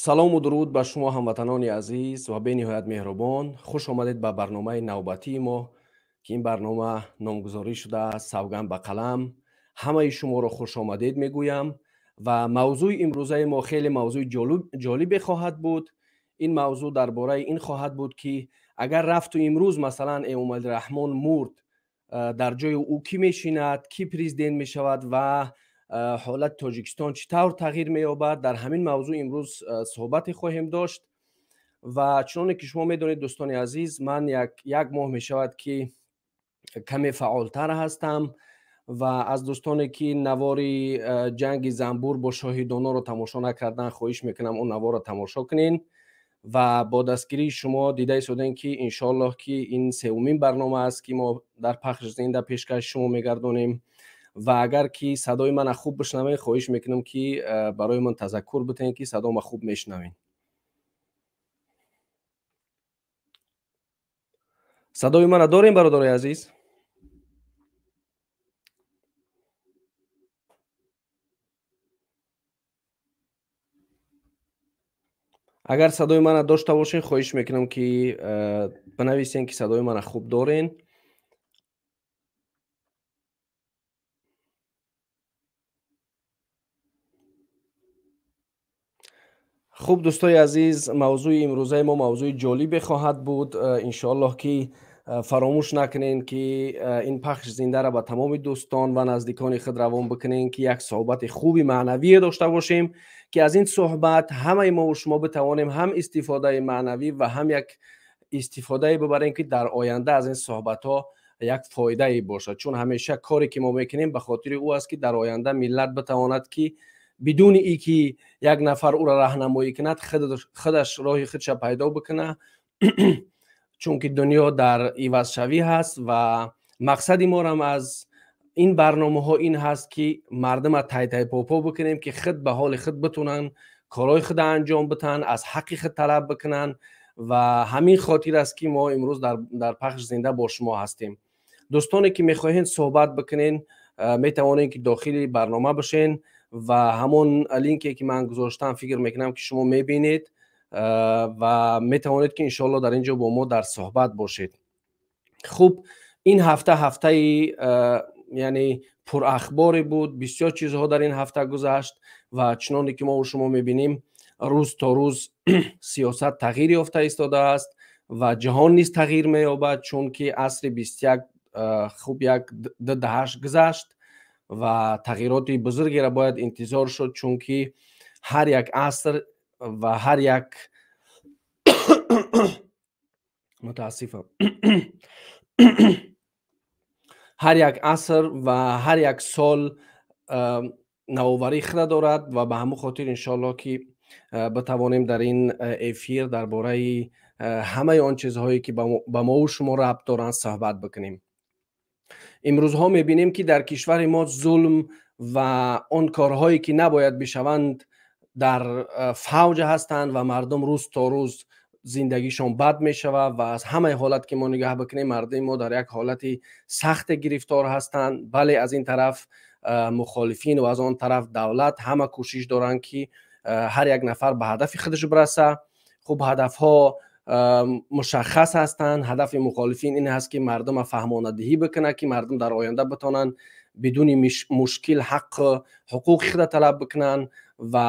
Салому дуруд ба шумо ҳамватанони азиз ва бениҳоят меҳрубон. Хуш омадед ба барномаи навбатии мо, ки ин барнома номгузорӣ шудааст «Савганд ба қалам». Ҳамаи шуморо хуш омадед мегӯям ва мавзӯи имрӯзаи мо хеле мавзӯи ҷолибе хоҳад буд. Ин мавзӯъ дар бораи ин хоҳад буд, ки агар рафту имрӯз масалан Эмомалӣ Раҳмон мурд, дар ҷои ӯ кӣ мешинад, кӣ президент мешавад ва ҳолати Тоҷикистон чӣ тавр тағйир меёбад. Дар ҳамин мавзӯъ имрӯз суҳбате хоҳем дошт ва чуноне ки шумо медонед, дӯстони азиз, ман як моҳ мешавад, ки каме фаъолтар ҳастам ва аз дӯстоне ки навори ҷанги занбур бо шоҳидоноро тамошо накардан, хоҳиш мекунам он наворро тамошо кунед ва бо дастгирии шумо дида истодем, ки иншоаллоҳ ки ин сеюмин барнома аст, ки мо дар пахши зинда пешкаши шумо мегардонем. Ва агар ки садои мана хуб бишнавед, хоҳиш мекунам, ки барои ман тазаккур битаҳед, ки садома хуб мешнавед. Садои мана дорем, бародарои азиз? Агар садои мана дошта бошед, хоҳиш мекунам, ки бинависен, ки садои мана хуб дорен. Хуб, дӯстои азиз, мавзӯи имрӯзаи мо мавзӯи ҷолибе хоҳад буд. Иншоаллоҳ ки фаромӯш накунед, ки ин пахши зиндаро ба тамоми дӯстон ва наздикони худ равон бикунед, ки як суҳбати хуби маънавие дошта бошем, ки аз ин суҳбат ҳамаи мо шумо битавонем ҳам истифодаи маънавӣ ва ҳам як истифодае бибарем, ки дар оянда аз ин суҳбатҳо як фоидае бошад. Чун ҳамеша коре ки мо мекунем ба хотири ӯ аст, ки дар оянда миллат битавонад, ки бидуни и ки як нафар ӯро раҳнамоӣ кунад, худаш роҳи худша пайдо бикунад, чунки дунё дар ивазшавӣ ҳаст ва мақсади морам аз ин барномаҳо ин ҳаст, ки мардума тай-тай-попо бикунем, ки худ ба ҳоли худ битунанд корҳои худа анҷом битаҳанд, аз ҳаққи худ талаб бикунанд. Ва ҳамин хотир аст, ки мо имрӯз дар пахши зинда бо шумо ҳастем. Дӯстоне ки мехоҳед суҳбат бикунед, метавонед, ки дохили барнома бошен ва ҳамон линке ки ман гузоштам, фикр мекунам, ки шумо мебинед ва метавонед, ки иншоалло дар ин ҷо бо мо дар суҳбат бошед. Хуб, ин ҳафта ҳафтаи яъне пурахборе буд. Бисёр чизҳо дар ин ҳафта гузашт ва чуноне ки мо шумо мебинем, рӯз то рӯз сиёсат тағйир ёфта истодааст ва ҷаҳон низ тағйир меёбад, чунки асри 21 хуб як ду даҳаш гузашт ва тағйироти бузургеро бояд интизор шуд, чунки ҳар як аср ва ҳар як, мутаассифам, ҳар як аср ва ҳар як сол навоварии худа дорад. Ва ба ҳамон хотир иншоаллоҳ ки битавонем дар ин эфир дар бораи ҳамаи он чизҳое ки ба мову шумо рабт доранд суҳбат бикунем. Имрӯзҳо мебинем, ки дар кишвари мо зулм ва он корҳое ки набояд бишаванд дар фавҷ ҳастанд ва мардум рӯз то рӯз зиндагишон бад мешавад. Ва аз ҳамаи ҳолат ки мо нигаҳ бикунем, мардуми мо дар як ҳолати сахте гирифтор ҳастанд. Бале, аз ин тараф мухолифин ва аз он тараф давлат ҳама кӯшиш доранд, ки ҳар як нафар ба ҳадафи худаш бираса. Хуб, ҳадафҳо мушаххас ҳастанд. Ҳадафи мухолифин ин ҳаст, ки мардума фаҳмонадиҳӣ бикунад, ки мардум дар оянда битонанд бидуни мушкил ҳақ ҳуқуқи худа талаб бикунанд. Ва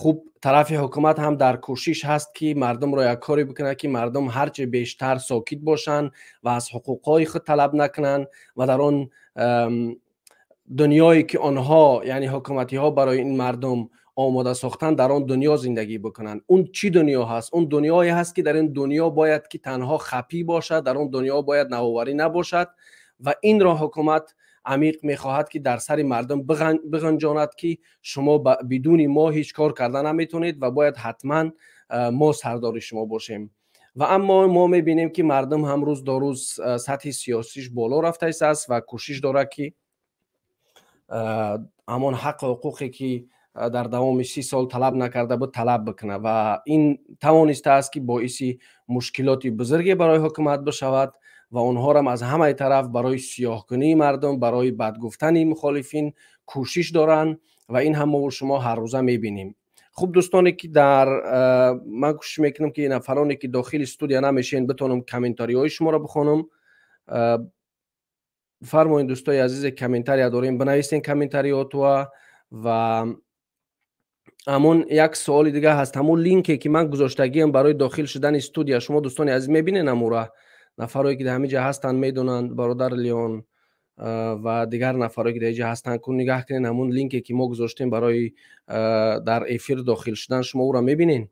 хуб, тарафи ҳукумат ҳам дар кӯшиш ҳаст, ки мардумро як коре бикунад, ки мардум ҳарчи бештар сокит бошанд ва аз ҳуқуқҳои худ талаб накунанд ва дар он дунёе ки онҳо, яъне ҳукуматиҳо, барои ин мардум омода сохтан, дар он дунё зиндагӣ бикунанд. Он чӣ дунё ҳаст? Он дунёе ҳаст, ки дар ин дунё бояд ки танҳо хапӣ бошад, дар он дунё бояд навоварӣ набошад. Ва инро ҳукумат амиқ мехоҳад, ки дар сари мардум биғанҷонад, ки шумо бидуни мо ҳеҷ кор карда наметавонед ва бояд ҳатман мо сардори шумо бошем. Ва аммо мо мебинем, ки мардум ҳам рӯз до рӯз сатҳи сиёсиш боло рафта истааст ва кӯшиш дорад, ки ҳамон ҳаққу ҳуқуқе ки дар давоми 30 сол талаб накарда буд, талаб бикунад. Ва ин тавонистааст, ки боиси мушкилоти бузурге барои ҳукумат бишавад ва онҳорам аз ҳамаи тараф барои сиёҳкунии мардум, барои бадгуфтани мухолифин кӯшиш доранд ва ин ҳам мову шумо ҳаррӯза мебинем. Хуб, дӯстоне ки дар ман кӯшиш мекунам, ки нафароне ки дохили студия намешен, битонам комментариҳои шуморо бихонам. Фармоед, дӯстои азизе, комментария дорем, бинависен комментариҳотуа. Ва ҳамон як суоли дига ҳаст: ҳамон линке ки ман гузоштагиам барои дохил шудани студия, шумо, дӯстони азиз, мебинед амура? Нафарое ки дар ҳамин ҷа ҳастанд, медонанд, бародар Леон ва дигар нафарое ки дар инҷа ҳастанд, ку нигаҳ кунед, ҳамон линке ки мо гузоштем барои дар эфир дохил шудан, шумо ӯро мебинед?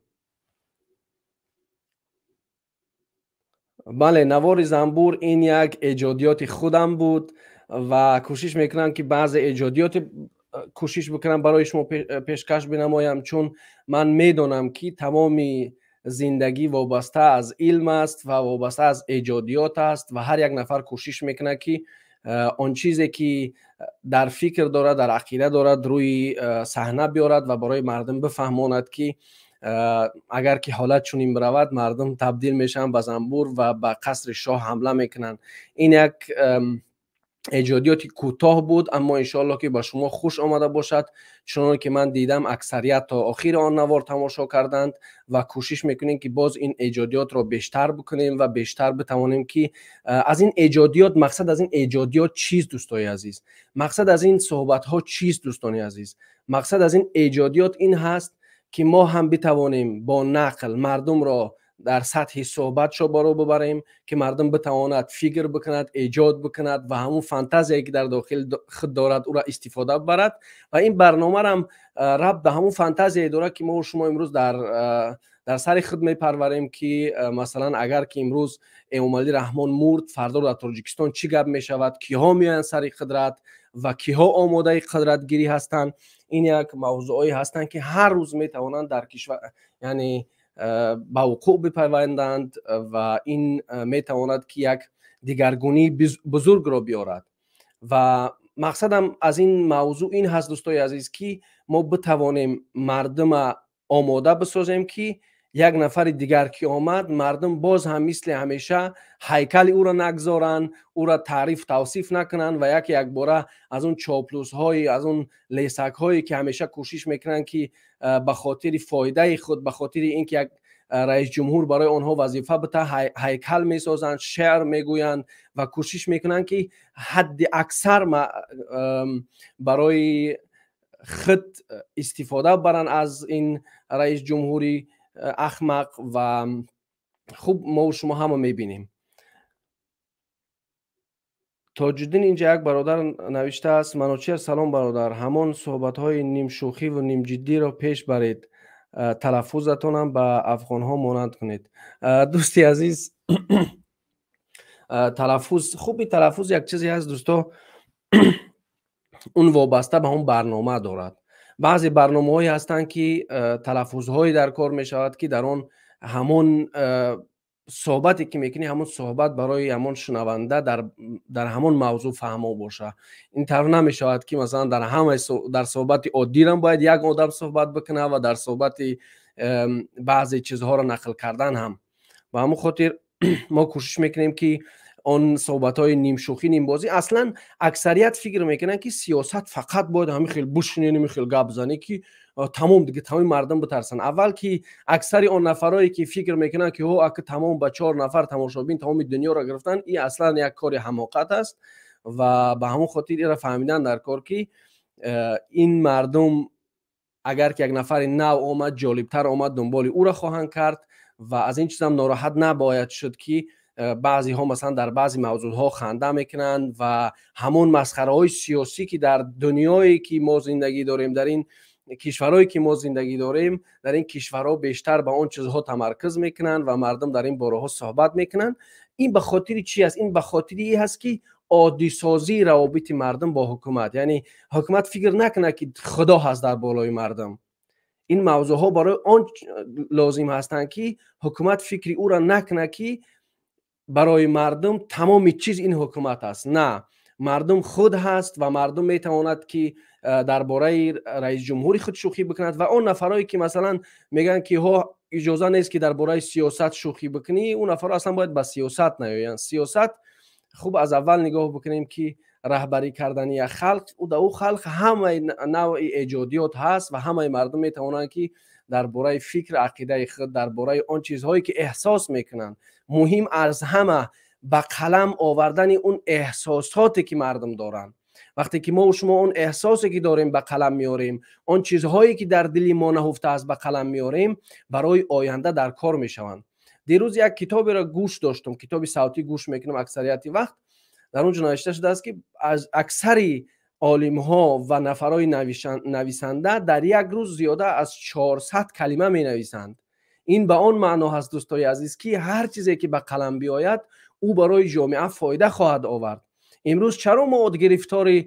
Бале, навори занбур ин як эҷодиёти худам буд ва кӯшиш мекунам, ки баъзе эҷодиёти кӯшиш бикунам барои шумо пешкаш бинамоям, чун ман медонам, ки тамоми зиндагӣ вобаста аз илм аст ва вобаста аз эҷодиёт аст ва ҳар як нафар кӯшиш мекунад, ки он чизе ки дар фикр дорад, дар ақида дорад, рӯи саҳна биёрад ва барои мардум бифаҳмонад, ки агар ки ҳолат чунин биравад, мардум табдил мешаванд ба занбур ва ба қасри шоҳ ҳамла мекунанд. Ин як эҷодиёти кӯтоҳ буд, аммо иншоалло, ки ба шумо хуш омада бошад. Чуноне ки ман дидам, аксарият то охири он навор тамошо карданд ва кӯшиш мекунем, ки боз ин эҷодиётро бештар бикунем ва бештар битавонем, ки аз ин эҷодиёт, мақсад аз ин эҷодиёт чист, дӯстои азиз? Мақсад аз ин суҳбатҳо чист, дӯстони азиз? Мақсад аз ин эҷодиёт ин ҳаст, ки мо ҳам битавонем бо нақл мардумро дар сатҳи суҳбат шобаро бибарем, ки мардум битавонад фикр бикунад, эҷод бикунад ва ҳамун фантазияе ки дар дохили худ дорад, ӯро истифода бибарад. Ва ин барномарам рабт ба ҳамун фантазияе дорад, ки мо шумо имрӯз дар сари худ мепарварем, ки масалан, агар ки имрӯз Эмомалӣ Раҳмон мурд, фардо дар Тоҷикистон чӣ гап мешавад, киҳо меоянд сари қудрат ва киҳо омодаи қудратгирӣ ҳастанд. Ин як мавзӯъое ҳастанд, ки ҳар рӯз метавонанд дар кишвар, яъне ба вуқӯъ бипайванданд ва ин метавонад, ки як дигаргунии бузургро биёрад. Ва мақсадам аз ин мавзӯъ ин ҳаст, дӯстои азиз, ки мо битавонем мардума омода бисозем, ки як нафари дигар ки омад, мардум боз ҳам мисли ҳамеша ҳайкали ӯро нагзоранд, ӯро таъриф тавсиф накунанд ва яке якбора аз он чоплусҳои, аз он лесакҳое ки ҳамеша кӯшиш мекунанд, ки ба хотири фоидаи худ, ба хотири ин ки як раисҷумҳур барои онҳо вазифа бита, ҳайкал месозанд, шеър мегӯянд ва кӯшиш мекунанд, ки ҳадди аксар барои худ истифода баранд аз ин раисҷумҳури ахмақ. Ва хуб, мо шумо ҳама мебинем. Тоҷиддин, инҷа як бародар навиштааст: «Маночер, салом, бародар, ҳамон суҳбатҳои нимшӯхиву нимҷиддиро пеш баред, талаффузатонам ба афғонҳо монанд кунед». Дӯсти азиз, талаффуз, хуби талаффуз як чизе ҳаст, дӯсто, он вобаста ба он барнома дорад. Баъзе барномаҳое ҳастанд, ки талаффузҳое дар кор мешавад, ки дар он ҳамон суҳбате ки мекунӣ, ҳамон суҳбат барои ҳамон шунаванда дар ҳамон мавзӯъ фаҳмо боша. Ин тавр намешавад, ки масалан дар ҳамаи дар суҳбати оддирам бояд як одам суҳбат бикунад ва дар суҳбати баъзе чизҳоро нақл кардан ҳам. Ба ҳамон хотир мо кӯшиш мекунем, ки он суҳбатҳои нимшӯхӣ, нимбозӣ, аслан аксарият фикр мекунанд, ки сиёсат фақат бояд ҳамин хел бушинӣ, ҳамин хел гап занӣ, ки тамом дига тамоми мардум битарсанд. Аввал ки аксари он нафарое ки фикр мекунанд, ки ҳо, ака, тамом ба чор нафар тамошобин тамоми дунёро гирифтанд, ин аслан як кори ҳамоқат аст. Ва ба ҳамон хотир инро фаҳмидан дар кор, ки ин мардум агар ки як нафари нав омад, ҷолибтар омад, дунболи ӯро хоҳанд кард. Ва аз ин чизам нороҳат набояд шуд, ки баъзеҳо масалан дар баъзе мавзӯъҳо ханда мекунанд ва ҳамон масхараҳои сиёсӣ, ки дар дунёе ки мо зиндагӣ дорем, дар ин кишварҳое ки мо зиндагӣ дорем, дар ин кишварҳо бештар ба он чизҳо тамаркуз мекунанд ва мардум дар ин бораҳо суҳбат мекунанд. Ин ба хотири чи аст? Ин ба хотири ин ҳаст, ки оддисозии равобити мардум бо ҳукумат, яъне ҳукумат фикр накунад, ки худо ҳаст дар болои мардум. Ин мавзӯъҳо барои он лозим ҳастанд, ки ҳукумат фикри ӯро накунад, ки барои мардум тамоми чиз ин ҳукумат аст. На, мардум худ ҳаст ва мардум метавонад, ки дар бораи раисҷумҳури худ шӯхӣ бикунад. Ва он нафарое ки масалан мегӯянд, ки ҳо, иҷоза нест, ки дар бораи сиёсат шӯхӣ бикунӣ, он нафарҳо аслан бояд ба сиёсат наёянд. Сиёсат, хуб, аз аввал нигоҳ бикунем, ки Раҳбарӣ кардани як халқ, дар ӯ халқ ҳамаи навъи эҷодиёт ҳаст ва ҳамаи мардум метавонанд, ки дар бораи фикр, ақидаи худ, дар бораи он чизҳое ки эҳсос мекунанд, муҳим аз ҳама ба қалам овардани он эҳсосоте ки мардум доранд. Вақте ки мо шумо он эҳсосе ки дорем ба қалам меорем, он чизҳое ки дар дили мо наҳуфта аст ба қалам меорем, барои оянда дар кор мешаванд. Дирӯз як китоберо гӯш доштам, китоби савтӣ гӯш мекунам аксарияти вақт. Дар он ҷо навишта шудааст, ки аз аксари олимҳо ва нафарҳои нависанда дар як рӯз зиёда аз 400 калима менависанд. Ин ба он маъно ҳаст, дӯстои азиз, ки ҳар чизе ки ба қалам биёяд, ӯ барои ҷомеа фоида хоҳад овард. Имрӯз чаро мо гирифтори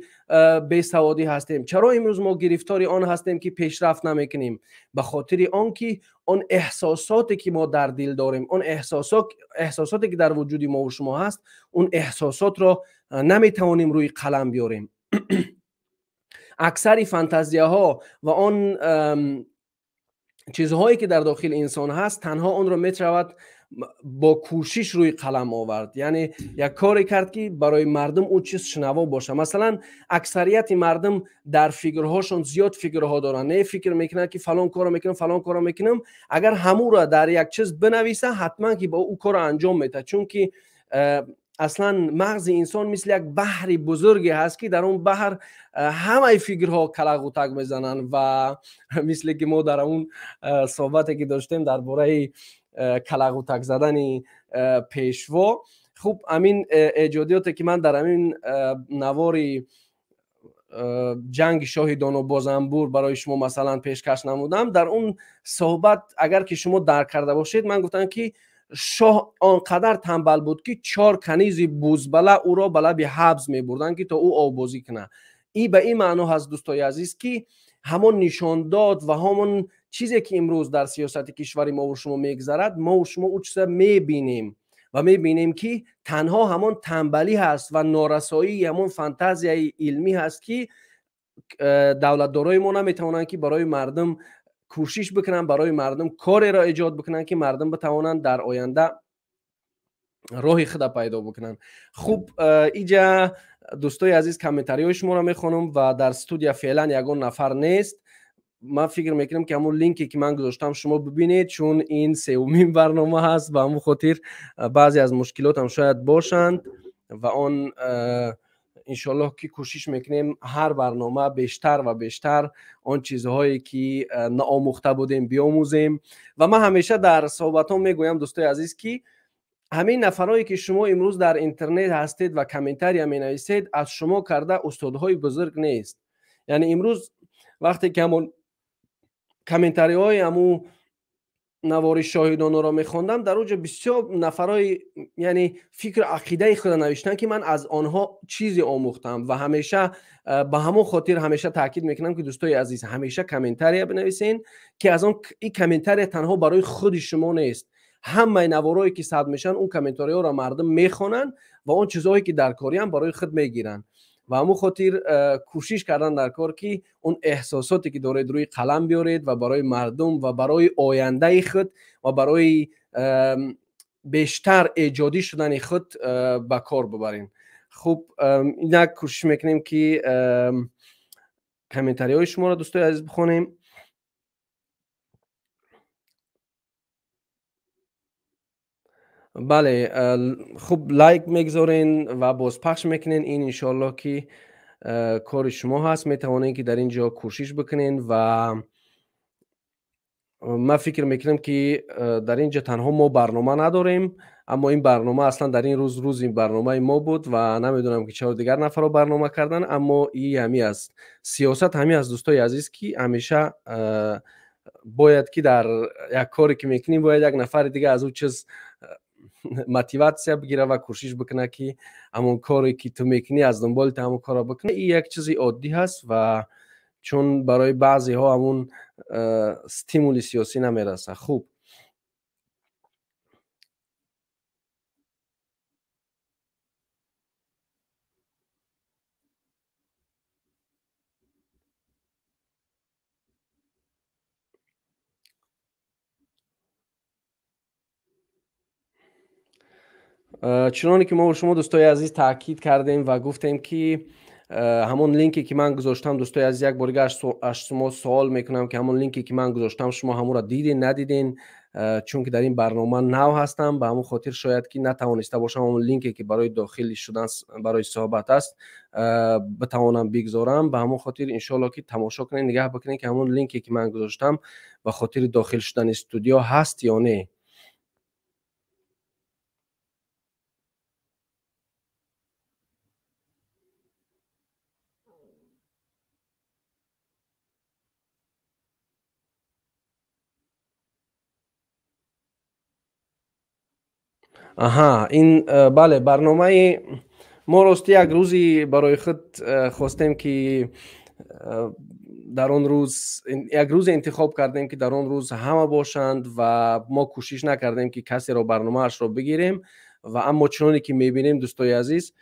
бесаводӣ ҳастем? Чаро имрӯз мо гирифтори он ҳастем, ки пешрафт намекунем? Ба хотири он ки он эҳсосоте ки мо дар дил дорем, он эҳсосоте ки дар вуҷуди мо шумо ҳаст, он эҳсосотро наметавонем рӯи қалам биёрем. Аксари фантазияҳо ва он чизҳое ки дар дохили инсон ҳаст, танҳо онро метавад бо кӯшиш рӯи қалам овард. Яъне як коре кард, ки барои мардум ӯ чиз шунаво бошад. Масалан, аксарияти мардум дар фикрҳошон зиёд фикрҳо доранд, не фикр мекунанд, ки фалон корро мекунам, фалон корро мекунам. Агар ҳамуро дар як чиз бинависа, ҳатман ки ба ӯ корро анҷом медиҳад, чунки аслан мағзи инсон мисли як баҳри бузурге ҳаст, ки дар он баҳр ҳамаи фикрҳо калағутак мезананд. Ва мисле ки мо дар он суҳбате ки доштем дар бораи калағутак задани пешво, хуб, ҳамин эҷодиёте ки ман дар ҳамин навори ҷанги шоҳи доно бо занбур барои шумо масалан пешкаш намудам, дар он суҳбат агар ки шумо дарк карда бошед, ман гуфтам, ки шоҳ он қадар танбал буд, ки 4 канизи бузбала ӯро ба лаби ҳабз мебурданд, ки то ӯ оббозӣ кунад. Ин ба ин маъно ҳаст, дӯстои азиз, ки ҳамон нишондод ва ҳамон чизе ки имрӯз дар сиёсати кишвари мову шумо мегзарад, мову шумо ӯ чиза мебинем ва мебинем, ки танҳо ҳамон танбалӣ ҳаст ва норасоии ҳамон фантазияи илмӣ ҳаст, ки давлатдорои мо наметавонанд, ки барои мардум кӯшиш бикунанд, барои мардум кореро эҷод бикунанд, ки мардум битавонанд дар оянда роҳи худа пайдо бикунанд. Хуб, иҷа дӯстои азиз, комментариҳои шуморо мехонам ва дар студия феълан ягон нафар нест. Ман фикр мекунам, ки ҳамон линке ки ман гузоштам шумо бибинед, чун ин сеюмин барнома ҳаст, ба ҳамон хотир баъзе аз мушкилотам шояд бошанд ва он иншоаллоҳ ки кӯшиш мекунем ҳар барнома бештар ва бештар он чизҳое ки наомӯхта будем биомӯзем. Ва ман ҳамеша дар суҳбатҳо мегӯям, дӯстои азиз, ки ҳамин нафарое ки шумо имрӯз дар интернет ҳастед ва комментария менависед, аз шумо карда устодҳои бузург нест. Яъне имрӯз вақте ки ҳамон комментариҳои ҳамун навори шоҳидонро мехондам, дар он ҷо бисёр нафарҳои, яъне фикру ақидаи худро навиштанд, ки ман аз онҳо чизе омӯхтам. Ва ҳамеша ба ҳамон хотир ҳамеша таъкид мекунам, ки дӯстои азиз, ҳамеша комментария бинависен, ки аз он ин комментария танҳо барои худи шумо нест. Ҳамаи наворое ки сабт мешаванд, он комментариҳоро мардум мехонанд ва он чизҳое ки дар корианд барои худ мегиранд. Ва ҳамон хотир кӯшиш кардан дар кор, ки он эҳсосоте ки доред рӯи қалам биёред ва барои мардум ва барои ояндаи худ ва барои бештар эҷодӣ шудани худ ба кор бибарем. Хуб, инак кӯшиш мекунем, ки комментариҳои шуморо, дӯстои азиз, бихонем. Бале, хуб, лайк мегзорен ва бозпахш мекунен. Ин иншоаллоҳ ки кори шумо ҳаст, метавонед, ки дар ин ҷо кӯшиш бикунен. Ва ман фикр мекунам, ки дар ин ҷо танҳо мо барнома надорем, аммо ин барнома аслан дар ин рӯз рӯзи барномаи мо буд ва намедонам, ки чаро дигар нафарро барнома кардан, аммо и ҳами аст сиёсат, ҳами аст, дӯстои азиз, ки ҳамеша бояд ки дар як коре ки мекунем, бояд як нафари дига аз ӯ чиз мотиватсия бигира ва кӯшиш бикунад, ки ҳамон коре ки ту мекунӣ, аз дунболи ту ҳамон корро бикунӣ. Ин як чизи оддӣ ҳаст ва чун барои баъзеҳо ҳамон стимули сиёсӣ намерасад. Хуб, Чуноне ки мо шумо, дӯстои азиз, таъкид кардем ва гуфтем, ки ҳамон линке ки ман гузоштам, дӯстои азиз, як бор дига аз шумо суол мекунам, ки ҳамон линке ки ман гузоштам, шумо ҳамонро диден, надиден? Чунки дар ин барнома нав ҳастам, ба ҳамон хотир шояд ки натавониста бошам ҳамон линке ки барои дохил шудан барои суҳбат аст, битавонам бигзорам. Ба ҳамон хотир, иншоалло, ки тамошо кунед, нигаҳ бикунед, ки ҳамон линке ки ман гузоштам ба хотири дохил шудани студио ҳаст ё не. Аҳа, ин бале, барномаи мо рости як рӯзи барои худ хостем, ки дар он рӯз як рӯзе интихоб кардем, ки дар он рӯз ҳама бошанд, ва мо кӯшиш накардем, ки касеро барномаашро бигирем. Ва аммо чуноне ки мебинем, дӯстои азиз,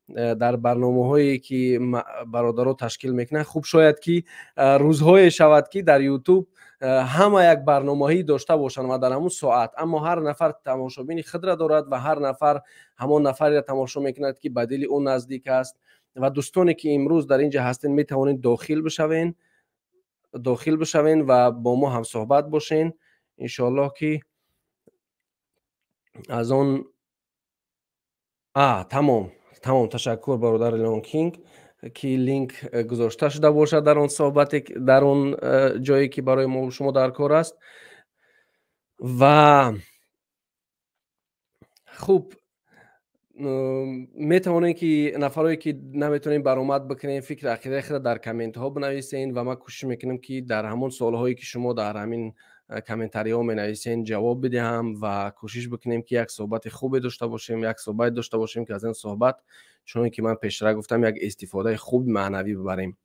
дар барномаҳое ки бародаро ташкил мекунанд, хуб, шояд ки рӯзҳое шавад, ки дар Ютуб ҳама як барномаҳӣ дошта бошанд ва дар ҳамон соат, аммо ҳар нафар тамошобини худро дорад ва ҳар нафар ҳамон нафареро тамошо мекунад, ки ба дили ӯ наздик аст. Ва дӯстоне ки имрӯз дар ин ҷа ҳастен, метавонед дохил бишавен ва бо мо ҳамсӯҳбат бошен, иншоаллоҳ, ки аз он тамом. Ташаккур, бародари Лонкинг, ки линк гузошта шуда бошад дар он суҳбате, дар он ҷое ки барои мо шумо дар кор аст. Ва хуб, метавонем, ки нафарое ки наметавонем баромад бикунем, фикри ақидаи худро дар комментҳо бинависен, ва ман кӯшиш мекунам, ки дар ҳамон суолҳое ки шумо дар ҳамин комментариҳо менависен, ҷавоб бидиҳам ва кӯшиш бикунем, ки як суҳбати хубе дошта бошем, як суҳбате дошта бошем, ки аз ин суҳбат, чуноне ки ман пештара гуфтам, як истифодаи хуби маънавӣ бибарем.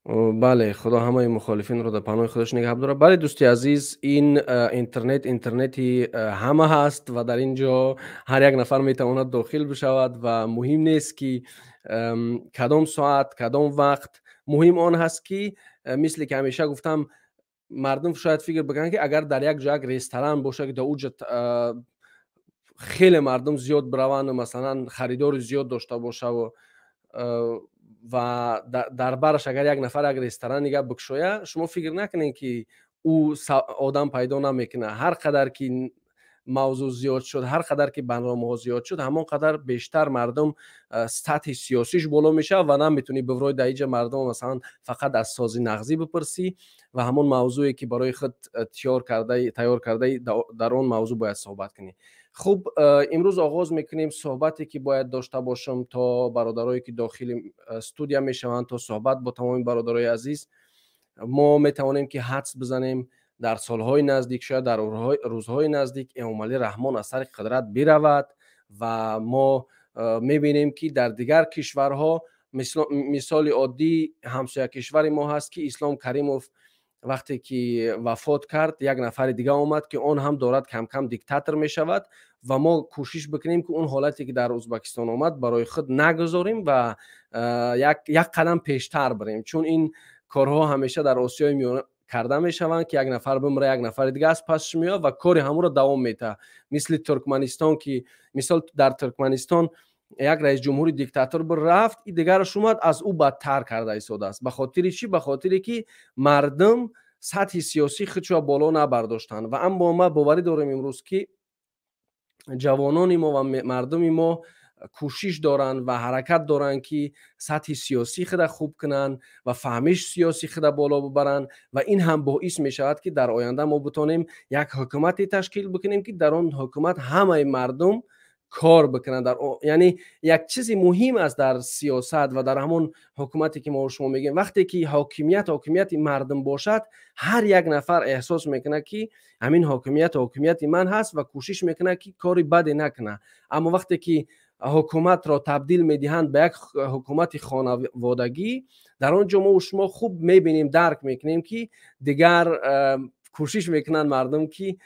Бале, Худо ҳамаи мухолифинро дар паноҳи худаш нигаҳ дорад. Бале, дӯсти азиз, ин интернет интернети ҳама ҳаст ва дар ин ҷо ҳар як нафар метавонад дохил бишавад ва муҳим нест, ки кадом соат, кадом вақт. Муҳим он ҳаст, ки мисле ки ҳамеша гуфтам, мардум шояд фикр бикунанд, ки агар дар як ҷо як ресторан бошад, ки дар уҷа хеле мардум зиёд бираванду, масалан, харидори зиёд дошта бошаву ва дар бараш агар як нафар як ресторан нигаҳ бикушоя, шумо фикр накунед, ки ӯ одам пайдо намекунад. Ҳар қадар ки мавзӯъ зиёд шуд, ҳар қадар ки барномаҳо зиёд шуд, ҳамон қадар бештар мардум сатҳи сиёсиш боло мешавад ва наметавонӣ биврои дар иҷа мардум, масалан, фақат аз сози нағзӣ бипурсӣ ва ҳамон мавзӯе ки барои худ тайёр кардаи, дар он мавзӯъ бояд суҳбат кунӣ. Хуб, имрӯз оғоз мекунем суҳбате ки бояд дошта бошам, то бародарое ки дохили студия мешаванд, то суҳбат бо тамоми бародарои азиз. Мо метавонем, ки ҳадс бизанем, дар солҳои наздик, шояд дар рӯзҳои наздик, Эмомалӣ Раҳмон аз сари қудрат биравад. Ва мо мебинем, ки дар дигар кишварҳо, мисоли оддӣ ҳамсоя кишвари мо ҳаст, ки Ислом Каримов вақте ки вафот кард, як нафари дига омад, ки он ҳам дорад камкам диктатор мешавад. Ва мо кӯшиш бикунем, ки он ҳолате ки дар Ӯзбекистон омад, барои худ нагузорем ва як қадам пештар бирем, чун ин корҳо ҳамеша дар Осиёи Миёна карда мешаванд, ки як нафар бимира, як нафари дига аз пасш меояд ва кори ҳамонро давом метаҳад. Мисли Туркманистон, ки мисол дар Туркманистон як раисҷумҳури диктатор рафт, и дигараш омад, аз ӯ бадтар карда истодааст. Ба хотири чӣ? Ба хотире ки мардум сатҳи сиёсии худшо боло набардоштанд. Ва аммо ма боварӣ дорем имрӯз, ки ҷавонони мо ва мардуми мо кӯшиш доранд ва ҳаракат доранд, ки сатҳи сиёсии худа хуб кунанд ва фаҳмиш сиёсии худа боло бибаранд. Ва ин ҳам боис мешавад, ки дар оянда мо битонем як ҳукумате ташкил бикунем, ки дар он ҳукумат ҳамаи мардум кор бикунанд. Яъне як чизи муҳим аст дар сиёсат ва дар ҳамон ҳукумате ки мо шумо мегӯем: вақте ки ҳокимият ҳокимияти мардум бошад, ҳар як нафар эҳсос мекунад, ки ҳамин ҳокимият ҳокимияти ман ҳаст, ва кӯшиш мекунад, ки кори баде накунад. Аммо вақте ки ҳукуматро табдил медиҳанд ба як ҳукумати хонаводагӣ, дар он ҷо мо шумо хуб мебинем, дарк мекунем, ки дигар кӯшиш мекунанд мардум, ки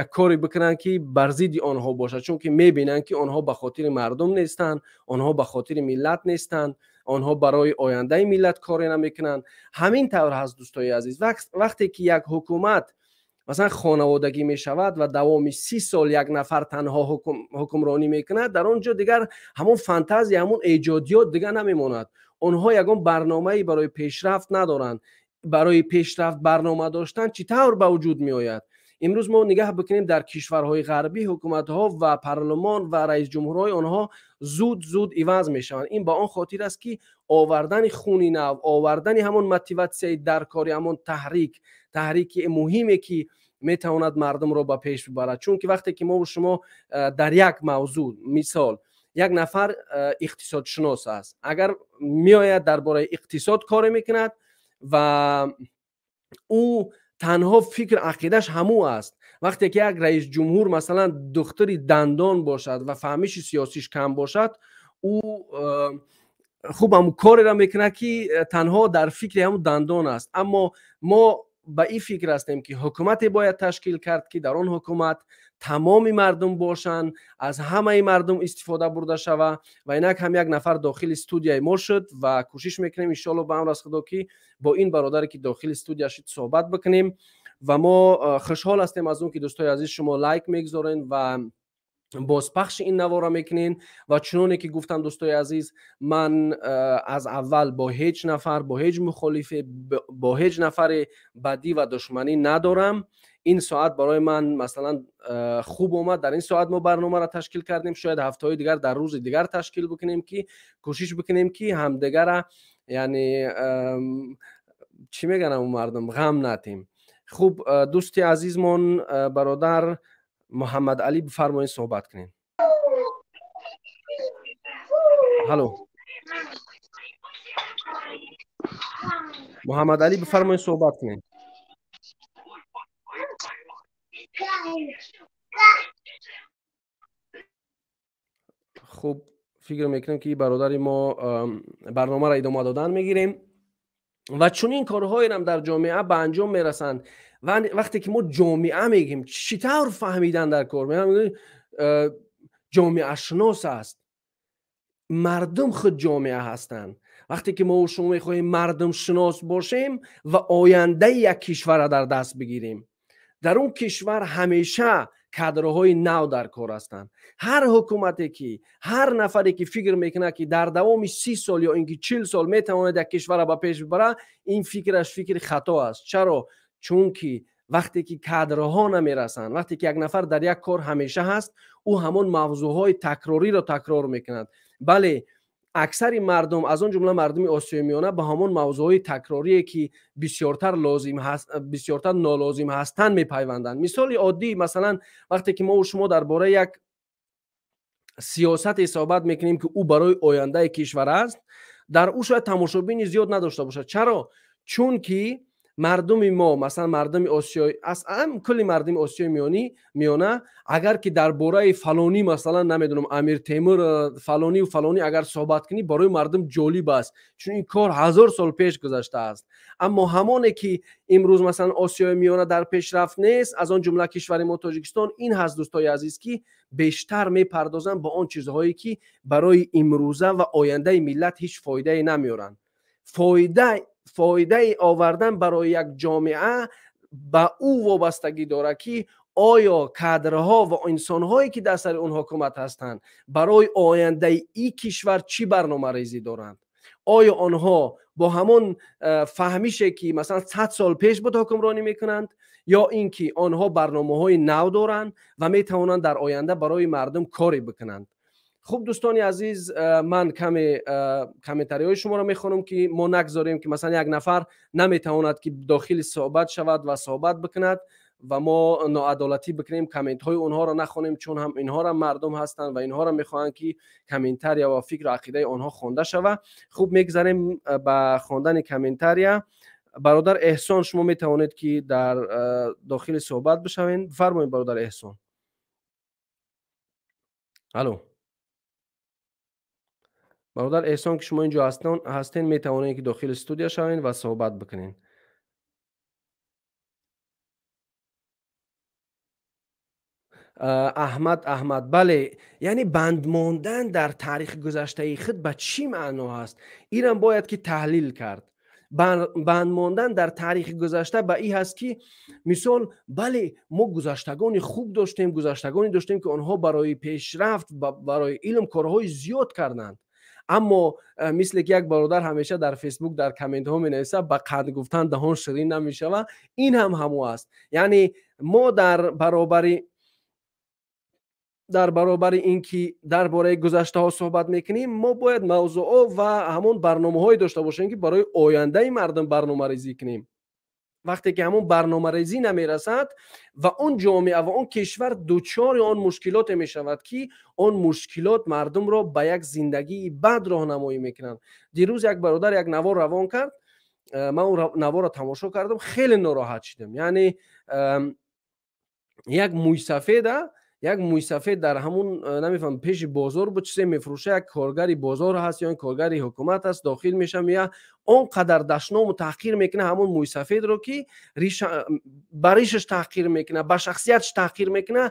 як коре бикунанд, ки бар зидди онҳо бошад, чунки мебинанд, ки онҳо ба хотири мардум нестанд, онҳо ба хотири миллат нестанд. Онҳо барои ояндаи миллат коре намекунанд. Ҳамин тавр ҳаст, дӯстои азиз. Вақте ки як ҳукумат масалан хонаводагӣ мешавад ва давоми 30 сол як нафар танҳо ҳукмронӣ мекунад, дар он ҷо дигар ҳамон фантазия, ҳамон эҷодиёт дигар намемонад. Онҳо ягон барномае барои пешрафт надоранд. Барои пешрафт барнома доштан чӣ тавр ба вуҷуд меояд? Имрӯз мо нигаҳ бикунем, дар кишварҳои ғарбӣ ҳукуматҳо ва парлумон ва раисҷумҳурҳои онҳо зуд зуд иваз мешаванд. Ин ба он хотир аст, ки овардани хуни нав, овардани ҳамон мотиватсияи даркорӣ, ҳамон таҳрики муҳиме, ки метавонад мардумро ба пеш бибарад. Чунки вақте ки мо шумо дар як мавзӯъ, мисол, як нафар иқтисодшинос аст, агар меояд дар бораи иқтисод коре мекунад ва ӯ танҳо фикр ақидаш ҳамӯ аст. Вақте ки як раисҷумҳур масалан духтури дандон бошад ва фаҳмиши сиёсиш кам бошад, ӯ хуб ҳамун кореро мекунад, ки танҳо дар фикри ҳамун дандон аст. Аммо мо ба ин фикр ҳастем, ки ҳукумате бояд ташкил кард, ки дар он ҳукумат тамоми мардум бошанд, аз ҳамаи мардум истифода бурда шава. Ва инак ҳам як нафар дохили студияи мо шуд ва кӯшиш мекунем иншоалло ба амр аз Худо, ки бо ин бародаре, ки дохили студия шуд, суҳбат бикунем. Ва мо хушҳол ҳастем аз он, ки дӯстои азиз, шумо лайк мегузорен ва бозпахши ин навора мекунен. Ва чуноне ки гуфтам, дӯстои азиз, ман аз аввал бо ҳеҷ нафар, бо ҳеҷ мухолифе, бо ҳеҷ нафаре бадӣ ва душманӣ надорам. Ин соат барои ман масалан хуб омад. Дар ин соат мо барномаро ташкил кардем. Шояд ҳафтаҳои дигар дар рӯзи дигар ташкил бикунем, ки кӯшиш бикунем, ки ҳамдигара, яъне чӣ мегӯянд мардум, ғам натем. Хуб, дӯсти азизмон, бародар Муҳаммад Алӣ, бифармоед, суҳбат кунед. Ҳало, Муҳаммад Алӣ, бифармоед, суҳбат кунед. Хуб, фикр мекунем, ки бародари мо барномаро идома додан мегирем. Ва чунин корҳоерам дар ҷомеа ба анҷом мерасанд. Ва вақте ки мо ҷомеа мегӯем, чӣ тавр фаҳмидан дар кор? Ҷомеашинос аст. Мардум худ ҷомеа ҳастанд. Вақте ки мо шумо мехоҳем мардумшинос бошем ва ояндаи як кишварро дар даст бигирем, дар он кишвар ҳамеша кадрҳои нав дар кор ҳастанд. Ҳар ҳукумате ки, ҳар нафаре ки фикр мекунад, ки дар давоми 30 сол ё ин ки 40 сол метавонад як кишварро ба пеш бибарад, ин фикраш фикри хато аст. Чаро? Чунки вақте ки кадрҳо намерасанд, вақте ки як нафар дар як кор ҳамеша ҳаст, ӯ ҳамон мавзӯъҳои такрориро такрор мекунад. Бале, аксари мардум, аз он ҷумла мардуми Осиёи Миёна, ба ҳамон мавзӯъҳои такрорие, ки бисёртар лозим ҳаст, бисёртар нолозим ҳастанд, мепайванданд. Мисоли оддӣ, масалан, вақте ки мо шумо дар бораи як сиёсате суҳбат мекунем, ки ӯ барои ояндаи кишвар аст, дар ӯ шояд тамошобини зиёд надошта бошад. Чаро? Чунки мардуми мо, масалан мардуми Осиёи, кулли мардуми Осиёи Миёна, агар ки дар бораи фалонӣ, масалан, намедонам, Амир Темур, фалонию фалонӣ агар суҳбат кунӣ, барои мардум ҷолиб аст, чун ин кор 1000 сол пеш гузаштааст. Аммо ҳамоне ки имрӯз масалан Осиёи Миёна дар пешрафт нест, аз он ҷумла кишвари мо Тоҷикистон, ин ҳаст, дӯстои азиз, ки бештар мепардозанд ба он чизҳое, ки барои имрӯза ва ояндаи миллат ҳеҷ фоидае намеоранд. Фоидаи овардан барои як ҷомеа ба ӯ вобастагӣ дорад, ки оё кадрҳо ва инсонҳое, ки дар сари он ҳукумат ҳастанд, барои ояндаи ин кишвар чӣ барномарезӣ доранд. Оё онҳо бо ҳамон фаҳмише, ки масалан 100 сол пеш буд, ҳукмронӣ мекунанд, ё ин ки онҳо барномаҳои нав доранд ва метавонанд дар оянда барои мардум коре бикунанд. Хуб, дӯстони азиз, ман каме комментариҳои шуморо мехонам, ки мо нагзорем, ки масалан як нафар наметавонад, ки дохили суҳбат шавад ва суҳбат бикунад ва мо ноадолатӣ бикунем, комментҳои онҳоро нахонем, чун ҳам инҳоро мардум ҳастанд ва инҳоро мехоҳанд, ки комментария ва фикру ақидаи онҳо хонда шавад. Хуб, мегзарем ба хондани комментария. Бародар Эҳсон, шумо метавонед, ки дар дохили суҳбат бишавед. Бифармоед, бародар Эҳсон. Алло, бародар Эҳсон, ки шумо инҷо ҳастен, метавонед, ки дохили студия шавед ва суҳбат бикунед. Аҳмад, Аҳмад, бале, яъне банд мондан дар таърихи гузаштаи худ ба чӣ маъно ҳаст? Инам бояд ки таҳлил кард. Банд мондан дар таърихи гузашта ба ин ҳаст, ки мисол, бале, мо гузаштагони хуб доштем, гузаштагоне доштем, ки онҳо барои пешрафт, барои илм корҳои зиёд карданд. Аммо мисле ки як бародар ҳамеша дар Фейсбук дар комментҳо менависад, ба қанд гуфтан даҳон ширин намешавад, ин ҳам ҳамо аст. Яъне мо дар баробари ин ки дар бораи гузаштаҳо суҳбат мекунем, мо бояд мавзӯъҳо ва ҳамон барномаҳое дошта бошем, ки барои ояндаи мардум барномарезӣ кунем. Вақте ки ҳамон барномарезӣ намерасад ва он ҷомеа ва он кишвар дучори он мушкилоте мешавад, ки он мушкилот мардумро ба як зиндагии бад роҳнамоӣ мекунанд. Дирӯз як бародар як навор равон кард, ман он наворро тамошо кардам, хеле нороҳат шудам. Яъне як мӯйсафеда, як мӯйсафед дар ҳамун, намефаҳмам, пеши бозор буд, чизе мефурӯша, як коргари бозор ҳаст ё коргари ҳукумат аст, дохил меша, мея, он қадар дашному таҳқир мекуна ҳамун мӯйсафедро, ки ба ришаш таҳқир мекуна, ба шахсияташ таҳқир мекуна.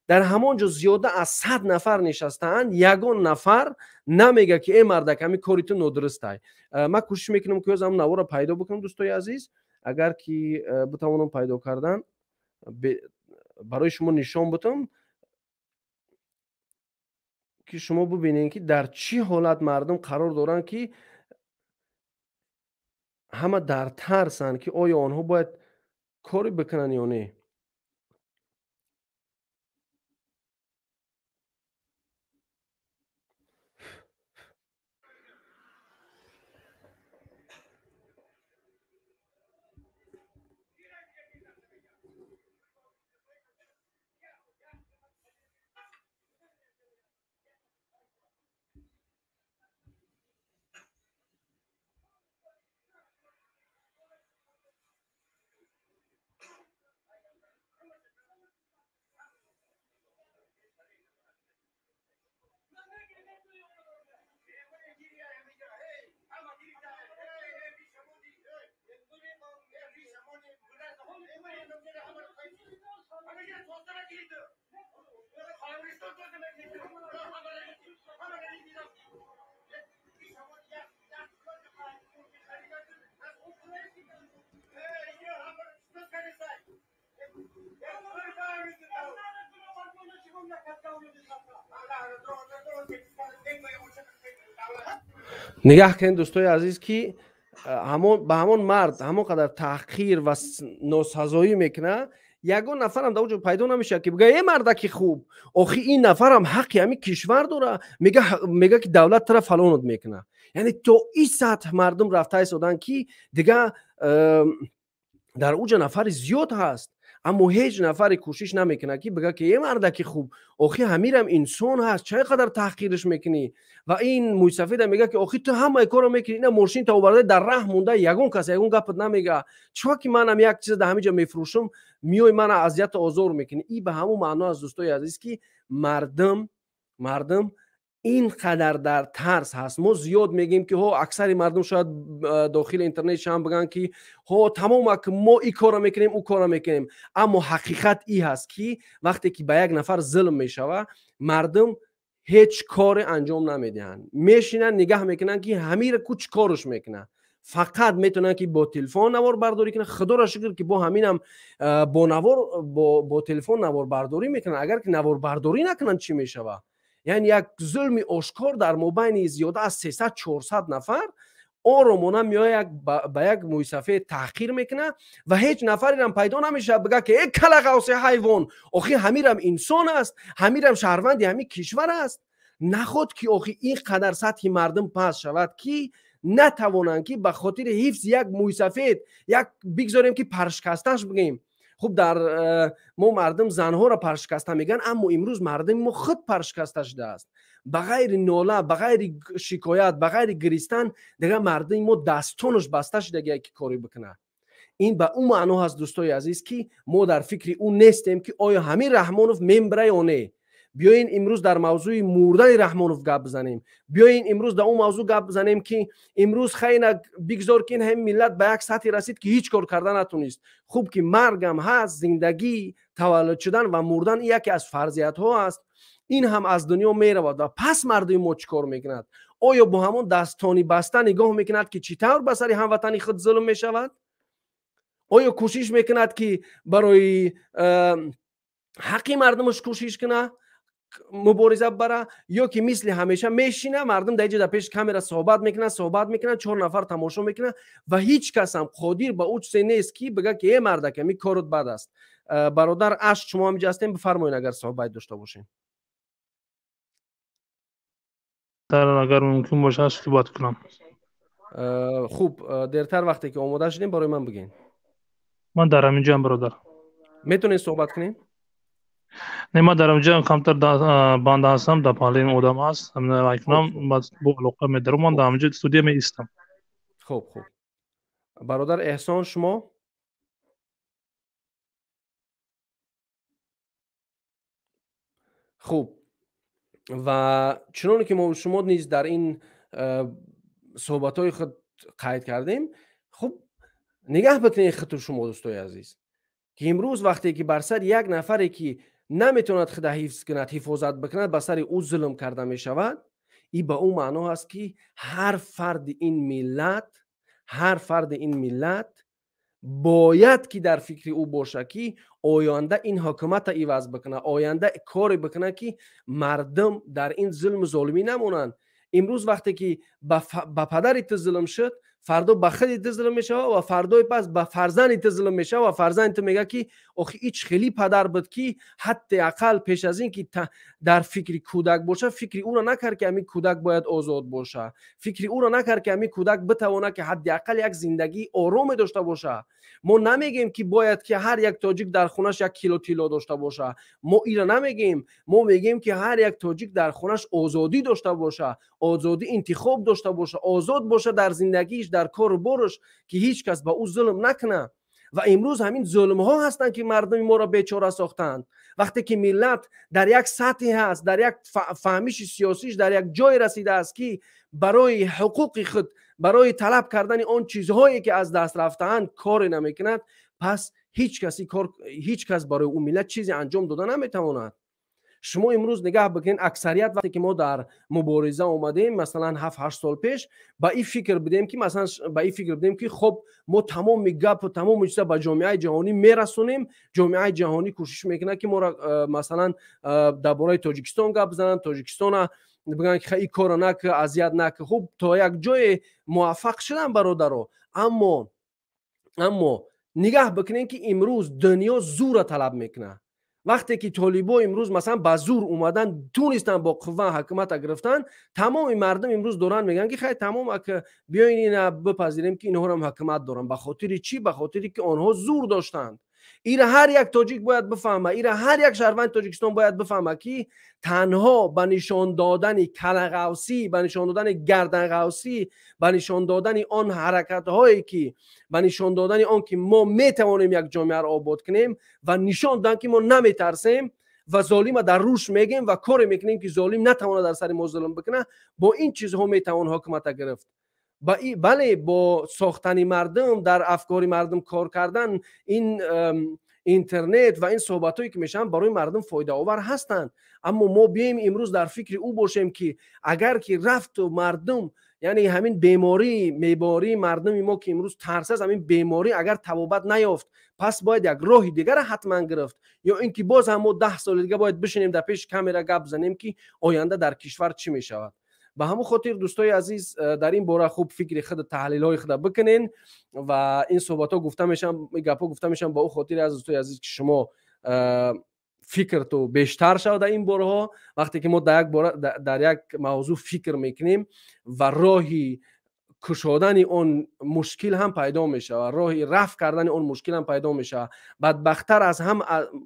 Дар ҳамон ҷо зиёда аз 100 нафар нишастаанд, ягон нафар намега, ки э мардак, ҳамин кори ту нодурустай. Ман кӯшиш мекунам, ки ҳамн наворро пайдо бикунам, дӯстои азиз, агар ки битавонам пайдо кардан, барои шумо нишон бутам, ки шумо бубинед, ки дар чӣ ҳолат мардум қарор доранд, ки ҳама дар тарсанд, ки оё онҳо бояд коре бикунанд ё не. Нигаҳ кунед, дӯстои азиз, ки ба ҳамон мард ҳамон қадар таҳқир ва носазоӣ мекунад, ягон нафарам дар оҷо пайдо намешавад, ки бигӯяд: э мардаки хуб, охи ин нафарам ҳаққи ҳамин кишвар дора. Мега, ки давлат тара фалонот мекунад. Яъне то ин сатҳ мардум рафта истоданд, ки дига дар уҷа нафари зиёд ҳаст, аммо ҳеҷ нафаре кӯшиш намекунад, ки бигӯяд, ки э мардаки хуб, охи ҳамирам инсон ҳаст, чӣ қадар таҳқирш мекунӣ? Ва ин мӯйсафеда мегӯяд, ки охи ту ҳамаи корро мекунӣ, ина мошинта оварда дар раҳ монда, ягон кас ягон гапат намега, чико ки манам як чиза дар ҳамин ҷо мефурӯшам, миёи мана азияту озор мекунӣ? И ба ҳамон маъно аст, дӯстои азиз, ки мардум ин қадар дар тарс ҳаст. Мо зиёд мегӯем, ки ҳо, аксари мардум шояд дохили интернет шаҳам бигӯянд, ки ҳо, тамомак мо ин корро мекунем, ӯ корро мекунем, аммо ҳақиқат и ҳаст, ки вақте ки ба як нафар зулм мешавад, мардум ҳеҷ коре анҷом намедиҳанд, мешинанд, нигаҳ мекунанд, ки ҳамира ку чӣ корш мекунад. Фақат метавонанд, ки бо телефон наворбардорӣ кунанд. Худоро шукр, ки бо ҳаминам бо навор, бо телефон наворбардорӣ мекунанд. Агар ки наворбардорӣ накунанд, чӣ мешавад? Яъне як зулми ошкор дар мобайни зиёда аз 300-400 нафар оромона меояд, ба як мӯйсафед таҳқир мекунад ва ҳеҷ нафарерам пайдо намешавад, бигӯяд, ки э калағавси ҳайвон, охи ҳамирам инсон аст, ҳамирам шаҳрванди ҳамин кишвар аст. Наход ки охи ин қадар сатҳи мардум паст шавад, ки натавонанд, ки ба хотири ҳифзи як мӯйсафед, як бигзорем, ки паршикасташ бигӯем. Хуб, дар мо мардум занҳоро паршикаста мегӯянд, аммо имрӯз мардуми мо худ паршикаста шудааст. Ба ғайри нола, ба ғайри шикоят, ба ғайри гиристан дигар мардуми мо дастонаш баста шудагия, ки коре бикунад. Ин ба ӯ маъно ҳаст, дӯстои азиз, ки мо дар фикри ӯ нестем, ки оё ҳамин Раҳмонов мембира ё не. Биёин имрӯз дар мавзӯи мурдани Раҳмонов гап бизанем. Биёин имрӯз дар он мавзӯъ гап бизанем, ки имрӯз хайна бигзор, ки ин ҳамин миллат ба як сатҳе расид, ки ҳеҷ кор карда натунист. Хуб ки маргам ҳаст, зиндагӣ, таваллуд шудан ва мурдан яке аз фарзиятҳо аст. Ин ҳам аз дунё меравад ва пас мардуми мо чӣ кор мекунад? Оё бо ҳамон дастони баста нигоҳ мекунад, ки чӣ тавр ба сари ҳамватани худ зулм мешавад? Оё кӯшиш мекунад, ки барои ҳаққи мардумаш кӯшиш кунад, мубориза бара, ё ки мисли ҳамеша мешина, мардум дар ҷо дар пеши камера суҳбат мекунад, 4 нафар тамошо мекунад ва ҳеҷ кас ҳам қодир ба ӯ чизе нест, ки бигӯяд, ки э мардак, ҳамин корот бад аст. Бародар Аш, шумо ҳам инҷо ҳастем, бифармоед агар суҳбат дошта бошем. Агар мумкин бошад суҳбат кунам. Хуб, дертар вақте ки омода шудем барои ман бигӯед. Ман дар ҳамин ҷоам, бародар. Метавонед суҳбат кунед? Не, ман дар ҳамин ҷоам, камтар банда ҳастам, дар паҳлӯи одам ҳаст, кунам, бо алоқа медарам, ман дар ҳамин ҷо студия меистам. Хуб, хуб. Бародар Эҳсон, шумо? Хуб, ва чуноне ки мо шумо низ дар ин суҳбатҳои худ қайд кардем, хуб нигаҳ бикунед худту шумо, дӯстои азиз, ки имрӯз вақте ки бар сари як нафаре ки наметавонад худа ҳифз кунад, ҳифозат бикунад, ба сари ӯ зулм карда мешавад, ин ба ӯ маъно аст, ки ҳар фарди ин миллат, ҳар фарди ин миллат бояд ки дар фикри ӯ бошад, ки оянда ин ҳукуматро иваз бикунад, оянда коре бикунад, ки мардум дар ин зулму золимӣ намонанд. Имрӯз вақте ки ба падари ту зулм шуд, фардо ба худи ту зулм мешавад ва фардои пас ба фарзанди ту зулм мешавад ва фарзанди ту мегӯяд, ки охи ич хеле падар буд, ки ҳадди ақал пеш аз ин ки дар фикри кӯдак бошад, фикри ӯро накард, ки ҳамин кӯдак бояд озод бошад, фикри ӯро накард, ки ҳамин кӯдак битавонад, ки ҳадди ақал як зиндагии ороме дошта бошад. Мо намегӯем, ки бояд ки ҳар як тоҷик дар хонаш 1 кило тилло дошта бошад. Мо инро намегӯем. Мо мегӯем, ки ҳар як тоҷик дар хонаш озодӣ дошта бошад, озодӣ интихоб дошта бошад, озод бошад дар зиндагиаш, дар кору бораш, ки ҳеҷ кас ба ӯ зулм накунад. Ва имрӯз ҳамин зулмҳо ҳастанд, ки мардуми моро бечора сохтанд. Вақте ки миллат дар як сатҳе ҳаст, дар як фаҳмиши сиёсиш дар як ҷое расидааст, ки барои ҳуқуқи худ, барои талаб кардани он чизҳое ки аз даст рафтаанд коре намекунад, пас ҳеҷ кас барои ӯ миллат чизе анҷом дода наметавонад. Шумо имрӯз нигаҳ бикунед, аксарият вақте ки мо дар мубориза омадем, масалан 7-8 сол пеш, ба ин фикр будем, ки масалан ба ин фикр будем, ки хоб мо тамоми гапу тамоми чиза ба ҷомеаи ҷаҳонӣ мерасонем. Ҷомеаи ҷаҳонӣ кӯшиш мекунад, ки моро масалан дар бораи Тоҷикистон гап бизананд, Тоҷикистона бигӯянд, ки ин корро накун, азият накун. Хуб, то як ҷое муваффақ шуданд, бародаро, аммо нигаҳ бикунед, ки имрӯз дунё зӯра талаб мекунад. Вақте ки толибо имрӯз масалан ба зур омадан, тунистанд бо қувва ҳукуматро гирифтан, тамоми мардум имрӯз доранд мегӯянд, ки хай тамом, биёин ина бипазирем, ки инҳоро ҳам ҳукумат доранд. Ба хотири чӣ? Ба хотири ки онҳо зур доштанд. Ира ҳар як тоҷик бояд бифаҳма, ира ҳар як шаҳрванди Тоҷикистон бояд бифаҳма, ки танҳо ба нишон додани калағавсӣ, ба нишон додани гарданғавсӣ, ба нишон додани он ҳаракатҳое ки, ба нишон додани он ки мо метавонем як ҷомеаро обод кунем ва нишон додан, ки мо наметарсем ва золима дар рӯш мегӯем ва коре мекунем, ки золим натавонад дар сари мо зулм бикунад, бо ин чизҳо метавон ҳукуматро гирифт. Бале, бо сохтани мардум, дар афкори мардум кор кардан, ин интернет ва ин суҳбатҳое ки мешаванд барои мардум фоидаовар ҳастанд. Аммо мо биёем имрӯз дар фикри ӯ бошем, ки агар ки рафту мардум, яъне ҳамин бемории мардуми мо, ки имрӯз тарс аст, ҳамин беморӣ агар табобат наёфт, пас бояд як роҳи дигарро ҳатман гирифт. Ё ин ки боз ҳам мо 10 соли дига бояд бишинем дар пеши камера гап занем, ки оянда дар кишвар чӣ мешавад. Ба ҳамон хотир, дӯстои азиз, дар ин бора хуб фикри худ, таҳлилҳои худа бикунен ва ин суҳбатҳо гуфта мешаванд, ин гапҳо гуфта мешаванд ба ӯ хотири аз дӯстои азиз, ки шумо фикрту бештар шавад дар ин борҳо. Вақте ки мо дар як бора, дар як мавзӯъ фикр мекунем ва роҳи кушодани он мушкил ҳам пайдо мешавад, роҳи рафъ кардани он мушкил ҳам пайдо мешавад. Бадбахттар аз ҳам,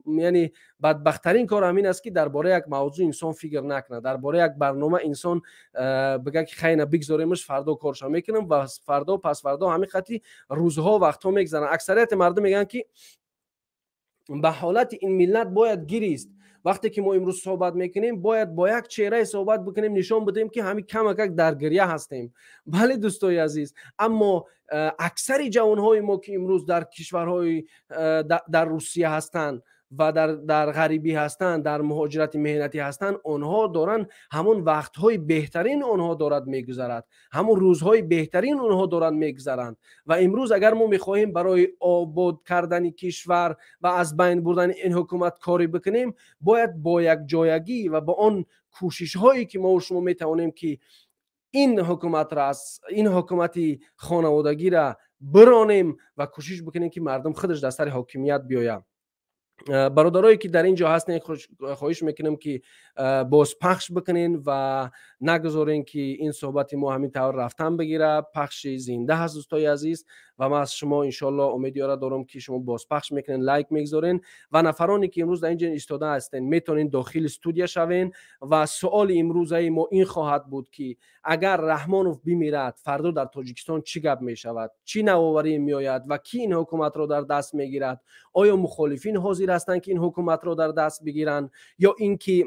яъне бадбахттарин кор ҳамин аст, ки дар бораи як мавзӯъ инсон фикр накунад, дар бораи як барнома инсон бигӯяд, ки хайна бигзоремаш, фардо корша мекунам ва фардо пасфардо ҳамин хати рӯзҳо вақтҳо мегзаранд. Аксарияти мардум мегӯянд, ки ба ҳолати ин миллат бояд гирист, Вақте ки мо имрӯз суҳбат мекунем, бояд бо як чеҳрае суҳбат бикунем, нишон бидем, ки ҳамин камакак дар гирья ҳастем. Бале, дӯстои азиз, аммо аксари ҷавонҳои мо, ки имрӯз дар кишварҳои дар Русия ҳастанд ва дар ғарибӣ ҳастанд, дар муҳоҷирати меҳнатӣ ҳастанд, онҳо доранд ҳамон вақтҳои беҳтарин онҳо дорад мегузарад, ҳамон рӯзҳои беҳтарин онҳо доранд мегузаранд. Ва имрӯз агар мо мехоҳем барои обод кардани кишвар ва аз байн бурдани ин ҳукумат корӣ бикунем, бояд бо якҷоягӣ ва бо он кӯшишҳое, ки мо шумо метавонем, ки ин ҳукуматро аз ин ҳукумати хонаводагиро биронем ва кӯшиш бикунем, ки мардум худаш дар сари ҳокимият биёяд. Бародарое, ки дар ин ҷо ҳастен, хоҳиш мекунам, ки бозпахш бикунен ва нагузорен, ки ин суҳбати мо ҳамин тавр рафтан бигира. Пахши зинда ҳаст, дӯстои азиз, ва ман аз шумо иншоалло умедиёра дорам, ки шумо бозпахш мекунен, лайк мегузорен. Ва нафароне, ки имрӯз дар ин ҷо истода ҳастен, метавонен дохили студия шавен. Ва суоли имрӯзаи мо ин хоҳад буд, ки агар Раҳмонов бимирад, фардо дар Тоҷикистон чӣ гап мешавад, чӣ навоварӣ меояд ва кӣ ин ҳукуматро дар даст мегирад? Оё мухолифин ҳозир ҳастанд, ки ин ҳукуматро дар даст бигиранд, ё ин ки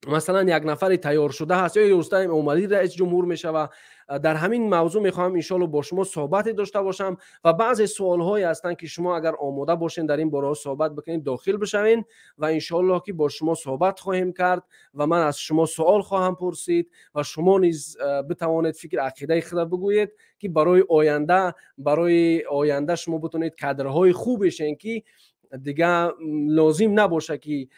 масалан як нафари тайёршуда ҳаст, ё Рустам Эмомалӣ раис ҷумҳур мешавад? Дар ҳамин мавзӯъ мехоҳам иншоалло бо шумо суҳбате дошта бошам ва баъзе суолҳое ҳастанд, ки шумо агар омода бошед дар ин бораҳо суҳбат бикунед, дохил бишавед ва иншоаллоҳ, ки бо шумо суҳбат хоҳем кард ва ман аз шумо суол хоҳам пурсид ва шумо низ битавонед фикр ақидаи худро бигӯед, ки барои оянда шумо битавонед кадрҳои хубешен, ки дига лозим набошад, ки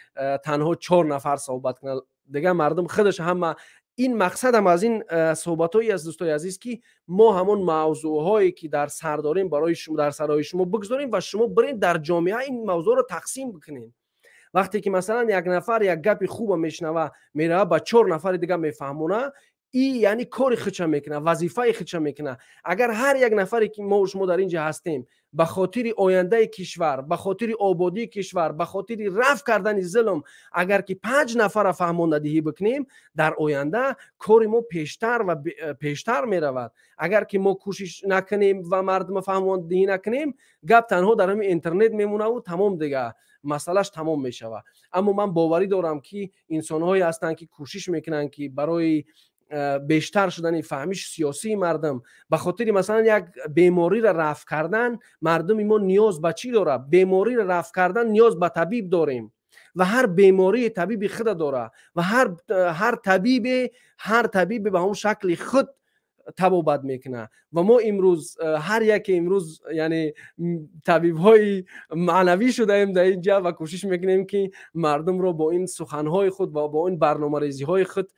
танҳо чор нафар суҳбат кунанд, дига мардум худаш ҳама. Ин мақсадам аз ин суҳбатҳое аст, дӯстои азиз, ки мо ҳамон мавзӯъҳое, ки дар сар дорем, барои шумо дар сарҳои шумо бигзорем ва шумо биред дар ҷомеа ин мавзӯъро тақсим бикунед. Вақте ки масалан як нафар як гапи хуба мешунава, мерава, ба чор нафари дига мефаҳмона, и яъне кори худша мекунад, вазифаи худша мекунад. Агар ҳар як нафаре, ки мо шумо дар ин ҷа ҳастем, ба хотири ояндаи кишвар, ба хотири ободии кишвар, ба хотири рафъ кардани зулм, агар ки панҷ нафара фаҳмондадиҳӣ бикунем, дар оянда кори мо пештар ва пештар меравад. Агар ки мо кӯшиш накунем ва мардума фаҳмондадиҳӣ накунем, гап танҳо дар ҳамин интернет мемонаву тамом, дига масъалаш тамом мешавад. Аммо ман боварӣ дорам, ки инсонҳое ҳастанд, ки кӯшиш мекунанд, ки барои бештар шудани фаҳмиши сиёсии мардум, ба хотири масалан як бемориро рафъ кардан мардуми мо ниёз ба чӣ дорад? Бемориро рафъ кардан ниёз ба табиб дорем ва ҳар беморие табиби худа дорад ва ҳар табибе ба ҳамон шакли худ табобат мекунад. Ва мо имрӯз ҳар яке имрӯз яъне табибҳои маънавӣ шудаем дар ин ҷа ва кӯшиш мекунем, ки мардумро бо ин суханҳои худ ва бо ин барномарезиҳои худ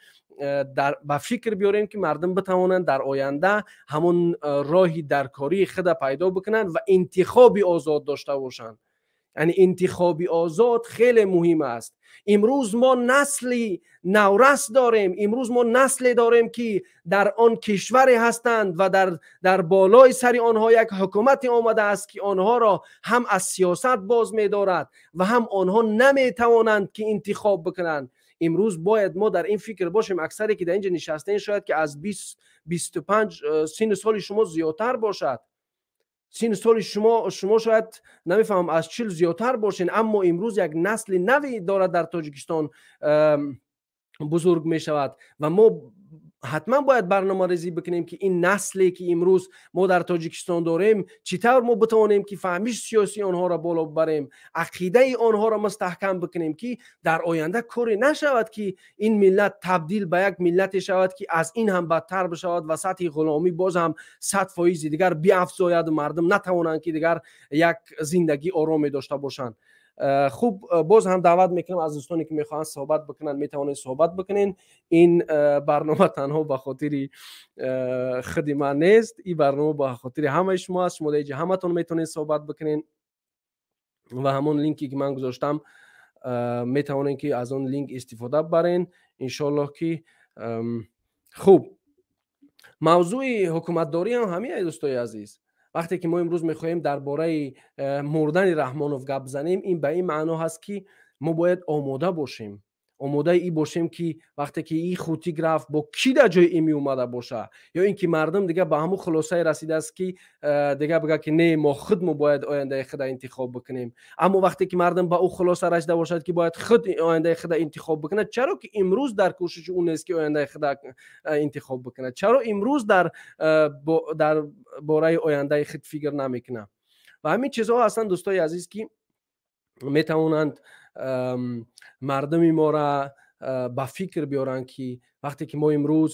ба фикр биёрем, ки мардум битавонанд дар оянда ҳамон роҳи даркории худа пайдо бикунанд ва интихоби озод дошта бошанд. Яъне интихоби озод хеле муҳим аст. Имрӯз мо насли наврас дорем, имрӯз мо насле дорем, ки дар он кишваре ҳастанд ва дар болои сари онҳо як ҳукумате омадааст, ки онҳоро ҳам аз сиёсат боз медорад ва ҳам онҳо наметавонанд, ки интихоб бикунанд. Имрӯз бояд мо дар ин фикр бошем. Аксаре, ки дар ин ҷо нишастаем, шояд ки аз 20-25 синну соли шумо зиёдтар бошад. Синну соли шумо шояд, намефаҳмам, аз 40 зиёдтар бошен, аммо имрӯз як насли нави дорад дар Тоҷикистон бузург мешавад ва мо ҳатман бояд барномарезӣ бикунем, ки ин насле, ки имрӯз мо дар Тоҷикистон дорем, чӣ тавр мо битавонем, ки фаҳмиши сиёсии онҳоро боло бибарем, ақидаи онҳоро мустаҳкам бикунем, ки дар оянда коре нашавад, ки ин миллат табдил ба як миллате шавад, ки аз ин ҳам бадтар бишавад ва сатҳи ғуломӣ боз ҳам 100 фоизи дигар биафзояду мардум натавонанд, ки дигар як зиндагии ороме дошта бошанд. Хуб, боз ҳам даъват мекунам аз дӯстоне, ки мехоҳанд суҳбат бикунанд, метавонед суҳбат бикунед. Ин барнома танҳо ба хотири худи ман нест, ин барнома ба хотири ҳамаи шумо аст. Шумо дар инҷа ҳаматон метавонед суҳбат бикунед ва ҳамон линке, ки ман гузоштам, метавонед, ки аз он линк истифода барен, иншоаллоҳ ки. Хуб, мавзӯи ҳукуматдорӣ ҳам ҳамин, дӯстои азиз. Вақте ки мо имрӯз мехоҳем дар бораи мурдани Раҳмонов гап занем, ин ба ин маъно ҳаст, ки мо бояд омода бошем. Омодаи и бошем, ки вақте ки и хутик рафт, бо кӣ дар ҷои и меомада боша, ё ин ки мардум дига ба ҳамун хулосае расидааст, ки дига бигӯяд, ки не, мо худ мо бояд ояндаи худа интихоб бикунем. Аммо вақте ки мардум ба ӯ хулоса расида бошад, ки бояд худ ояндаи худа интихоб бикунад, чаро ки имрӯз дар кӯшиши ӯ нест, ки ояндаи худа интихоб бикунад? Чаро имрӯз дар бораи ояндаи худ фикр намекунад? Ва ҳамин чизҳо ҳастанд, дӯстои азиз, ки метавонанд мардуми моро ба фикр биёранд, ки вақте ки мо имрӯз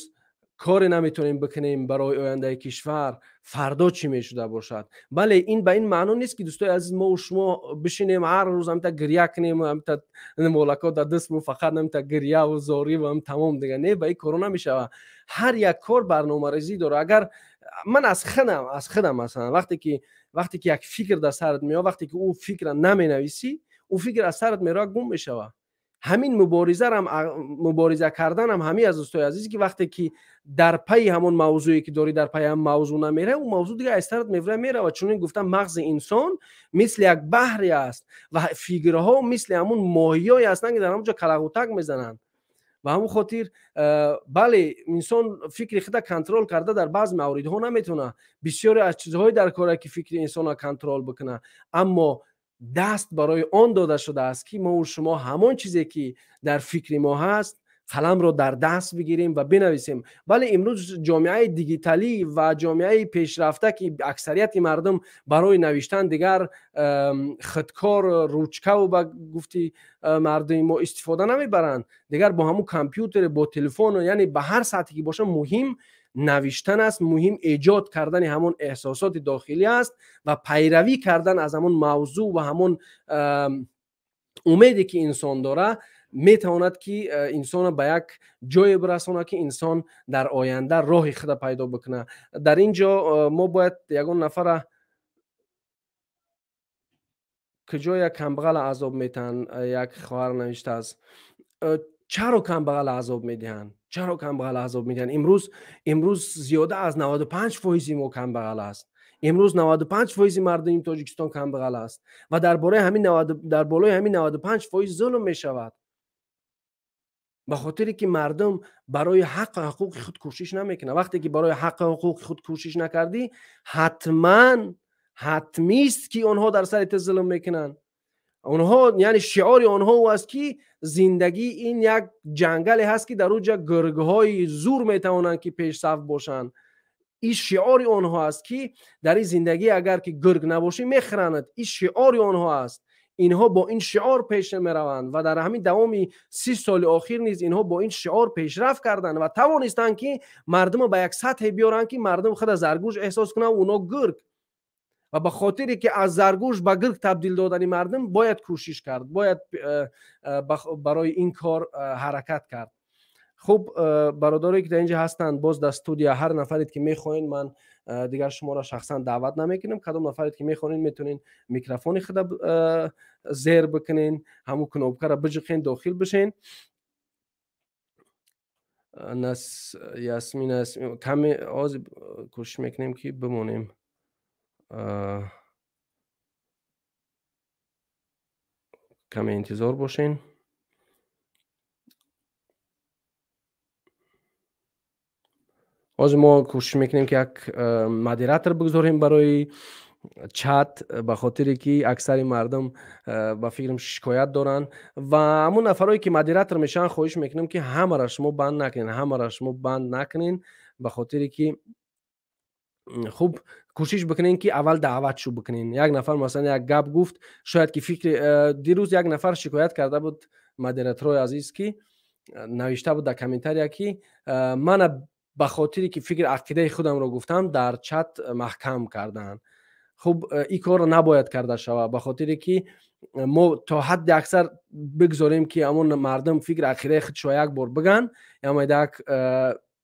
коре наметавонем бикунем барои ояндаи кишвар, фардо чӣ мешуда бошад? Бале, ин ба ин маъно нест, ки, дӯстои азиз, мо шумо бишинем, ҳар рӯз ҳамта гиря кунем, ҳамта молако дар дастму фақат ҳамта гиряву зориву ҳам тамом, дига не, ба ин коро намешавад. Ҳар як кор барномарезӣ дорад. Агар ман аз худам масалан, вақте ки як фикр дар сарат меояд, вақте ки ӯ фикра наменависӣ, ӯ фикр аз сарат мерояд, гум мешавад. Ҳамин муборизарам, мубориза карданам ҳамин аз, дӯстои азиз, ки вақте ки дар пайи ҳамон мавзӯе ки дорӣ, дар пайи ҳамон мавзӯъ намеравӣ, ӯ мавзӯъ дига аз сарат мевра меравад. Чунин гуфтам, мағзи инсон мисли як баҳре аст ва фикрҳо мисли ҳамон моҳиёе ҳастанд, ки дар ҳамон ҷо калағутак мезананд. Ба ҳамон хотир, бале, инсон фикри худа контрол карда дар баъзе мавридҳо наметавонад. Бисёре аз чизҳое дар коре, ки фикри инсонро контрол бикунад, аммо даст барои он дода шудааст, ки мову шумо ҳамон чизе ки дар фикри мо ҳаст, қаламро дар даст бигирем ва бинависем. Бале, имрӯз ҷомеаи дигиталӣ ва ҷомеаи пешрафта, ки аксарияти мардум барои навиштан дигар худкор, ручкаву, ба гуфти мардуми мо, истифода намебаранд, дигар бо ҳамун компютер, бо телефон, яъне ба ҳар сатҳе ки боша, муҳим навиштан аст, муҳим эҷод кардани ҳамон эҳсосоти дохилӣ аст ва пайравӣ кардан аз ҳамон мавзӯъ ва ҳамон умеде, ки инсон дора, метавонад, ки инсонро ба як ҷое бирасонад, ки инсон дар оянда роҳи худа пайдо бикунад. Дар ин ҷо мо бояд ягон нафара куҷо як камбағала азоб метаҳанд, як хоҳар навиштааст. Чаро камбағала азоб медиҳанд? Чаро камбағала азоб медиҳанд? Имрӯз зиёда аз 95 фоизи мо камбағал аст. Имрӯз 95 фоизи мардуми Тоҷикистон камбағал аст ва дар бораи ҳамин дар болои ҳамин 95 фоиз зулм мешавад, ба хотире ки мардум барои ҳаққу ҳуқуқи худ кӯшиш намекунад. Вақте ки барои ҳаққу ҳуқуқи худ кӯшиш накардӣ, ҳатман ҳатмист, ки онҳо дар сари ту зулм мекунанд. Онҳо, яъне шиори онҳо ӯ аст, ки зиндагӣ ин як ҷангале ҳаст, ки дар он ҷа гургҳои зур метавонанд, ки пешсаф бошанд. Ин шиори онҳо аст, ки дар ин зиндагӣ агар ки гург набошӣ, мехӯранад. Ин шиори онҳо аст. Инҳо бо ин шиор пеш мераванд ва дар ҳамин давоми 30 соли охир низ инҳо бо ин шиор пешрафт карданд ва тавонистанд, ки мардумро ба як сатҳе биёранд, ки мардум худа заргӯш эҳсос кунанд, оно гург. Ва ба хотире ки аз заргӯш ба гург табдил додани мардум бояд кӯшиш кард, бояд барои ин кор ҳаракат кард. Хуб, бародарое ки дар инҷа ҳастанд, боз дар студия, ҳар нафаред ки мехоҳед, ман дигар шуморо шахсан даъват намекунам, кадом нафаред ки мехоҳед, метавонед микрофони худа зер бикунен, ҳамун кнопкаро биҷиқен, дохил бишен. Ясмин, каме ҳозир кӯшиш мекунем, ки бимонем. Каме интизор бошен. Ҳозир мо кӯшиш мекунем, ки як модератор бигзорем барои чат, ба хотире ки аксари мардум, ба фикрам, шикоят доранд. Ва ҳамун нафарое ки модератор мешаванд, хоҳиш мекунем, ки ҳамаро шумо банд накунед, ҳамаро шумо банд накунед, ба хотире ки, хуб, кӯшиш бикунед, ки аввал даъватшу бикунед. Як нафар, масалан, як гап гуфт, шояд ки фикри дирӯз як нафар шикоят карда буд, модераторҳои азиз, ки навишта буд дар комментария, ки мана ба хотире ки фикри ақидаи худамро гуфтам, дар чат маҳкам карданд. Хуб, ин корро набояд карда шавад, ба хотире ки мо то ҳадди аксар бигзорем, ки ҳамон мардум фикри ақидаи худшо як бор бигӯянд, ямайдак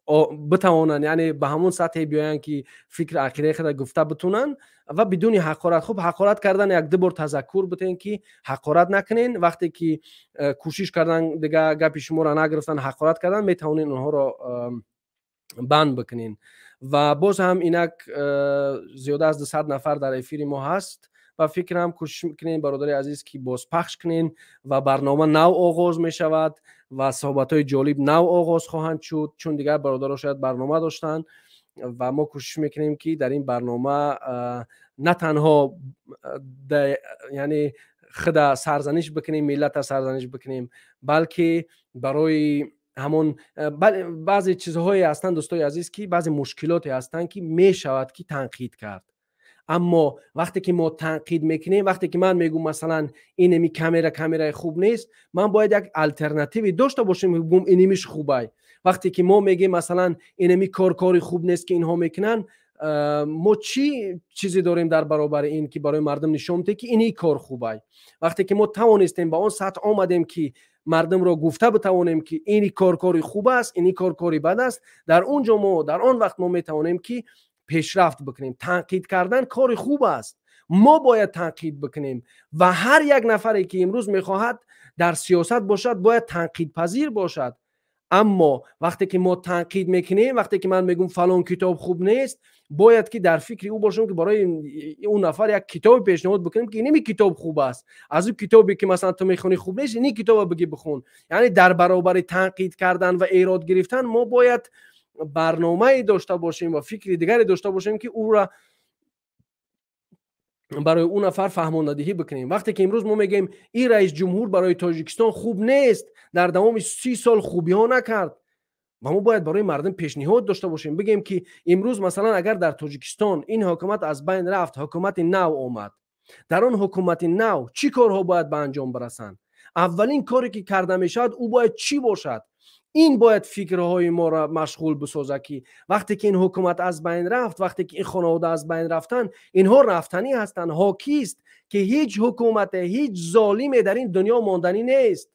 битавонанд, яъне ба ҳамон сатҳе биёянд, ки фикри ақидаи худа гуфта битунанд ва бидуни ҳақорат. Хуб, ҳақорат кардан, як ду бор тазаккур битен, ки ҳақорат накунен. Вақте ки кӯшиш кардан, дига гапи шуморо нагирифтан, ҳақорат кардан, метавонед онҳоро банд бикунен. Ва боз ҳам инак зиёда аз 200 нафар дар эфири мо ҳаст. Ба фикрам, кӯшиш мекунем, бародари азиз, ки бозпахш кунем ва барнома нав оғоз мешавад ва суҳбатҳои ҷолиб нав оғоз хоҳанд шуд, чун дигар бародаро шояд барнома доштанд ва мо кӯшиш мекунем, ки дар ин барнома на танҳо, яъне, худа сарзаниш бикунем, миллата сарзаниш бикунем, балки барои ҳамон баъзе чизҳое ҳастанд, дӯстои азиз, ки баъзе мушкилоте ҳастанд, ки мешавад ки танқид кард. Аммо вақте ки мо танқид мекунем, вақте ки ман мегӯм, масалан, инеми камера камераи хуб нест, ман бояд як алтернативе дошта бошем, гум инемиш хубай. Вақте ки мо мегӯем, масалан, инеми кор кори хуб нест, ки инҳо мекунанд, мо чӣ чизе дорем дар баробари ин, ки барои мардум нишон диҳем, ки ини кор хубай? Вақте ки мо тавонистем, ба он сатҳ омадем, ки мардумро гуфта битавонем, ки ини кор кори хуб аст, ини кор кори бад аст, дар он ҷо мо, дар он вақт мо метавонем, ки пешрафт бикунем. Танқид кардан кори хуб аст, мо бояд танқид бикунем ва ҳар як нафаре, ки имрӯз мехоҳад дар сиёсат бошад, бояд танқидпазир бошад. Аммо вақте ки мо танқид мекунем, вақте ки ман мегӯм, фалон китоб хуб нест, бояд ки дар фикри ӯ бошем, ки барои ӯ нафар як китобе пешниҳод бикунем, ки иними китоб хуб аст, аз ӯ китобе, ки масалан ту мехонӣ, хуб нест, ини китобро бигӣ, бихун. Яъне дар баробари танқид кардан ва эрод гирифтан мо бояд барномае дошта бошем ва фикри дигаре дошта бошем, ки ӯра барои ӯ нафар фаҳмондадиҳӣ бикунем. Вақте ки имрӯз мо мегӯем, ин раис ҷумҳур барои Тоҷикистон хуб нест, дар давоми 30 сол хубиҳо накард, ва мо бояд барои мардум пешниҳод дошта бошем, бигӯем, ки имрӯз, масалан, агар дар Тоҷикистон ин ҳукумат аз байн рафт, ҳукумати нав омад, дар он ҳукумати нав чӣ корҳо бояд ба анҷом барасанд, аввалин коре, ки карда мешавад, ӯ бояд чӣ бошад. Ин бояд фикрҳои моро машғул бисозад, ки вақте ки ин ҳукумат аз байн рафт, вақте ки ин хонавода аз байн рафтанд, инҳо рафтанӣ ҳастанд. Ҳокист, ки ҳеҷ ҳукумате, ҳеҷ золиме дар ин дунё монданӣ нест.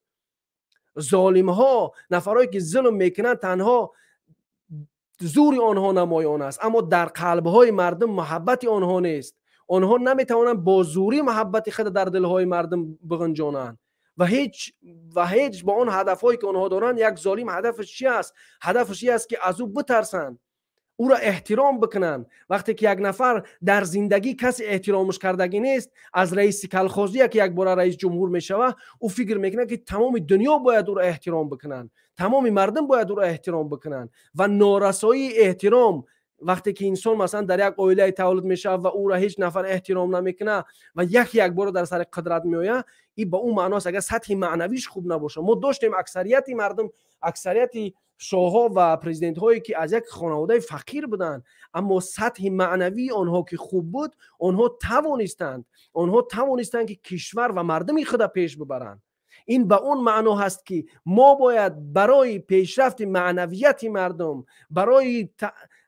Золимҳо, нафарое, ки зулм мекунанд, танҳо зури онҳо намоён аст, аммо дар қалбҳои мардум муҳаббати онҳо нест. Онҳо наметавонанд бо зурӣ муҳаббати худа дар дилҳои мардум биғинҷонанд ва ҳеҷ бо он ҳадафҳое, ки онҳо доранд. Як золим ҳадафаш чи аст? Ҳадафаш чи аст, ки аз ӯ битарсанд, ӯро эҳтиром бикунанд. Вақте ки як нафар дар зиндагӣ касе эҳтиромаш кардагӣ нест, аз раиси колхозия ки якбора раис ҷумҳур мешавад, ӯ фикр мекунад, ки тамоми дунё бояд ӯро эҳтиром бикунанд, тамоми мардум бояд ӯро эҳтиром бикунанд. Ва норасоии эҳтиром, вақте ки инсон, масалан, дар як оилае таваллуд мешавад ва ӯро ҳеҷ нафар эҳтиром намекунад ва як якбора дар сари қудрат меояд, ин ба ӯ маъно аст, агар сатҳи маънавиш хуб набошад. Мо доштем аксарияти мардум, аксарияти шоҳҳо ва президентҳое, ки аз як хонаводаи фақир буданд, аммо сатҳи маънавии онҳо ки хуб буд, онҳо тавонистанд, ки кишвар ва мардуми худа пеш бибаранд. Ин ба он маъно ҳаст, ки мо бояд барои пешрафти маънавияти мардум,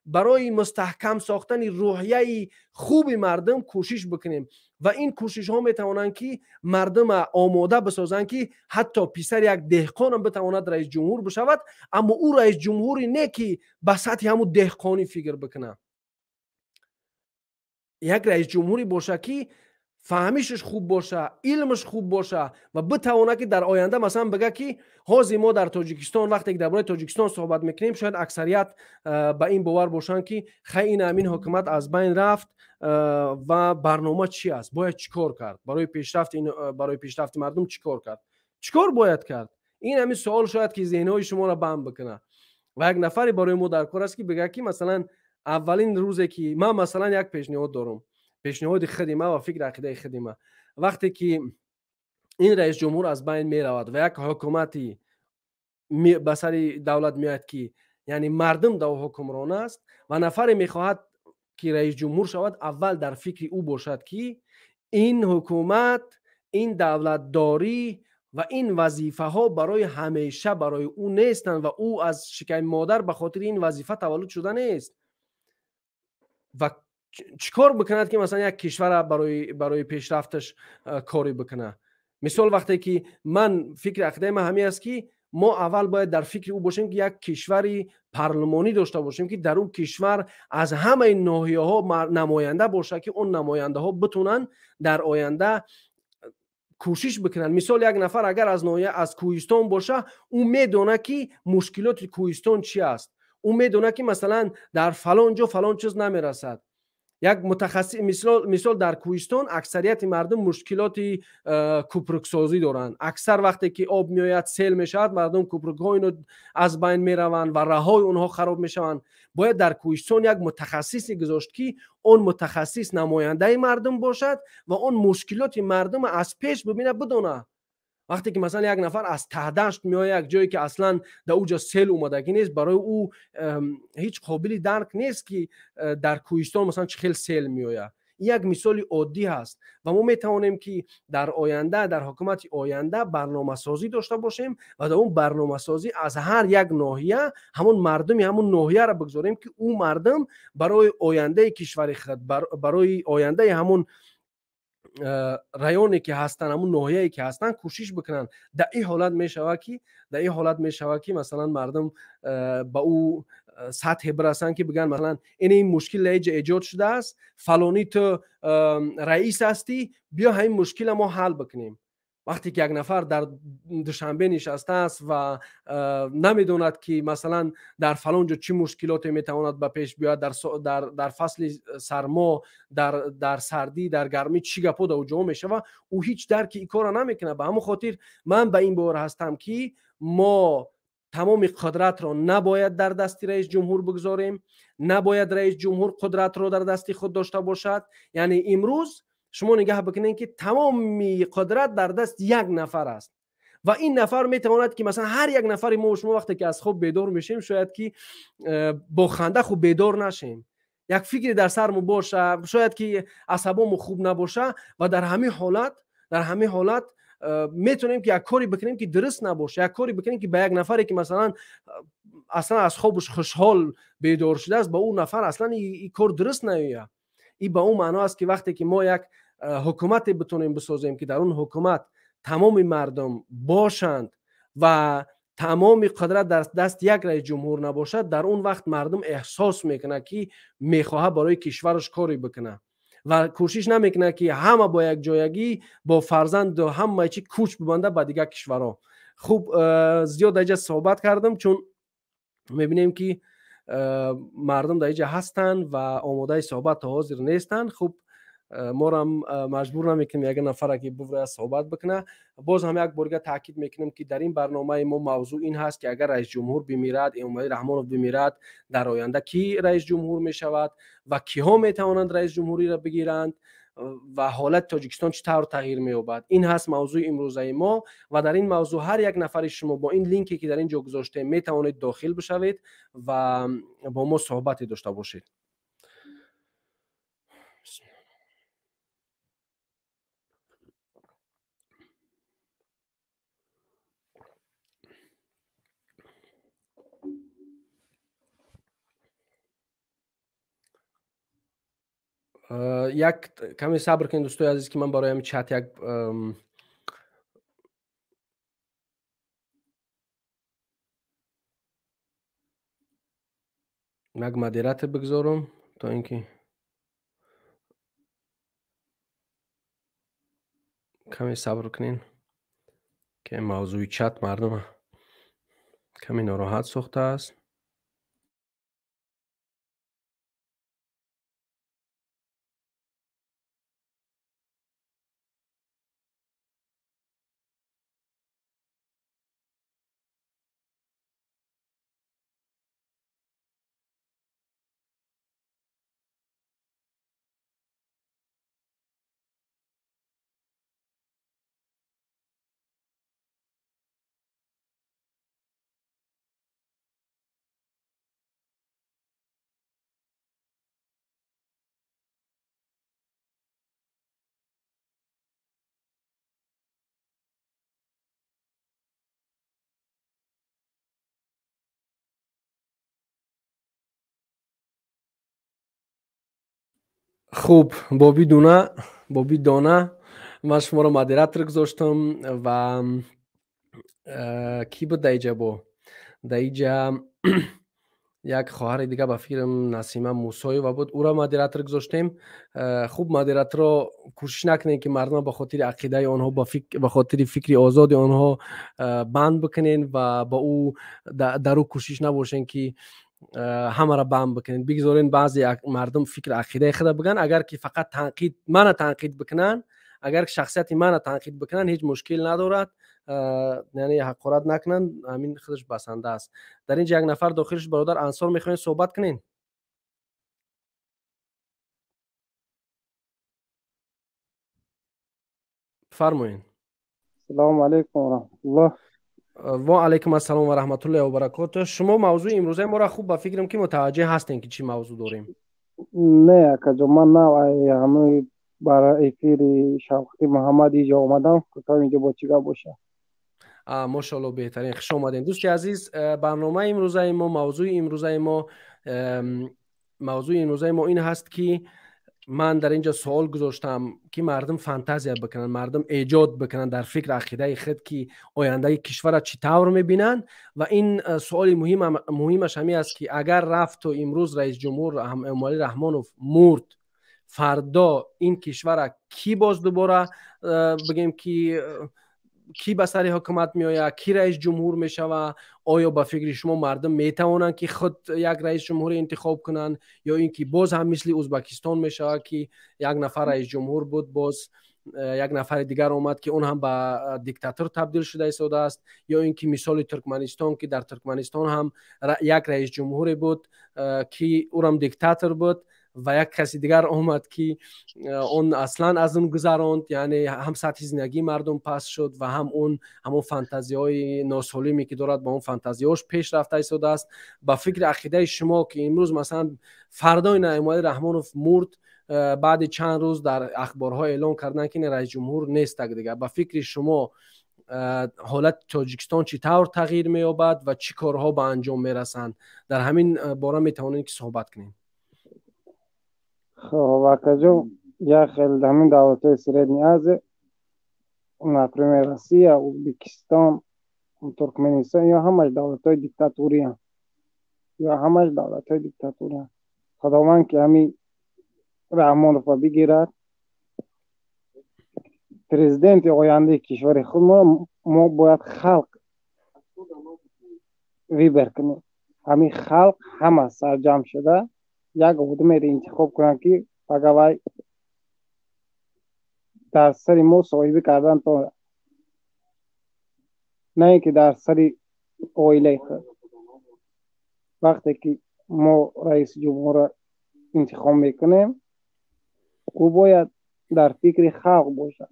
барои мустаҳкам сохтани рӯҳияи хуби мардум кӯшиш бикунем. Ва ин кӯшишҳо метавонанд, ки мардума омода бисозанд, ки ҳатто писари як деҳқонам битавонад раисҷумҳур бишавад, аммо ӯ раисҷумҳуре не, ки ба сатҳи ҳамун деҳқонӣ фикр бикунад, як раисҷумҳуре бошад, ки фаҳмишаш хуб боша, илмаш хуб боша ва битавонад, ки дар оянда, масалан, бигӯяд, ки ҳозир мо дар Тоҷикистон, вақте ки дар бораи Тоҷикистон суҳбат мекунем, шояд аксарият ба ин бовар бошанд, ки хай, ин ҳамин ҳукумат аз байн рафт ва барнома чӣ аст, бояд чӣ кор кард барои пешрафти мардум, чӣ кор кард, чӣ кор бояд кард? Ин ҳамин суол шояд, ки зеҳнҳои шуморо банд бикунад. Ва як нафаре барои мо дар кор аст, ки бигӯяд, ки масалан, аввалин рӯзе ки ман, масалан, як пешниҳод дорам, пешниҳоди худи ман ва фикри ақидаи худи ман: вақте ки ин раисҷумҳур аз байн меравад ва як ҳукумати ба сари давлат меояд, ки, яъне, мардум дар ҳукмрон аст ва нафаре мехоҳад, ки раисҷумҳур шавад, аввал дар фикри ӯ бошад, ки ин ҳукумат, ин давлатдорӣ ва ин вазифаҳо барои ҳамеша барои ӯ нестанд ва ӯ аз шиками модар ба хотири ин вазифа таваллуд шуда нест ва чӣ кор бикунад, ки, масалан, як кишвара барои пешрафташ коре бикунад. Мисол, вақте ки ман, фикри ақидаи ман ҳамин аст, ки мо аввал бояд дар фикри ӯ бошем, ки як кишвари парлумонӣ дошта бошем, ки дар ӯ кишвар аз ҳамаи ноҳияҳо намоянда бошад, ки он намояндаҳо битунанд дар оянда кӯшиш бикунанд. Мисол, як нафар агар аз ноҳия, аз кӯҳистон боша, ӯ медонад, ки мушкилоти кӯҳистон чӣ аст, ӯ медонад, ки, масалан, дар фалон ҷо фалон чиз намерасад. Як мутахассис, мисол дар кӯҳистон аксарияти мардум мушкилоти кӯпруксозӣ доранд. Аксар вақте ки об меояд, сел мешавад, мардум кӯпрукҳои ино аз байн мераванд ва раҳҳои онҳо хароб мешаванд. Бояд дар кӯҳистон як мутахассисе гузошт, ки он мутахассис намояндаи мардум бошад ва он мушкилоти мардум аз пеш бибинад, бидонад. Вақте ки масалан як нафар аз Таҳдашт меояд, як ҷое ки аслан дар ӯ ҷо сел омадагӣ нест, барои ӯ ҳеҷ қобили дарк нест, ки дар кӯҳистон масалан чӣ хел сел меояд. Ин як мисоли оддӣ ҳаст ва мо метавонем, ки дар оянда, дар ҳукумати оянда барномасозӣ дошта бошем ва дар он барномасозӣ аз ҳар як ноҳия ҳамон мардуми ҳамон ноҳияро бигзорем, ки ӯ мардум барои ояндаи кишвари худ, барои ояндаи ҳамон районе ки ҳастанд, ҳамун ноҳияе ки ҳастанд, кӯшиш бикунанд. Дар ин ҳолат мешавад ки, дар ин ҳолат мешавад, ки масалан мардум ба ӯ сатҳе бирасанд, ки бигӯянд, масалан, ин мушкил дар инҷа эҷод шудааст, фалонӣ, ту раис ҳастӣ, биё ҳамин мушкила мо ҳал бикунем. Вақте ки як нафар дар Душанбе нишастааст ва намедонад, ки масалан дар фалон ҷо чӣ мушкилоте метавонад ба пеш биёяд, дар фасли сармо, дар сардӣ, дар гармӣ чӣ гапҳо дар ҷо мешавад, ӯ ҳеҷ дарки ин корро намекунад. Ба ҳамон хотир ман ба ин бовар ҳастам, ки мо тамоми қудратро набояд дар дасти раис ҷумҳур бигзорем, набояд раис ҷумҳур қудратро дар дасти худ дошта бошад. Яъне имрӯз шумо нигаҳ бикунед, ки тамоми қудрат дар даст як нафар аст ва ин нафар метавонад, ки масалан ҳар як нафари мо, шумо вақте ки аз хоб бедор мешем, шояд ки бо ханда хуб бедор нашем, як фикре дар сармо боша, шояд ки асабомо хуб набоша ва дар ҳамин ҳолат метавонем, ки як коре бикунем, ки дуруст набоша, як коре бикунем, ки ба як нафаре, ки масалан аслан аз хобуш хушҳол бедор шудааст, ба ӯ нафар аслан ин кор дуруст наояд. Ин ба он маъно аст, ки вақте ки мо як ҳукумате битонем бисозем, ки дар он ҳукумат тамоми мардум бошанд ва тамоми қудрат дар даст як раис ҷумҳур набошад, дар он вақт мардум эҳсос мекунад, ки мехоҳад барои кишвараш коре бикунад ва кӯшиш намекунад, ки ҳама бо якҷоягӣ бо фарзанду ҳамаи чи кӯч бибанда ба дигар кишварҳо. Хуб, зиёд дар инҷа суҳбат кардам, чун мебинем, ки мардум дар инҷа ҳастанд ва омодаи суҳбат то ҳозир нестанд. Хуб, морам маҷбур намекунем ягон нафаре, ки буврая суҳбат бикунад. Боз ҳам як борга таъкид мекунем, ки дар ин барномаи мо мавзӯъ ин ҳаст, ки агар раисҷумҳур бимирад, Эмомалӣ Раҳмонов бимирад, дар оянда кӣ раисҷумҳур мешавад ва киҳо метавонанд раисҷумҳуриро бигиранд ва ҳолати Тоҷикистон чӣ тавр тағйир меёбад. Ин ҳаст мавзӯи имрӯзаи мо ва дар ин мавзӯъ ҳар як нафари шумо бо ин линке, ки дар ин ҷо гузоштем, метавонед дохил бишавед ва бо мо суҳбате дошта бошед. Як каме сабр кунед, дӯстои азиз, ки ман барои ҳамин чат як модератор бигзорам, то ин ки каме сабр кунед, ки мавзӯи чат мардума каме нороҳат сохтааст. Хуб, Боби Дона, ман шуморо модератор гузоштам ва кӣ буд дар иҷа? Бо дар иҷа як хоҳари дига, ба фикрам, Насима Мусоева буд, ӯро модератор гузоштем. Хуб, модераторо кӯшиш накунед, ки мардума ба хотири ақидаи онҳо, ба хотири фикри озоди онҳо банд бикунед ва ба ӯ дар ӯ кӯшиш набошед, ки ҳамаро бам бикунед, бигзорен баъзе мардум фикр ақидаи худа бигӯянд. Агар ки фақат танқид мана танқид бикунанд, агар шахсияти мана танқид бикунанд, ҳеҷ мушкил надорад, яъне ҳақорат накунанд, ҳамин худаш басанда аст. Дар ин ҷа як нафар дохил шуд. Бародар Ансор, мехоҳед суҳбат кунед? Фармоед. Салому алайкум ва раҳматуллоҳ. Ва алайкум ассалом ва раҳматуллоҳи ва баракотуҳ. Шумо мавзӯи имрӯзаи моро хуб ба фикрам ки мутаваҷҷеҳ ҳастем ки чӣ мавзӯъ дорем. Не, акаҷон, ман нав ҳамаи бар эфири Шавқати Муҳаммад инҷо омадам, то инҷо бо чӣ гап бошад. Мошоалло, беҳтарин, хуш омадем. Дӯсти азиз, барномаи имрӯзаи мо, мавзӯи имрӯзаи мо ин ҳаст ки ман дар инҷо суол гузоштам ки мардум фантазия бикунанд, мардум эҷод бикунанд дар фикр ақидаи худ ки ояндаи кишварро чӣ тавр мебинанд. Ва ин суоли муҳимаш ҳамин аст ки агар рафту имрӯз раис ҷумҳур Эмомалӣ Раҳмонов мурд, фардо ин кишварро кӣ боз дубора бигем ки кӣ ба сари ҳукумат меояд, кӣ раис ҷумҳур мешавад? Оё ба фикри шумо мардум метавонанд ки худ як раис ҷумҳур интихоб кунанд, ё ин ки боз ҳам мисли Ӯзбекистон мешавад ки як нафар раис ҷумҳур буд, боз як нафари дигар омад ки он ҳам ба диктатор табдил шуда истодааст, ё ин ки мисоли Туркманистон ки дар Туркманистон ҳам як раис ҷумҳуре буд ки ӯрам диктатор буд ва як каси дигар омад ки он аслан аз он гузаронд, яъне ҳам сатҳи зиндагии мардум паст шуд ва ҳам он ҳамон фантазияҳои носолиме ки дорад ба он фантазияҳош пеш рафта истодааст. Ба фикри ақидаи шумо ки имрӯз масалан фардои Эмомалӣ Раҳмонов мурд, баъди чанд рӯз дар ахборҳо эълон карданд ки раис ҷумҳур нестак дигар, ба фикри шумо ҳолати Тоҷикистон чӣ тавр тағйир меёбад ва чӣ корҳо ба анҷом мерасанд? Дар ҳамин бора метавонед ки суҳбат кунем. Хоб, акаҷон, як хел ҳамин давлатҳои Средней Азия, например, Россия, Ӯзбекистон, Туркменистон, ё ҳамаш давлатҳои диктатуриянд. Ё ҳамаш давлатҳои диктатуриянд. Худованд ки ҳамин Раҳмоновро бигирад, президенти ояндаи кишвари худ мо бояд халқ выбор кунем. Ҳамин халқ ҳама сарҷамъ шуда як одамеро интихоб кунанд ки пага вай дар сари мо соҳибӣ кардан тонад, на ин ки дар сари оилаи худ. Вақте ки мо раиси ҷумҳурро интихоб мекунем, ӯ бояд дар фикри халқ бошад.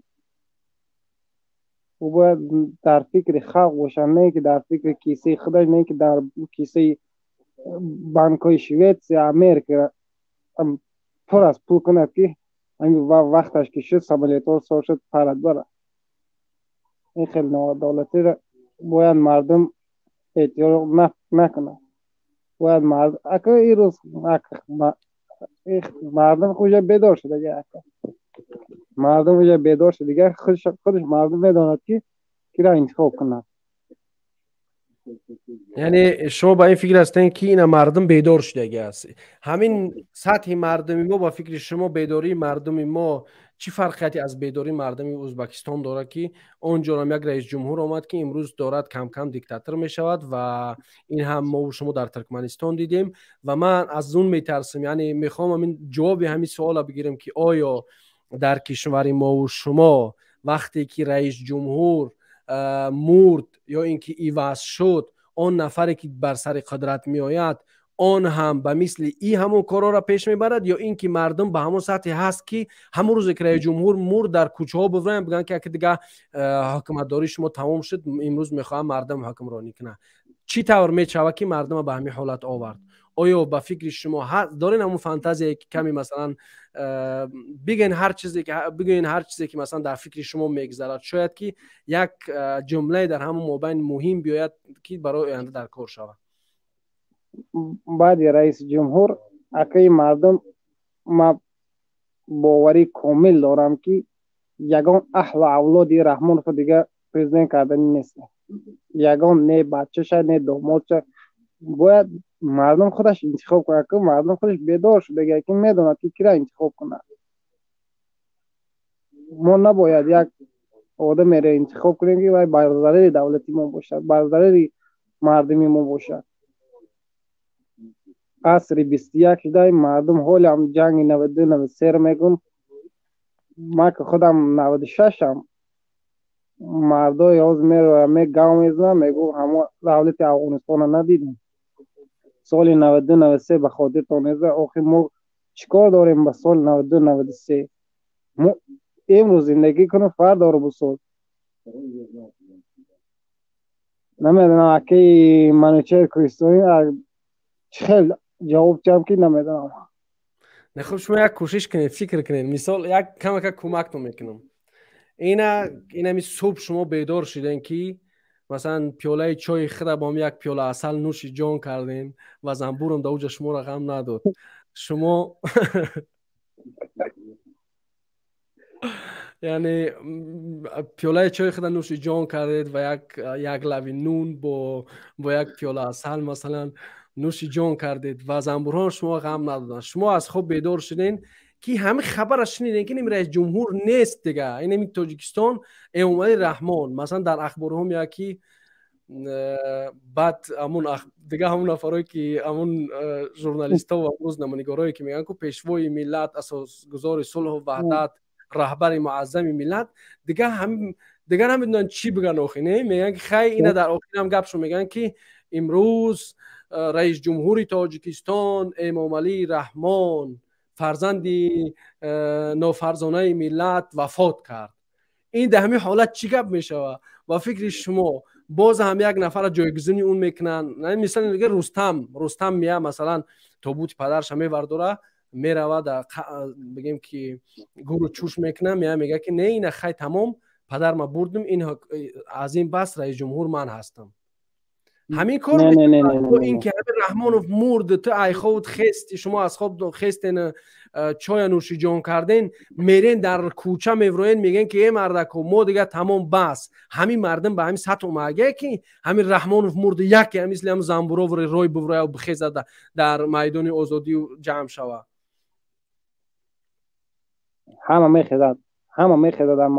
Ӯ бояд дар фикри халқ бошад, на ин ки дар фикри кисаи худаш, на ин ки дар кисаи банкҳои Шветсия, Америка пур аз пул кунад ки ҳамин вақташ ки шуд самолётҳо сор шуд парад барад. Ин хел ноадолатиро бояд мардум эътироф накунад. Бояд ака ирӯз мардум уже бедор шуда, ака мардум уже бедор шуда, дигар худаш мардум медонад ки киро интихоб кунад. Яъне шумо ба ин фикр ҳастед ки ина мардум бедор шудаги аст. Ҳамин сатҳи мардуми мо, ба фикри шумо бедории мардуми мо чӣ фарқияте аз бедории мардуми Ӯзбекистон дорад ки он ҷорам як раис ҷумҳур омад ки имрӯз дорад кам-кам диктатор мешавад ва ин ҳам мо шумо дар Туркманистон дидем ва ман аз он метарсам, яъне мехоҳам ҳамин ҷавоби ҳамин суолро бигирам ки оё дар кишвари мову шумо вақте ки раис ҷумҳур мурд ё ин ки иваз шуд, он нафаре ки бар сари қудрат меояд, он ҳам ба мисли и ҳамон корҳоро пеш мебарад, ё ин ки мардум ба ҳамон сатҳе ҳаст ки ҳамон рӯзе ки раис ҷумҳур мурд дар кӯчаҳо бивраянд, бигӯянд ки аки дигар ҳукуматдории шумо тамом шуд, имрӯз мехоҳам мардум ҳукмронӣ кунад. Чӣ тавр мешавад ки мардумро ба ҳамин ҳолат овард? Оё ба фикри шумо дорен ҳамон фантазияе ки каме масалан бигӯен ҳар чизе ки бигӯен ҳар чизе ки масалан дар фикри шумо мегузарад, шояд ки як ҷумлае дар ҳамон мобайн муҳим биёяд ки барои оянда дар кор шавад. Баъди раиси ҷумҳур акаи мардум ман боварӣ комил дорам ки ягон аҳлу авлоди Раҳмоновро дигар президент карданӣ нест. Ягон не бачаша, не домодша. Бояд мардум худаш интихоб кунад, ки мардум худаш бедор шуда, ки медонад ки киро интихоб кунад. Мо набояд як одамеро интихоб кунем ки вай бар зарари давлати мо бошад, бар зарари мардуми мо бошад. Асри 21 шуда, мардум ҳоле ҳам ҷанги 92 93 мегум. Ман ки худам 96-ам, мардои ҳозир мероям, мегав мезанам, мегӯ ҳамо давлати Афғонистонро надидем. Соли 92 93 ба хотиртон неза. Охир мо чӣ кор дорем ба соли 92 93? Мо имрӯз зиндагӣ кунем, фардоро бисоз. Намедонам, акаи Манучер Кӯҳистонӣ чӣ хел ҷавоб диҳам, ки намедонам. Не, хуб, шумо як кӯшиш кунед, фикр кунед. Мисол, як камака кӯмактон мекунам. Инами субҳ шумо бедор шудем, ки масалан пиёлаи чойи худа бо як пиёла асал нӯши ҷон кардем ва занбурам дар уҷа шуморо ғам надод. Шумо яъне пиёлаи чойи худа нӯши ҷон кардед ва як лави нун бо як пиёла асал масалан нӯши ҷон кардед ва занбурҳон шумо ғам надоданд. Шумо аз хоб бедор шудем, ки ҳамин хабарро шунидем, ки инами раисҷумҳур нест дига, инами Тоҷикистон Эмомалӣ Раҳмон. Масалан, дар ахборҳо меояд, ки баъд ҳамун дига ҳамун нафарое, ки ҳамун журналистҳо ва рӯзноманигорое, ки мегӯянд, ку пешвои миллат, асосгузори сулҳу ваҳдат, раҳбари муаззами миллат, дига дига намедонанд чӣ бигӯянд охи. Не, мегӯянд, ки хай, ина дар охирам гапшо мегӯянд, ки имрӯз раисҷумҳури Тоҷикистон Эмомалӣ Раҳмон, фарзанди нофарзонаи миллат, вафот кард. Ин дар ҳамин ҳолат чӣ гап мешавад ба фикри шумо? Боз ҳам як нафарро ҷойгузини ун мекунанд. Мисал, дига Рустам мея, масалан, тобути падарша мевардора, мерава, бигем ки гуру чуш мекуна, мея, мега, ки не, ина хай, тамом, падарма бурдум, ин аз ин бас раисҷумҳур ман ҳастам. Ҳамин кор, ин ки ҳамин Раҳмонов мурд, ту айхобут хести, шумо аз хоб хестен, чоя нӯшиҷон карден, мерен, дар кӯча мевроен, мегӯен, ки э мардако, мо дига тамом, бас. Ҳамин мардум ба ҳамин сатҳ омагия, ки ҳамин Раҳмонов мурд, яке мисли ҳам занбуров рой бувроя, бихезад, дар майдони Озодӣ ҷамъ шава? Ҳама мехезад, ҳама мехезад дар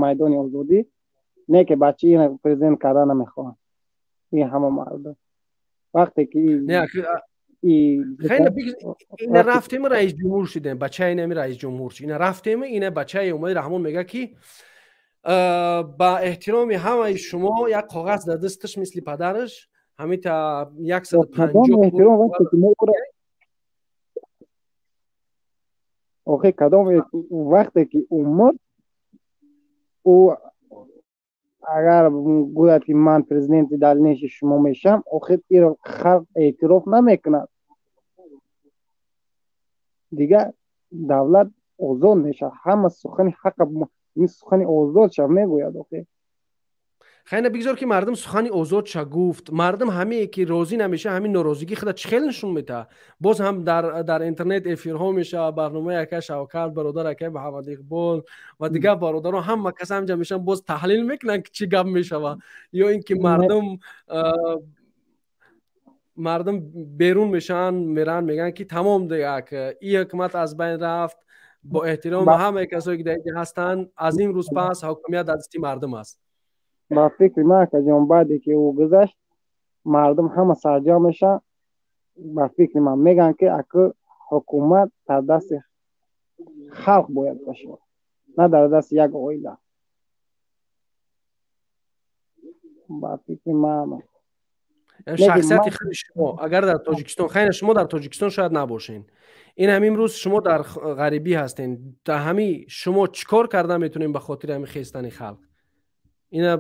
майдони Озодӣ. Не ки бача ина президент карда намехоҳанд ин ҳама мардум вақте ки Ина рафтем, раисҷумҳур шудем, бачаи инами раисҷумҳур, ина рафтем, ина бачаи Эмомалӣ Раҳмон мега, ки ба эҳтироми ҳамаи шумо, як коғаз дар дасташ, мисли падараш, ҳамита 150. Охе, кадом вақте ки ӯ мурд, ӯ агар гӯяд, ки ман президенти дальнейший шумо мешавам, охир иро халқ эътироф намекунад. Дигар давлат озод мешавад, ҳама сухани ҳақа, сухани озод ша мегӯяд охир. Хайна, бигзор, ки мардум сухани озод ша гуфт. Мардум ҳамее ки розӣ намеша, ҳамин норозигӣ худа чӣ хел нишон метаҳад? Боз ҳам дар интернет эфирҳо мешавад, барномаи акай Шавкат бародар, акай Муҳаммад Иқбол ва дигар бародарон, ҳама кас ҳамҷа мешаванд, боз таҳлил мекунанд, ки чӣ гап мешавад. Ё ин ки мардум берун мешаванд, мераванд, мегӯянд, ки тамом, дигак ин ҳукумат аз байн рафт, бо эҳтироми ҳамаи касое, ки дар инҷа ҳастанд, аз ин рӯз пас ҳокимият дар дасти мардум аст. Ба фикри ман, акаҷон, баъде ки ӯ гузашт, мардум ҳама сарҷамъ мешаванд. Ба фикри ман, мегӯянд, ки аку ҳукумат дар дасти халқ бояд бошад, на дар дасти як оила. Ба фикри ман. Шахсияти худи шумо, агар дар Тоҷикистон, хайна, шумо дар Тоҷикистон шояд набошен, ин ҳамин рӯз шумо дар ғарибӣ ҳастен, дар ҳамин шумо чӣ кор карда метавонем ба хотири ҳамин хестани халқ? Ина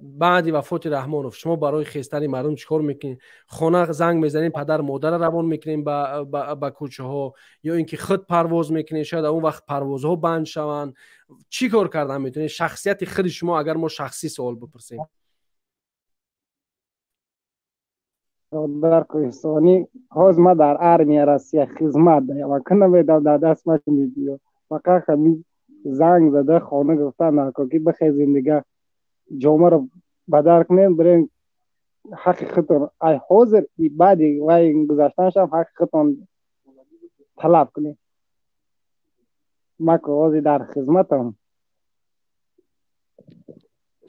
баъди вафоти Раҳмонов шумо барои хестани мардум чӣ кор мекунед? Хона занг мезанед, падар модарро равон мекунем ба кӯчаҳо, ё ин ки худ парвоз мекунед? Шояд он вақт парвозҳо банд шаванд. Чӣ кор кардан метавонед, шахсияти худи шумо, агар мо шахсӣ суол бипурсем? Дар Кӯҳистонӣ ҳоз ма дар армия Россия хизмат даям, намедам, дар даст ма видео, фақат ҳамин занг зада хона гуфтан нако, ки бихезем, дига ҷомаро бадар кунем, бирем, ҳаққи худтон ай ҳозир, баъди вай гузаштанашам ҳаққи худтон талаб кунем. Ма ки ҳозир дар хизматам.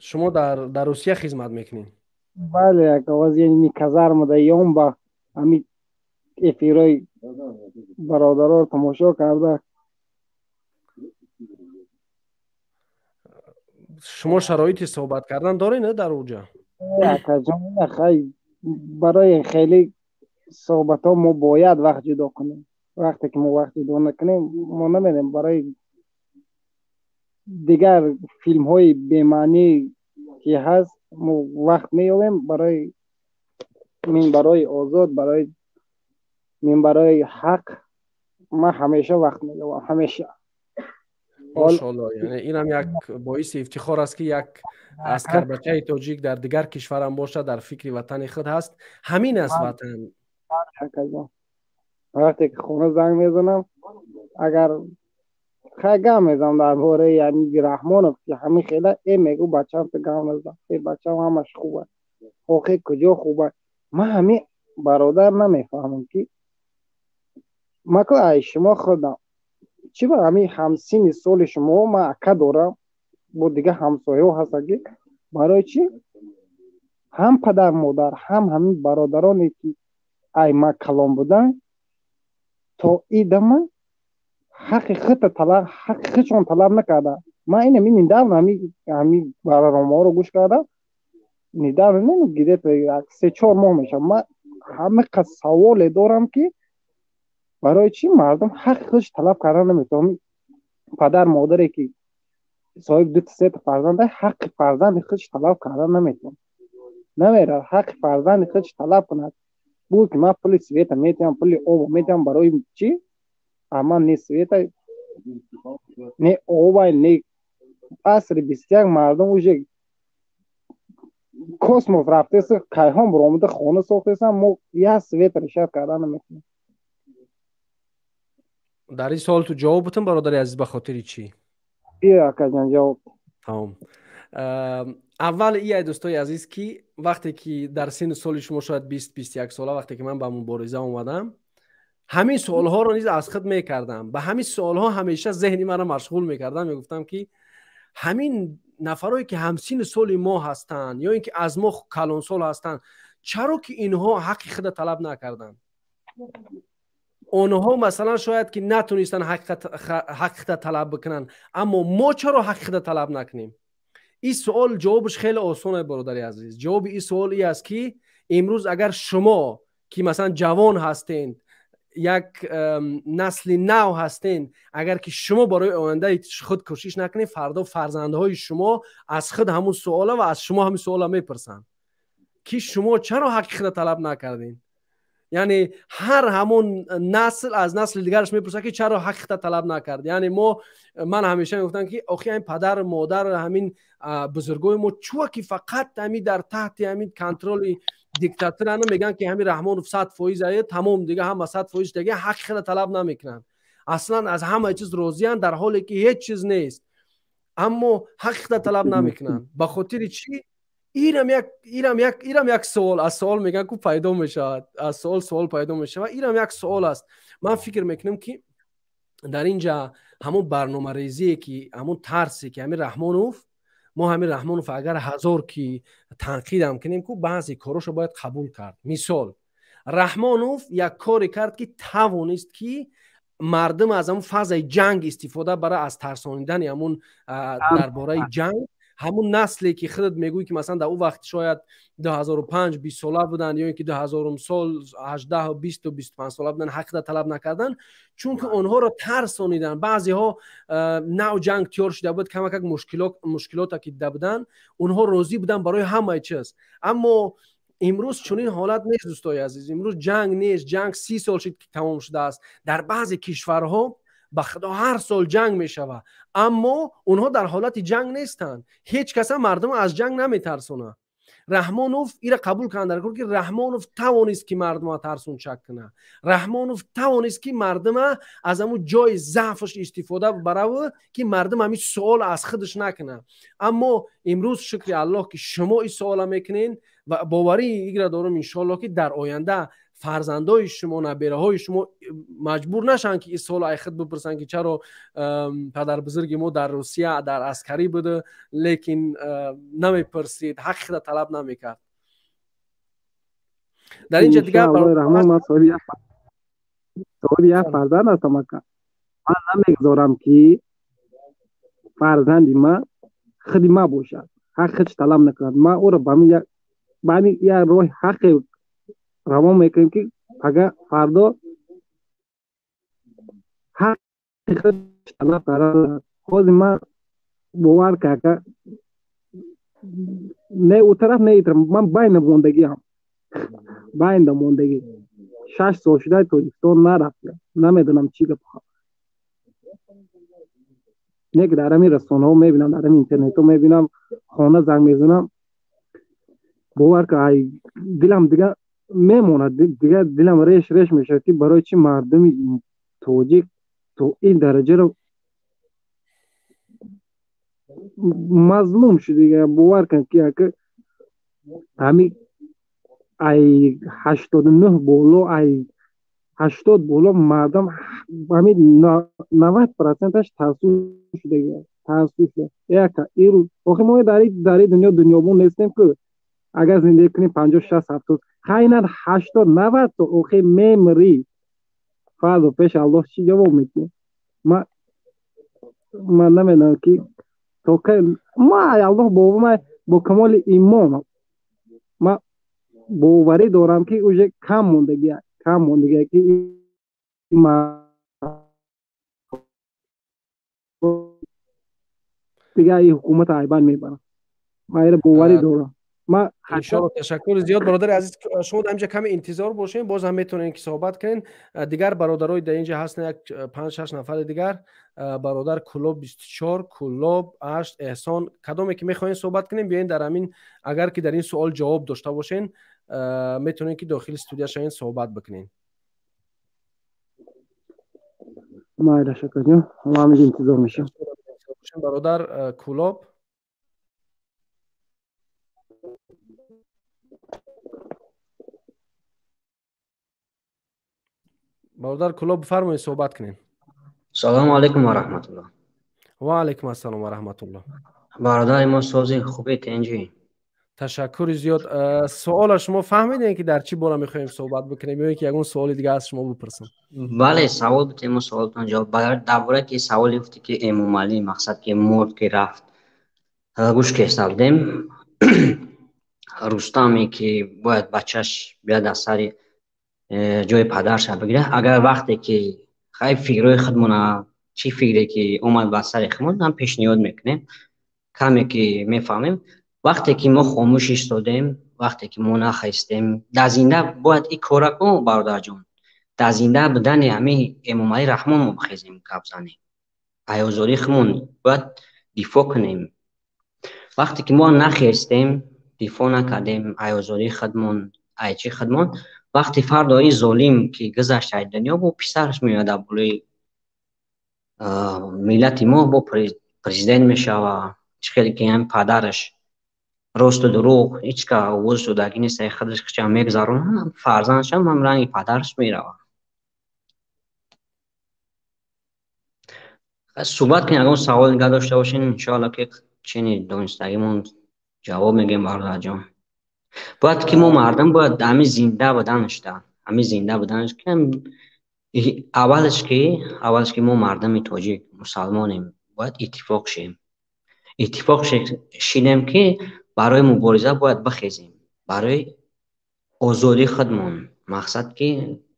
Шумо дар Русия хизмат мекунед? Бале, ҳозир яъне казармада ём ба ҳами Эфирҳои бародарро тамошо карда. Шумо шароити суҳбат кардан доред, не, дар уҷа? Акаҷон, хай, барои хеле суҳбатҳо мо бояд вақт ҷудо кунем. Вақте ки мо вақт ҷудо накунем, мо намедонем, барои дигар филмҳои бемаънӣ ки ҳаст, мо вақт меёбем. Барои минбарҳои озод, барои минбарҳои ҳақ ман ҳамеша вақт меёбам, ҳамеша. Мошоалло, яъне инам як боиси ифтихор аст, ки як аскарбачаи тоҷик дар дигар кишварам бошад, дар фикри ватани худ ҳаст. Ҳамин аст ватан. Вақте ки хона занг мезанам, агар хай гап мезанам дар бораи яъни Раҳмонов, ки ҳамин хела э мегӯ: «Бачам, ту гап назан, э бачам, ҳамаш хуб аст». Охе, куҷо хуб аст? Ман ҳамин, бародар, намефаҳмам, ки маку ай шумо худам чӣ ба ҳамин ҳамсини соли шумо ман ака дорам, бо дигар ҳамсояҳо ҳастанд, ки барои чӣ ҳам падар модар, ҳам ҳамин бародароне, ки ай ма калон буданд, то идама ҳаққи худта талаб, ҳаққи худшон талаб накарданд? Ман инам ин недавно ҳами барномаҳоро гӯш кардам, недавно не, где-то як 3-4 моҳ мешавад. Ман ҳама қад саволе дорам, ки барои чӣ мардум ҳаққи худш талаб кардан наметавонад? Падар модаре, ки соҳиби дута сета фарзанд, ҳаққи фарзанди худш талаб кардан наметавонад, намерад ҳаққи фарзанди худш талаб кунад. Буд ки ман пули света метиҳам, пули обо метиҳам, барои чӣ? Ман не света, не оба, не. Асри 21 мардум уже космос рафтеса, кайҳон баромада, хона сохтесан, мо як света решать кардан наметавонем. Дар ин суол ту ҷавоб бутун, бародари азиз, ба хотири чӣ? Акаҷон, ҷавоб. Тамом. Аввал ия, дӯстои азиз, ки вақте ки дар синну соли шумо, шояд 20-21 сола, вақте ки ман ба мубориза омадам, ҳамин суолҳоро низ аз худ мекардам. Ба ҳамин суолҳо ҳамеша зеҳни маро машғул мекардам. Мегуфтам, ки ҳамин нафарое, ки ҳамсинну соли мо ҳастанд ё ин ки аз мо калонсол ҳастанд, чаро ки инҳо ҳаққи худа талаб накарданд? Онҳо, масалан, шояд ки натонистанд ҳаққи худа талаб бикунанд, аммо мо чаро ҳаққи худа талаб накунем? Ин суол ҷавобаш хеле осон аст, бародари азиз. Ҷавоби ин суол ин аст, ки имрӯз агар шумо, ки масалан ҷавон ҳастед, як насли нав ҳастед, агар ки шумо барои ояндаи худ кӯшиш накунед, фардо фарзандҳои шумо аз худ ҳамун суола ва аз шумо ҳамин суола мепурсанд, ки шумо чаро ҳаққи худа талаб накардед. Яъне ҳар ҳамон насл аз насли дигараш мепурсад, ки чаро ҳаққи худа талаб накард. Яъне мо, ман ҳамеша мегуфтам, ки охи ҳамин падару модар, ҳамин бузургои мо чуа ки фақат ҳамин дар таҳти ҳамин контроли диктатурана мегӯянд, ки ҳамин Раҳмонов 100% ае, тамом, дига ҳама 100% дига ҳаққи худа талаб намекунанд, аслан аз ҳама чиз розиянд, дар ҳоле ки ҳеҷ чиз нест, аммо ҳаққи худа талаб намекунанд. Ба хотири чӣ? Ирам як суол. Аз суол, мегӯянд, ку пайдо мешавад, аз суол суол пайдо мешавад. Ирам як суол аст. Ман фикр мекунам, ки дар ин ҷа ҳамон барномарезие, ки ҳамон тарсе, ки ҳамин Раҳмонов, мо ҳамин Раҳмонов агар ҳазор ки танқидам кунем ку, баъзе корошо бояд қабул кард. Мисол, Раҳмонов як коре кард, ки тавонист, ки мардум аз ҳамон фазаи ҷанг истифода бара, аз тарсонидани ҳамон дар бораи ҷанг, ҳамун насле, ки худат мегӯӣ, ки масалан дар он вақт шояд 2005 20 сола буданд ё ин ки 2000-ум сол 18, 20-у 25 сола буданд, ҳақида талаб накарданд, чунки онҳоро тарсониданд. Баъзеҳо нав ҷанг тиёр шуда буд, камакак мушкилота ки дида буданд, онҳо розӣ буданд барои ҳамаи чиз. Аммо имрӯз чунин ҳолат нест, дӯстои азиз. Имрӯз ҷанг нест, ҷанг 30 сол шуд, ки тамом шудааст. Дар баъзе кишварҳо, ба худо, ҳар сол ҷанг мешавад, аммо онҳо дар ҳолати ҷанг нестанд. Ҳеҷ каса мардум аз ҷанг наметарсонад. Раҳмонов ира қабул карданд дар кор, ки Раҳмонов тавонист, ки мардума тарсунчак кунад. Раҳмонов тавонист, ки мардума аз ҳамун ҷои заъфаш истифода бараву, ки мардум ҳамин суол аз худаш накунад. Аммо имрӯз, шукри Аллоҳ, ки шумо ин суола мекунед ва боварии игра дорам, иншоалло, ки дар оянда фарзандои шумо, набераҳои шумо маҷбур нашанд, ки ин суоло ай худ бипурсанд, ки чаро падарбузурги мо дар Русия дар аскарӣ буда, лекин намепурсид, ҳаққи худа талаб намекард. Дар ин ҷа дигар Соҳиби як фарзанд ҳастам, ака. Ман намегузорам, ки фарзанди ман худи ман бошад, ҳақ худш талаб накунад. Ман ӯро ба ҳамин як роҳи ҳақе равон мекунем, ки пага фардо ҳақи худш талаб карда. Ҳозир ман бовар ка, ака, не ӯ тараф, не ин тараф, ман байна мондагиам, байнда мондагӣ. 6 сол шуда, Тоҷикистон нарафтам, намедонам чӣ гап. Не ки дар ҳамин расонаҳо мебинам, дар ҳамин интернетҳо мебинам, хона занг мезанам, бовар ка, ай дилам дига мемонад, дига дилам реш реш мешавад, ки барои чӣ мардуми тоҷик то ин дараҷаро мазлум шуд. Дига бовар кун, ки ака, ҳамин ай 89 боло, ай 80 боло мардум, ҳамин 90%-аш тарсу шудага, тарсу шуда. Яка ирӯз охи мо дар ин дунё дунёбон нестем, ку агар зиндагӣ кунем 50, 60, 70, хайнан 80, 90 сол, охи мемрӣ, фардо пеши Аллоҳ чӣ ҷавоб медиҳем? Ман намедонам, ки то кай ма Аллоҳ бо бо камоли имон ма боварӣ дорам, ки уже кам мондагия, кам мондагия, ки дигар ин ҳукумат айбан мебарам. Ман иро боварӣ дорам. Иншоалло. Ташаккури зиёд, бародари азиз. Шумо дар инҷа каме интизор бошед, боз ҳам метавонед, ки суҳбат кунед. Дигар бародарои дар инҷа ҳастанд, як панҷ шаш нафари дигар. Бародар Кулоб 24, Кулоб 8, Эҳсон, кадоме ки мехоҳед суҳбат кунем, биёен дар ҳамин. Агар ки дар ин суол ҷавоб дошта бошен, метавонед, ки дохили студия шавед, суҳбат бикунед. Майла, шакарҷон, ма ҳаминҷо интизор мешавам. Бародар Кулоб. Бародар Кулоб, бифармоед, суҳбат кунед. Салому алайкум ва раҳматуллоҳ. Ва алайкум ассалом ва раҳматуллоҳ. Бародари мо, сози, хубе, тенҷӣ? Ташаккури зиёд. Суола шумо фаҳмидем, ки дар чӣ бора мехоҳем суҳбат бикунем, ё ин ки ягон суоли дига аз шумо бипурсам? Бале, савол бутем, мо суолтон ҷавоб. Дар бораи ки саволе гуфтӣ, ки Эмомалӣ мақсад ки мурд, ки рафт, гӯш кеста будем. Рустаме ки бояд бачаш биёяд, аз сари ҷои падарша бигирад. Агар вақте ки хай фикрҳои худмона, чӣ фикре ки омад ба сари худмон, ҳам пешниҳод мекунем, каме ки мефаҳмем. Вақте ки мо хомӯш истодем, вақте ки мо нахестем дар зинда, бояд ин кора кун, бародарҷон, дар зинда будани ҳамин Эмомалӣ Раҳмон мо бихезем, гап занем, ҳаёзории худмон бояд дифоъ кунем. Вақте ки мо нахестем, дифоъ накардем ҳаёзории худмон, айчи худмон, вақте фардо ин золим ки гузашт аз дунё, бо писараш меояд, дар болои миллати мо бо президент мешава. Чӣ хеле ки ҳам падараш росту дурӯғ ҳеҷ ка овоз додагӣ нест, худаш хича мегузаронад, фарзандашам ҳам ранги падараш меравад. Суҳбат кунед, ягон савол дига дошта бошед, иншоалло, ки чини донистагимон ҷавоб мегӯем. Бародарҷон, бояд ки мо мардум бояд ҳамин зинда буданашда, ҳамин зинда буданаш ки аввалаш ки мо мардуми тоҷик мусалмонем, бояд иттифоқ шем, иттифоқ шидем, ки барои мубориза бояд бихезем, барои озодии худмон. Мақсад ки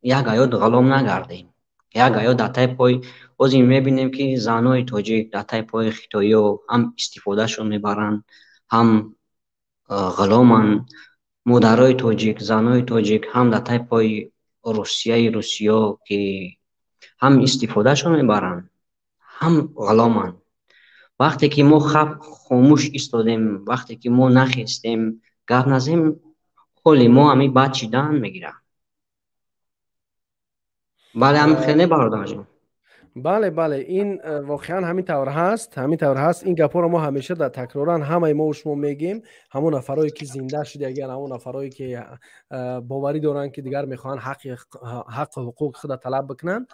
як ҳаёт ғулом нагардем, як ҳаёт дар таи пой. Ҳозир мебинем, ки занои тоҷик дар таи пои хитоиё ҳам истифодашон мебаранд, ҳам ғуломанд. Модарои тоҷик, занои тоҷик ҳам дар таи пои Русияи русиё, ки ҳам истифодашон мебаранд, ҳам ғуломанд. Вақте ки мо хап хомӯш истодем, вақте ки мо нахестем, гап назем, ҳоли мо ҳамин бад шидан мегирад. Бале, ҳамин хел не, бародарҷон? Бале, ин воқеан ҳамин тавр ҳаст, ҳамин тавр ҳаст. Ин гапҳоро мо ҳамеша дар такроран ҳамаи мо шумо мегӯем. Ҳамон нафарое ки зинда шудагиан, ҳамон нафарое ки боварӣ доранд, ки дигар мехоҳанд ҳаққу ҳуқуқи худро талаб бикунанд.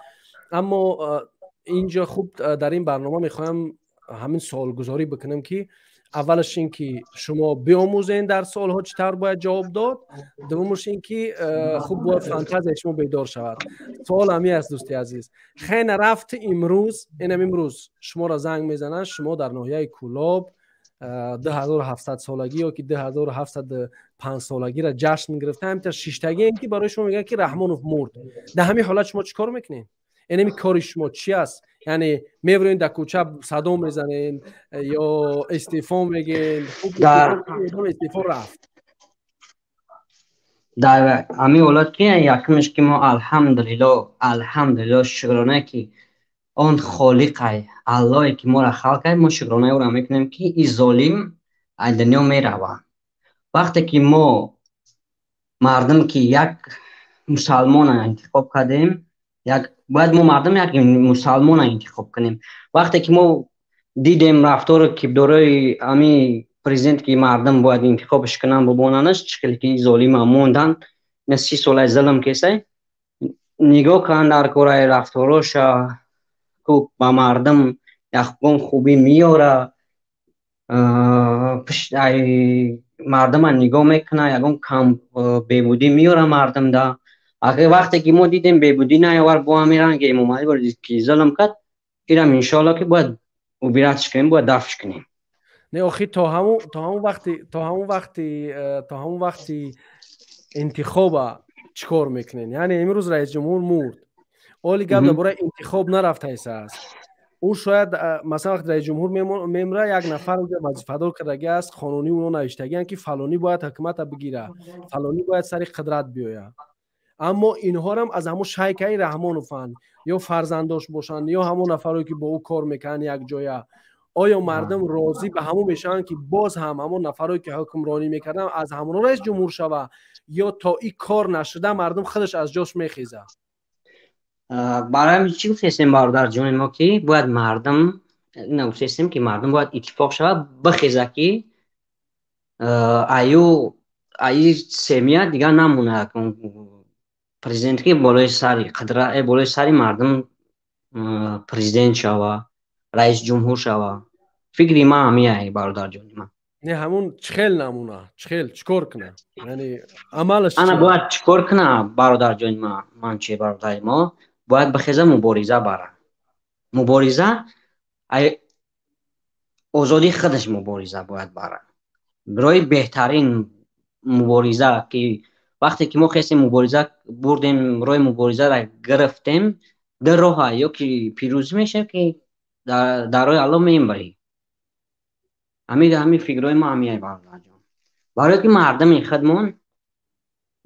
Аммо инҷо хуб, дар ин барнома мехоҳам ҳамин суолгузорӣ бикунам, ки Аввалаш ин ки шумо биомӯзен, дар суолҳо чӣ тавр бояд ҷавоб дод. Дуввумаш ин ки хуб бояд фантазияи шумо бедор шавад. Суол ҳамин аст, дӯсти азиз. Хена рафт имрӯз, инам имрӯз шуморо занг мезананд, шумо дар ноҳияи Кӯлоб 2700 солагӣ ё ки 2705 солагиро ҷашн гирифта, ҳаминтар шиштагием, ки барои шумо мегӯянд, ки Раҳмонов мурд. Дар ҳамин ҳолат шумо чӣ кор мекунед? Инами кори шумо чӣ аст? Яъне мебироен, дар кӯча садо мезанен ё истеъфо мегӯен? Истеъфо рафт. Дар ҳамин ҳолат ки якумш ки мо алҳамдулилло, алҳамдулилло, шукрона ки он холиқай Аллое ки моро халқ кард, мо шукронаи ӯро мекунем, ки и золим аз дунё мерава. Вақте ки мо мардум ки як мусалмона интихоб кардем, як бояд мо мардум як мусалмона интихоб кунем. Вақте ки мо дидем рафтору кибдорои ҳами президент, ки мардум бояд интихобш кунанд, бубонанаш, чӣ хеле ки золима мондан, ина 30 солаи зулм кесай, нигоҳ кунанд дар кораи рафтороша, ку ба мардум ягон хубӣ меёра, мардума нигоҳ мекуна, ягон кам бебудӣ меёра мардумда. Агар вақте ки мо дидем, бебудӣ наёвар, бо ҳамин ранги Эмомалӣ ки зулм кард, инам иншоалло ки бояд убиратш кунем, бояд дафш кунем. Не, охи то ҳамун вақти интихоба чӣ кор мекунен? Яъне имрӯз раисҷумҳур мурд, оли гап дар бораи интихоб нарафтаиса аст. Ӯ шояд, масалан, вақте раисҷумҳур мемра, як нафар вазифадор кардаги аст, қонунӣ уно навиштагианд, ки фалонӣ бояд ҳукумата бигира, фалонӣ бояд сари қудрат биёяд. Аммо инҳорам аз ҳамун шайкаи Раҳмонованд, ё фарзандош бошанд, ё ҳамон нафаре ки бо ӯ кор мекунанд якҷоя. Оё мардум розӣ ба ҳамон мешаванд, ки боз ҳам ҳамон нафаре ки ҳукмронӣ мекарданд, аз ҳамоно раис ҷумҳур шава, ё то ин кор нашуда мардум худаш аз ҷош мехезад? Барои чӣ гуфтестем, бародарҷони мо, ки бояд мардум, ина гуфтестем, ки мардум бояд иттифоқ шавад, бихеза, ки аю аи семья дигар намонад президент, ки болои сари қудра, болои сари мардум президент шава, раис ҷумҳур шава. Фикри ман ҳамияй, бародарҷони ман. Не, ҳамун чихел намуна, чихел чӣ кор куна, яъне амалаш? Ана, бояд чӣ кор куна, бародарҷони ман? Ман чи, бародари мо бояд бихеза, мубориза бара, мубориза озодии худаш мубориза бояд бара. Роҳи беҳтарин мубориза, ки вақте ки мо хестем, мубориза бурдем, роҳи муборизаро гирифтем, ду роҳа: ё ки пирӯзӣ мешавем, ки дар роҳи Аллоҳ мемирӣ. Ҳамин фикрҳои мо ҳамияй, бародарҷон. Барое ки мардуми худмон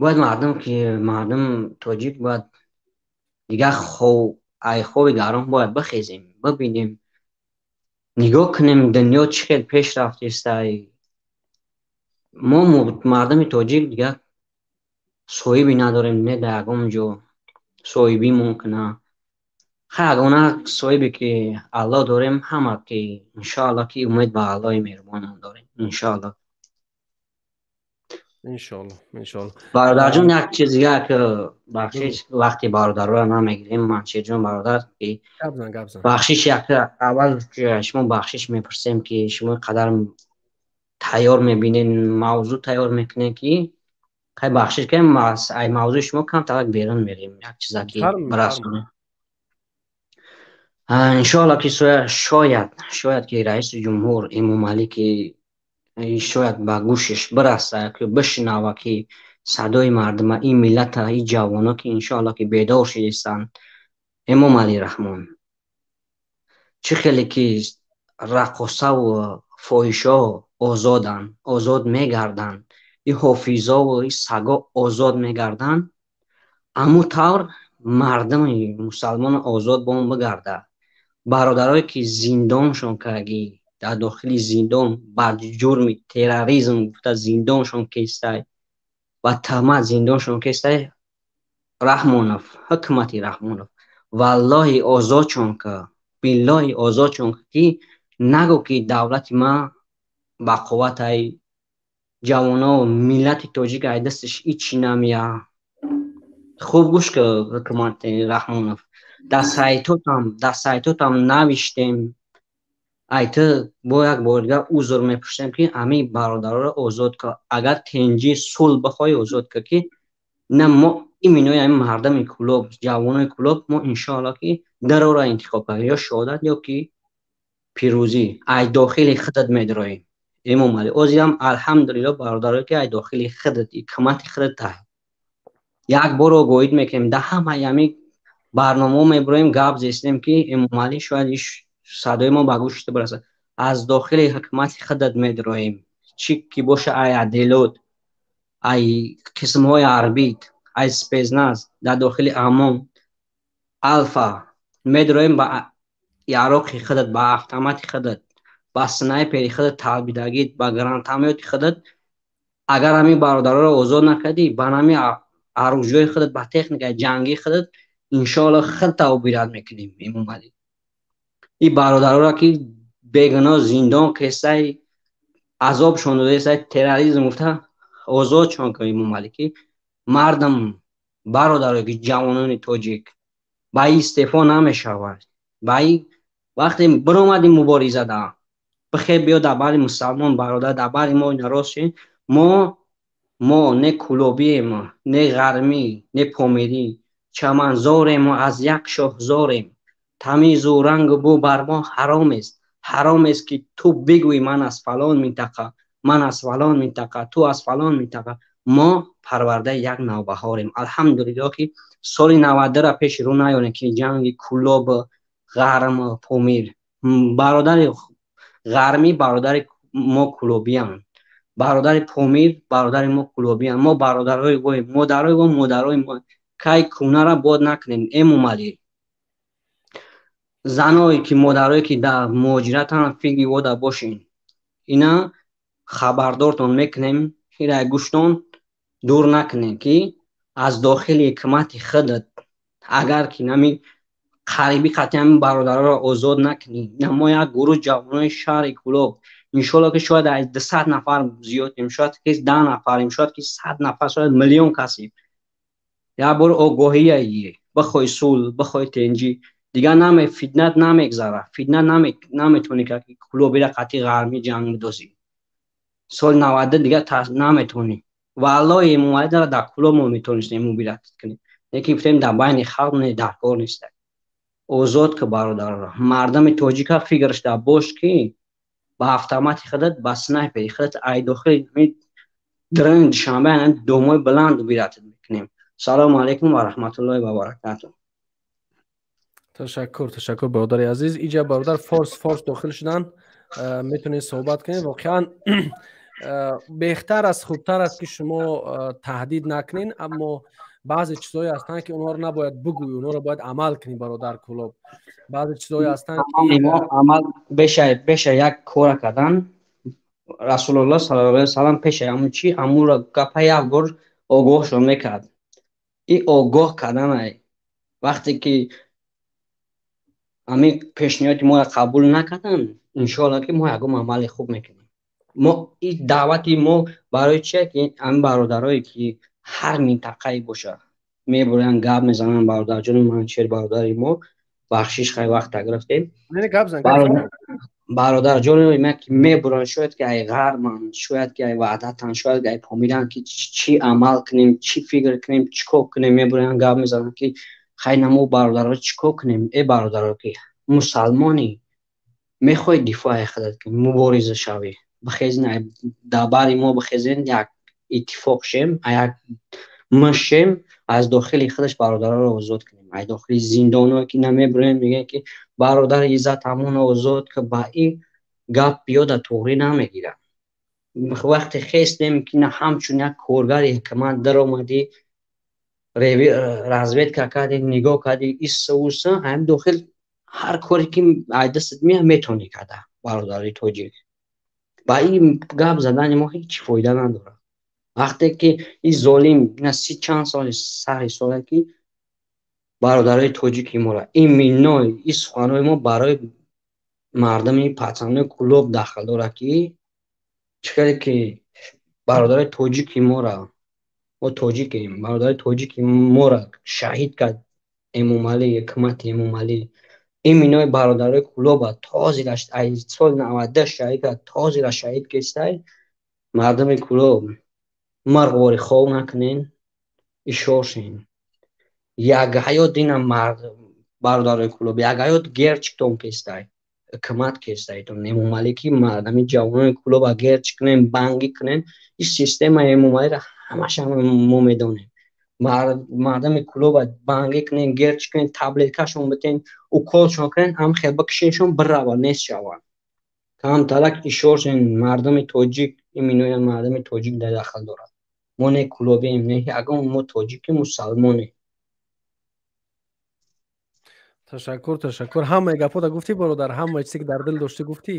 бояд, мардум ки мардум тоҷик бояд дигар ай хоби гарон бояд бихезем, бибинем, нигоҳ кунем, дунё чӣ хел пеш рафтестай. Мо мардуми тоҷик дигар соҳибе надорем, не дар ягон ҷо соҳибимон куна. Хай, ягона соҳибе ки Аллоҳ дорем ҳама, ки иншоалло ки умед ба Аллоҳи меҳрубонам дорем, иншоалло. Иншоалло, иншоалло. Бародарҷон, як чиз дигар, бахшиш, вақти бародарро намегирем, Маншерҷон бародар, ки бахшиш, як аввал шумо бахшиш мепурсем, ки шумо қадар тайёр мебинед, мавзӯъ тайёр мекунед, ки хай, бахшиш кунем, ай мавзӯи шумо камтарак берун мерем, як чиза ки бирасонем. Иншоалло ки шояд ки раиси ҷумҳур Эмомалӣ ки шояд ба гӯшаш бираса, ки бишнава, ки садои мардума, ин миллата, ин ҷавоно, ки иншоалло ки бедор шудистанд. Эмомалӣ Раҳмон, чӣ хеле ки раққосаву фоҳишо озоданд, озод мегарданд, и ҳофизову и саго озод мегарданд, ҳамун тавр мардуми мусалмон озод бо он бигарда. Бародарое ки зиндоншон кардагӣ, дар дохили зиндон бар ҷурми терроризм гуфта зиндоншон кестай ва тӯҳмат зиндоншон кестай, Раҳмонов, ҳукумати Раҳмонов, валлоҳи, озодшон ка, биллоҳи, озодшон ка, ки нагӯ ки давлати ман бақувватай, ҷавоно, миллати тоҷик ай дасташ ҳичи намея. Хуб гӯш ка, ҳукумати Раҳмонов, дар сайтотам навиштем. Ай ту бо як бор дигар узр мепурсем, ки ҳамин бародароро озод кун. Агар тинҷӣ, сулҳ бихоҳӣ, озод кун, ки на мо иминои ҳамин мардами Кӯлоб, ҷавонои Кӯлоб, мо иншоалло ки дарора интихоб кардем, ё шаҳодат, ё ки пирӯзӣ. Ай дохили худат медроем, Эмомалӣ. Озиам алҳамдулилло, бародарое ки ай дохили худат, ҳикмати худат тай. Як бор огоҳид мекунем, дар ҳамаи ҳамин барномаҳо мебироем, гап зестем, ки Эмомалӣ, шояд иш садои мо ба гӯши ту бирасад. Аз дохили ҳукумати худат медроем, чӣ ки боша, ай аделот, ай қисмҳои ҳарбит, ай спецназ, дар дохили ОМОН, Алфа медроем, ба яроқи худат, ба автомати худат, ба снайпери худат, талбидагит, ба гранатомёти худат. Агар ҳамин бародароро озод накардӣ, ба ҳамин оружиёи худат, ба техникаи ҷангии худат, иншоалло худта убират мекунем, Эмомалӣ. Ин бародароро ки бегуноҳ зиндон кесай, азобшон додесай, терроризм гуфта, озодшон кун, Эмомалӣ, ки мардам, бародарое ки ҷавонони тоҷик ба ин истеъфо намешавад. Ба ин вақте биромадӣ мубориза да бихе, биё дар бари мусалмон бародар, дар бари мо ина рост шин. Мо не кӯлобием, не ғармӣ, не помирӣ, чаманзорем, аз як шоҳзорем. Тамизу рангу бӯ бар мо ҳаром аст. Ҳаром аст, ки ту бигӯӣ: ман аз фалон минтақа, ман аз фалон минтақа, ту аз фалон минтақа. Мо парвардаи як навбаҳорем. Алҳамдулилло, ки соли 92-ра пеши рӯ наёрем, ки ҷанги Кӯлоб, Ғарм, Помир. Бародари ғармӣ бародари мо кӯлобиянд, бародари Помир бародари мо кӯлобиянд. Мо бародарои воем, модарои во модарои мо. Кай кунара бод накунем, Эмомалӣ. Заное ки, модарое ки дар муҳоҷиратанд, фикри вода бошен. Ина хабардортон мекунем, ира гӯштон дур накунем, ки аз дохили ҳикмати худат агар ки нами қариби қатъи ҳамин бародароро озод накунӣ, мо як гурӯҳ ҷавонои шаҳри Кӯлоб, иншоалло ки шояд аз 200 нафар зиёдем, шояд ки 10 нафарем, шояд ки 100 нафар, шояд миллион касем. Як бор огоҳие: бихоҳӣ сулҳ, бихоҳӣ тинҷӣ, дигар наме фитнат намегзара. Фитнат наметавонӣ ки кӯлобира қатъи ғармӣ ҷанг бидозӣ. Соли 92 дигар наметавонӣ. Валлоҳи, Эмомалӣ, дара дар Кӯлоб мо метавонистем мубират кунем, лекин гуфтем дар байни халқ не, дар кор нест. Озод ки бародарро. Мардами тоҷика фикраш дар бош, ки ба автомати худат, ба снайпери худат, ай дохили дрон Душанбе домои баланд убиратат мекунем. Салому алайкум ва раҳматуллоҳи ва баракатуҳ. Ташаккур, ташаккур, бародари азиз. Иҷа бародар Форс дохил шудан, метавонед суҳбат кунед. Воқеан беҳтар аст, хубтар аст, ки шумо таҳдид накунед, аммо баъзе чизҳое ҳастанд, ки онҳоро набояд бигӯӣ, онҳоро бояд амал кунӣ, бародар Кӯлоб. Баъзе чизҳое ҳастанд ки амал беша як кора кардан. Расулуллоҳ саллаллоҳу алайҳи васаллам пеши ҳамун чи ҳамуро гапа як бор огоҳшон мекард. И огоҳ карданай. Вақте ки ҳамин пешниҳоди моро қабул накарданд, иншоалло ки мо ягон амали хуб мекунем. Мо и даъвати мо барои чие, ки ҳамин бародарое ки ҳар минтақае бошад, мебуранд, гап мезананд. Бародарҷони Манчер, бародари мо, бахшиш, хай вақта гирифтем. Бародарҷони ма ки мебуранд, шояд ки ай ғарманд, шояд ки ай Ваҳдатанд, шояд ки ай Помиранд, ки чӣ амал кунем, чӣ фикр кунем, чӣ кор кунем, мебуранд, гап мезананд, ки хай намо бародаро чӣ кор кунем? Э бародаро, ки мусалмонӣ, мехоҳӣ дифои худат кунӣ, мубориза шавӣ, бихезин, дар бари мо бихезен, як иттифоқ шем, як мышем, аз дохили худаш бародароро озод кунем, аз дохили зиндоно ки намебурем, мегӯем ки бародари иззат, ҳамон озод ки. Ба ин гап биёда туғрӣ намегирад. Вақте хестем, ки на ҳамчун як коргари ҳукумат даромадӣ, разведка кардӣ, нигоҳ кардӣ, исса уса, ҳамин дохил ҳар коре ки аз дастат меяд, метавонӣ карда. Бародари тоҷик, ба ин гап задани мо ҳеҷ фоида надорад. Вақте ки ин золим на си чанд соли сари соле ки бародарои тоҷики моро именно ин суханҳои мо барои мардуми пацанои Кӯлоб дахл дорад, ки чӣ хеле ки бародарои тоҷики моро, мо тоҷикем, бародарои тоҷики моро шаҳид кард Эмомалӣ, ҳукумати Эмомалӣ. Иминои бародарои Кӯлоба то зираш ай соли 92 шаҳид кард, то зира шаҳид кестай. Мардуми Кӯлоб, марғвори хов накунен, ишошен. Як ҳаёт ина мард бародарои Кӯлоб, як ҳаёт герчиктон кестай. Ҳукумат кестайтон. Эмомалӣ ки мардами ҷавонони Кӯлоба герч кунен, бангӣ кунен, ин системаи Эмомалиро ҳамаша мо медонем. Мардами Кӯлоба бангӣ кунен, герч кунен, таблеткашон битен, уколшон кунен, ҳам хел бикшиншон, бирава, нест шаванд. Камтарак ишошен, мардуми тоҷик, иминоя мардуми тоҷик дар дахл дорад. Мо не кӯлобием, не ягон, мо тоҷики мусалмонем. Ташаккур, ташаккур. Ҳамаи гапҳода гуфтӣ, бародар, ҳамаи чизе ки дар дил доштӣ гуфтӣ.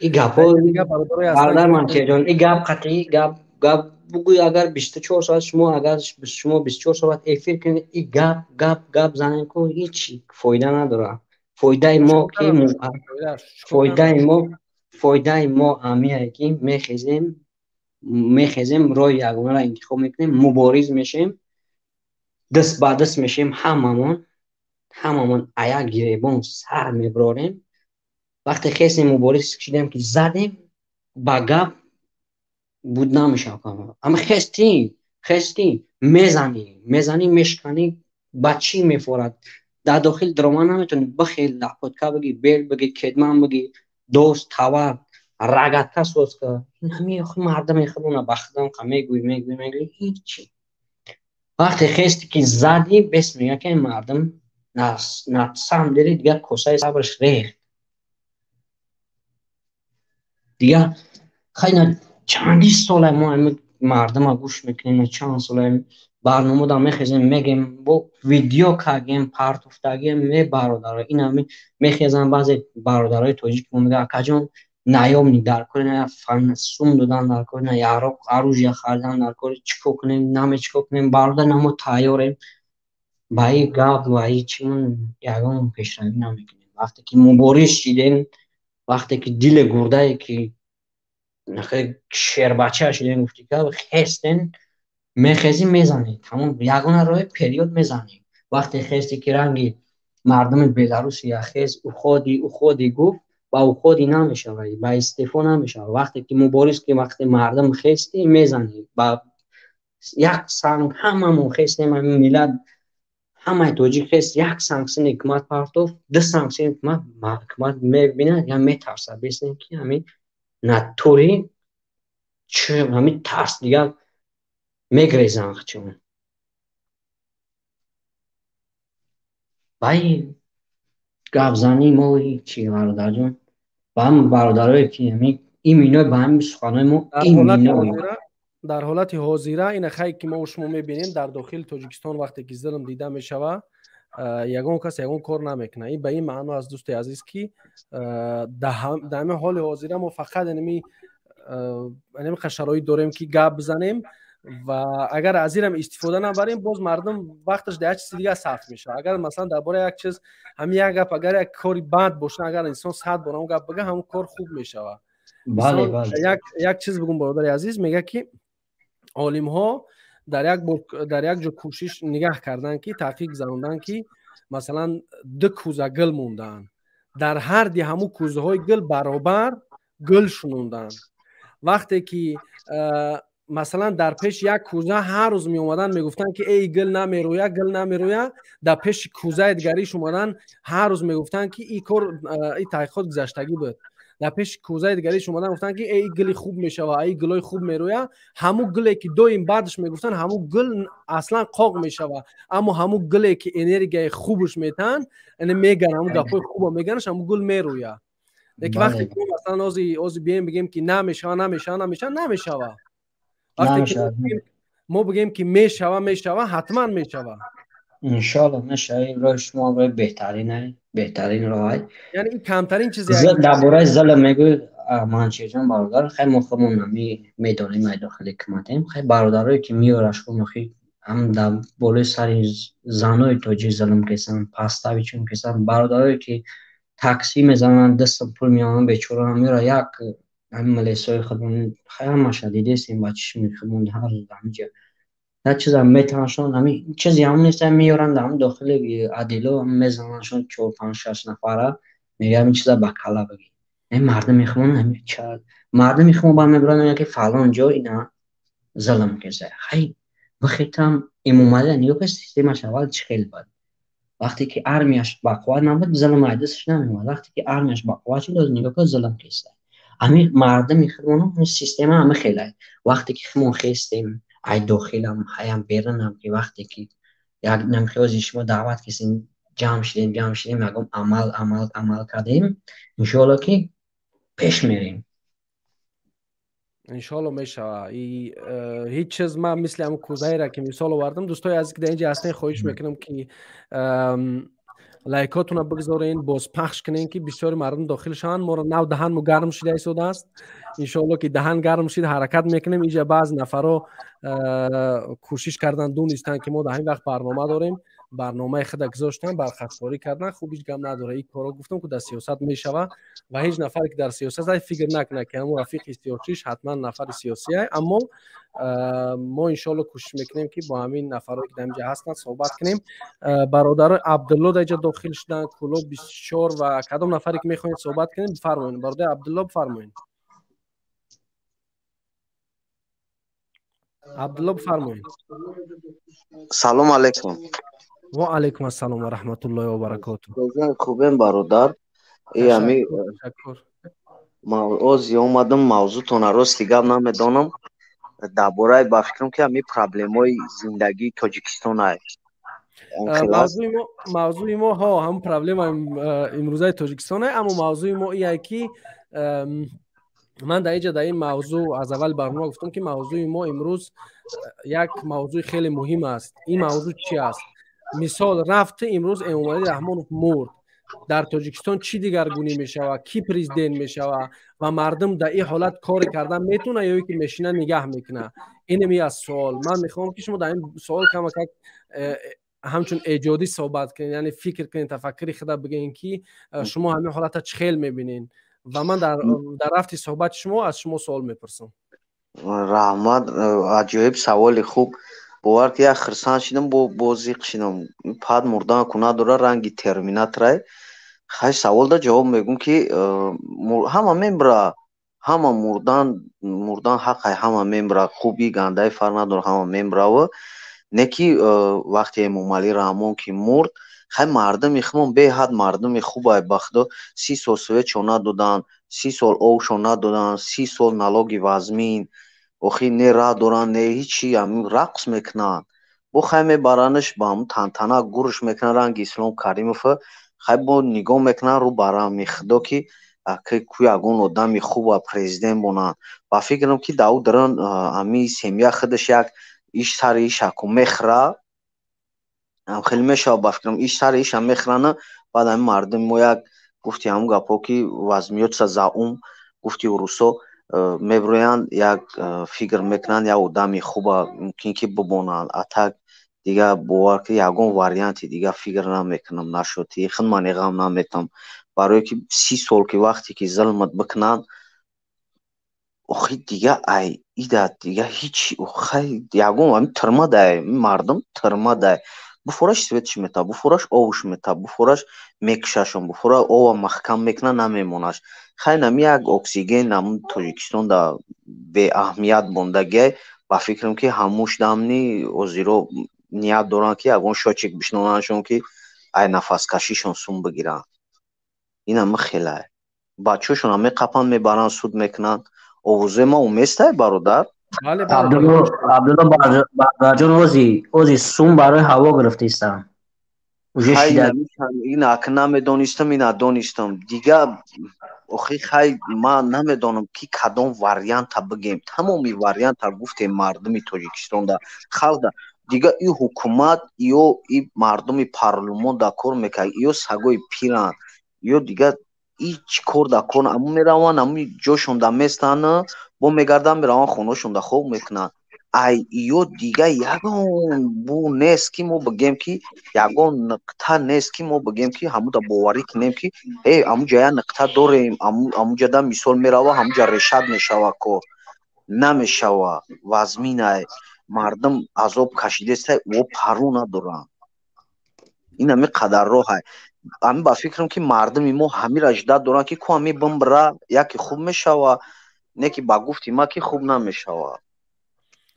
И гапҳо, бародар Манчеҳрҷон, и гап қатъӣ гап гап бугӯй, агар 24 соат шумо, агар шумо 24 соат эфир кунед, и гап гап гап занем ку, ҳеч фоида надорад. Фоидаи мо ки фоидаи мо амие ки мехезем, роҳи ягонаро интихоб мекунем, мубориз мешем, даст ба даст мешем, ҳамамон аяк гиребон сар мебарорем. Вақте хестем, мубориз шидем ки задем, ба гап буд намешавад. Ама хестӣ, мезанӣ, мезанӣ, мешканӣ, ба чӣ мефорад? Дар дохил дрома наметавонӣ, бихел лапотка бигӣ, бел бигӣ, кетман бигӣ, дост тавар рогатка соз ка. Ҳами мардами худона ба худам қа мегӯй, мегӯй, мегӯй, ҳичи. Вақте хести ки задӣ, бес мега ки мардум на самом деле дигар косаи сабраш рехт. Дигар хайна чанди сола мо мардума гӯш мекунем, чанд сола барномада мехезем, мегем, бо видео кардем, партофтагем, ме бародаро, ина мехезан баъзе бародарои тоҷик мо, мега: «Акаҷон, наёмник дар кори, на сум додан дар кори, на яроқ оружия харидан дар кори, чӣ кор кунем, наме чӣ кор кунем?» Бародар, на мо тайёрем ба ин гап ва ин чимон ягон пешравӣ намекунем. Вақте ки мубориз шидем, вақте ки дили гурдае ки шербача шидем, гуфти хестен, мехезӣ, мезанӣ, тамом, ягона роҳи период мезанӣ. Вақте хести ки ранги мардуми Беларусия хез, уходи, уходи гуфт, ба уходи намешавад, ба истеъфо намешавад. Вақте ки мубориз ки вақте мардум хести, мезанӣ ба як санг. Ҳамамон хестем, ҳамин миллат, ҳамаи тоҷик хест, як санг сини ҳукумат партофт, ду санг сини ҳукумат мебинад, я метарсад, бесем ки ҳамин натури ҳамин тарс дигар мегрезанд чун ба ин гапзанӣ мо ҳичи. Бародарҷон, ба ҳам бародарое ки имино ба ҳамин суханои мо имино. Дар ҳолати ҳозира ина хай ки мо шумо мебинем, дар дохили Тоҷикистон вақте ки зулм дида мешава, ягон кас ягон кор намекунад. Ин ба ин маъно аст, дӯсти азиз, ки дар ҳамин ҳоли ҳозира мо фақат инами шароит дорем ки гап бизанем ва агар аз инам истифода набарем, боз мардум вақташ дар як чизи дигар сарф мешавад. Агар масалан дар бораи як чиз, ҳамин як гап, агар як кори бад боша, агар инсон 100 бор ҳамон гап бига, ҳамон кор хуб мешавад. Як чиз бигум, бародари азиз, мега ки олимҳо дар як бор дар як ҷо кӯшиш нигаҳ карданд, ки таҳқиқ гузаронданд, ки масалан ду кӯза гил мондаанд, дар ҳар ди ҳамун кӯзаҳои гил баробар гул шунонданд. Вақте ки масалан дар пеши як кӯза ҳар рӯз меомаданд, мегуфтанд ки эй, гил намерӯя, гил намерӯя, дар пеши кӯзаи дигариш омаданд, ҳар рӯз мегуфтанд ки ин кор, ин таҳқиқот гузаштагӣ буд, дар пеши кӯзаи дигариш омадан гуфтанд ки эй, гили хуб мешава, ай гилои хуб мерӯя. Ҳамун гиле ки доим баъдаш мегуфтанд, ҳамун гил аслан қоқ мешава, аммо ҳамун гиле ки энергияи хубаш метаҳанд, меган, ҳамун гапҳои хуба меганаш, ҳамун гул мерӯя. Лекин вақте ки масалан ози бием бигем ки намешава, намешава, намешава, намешава. Вақте ки мо бигем ки мешава, мешава, ҳатман мешава. Иншоалло мешава. Роҳи шумо роҳи беҳтарин, беҳтарин роҳай. Яъне ин камтарин чизе. Дар бораи зулм мегӯй, Маншерҷон бародар, хай мо худмон медонем, ай дохили ҳукуматем. Хай бародарое ки меёраш худмохи ҳам дар болои сари занои тоҷик зулм кесанд, паставичон кесанд, бародарое ки таксӣ мезананд, даста пул меёранд, бечора меёра, як ҳамин милисои худмон, хай ҳамаша дидесем ба чишми худмон, ҳар рӯз ҳамиҷа Як чизам метавонашон, ҳамин чизе ҳам нест, меёранд ҳам дохили адело мезанандшон 4, 5, 6 нафара, мегӯянд ҳамин чиза ба калла бигир. Ин мардуми худмон ҳамин мардуми худмон ба мебаранд, мегӯянд ки фалон ҷо ина зулм кеса. Хай бихитам Эмомалӣ нигоҳ кун, системаш аввал чӣ хел буд. Вақте ки армияш бақувват набуд, зулм айдасаш намеомад. Вақте ки армияш бақувват шуд, нигоҳ кун, зулм кеса. Ҳамин мардуми худмон система ҳама хелай. Вақте ки худмон хестем, ай дохилам, ҳаям берунам, ки вақте ки як намхиёзи шумо даъват кисем, ҷамъ шидем, ягон амал кардем, иншоалло ки пеш мерем. Иншоалло мешава. Ҳеҷ чиз ман мисли ҳамун кӯзаеро ки мисол овардам, дӯстои азиз ки дар инҷа ҳастен, хоҳиш мекунам ки лайкотонро бигзорен, боз пахш кунен ки бисёри мардум дохил шаванд. Моро нав даҳанмо гарм шида истодааст. Иншоалло ки даҳан гарм шид, ҳаракат мекунем. Инҷа баъзе нафаро кӯшиш кардан, донистанд ки мо дар ҳамин вақт барнома дорем, барномаи худа гузоштан, бархастворӣ кардан. Хуб, ҳеҷ гап надора. Ин корро гуфтам ки дар сиёсат мешава ва ҳеҷ нафаре ки дар сиёсат аст фикр накунад ки ҳамун рафиқи сиёсиш ҳатман нафари сиёсӣ аст. Аммо мо иншоалло кӯшиш мекунем ки бо ҳамин нафарое ки дар инҷа ҳастанд суҳбат кунем. Бародарои Абдулло дар инҷа дохил шуданд, Кулоб 24 ва кадом нафаре ки мехоҳед суҳбат кунед бифармоед. Бародари Абдулло бифармоед. Абдулло бифармоед. Салом алейкум. Ва алейкум ассалом ва раҳматуллоҳи ва баракотуҳ. Хубем бародар. Ози омадам, мавзӯътонро рости гап намедонам. Дар бораи ба фикрам ки ҳамин проблемаҳои зиндагии Тоҷикистон ай. Мавзӯи мо ҳо ҳамун проблема имрӯзаи Тоҷикистон ай, аммо мавзӯи мо ие ки ман дар инҷа дар ин мавзӯъ аз аввали барнома гуфтам ки мавзӯи мо имрӯз як мавзӯи хеле муҳим аст. Ин мавзӯъ чи аст? Мисол рафт имрӯз Эмомалӣ Раҳмонов мурд, дар Тоҷикистон чӣ дигаргунӣ мешавад, кӣ президент мешавад ва мардум дар ин ҳолат коре кардан метавонад ё ки мешина нигаҳ мекунад? Инами аз суол. Ман мехоҳам ки шумо дар ин суол камакак ҳамчун эҷодӣ суҳбат кунед, яъне фикр кунед, тафаккури худа бигӯед ки шумо ҳамин ҳолатро чӣ хел мебинед. Ва ман дар рафти суҳбати шумо аз шумо суол мепурсам. Раҳмат, аҷоиб саволи хуб. Бовар ки як хирсанд шидам, бо зиқ шидам. Пад мурдан ку надора, ранги терминаторай. Хай савол да ҷавоб мегӯм ки ҳама мембра, ҳама мурдан ҳақай, ҳама мембра, хуби гандаи фарқ надора, ҳама мембрава. Не ки вақте Эмомалӣ Раҳмон ки мурд, хай мардуми хумон беҳад мардуми хубай, ба худо 30 сол светшон надоданд, 30 сол овшон надоданд, 30 сол налоги вазмин, охи не раҳ доранд, не ҳичи, ҳамин рақс мекунанд. Бо хай мебаранаш ба ҳамун тантана гурш мекунанд ранги Ислом Каримов, хай бо нигоҳ мекунанд рӯ ба рами худо ки ку ягон одами хуба президент монанд. Ба фикрам ки дар ӯ даран ҳамин семья худаш як иш сари ишаку мехӯра, хеле мешавад ба фикрам иш сари иша мехӯрана. Баъд ҳамин мардуми мо як гуфти ҳамун гапҳо ки возьмётся за ум, гуфти урусо мебироянд, як фикр мекунанд, як одами хуба мумкин ки бибонанд. А так дигар бовар ки ягон варианти дигар фикр намекунам, нашуд худ ман ғам наметам. Барое ки 30 сол ки вақте ки зулмат бикунанд, охи дига ай ида дига ҳеч хай ягон ҳамин тирма дай мардум тирма дай. Буфораш светш мета, буфораш овш мета, буфораш мекушашон, буфора ова маҳкам мекуна, намемонаш. Хай нами як оксиген намун Тоҷикистон да беаҳамият мондагиай. Ба фикрам ки ҳамуш дамни озиро ният доранд ки ягон шочик бишнонандшон ки ай нафаскашишон сум бигиранд. Ин ҳама хелай. Бачаҳошонам меқапанд, мебаранд, суд мекунанд. Овозе ма уместай бародар? Абдулло бародарҷон, ози сум барои ҳаво гирифтаистам. Ин ак намедонистам, ина донистам. Дига охи хай ман намедонам ки кадом варианта бигем. Тамоми варианта гуфтем мардуми Тоҷикистонда, халқда. Дига и ҳукумат ё и мардуми парлумон да кор мекунад, ё сагои пиранд, ё дига ҳеҷ кор да кор аму мераванд, аму ҷошон да местанд, бо мегарданд, мераванд хонашон да хоб мекунанд. Ай ё дига ягон бу нест ки мо бигем ки ягон нуқта нест ки мо бигем ки ҳамуда боварӣ кунем ки амуҷа як нуқта дорем, амуҷа да мисол мерава, ҳамуҷа решат мешава кор. Намешава, вазминай. Мардум азоб кашидеста, о паро надоранд. Ин ҳами қадар роҳай. Ами ба фикрам, ки мардуми мо ҳамира ждать доранд, ки ку ҳами бимбира, яке хуб мешава, не ки ба гуфти ма ки хуб намешава.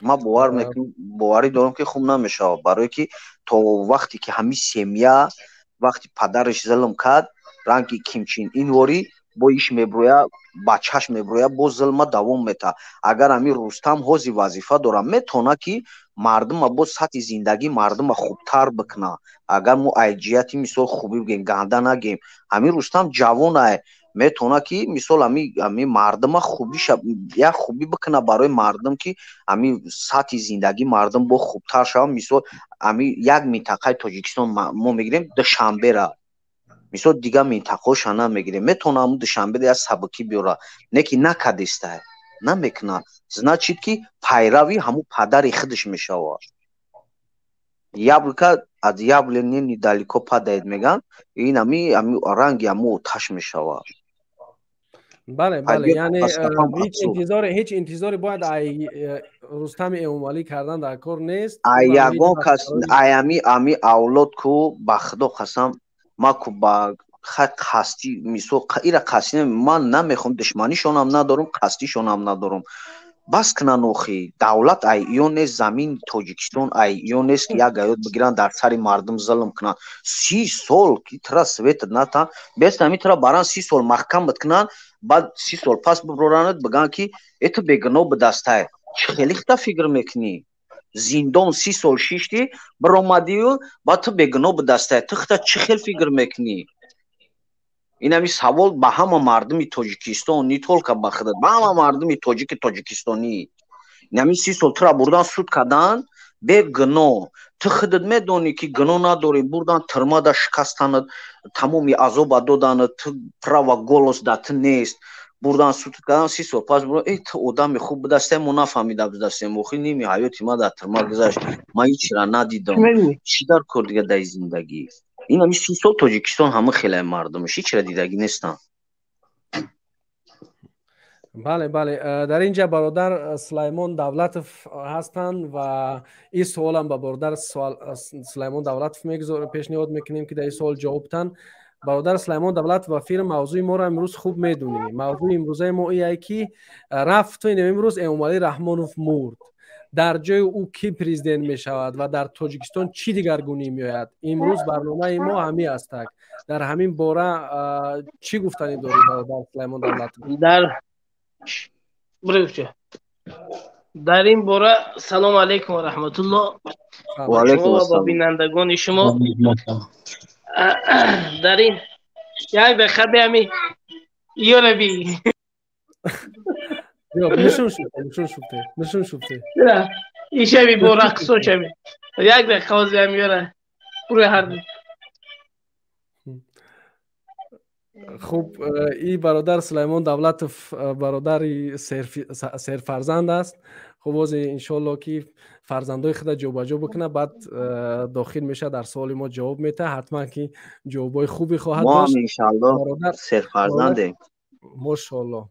Ма бовар мекунам, боварӣ дорам, ки хуб намешава, барое ки то вақте ки ҳами семья, вақти падараш зулм кард, ранги кимчин инворӣ бо иш меброя, бачаш меброя, боз зулма давом метаҳад. Агар ҳами Рустам ҳози вазифа дорад, метавона ки мардума боз сатҳи зиндагии мардума хубтар бикунад. Агар мо ай ҷиҳати мисол хубӣ бигем, ганда нагем, ҳамин Рустам ҷавонай, метавона ки мисол ҳами мардума хубиша як хубӣ бикунад барои мардум, ки ҳами сатҳи зиндагии мардум бо хубтар шавад. Мисол, ҳами як минтақаи Тоҷикистон мо мегирем, Душанбера, мисол, дигар минтақаҳоша намегирем, метавона ҳамун Душанбеда як сабукӣ биёрад, не ки накадестай, намекунад, значит ки пайрави ҳамун падари худаш мешавад. Яблоко от яблони недалеко падает, мегӯянд, ин ами ранги ҳамун оташ мешавад. Бале, яъне ҳеҷ интизоре бояд ай Рустами Эмомалӣ кардан дар кор нест. Ай ягон кас, ай ами авлод ку, ба Худо қасам, ма ку ба хай қасдӣ, мисол, ира қасдӣ ман намехоҳам, душманишонам надорам, қасдишонам надорам. Бас кунанд охи, давлат ай иё нест, замини Тоҷикистон ай иё нест, ки як аёт бигиранд, дар сари мардум зулм кунанд. 30 сол ки тра свет натан бест, ами тра баран 30 сол маҳкам кунанд, баъд 30 сол пас биброранад, бигӯянд, ки э, ту бегуноҳ бидастай. Чӣ хеле хита фикр мекунӣ? Зиндон 30 сол шиштӣ, биромадию, баъд ту бегуноҳ бидастай. Ту хита чӣ хел фикр мекунӣ? Ин ҳами савол ба ҳама мардуми Тоҷикистон, не только ба худат, ба ҳама мардуми тоҷики тоҷикистонӣ. Ин ҳами 30 сол тура бурдан, суд карданд бегуноҳ, ту худат медонӣ, ки гуноҳ надорӣ, бурдан тюрьма да шикастанат, тамоми азоба доданат, ту права голос да ту нест, бурдан суд кардан, 30 сол пас бурдан, э, ту одами хуб будастем, мо нафаҳмида будастем. Охи, ними ҳаёти ма дар тюрьма гузашт, ман ҳечира надидам. Чӣ дар кор дига дар зиндагӣ? Ин ҳами 30 сол Тоҷикистон ҳама хелай мардумаш ҳечира дидагӣ нестанд. Бале, дар инҷа бародар Сулаймон Давлатов ҳастанд ва ин суолам ба бародар Сулаймон Давлатов пешниҳод мекунем, ки дар ин суол ҷавоб тан. Бародар Сулаймон Давлатов, ба фирм мавзӯи моро имрӯз хуб медонӣ. Мавзӯи имрӯзаи мо ие, ки рафту ин имрӯз Эмомалӣ Раҳмонов мурд, дар ҷои ӯ кӣ президент мешавад ва дар Тоҷикистон чӣ дигаргунӣ меояд? Имрӯз барномаи мо ҳамин астак. Дар ҳамин бора чӣ гуфтанӣ дорӣ, бародар Сулаймон Давлатов? Дар ин бора салому алайкум ва раҳматулло шумо ва бинандагони шумо. Дар ин як дақиқа ами ёраби. Нишон шуд, нишон шуд, нишон шуд. Ишави бо рақсо шави, як дақиқа ҳозир ёра бурои ҳар. Хуб, и бародар Сулаймон Давлатов бародари серфарзанд аст. Хуб, бозе иншоалло, ки фарзандои худа ҷобаҷо бикунад, баъд дохил мешавад, дар суоли мо ҷавоб метаҳад. Ҳатман ки ҷавобҳои хубе хоҳад дошт. Серфарзандем. Мошоалло,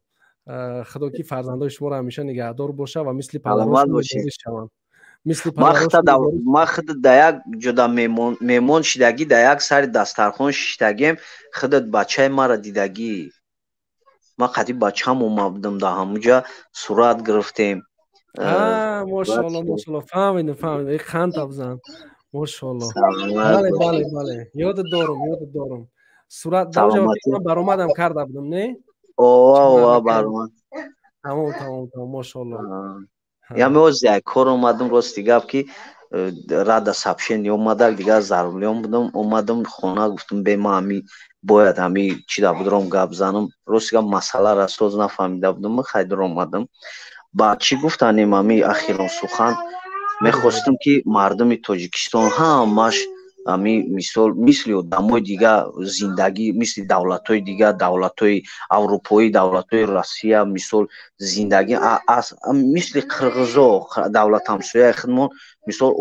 худо ки фарзандои шуморо ҳамеша нигаҳдор боша ва мисли падарон шаванд. Мисли ма худат да як ҷода меҳмон шидагӣ, да як сари дастархон шиштагем, худат бачаи маро дидагӣ. Ма қади бачам омадам, да ҳамуҷа сурат гирифтем. Мошоалло, мошоалло, фаҳмидам, фаҳмидам. Қанд абзан, мошоалло. Бале, ёдат дорум, ёдат дорум. Сурат баромадам карда будам, не? Ова, ова, баромад. Тамом, мошоалло. Яме ози як кор омадам, рости гап, ки рада сообщение омадак, дигар зарулиён будам, омадам хона, гуфтам, бе, ма ҳами бояд ҳами чида будром, гап занам. Рости гап, масъаларо соз нафаҳмида будам, хайдур омадам. Ба чӣ гуфтанем, ҳами ахирон сухан мехостам, ки мардуми Тоҷикистон ҳамаш ҳами мисол мисли одамои дига зиндагӣ, мисли давлатҳои дига, давлатҳои аврупоӣ, давлатҳои Россия, мисол зиндагӣ, мисли қирғизо, давлат ҳамсояи худмон, мисол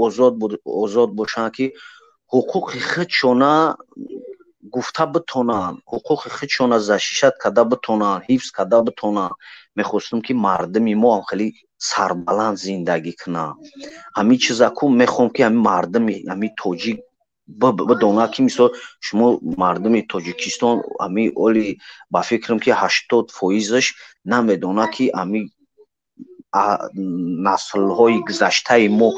озод бошанд, ки ҳуқуқи худшона Гуфта битонанд, ҳуқуқи худшона защищать карда битонанд, ҳифз карда битонанд. Мехостум, ки мардуми мо ҳам хеле сарбаланд зиндагӣ кунанд. Ҳамин чиза ку мехоҳам, ки ҳамин мардуми ҳамин тоҷик бидонад, ки мисол шумо мардуми Тоҷикистон ҳамин оли ба фикрам, ки 80%-аш намедонад, ки ҳамин наслҳои гузаштаи мо,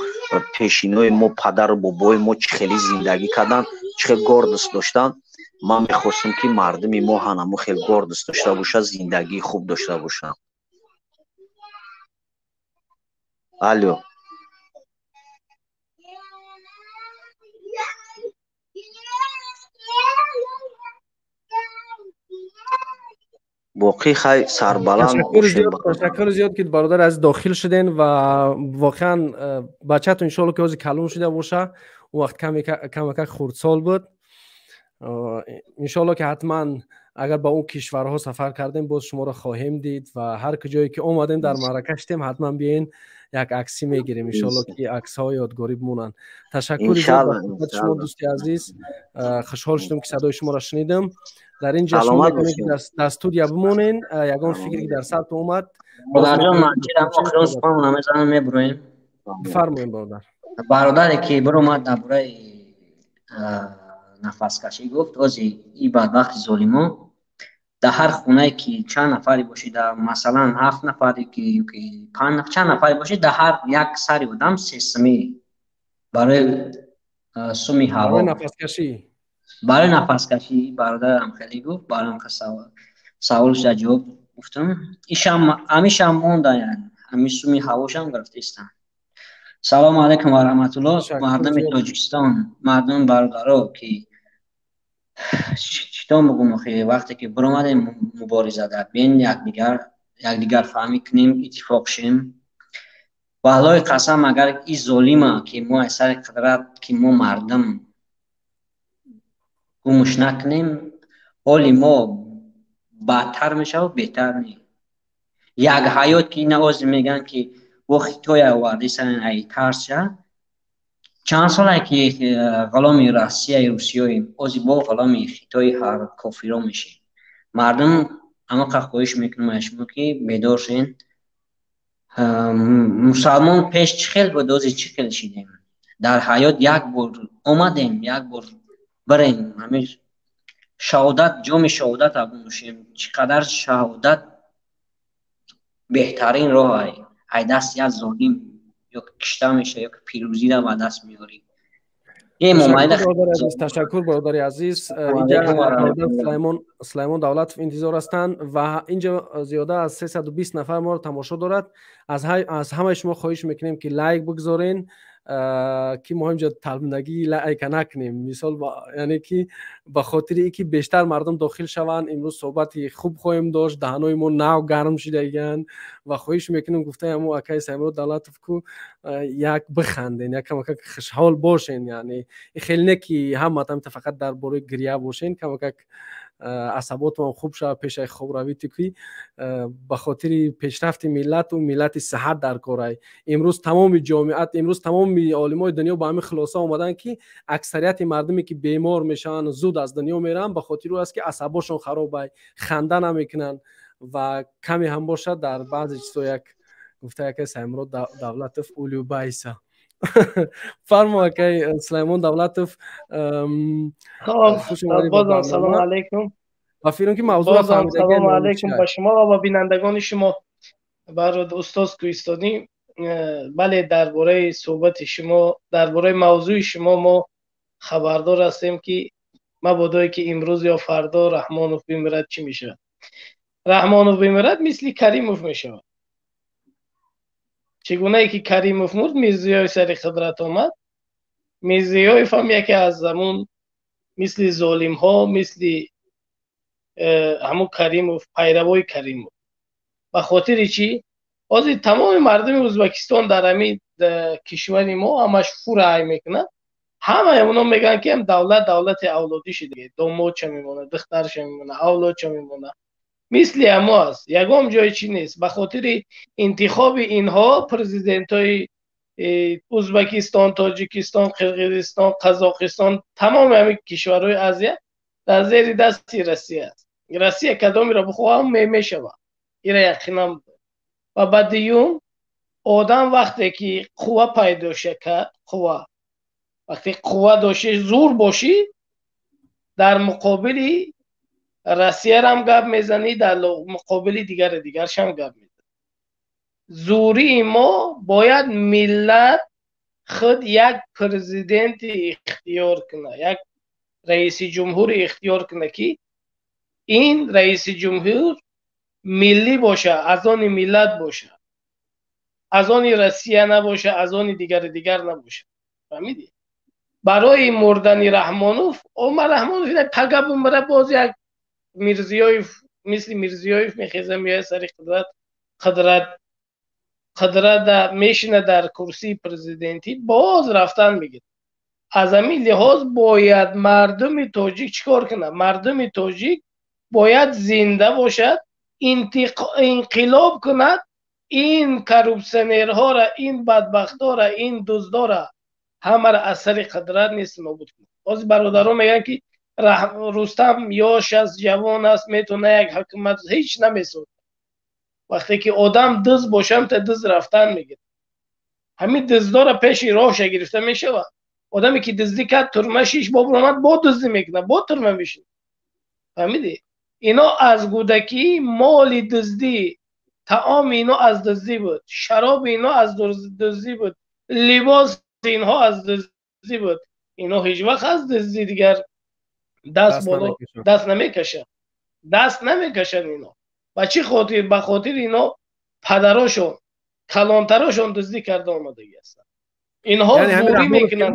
пешинои мо, падару бобои мо чӣ хеле зиндагӣ карданд, чӣ хел гордость доштанд. Ман мехостам, ки мардуми мо ҳанамо хел гордость дошта бошад, зиндагии хуб дошта бошанд. Алло. Боқӣ хай, сарбаланд. Ташаккур зиёд, ки бародар аз дохил шуден ва воқеан бачатон иншоалло, ки ҳозир калон шуда боша, он вақт камакак хурдсол буд. Иншоалло, ки ҳатман агар ба он кишварҳо сафар кардем, боз шуморо хоҳем дид ва ҳар куҷое ки омадем, дар маърака шудем, ҳатман биёен, як аксӣ мегирем, иншоалло, ки аксҳо ёдгорӣ бимонанд. Ташаккури зиёд шумо, дӯсти азиз, хушҳол шудем, ки садои шуморо шунидам. Дар ин ҷо шумо метавонед, ки дар студия бимонен, ягон фикре ки дар сартон омад. Бародарҷон, ман чирам охирон суханро мезанам, мебуроем. Бифармоед, бародар. Бародаре ки биромад, дар бораи нафаскашӣ гуфт, ози и бадбахти золимо дар ҳар хонае ки чанд нафаре бошӣ, дар масалан ҳафт нафаре ки панҷ, чанд нафаре бошӣ, дар ҳар як сари одам се сумӣ барои суми ҳаво. Барои нафаскашӣ. Барои нафаскашӣ. Бародарам хеле гуфт, бароям саволша ҷавоб гуфтам. Ишам ҳамишам монда, ҳами суми ҳавошам гирифтаистам. Салому алайкум ва раҳматуллоҳ, мардуми Тоҷикистон, мардуми бародаро, ки читон бугум, охи вақте ки биромадем мубориза дар бин якдигар, якдигар фаҳмӣ кунем, иттифоқ шем. Ба Аллоҳи қасам, агар и золима ки мо аз сари қудрат, ки мо мардум гумш накунем, ҳоли мо бадтар мешавад, беҳтар не. Як ҳаёт ки ина ози мегӯянд, ки бо Хитоя овардисан, ай тарсша чанд солае ки ғуломи Россияи русиёем, ози бо ғуломи Хитои ҳар кофиро мешем. Мардум, амақа хоҳиш мекунам аз шумо, ки бедор шен. Мусалмон пеш чӣ хел буд, ози чӣ хел шидем? Дар ҳаёт як бор омадем, як бор бирем, ҳамин шаҳодат, ҷоми шаҳодата бинӯшем. Чӣ қадар шаҳодат беҳтарин роҳ ай, ай даст як золим ё кишта меша, ё пирӯзиро ба даст меорӣ. Ташаккур, бародари азиз. Инҷа Сулаймон Давлатов интизор ҳастанд ва инҷа зиёда аз 320 нафар моро тамошо дорад. Аз ҳамаи шумо хоҳиш мекунем, ки лайк бигзорен, ки мо инҷа талбиндагии лайка накунем, мисол, яъне ки ба хотири ин ки бештар мардум дохил шаванд. Имрӯз суҳбати хуб хоҳем дошт, даҳанои мо нав гарм шидагианд ва хоҳиш мекунем, гуфтаи ҳамо акаи Саймурод Давлатов ку, як биханден, як камакак хушҳол бошен. Яъне хеле не ки ҳаматам фақат дар бораи гиря бошен, камакак асаботам хуб шавад пешаи хобравӣ, ки ба хотири пешрафти миллату миллати сиҳат дар корай. Имрӯз тамоми ҷомиат, имрӯз тамоми олимои дунё ба ҳамин хулоса омаданд, ки аксарияти мардуме ки бемор мешаванд, зуд аз дунё мераванд, ба хотири ӯ аст, ки асабошон харобай, ханда намекунанд ва каме ҳам бошад дар баъзе чизо як гуфта якай Саймурод Давлатов улюбайса. Фармо, акай Сулаймон Давлатов. Бозам салому алайкум. Ва фикрам, ки мавзӯъро Салому алайкум ба шумо ва ба бинандагони шумо, бародар устоз Кӯҳистонӣ. Бале, дар бораи суҳбати шумо, дар бораи мавзӯи шумо мо хабардор ҳастем, ки мабодое ки имрӯз ё фардо Раҳмонов бимирад, чӣ мешавад. Раҳмонов бимирад, мисли Каримов мешавад. Чӣ гунае ки Каримов мурд, Мирзиёев сари қудрат омад, Мирзиёев ҳам яке аз ҳамун мисли золимҳо, мисли ҳамун Каримов, пайравои Каримов. Ба хотири чӣ? Ҳозир тамоми мардуми Ӯзбекистон дар ҳамин кишвари мо ҳамаш фура ай мекунад. Ҳамаи оно мегӯянд, ки ҳам давлат давлати авлодӣ шуда, домодша мемонад, духтарша мемонад, авлодша мемонад. Мисли ҳамо аст, ягон ҷои чӣ нест. Ба хотири интихоби инҳо президентҳои Ӯзбекистон, Тоҷикистон, Қирғизистон, Қазоқистон, тамоми ҳамин кишварҳои Азия Дар зери дасти Россия аст. Россия кадомеро бихоҳам мешавад. Ира яқинам. Ва ба дуюм, одам вақте ки қувва пайдо шакад, қувва, вақте қувва дошти, зур бошӣ, дар муқобили Россиярам гап мезанӣ, дар муқобили дигари дигаршам гап мезанӣ. Зурии мо бояд миллат худ як президенти ихтиёр кунад, як раиси ҷумҳури ихтиёр кунад, ки ин раиси ҷумҳур миллӣ боша, аз они миллат боша, аз они Россия набоша, аз они дигари дигар набоша. Фаҳмидӣ? Барои мурдани Раҳмонов, Омар Раҳмонов пага бумра, боз як Мирзиёев, мисли Мирзиёев мехеза, меояд сари қудрат, қудрат мешина дар курсии президентӣ, боз рафтан мегирад. Аз ҳамин лиҳоз бояд мардуми тоҷик чӣ кор кунад? Мардуми тоҷик бояд зинда бошад, инқилоб кунад, ин коррупсионерҳоро, ин бадбахтҳоро, ин дуздора ҳамаро аз сари қудрат нест нобуд кунад. Ҳозир бародарон мегӯянд, ки Рустам ёш аст, ҷавон аст, метавона як ҳукумат, ҳеҷ намесозад. Вақте ки одам дузд бошам, та дузд рафтан мегирад. Ҳамин дуздора пеши роҳша гирифта мешавад. Одаме ки дуздӣ кард, турма шиш, бо буромад, бо дуздӣ мекунад, бо турма мешинад. Фаҳмидӣ? Ино аз гудакӣ моли дуздӣ, таоми ино аз дуздӣ буд, шароби ино аз дуздӣ буд, либоси инҳо аз дуздӣ буд. Ино ҳеҷ вақт аз дуздӣ дигар даст боло даст намекашанд, даст намекашанд ино. Ба чӣ хотир? Ба хотири ино падарошон, калонтарошон дуздӣ карда омадагӣ ҳастанд. Инҳо зурӣ мекунанд.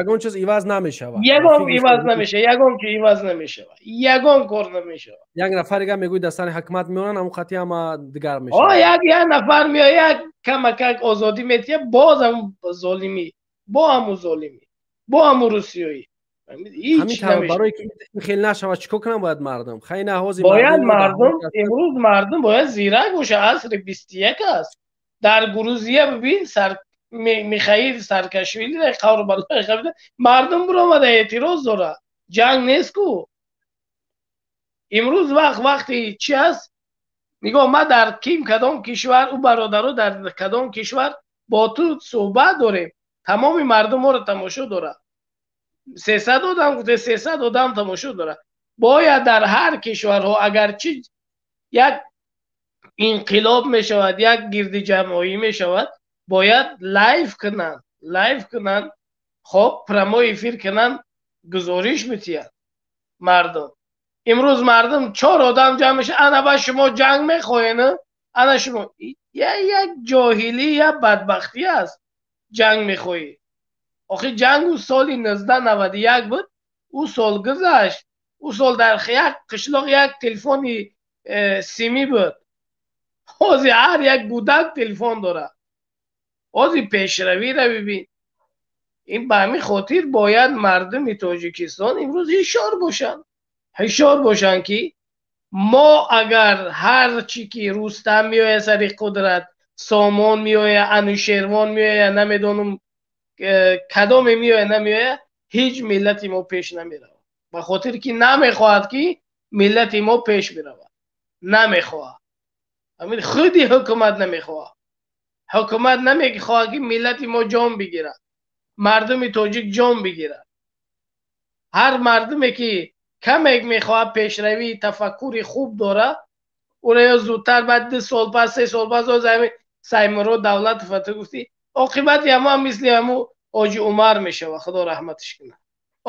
Ягон чиз иваз намешавад. Ягон иваз намешавад, ягон ки иваз намешавад, ягон кор намешавад. Як нафар дига мегӯяд, дар сари ҳукумат меоранд, ҳамон хати ҳама дигар мешавад. Як нафар меояд, як камакак озодӣ метиҳад, боз ҳамун золимӣ, бо ҳамун золимӣ, бо ҳамун русиёӣ. Ҳамин тавр, барои ки ин хел нашавад, чӣ кор кунанд бояд мардум? Хай на ҳозир бояд мардум, имрӯз мардум бояд зирак бошад. Асри 21 аст. Дар Грузия бибин, сар Михаил Саакашвили қавр балои қабида мардум биромада эътироз дорад. Ҷанг нест ку. Имрӯз вақт вақти чи аст? Нигоҳ, ма дар ким кадом кишвар, ӯ бародаро дар кадом кишвар бо ту суҳбат дорем, тамоми мардум моро тамошо дорад. 300 одам гуфте, 300 одам тамошо дорад. Бояд дар ҳар кишварҳо агарчи як инқилоб мешавад, як гирди ҷамъоӣ мешавад, бояд live кунанд, live кунанд, хоб прямой эфир кунанд, гузориш битиҳанд мардум. Имрӯз мардум чор одам ҷамъ мешавад, ана ба шумо ҷанг мехоҳед, ана шумо як ҷоҳилӣ, як бадбахтӣ аст, ҷанг мехоҳӣ. Охи ҷанг ӯ соли 1991 буд, ӯ сол гузашт, ӯ сол дар як қишлоқ як телефони симӣ буд. Ҳозир ҳар як гудак телефон дорад. Ҳозир пешравиро бибин. Ин ба ҳамин хотир бояд мардуми Тоҷикистон имрӯз ҳушёр бошанд, ҳушёр бошанд, ки мо агар ҳар чӣ ки Рустам меояд сари қудрат, Сомон меояд, Анушервон меояд, намедонам кадоме меояд, намеояд, ҳеҷ миллати мо пеш намеравад. Ба хотир ки намехоҳад, ки миллати мо пеш биравад, намехоҳад. Ҳамин худи ҳукумат намехоҳад. Ҳукумат намехоҳад, ки миллати мо ҷон бигирад, мардуми тоҷик ҷон бигирад. Ҳар мардуме ки камек мехоҳад пешравӣ, тафаккури хуб дорад, ӯро ё зудтар баъд 2 сол пас, 3 сол пас, ҳамин Саймурод Давлатов ту гуфтӣ, оқибати ҳамо мисли ҳаму Ҳоҷи Умар мешавад, Худо раҳматиш кунад.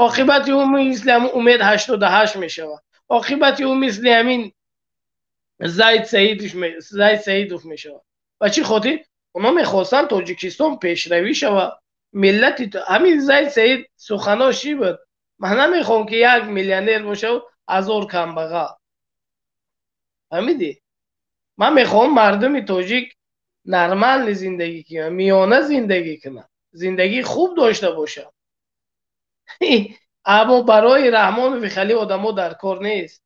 Оқибати ӯ мисли ҳаму Умед 88 мешавад. Оқибати ӯ мисли ҳамин Зайд Саидов мешавад. Ба чӣ хотир? Онҳо мехостанд Тоҷикистон пешравӣ шавад. Миллати ҳамин Зайд Саид суханош чӣ буд? Ман намехоҳам, ки як миллионер бошаву ҳазор камбағал. Фаҳмидӣ? Ман мехоҳам мардуми тоҷик нормальный зиндагӣ кунад, миёна зиндагӣ кунад, зиндагии хуб дошта бошад. Аммо барои Раҳмонови хеле одамо дар кор нест.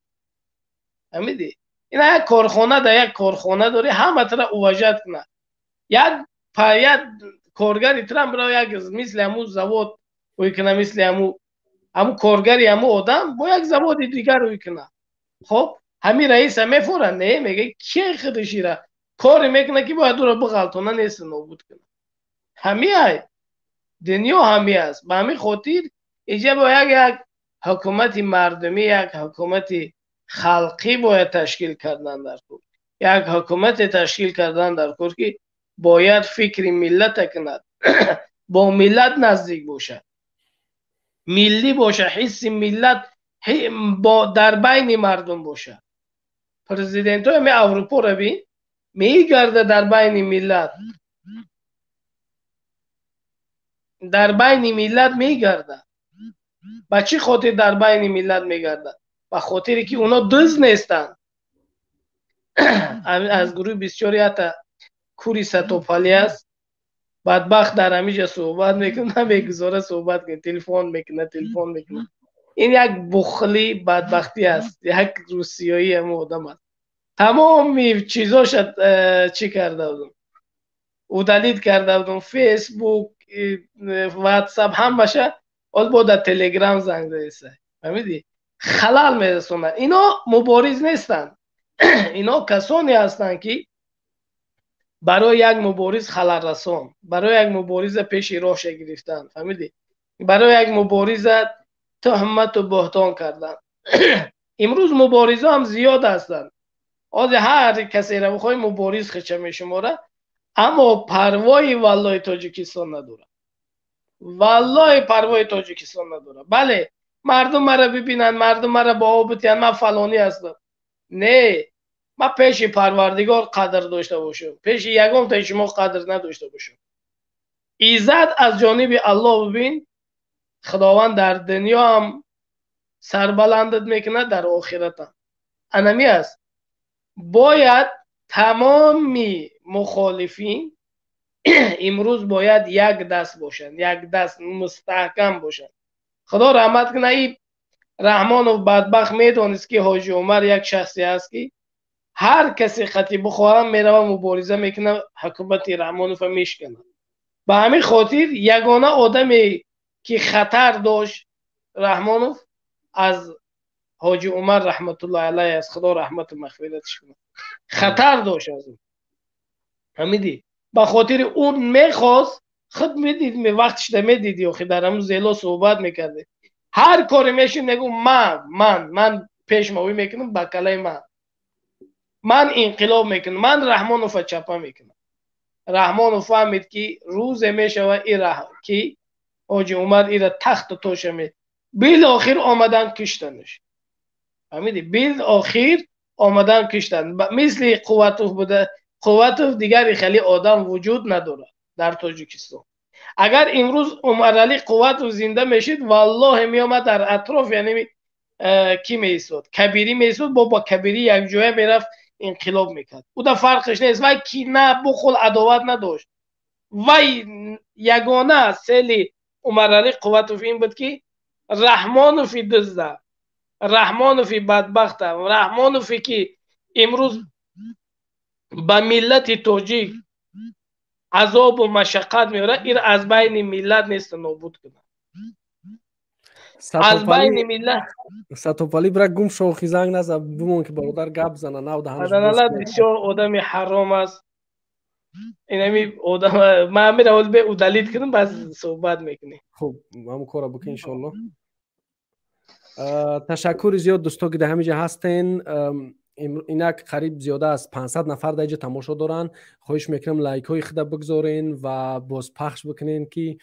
Фаҳмидӣ? Ина як корхона, дар як корхона дорӣ, ҳама тара уважать кунад. Як коргари тра бира, як мисли ҳамун завод ӯй куна, мисли ҳамун Ҳамун коргари ҳамун одам бо як заводи дигар рӯй кунад. Хоб, ҳамин раиса мефора, не, мега ки худашира коре мекунад, ки бояд ӯро биғалтона, нест, нобуд кунад. Ҳами ай дунё ҳами аст. Ба ҳамин хотир инҷа бояд як ҳукумати мардумӣ, як ҳукумати халқӣ бояд ташкил кардан дар кор, як ҳукумате ташкил кардан дар кор, ки бояд фикри миллата кунад, бо миллат наздик бошад, миллӣ бошад, ҳисси миллат дар байни мардум бошад. Президентҳои ами Аврупоро бин, мегарда дар байни миллат, дар байни миллат мегарда. Ба чӣ хотир дар байни миллат мегардад? Ба хотире ки оно дузд нестанд. Аз гурӯҳи бисёри ҳатта кури Сатопалӣ аст, бадбахт, дар ҳамиҷа суҳбат мекунад, намегузора суҳбат кунад, телефон мекунад, телефон мекунад. Ин як бухли бадбахтӣ аст, як русиёӣ ҳамун одам аст. Тамоми чизоша чӣ карда будум, удалить карда будум, Фейсбук, Ватсап, ҳамаша. Ҳол бо дар Телеграм занг заеса, фаҳмидӣ? Халал мерасонад. Ино мубориз нестанд, ино касоне ҳастанд, ки барои як мубориз халалрасон, барои як мубориза пеши роҳша гирифтан, фаҳмидӣ? Барои як мубориза туҳмату буҳтон кардан. Имрӯз муборизо ҳам зиёд ҳастанд. Ҳозир ҳар касеро бихоҳӣ, мубориз хича мешуморад, аммо парвои валлои Тоҷикистон надорад, валлои парвои Тоҷикистон надорад. Бале, мардум мара бибинанд, мардум мара баҳо битиҳанд, ман фалонӣ ҳастам. Не, ман пеши Парвардигор қадр дошта бошам, пеши ягонтаи шумо қадр надошта бошам. Иззат аз ҷониби Аллоҳ. Бибин, Худованд дар дунё ҳам сарбаландат мекунад, дар охиратам. Анами аст. Бояд тамоми мухолифин имрӯз бояд як даст бошанд, як даст мустаҳкам бошанд. Худо раҳмат кунад, и Раҳмонов бадбахт медонист, ки Ҳоҷи Умар як шахсе аст, ки ҳар касе хати бихоҳам мерава, мубориза мекунад, ҳукумати Раҳмонова мешканад. Ба ҳамин хотир ягона одаме, ки хатар дошт Раҳмонов, аз Ҳоҷи Умар раҳматуллоҳи алайҳ аст, Худо раҳмату мағфираташ кунад, хатар дошт аз ӯ, фаҳмидӣ? Ба хотири ӯ мехост, худ медид, вақтшда медидӣ, охи дар ҳамун зело суҳбат мекардем. Ҳар коре мешид, мегӯ: Ман пешмовӣ мекунам, ба калаи ман, ман инқилоб мекунам, ман Раҳмонова чапа мекунам». Раҳмонов фаҳмид, ки рӯзе мешава, ки Ҳоҷи Умар ира тахту тоша билохир омадан киштанаш, фаҳмидӣ? Билохир омадан киштан. Мисли Қувватов буда, Қувватов дигари хеле одам вуҷуд надорад дар Тоҷикистон. Агар имрӯз Умаралӣ Қувватов зинда мешид, валлоҳе меомад дар атроф, яъне ки меистод, Кабирӣ меистод, бо Кабирӣ якҷоя мерафт, инқилоб мекард. Ӯ да фарқаш нест, вай кина, бухл, адоват надошт. Вай ягона сели Умаралӣ Қувватов ин буд, ки Раҳмонови дузда, Раҳмонови бадбахта, Раҳмонове, ки имрӯз ба миллати тоҷик азобу машаққат меорад, ин аз байни миллат нест, нобуд кунад, аз байни миллат. Сатопалӣ, бира гум шохи, занг наза, бимон, ки бародар гап зана нав. Даҳаналат бисёр одами ҳаром аст инами одам. Ман ҳамира ҳоз бе удалить кунам, баъд суҳбат мекунем. Хуб, ҳамун корро бикун, иншоалло. Ташаккури зиёд, дӯсто, ки дар ҳамин ҷа ҳастен. Инак қариб зиёда аз 500 нафар дар инҷа тамошо доранд. Хоҳиш мекунам, лайкҳои худа бигзорен ва бозпахш бикунен, ки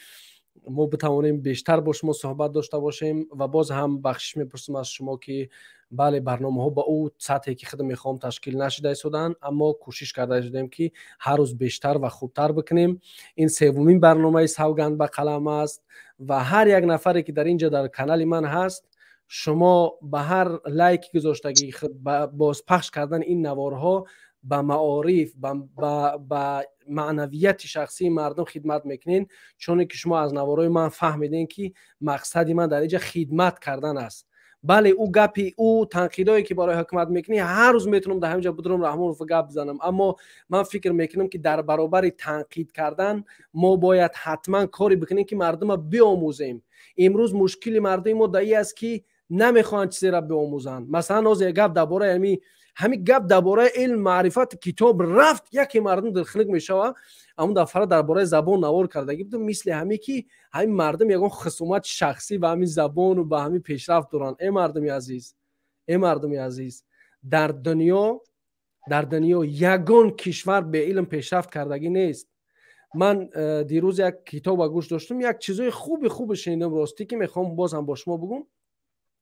мо битавонем бештар бо шумо суҳбат дошта бошем. Ва боз ҳам бахшиш мепурсам аз шумо, ки бале, барномаҳо ба ӯ сатҳе, ки худам мехоҳам, ташкил нашуда истоданд, аммо кӯшиш карда шудем, ки ҳар рӯз бештар ва хубтар бикунем. Ин севумин барномаи «Савганд ба қалам» аст ва ҳар як нафаре, ки дар ин ҷо дар канали ман ҳаст, шумо ба ҳар лайки гузоштагӣ, бозпахш кардани ин наворҳо ба маориф, ба маънавияти шахсии мардум хидмат мекунед, чуне ки шумо аз наворҳои ман фаҳмидем, ки мақсади ман дар инҷа хидмат кардан аст. Бале, ӯ гапи ӯ танқидое ки барои ҳукумат мекунӣ, ҳар рӯз метавонам дар ҳамин ҷо Будром Раҳмонов гап бизанам, аммо ман фикр мекунам, ки дар баробари танқид кардан мо бояд ҳатман коре бикунем, ки мардума биомӯзем. Имрӯз мушкили мардуми мо дар ин аст, ки намехоҳанд чизеро биомӯзанд. Масалан, ҳозир гап дар бораи ҳамин гап дар бораи илм, маърифат, китоб рафт, яке мардум дилхунук мешава. Амн дафъара дар бораи забон навор кардагӣ будум, мисли ҳаме ки ҳамин мардум ягон хусумати шахсӣ ба ҳамин забону ба ҳамин пешрафт доранд. Э мардуми азиз, э мардуми азиз, дар дунё ягон кишвар беилм пешрафт кардагӣ нест. Ман дирӯз як китоба гӯш доштум, як чизои хуби хубе шунидам, ростӣ, ки мехоҳам боз ҳам бо шумо бигӯм.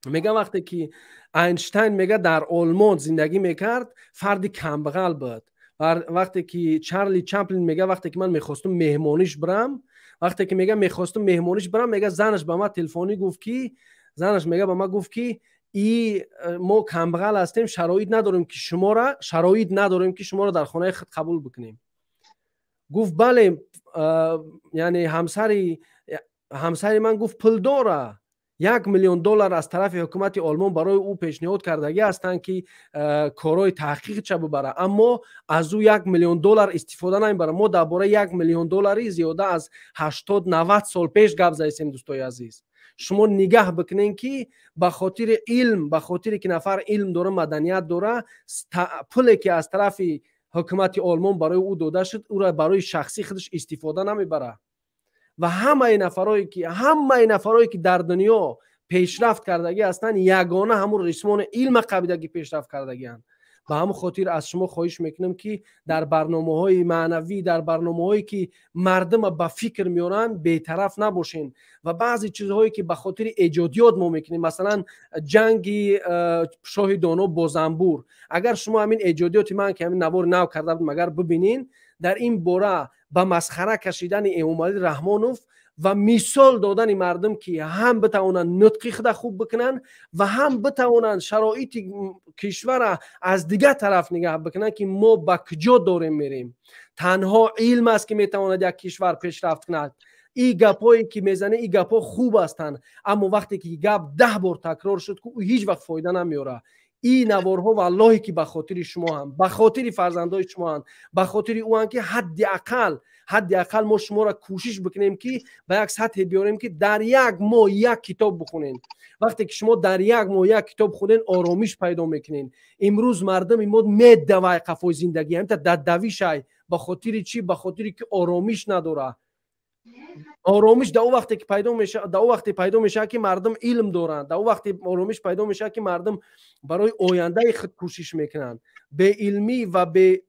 Мега, вақте ки Айнштайн, мега, дар Олмон зиндагӣ мекард, фарди камбағал буд. Вақте ки Чарли Чаплин, мега, вақте ки ман мехостум меҳмониш бирам, вақте ки, мега, мехостум меҳмониш бирам, мега, занаш ба ман телефонӣ гуфт ки, занаш, мега, ба ман гуфт, ки и мо камбағал ҳастем, шароит надорем, ки шуморо дар хонаи худ қабул бикунем. Гуфт: бале, яъне ҳамсари ман, гуфт, пул дора, 1 миллион доллар аз тарафи ҳукумати Олмон барои ӯ пешниҳод кардагӣ ҳастанд, ки корҳои таҳқиқча бибара, аммо аз ӯ 1 миллион доллар истифода намебара. Мо дар бораи 1 миллион доллари зиёда аз 80-90 сол пеш гап задистем. Дӯстои азиз, шумо нигаҳ бикунед, ки ба хотири илм, ба хотире ки нафар илм дора, маданият дора, пуле ки аз тарафи ҳукумати Олмон барои ӯ дода шуд, ӯро барои шахсии худаш истифода намебарад. Ва ҳамаи нафарое ки дар дунё пешрафт кардагӣ ҳастанд, ягона ҳамун рисмони илма қабидагӣ пешрафт кардагианд. Ба ҳамон хотир аз шумо хоҳиш мекунам, ки дар барномаҳои маънавӣ, дар барномаҳое ки мардума ба фикр меоранд, бетараф набошен. Ва баъзе чизҳое ки ба хотири эҷодиёт мо мекунем, масалан, ҷанги шоҳи доно бо занбур, агар шумо ҳамин эҷодиёти ман, ки ҳамин навори нав карда будем, агар бибинен, дар ин бора ба масхара кашидани Эмомалӣ Раҳмонов ва мисол додани мардум, ки ҳам битавонанд нутқи худа хуб бикунанд ва ҳам битавонанд шароити кишвара аз дигар тараф нигаҳ бикунанд, ки мо ба куҷо дорем мерем. Танҳо илм аст, ки метавонад як кишвар пешрафт кунад. И гапҳое ки мезанӣ, и гапҳо хуб ҳастанд, аммо вақте ки гап 10 бор такрор шуд, ӯ ҳеҷ вақт фоида намеорад. И наворҳо, валлоҳе ки ба хотири шумоам, ба хотири фарзандои шумоанд, ба хотири ӯанд, ки ҳадди ақал мо шуморо кӯшиш бикунем, ки ба як сатҳе биёрем, ки дар як моҳ як китоб бихонем. Вақте ки шумо дар як моҳ як китоб хонен, оромиш пайдо мекунен. Имрӯз мардуми мо медавай қафои зиндагӣ, ҳамта даддавишай. Ба хотири чӣ? Ба хотире ки оромиш надорад. Оромиш дар ӯ вақте пайдо мешавад, ки мардум илм доранд. Дар ӯ вақте оромиш пайдо мешавад, ки мардум барои ояндаи худ кӯшиш мекунанд. Беилмӣ ва бе,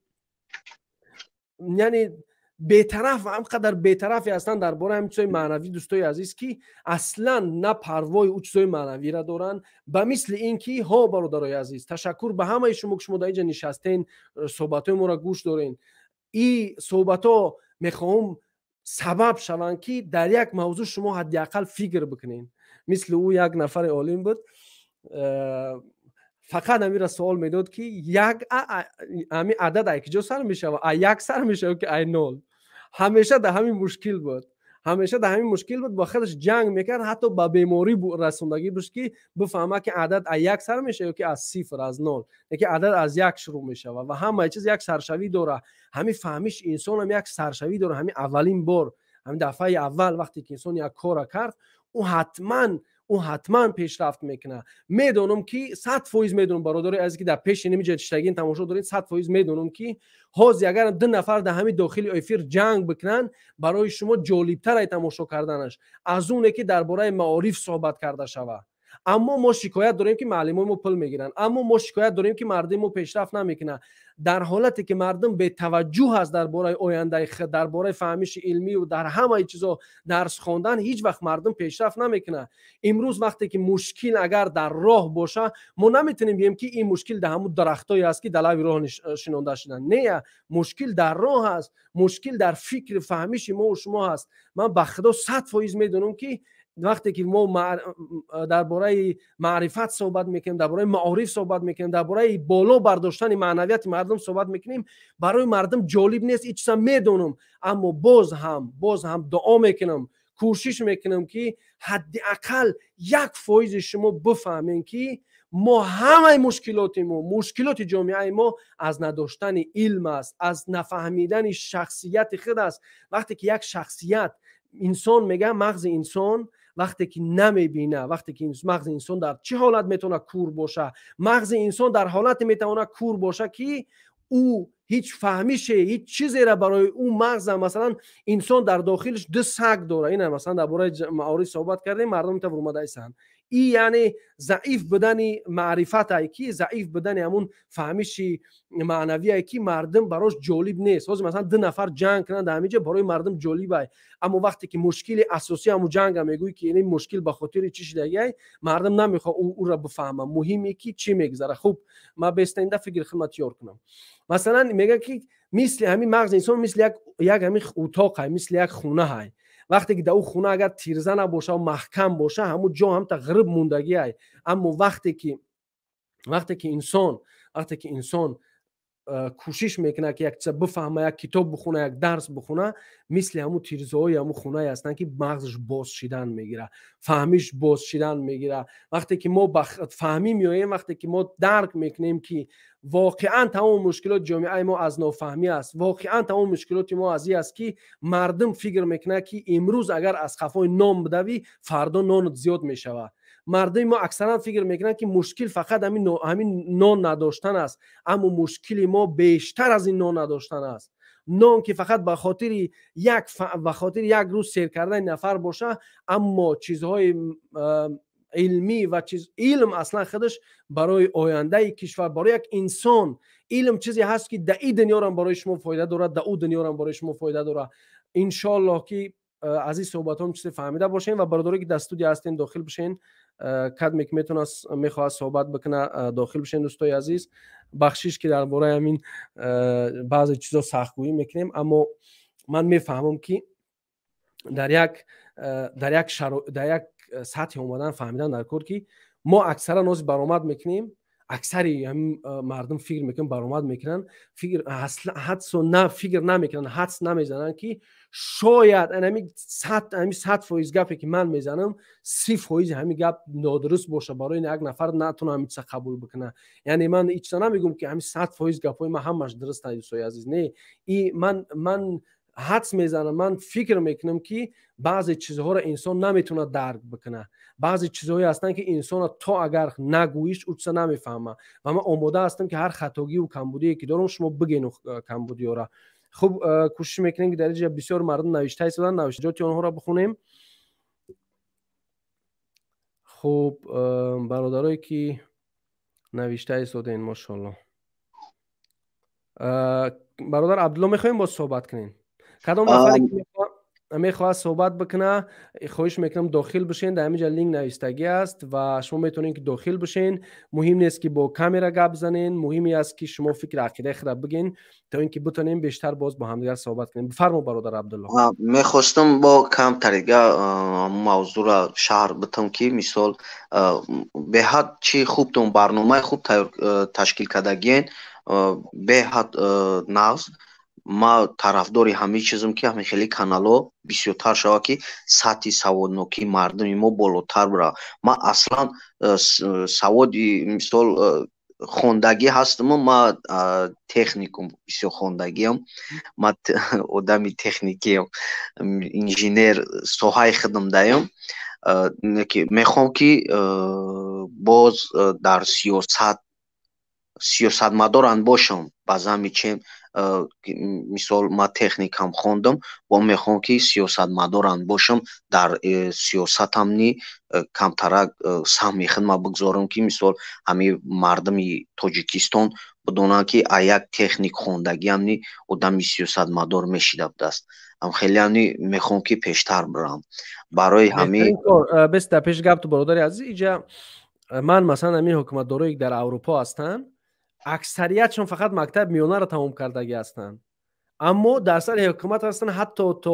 яъне бетараф, ҳам қадар бетарафе ҳастанд дар бораи ҳамин чизои маънавӣ, дӯстои азиз, ки аслан на парвои ӯ чизои маънавиро доранд. Ба мисли ин ки ҳо, бародарои азиз, ташаккур ба ҳамаи шумо, ки шумо дар инҷа нишастен, суҳбатҳои моро гӯш дорен. И суҳбатҳо мехоҳам сабаб шаванд, ки дар як мавзӯъ шумо ҳадди ақал фикр бикунед. Мисли ӯ як нафари олим буд, фақат ҳамира суол медод, ки як ҳамин адад ай куҷо сар мешава, ай як сар мешава ки ай нол? Ҳамеша дар ҳамин мушкил буд, ҳамеша дар ҳамин мушкил буд, бо худаш ҷанг мекард, ҳатто ба беморӣ расондагӣ буд, ки бифаҳма, ки адад аз як сар мешава ё ки аз сифр, аз нол. Яки адад аз як шурӯъ мешава ва ҳамаи чиз як саршавӣ дора. Ҳамин фаҳмиш инсонам як саршавӣ дора. Ҳамин аввалин бор, ҳамин дафъаи аввал, вақте ки инсон як кора кард, ӯ ҳатман пешрафт мекунад. Медонам, ки 100% медонам, бародари азиз, ки дар пеши нимиҷа чиштагин тамошо доред, 100% медонам, ки ҳозир агар ду нафар дар ҳамин дохили эфир ҷанг бикунанд, барои шумо ҷолибтар тамошо карданаш аз оне ки дар бораи маориф суҳбат карда шавад. Аммо мо шикоят дорем, ки муаллимои мо пул мегиранд, аммо мо шикоят дорем, ки мардуми мо пешрафт намекунад. Дар ҳолате ки мардум бетаваҷҷӯҳ аст дар бораи ояндаи худ, дар бораи фаҳмиши илмию дар ҳамаи чизо дарс хондан, ҳеҷ вақт мардум пешрафт намекунад. Имрӯз вақте ки мушкил агар дар роҳ боша, мо наметавонем бигӯем, ки ин мушкил дар ҳамун дарахтое аст, ки дар лави роҳ шинонда шуданд. Не, мушкил дар роҳ аст, мушкил дар фикри фаҳмиши мову шумо ҳаст. Ман ба худо 100% медонам, ки вақте ки мо дар бораи маърифат суҳбат мекунем, дар бораи маориф суҳбат мекунем, дар бораи боло бардоштани маънавияти мардум суҳбат мекунем, барои мардум ҷолиб нест. Ин чиза медонам, аммо боз ҳам дуо мекунам. Кӯшиш мекунам, ки ҳадди ақал 1% шумо бифаҳмем, ки мо ҳамаи мушкилоти мо, мушкилоти ҷомеаи мо аз надоштани илм аст, аз нафаҳмидани шахсияти худ аст. Вақте ки як шахсият, инсон мега, мағзи инсон вақте ки намебина, вақте ки мағзи инсон дар чӣ ҳолат метавонад кур боша? Мағзи инсон дар ҳолате метавонад кур боша, ки ӯ ҳеҷ фаҳмише, ҳеҷ чизеро барои ӯ мағза. Масалан, инсон дар дохилаш ду саг дора. Ина, масалан, дар бораи маориф суҳбат кардем, мардум та вурмадаисанд. И яъне заиф будани маърифатай, ки заиф будани ҳамун фаҳмиши маънавие, ки мардум барош ҷолиб нест. Ҳозир, масалан, ду нафар ҷанг кунанд дар ҳамин ҷо, барои мардум ҷолибай, аммо вақте ки мушкили асосӣ ҳамун ҷанга мегӯӣ, ки ин мушкил ба хотири чӣ шидагиай, мардум намехоҳ ӯра бифаҳма. Муҳиме ки чӣ мегузара. Хуб, ман бестаинда фикри худма тиёр кунам. Масалан, мега, ки мисли ҳамин мағзи инсон мисли як ҳамин утоқай, мисли як хонаҳай. Вақте ки дар ӯ хона агар тирза набоша, маҳкам боша, ҳамун ҷо ҳамта ғириб мондагиай. Аммо вақте ки инсон кӯшиш мекунад, ки як чиза бифаҳма, як китоб бихона, як дарс бихона, мисли ҳамун тирзаҳои ҳамун хонае ҳастанд, ки мағзаш боз шидан мегира, фаҳмиш боз шидан мегира. Вақте ки мо ба фаҳмӣ меоем, вақте ки мо дарк мекунем, ки воқеан тамоми мушкилоти ҷомеаи мо аз нофаҳмӣ аст, воқеан тамоми мушкилоти мо аз ин аст, ки мардум фикр мекунад, ки имрӯз агар аз қафои нон бидавӣ, фардо нонат зиёд мешавад. Мардуми мо аксаран фикр мекунанд, ки мушкил фақат ҳамин нон надоштан аст, аммо мушкили мо бештар аз ин нон надоштан аст. Нон ки фақат ба хотири як рӯз сер кардани нафар боша, аммо чизҳои илмӣ ва чиз, илм аслан худаш барои ояндаи кишвар, барои як инсон, илм чизе ҳаст, ки да ин дунёрам барои шумо фоида дорад, да ӯ дунёрам барои шумо фоида дорад. Иншоаллоҳ, ки аз ин суҳбатҳом чизе фаҳмида бошем. Ва бародаре, ки дар студия ҳастем, дохил бишен. Кадме ки метавонад, мехоҳад суҳбат бикуна, дохил бишен. Дӯстои азиз, бахшиш, ки дар бораи ҳамин баъзе чизо сахтгӯӣ мекунем, аммо ман мефаҳмам, ки дар як сатҳе омадан, фаҳмидан дар кор, ки мо аксаран ҳозир баромад мекунем, аксари ҳамин мардум фикр мекунанд, баромад мекунанд, фикр ҳадсо на фикр намекунанд, ҳадс намезананд, ки шояд ҳами 100% гапе, ки ман мезанам, 30% ҳамин гап нодуруст боша, барои як нафар натона ҳамин чиза қабул бикуна. Яъне ман ин чиза намегӯм, ки ҳамин 100% гапҳои ман ҳамаш дуруст, дӯстои азиз. Не, и ман ҳадс мезанам, ман фикр мекунам, ки баъзе чизҳоро инсон наметавонад дарк бикунад. Баъзе чизҳое ҳастанд, ки инсона то агар нагӯиш, ӯ чиза намефаҳмад. Ва ман омода ҳастам, ки ҳар хатогиву камбудие, ки дорам, шумо бигену камбудиёра. Хуб, кӯшиш мекунем, ки дар инҷа бисёр мардум навишта истоданд, навиштаҷоти онҳоро бихонем. Хуб, бародарое, ки навишта истодем, мошоалло. Бародар Абдулло, мехоҳем боз суҳбат кунем? Кадом нафаре ки мехоҳад суҳбат бикуна, хоҳиш мекунам, дохил бишен. Дар ҳаминҷа линк навистагӣ аст ва шумо метавонед, ки дохил бишен. Муҳим нест, ки бо камера гап занен, муҳиме аст, ки шумо фикри ақидаи худро биген, то ин ки битонем бештар боз бо ҳамдигар суҳбат кунем. Бифармо, бародар Абдулло. Мехостам бо камтарига мавзӯъро шарҳ битам, ки мисол, беҳад чӣ хубтон, барномаи хуб ташкил кардагиен, беҳад нағз. Ма тарафдори ҳамин чизм, ки ҳамин хеле каналҳо бисёртар шавад, ки сатҳи саводнокии мардуми мо болотар биравад. Ман аслан саводи, мисол, хондагӣ ҳастаму ма техникум бисёр хондагиам, ма одами техникиам, инженер соҳаи худам даём. Мехоҳам, ки боз дар сиёсат сиёсатмадорам бошам. Ба замми чем, мисол, ма техникам хондам, бо мехоҳам, ки сиёсатмадорам бошам, дар сиёсатамни камтарак саҳми худма бигзорам, ки мисол, ҳамин мардуми Тоҷикистон бидонанд, ки а як техник хондагиамни одами сиёсатмадор мешида будааст. Хелеамни мехоҳам, ки пештар бирам. Барои ҳамин Бес, дар пеши гапту, бародари азиз, иҷа ман, масалан, ҳамин ҳукуматдорое, ки дар Аврупо ҳастанд, аксариятшон фақат мактаби миёнаро тамом кардагӣ ҳастанд, аммо дар сари ҳукумат ҳастанд, ҳатто то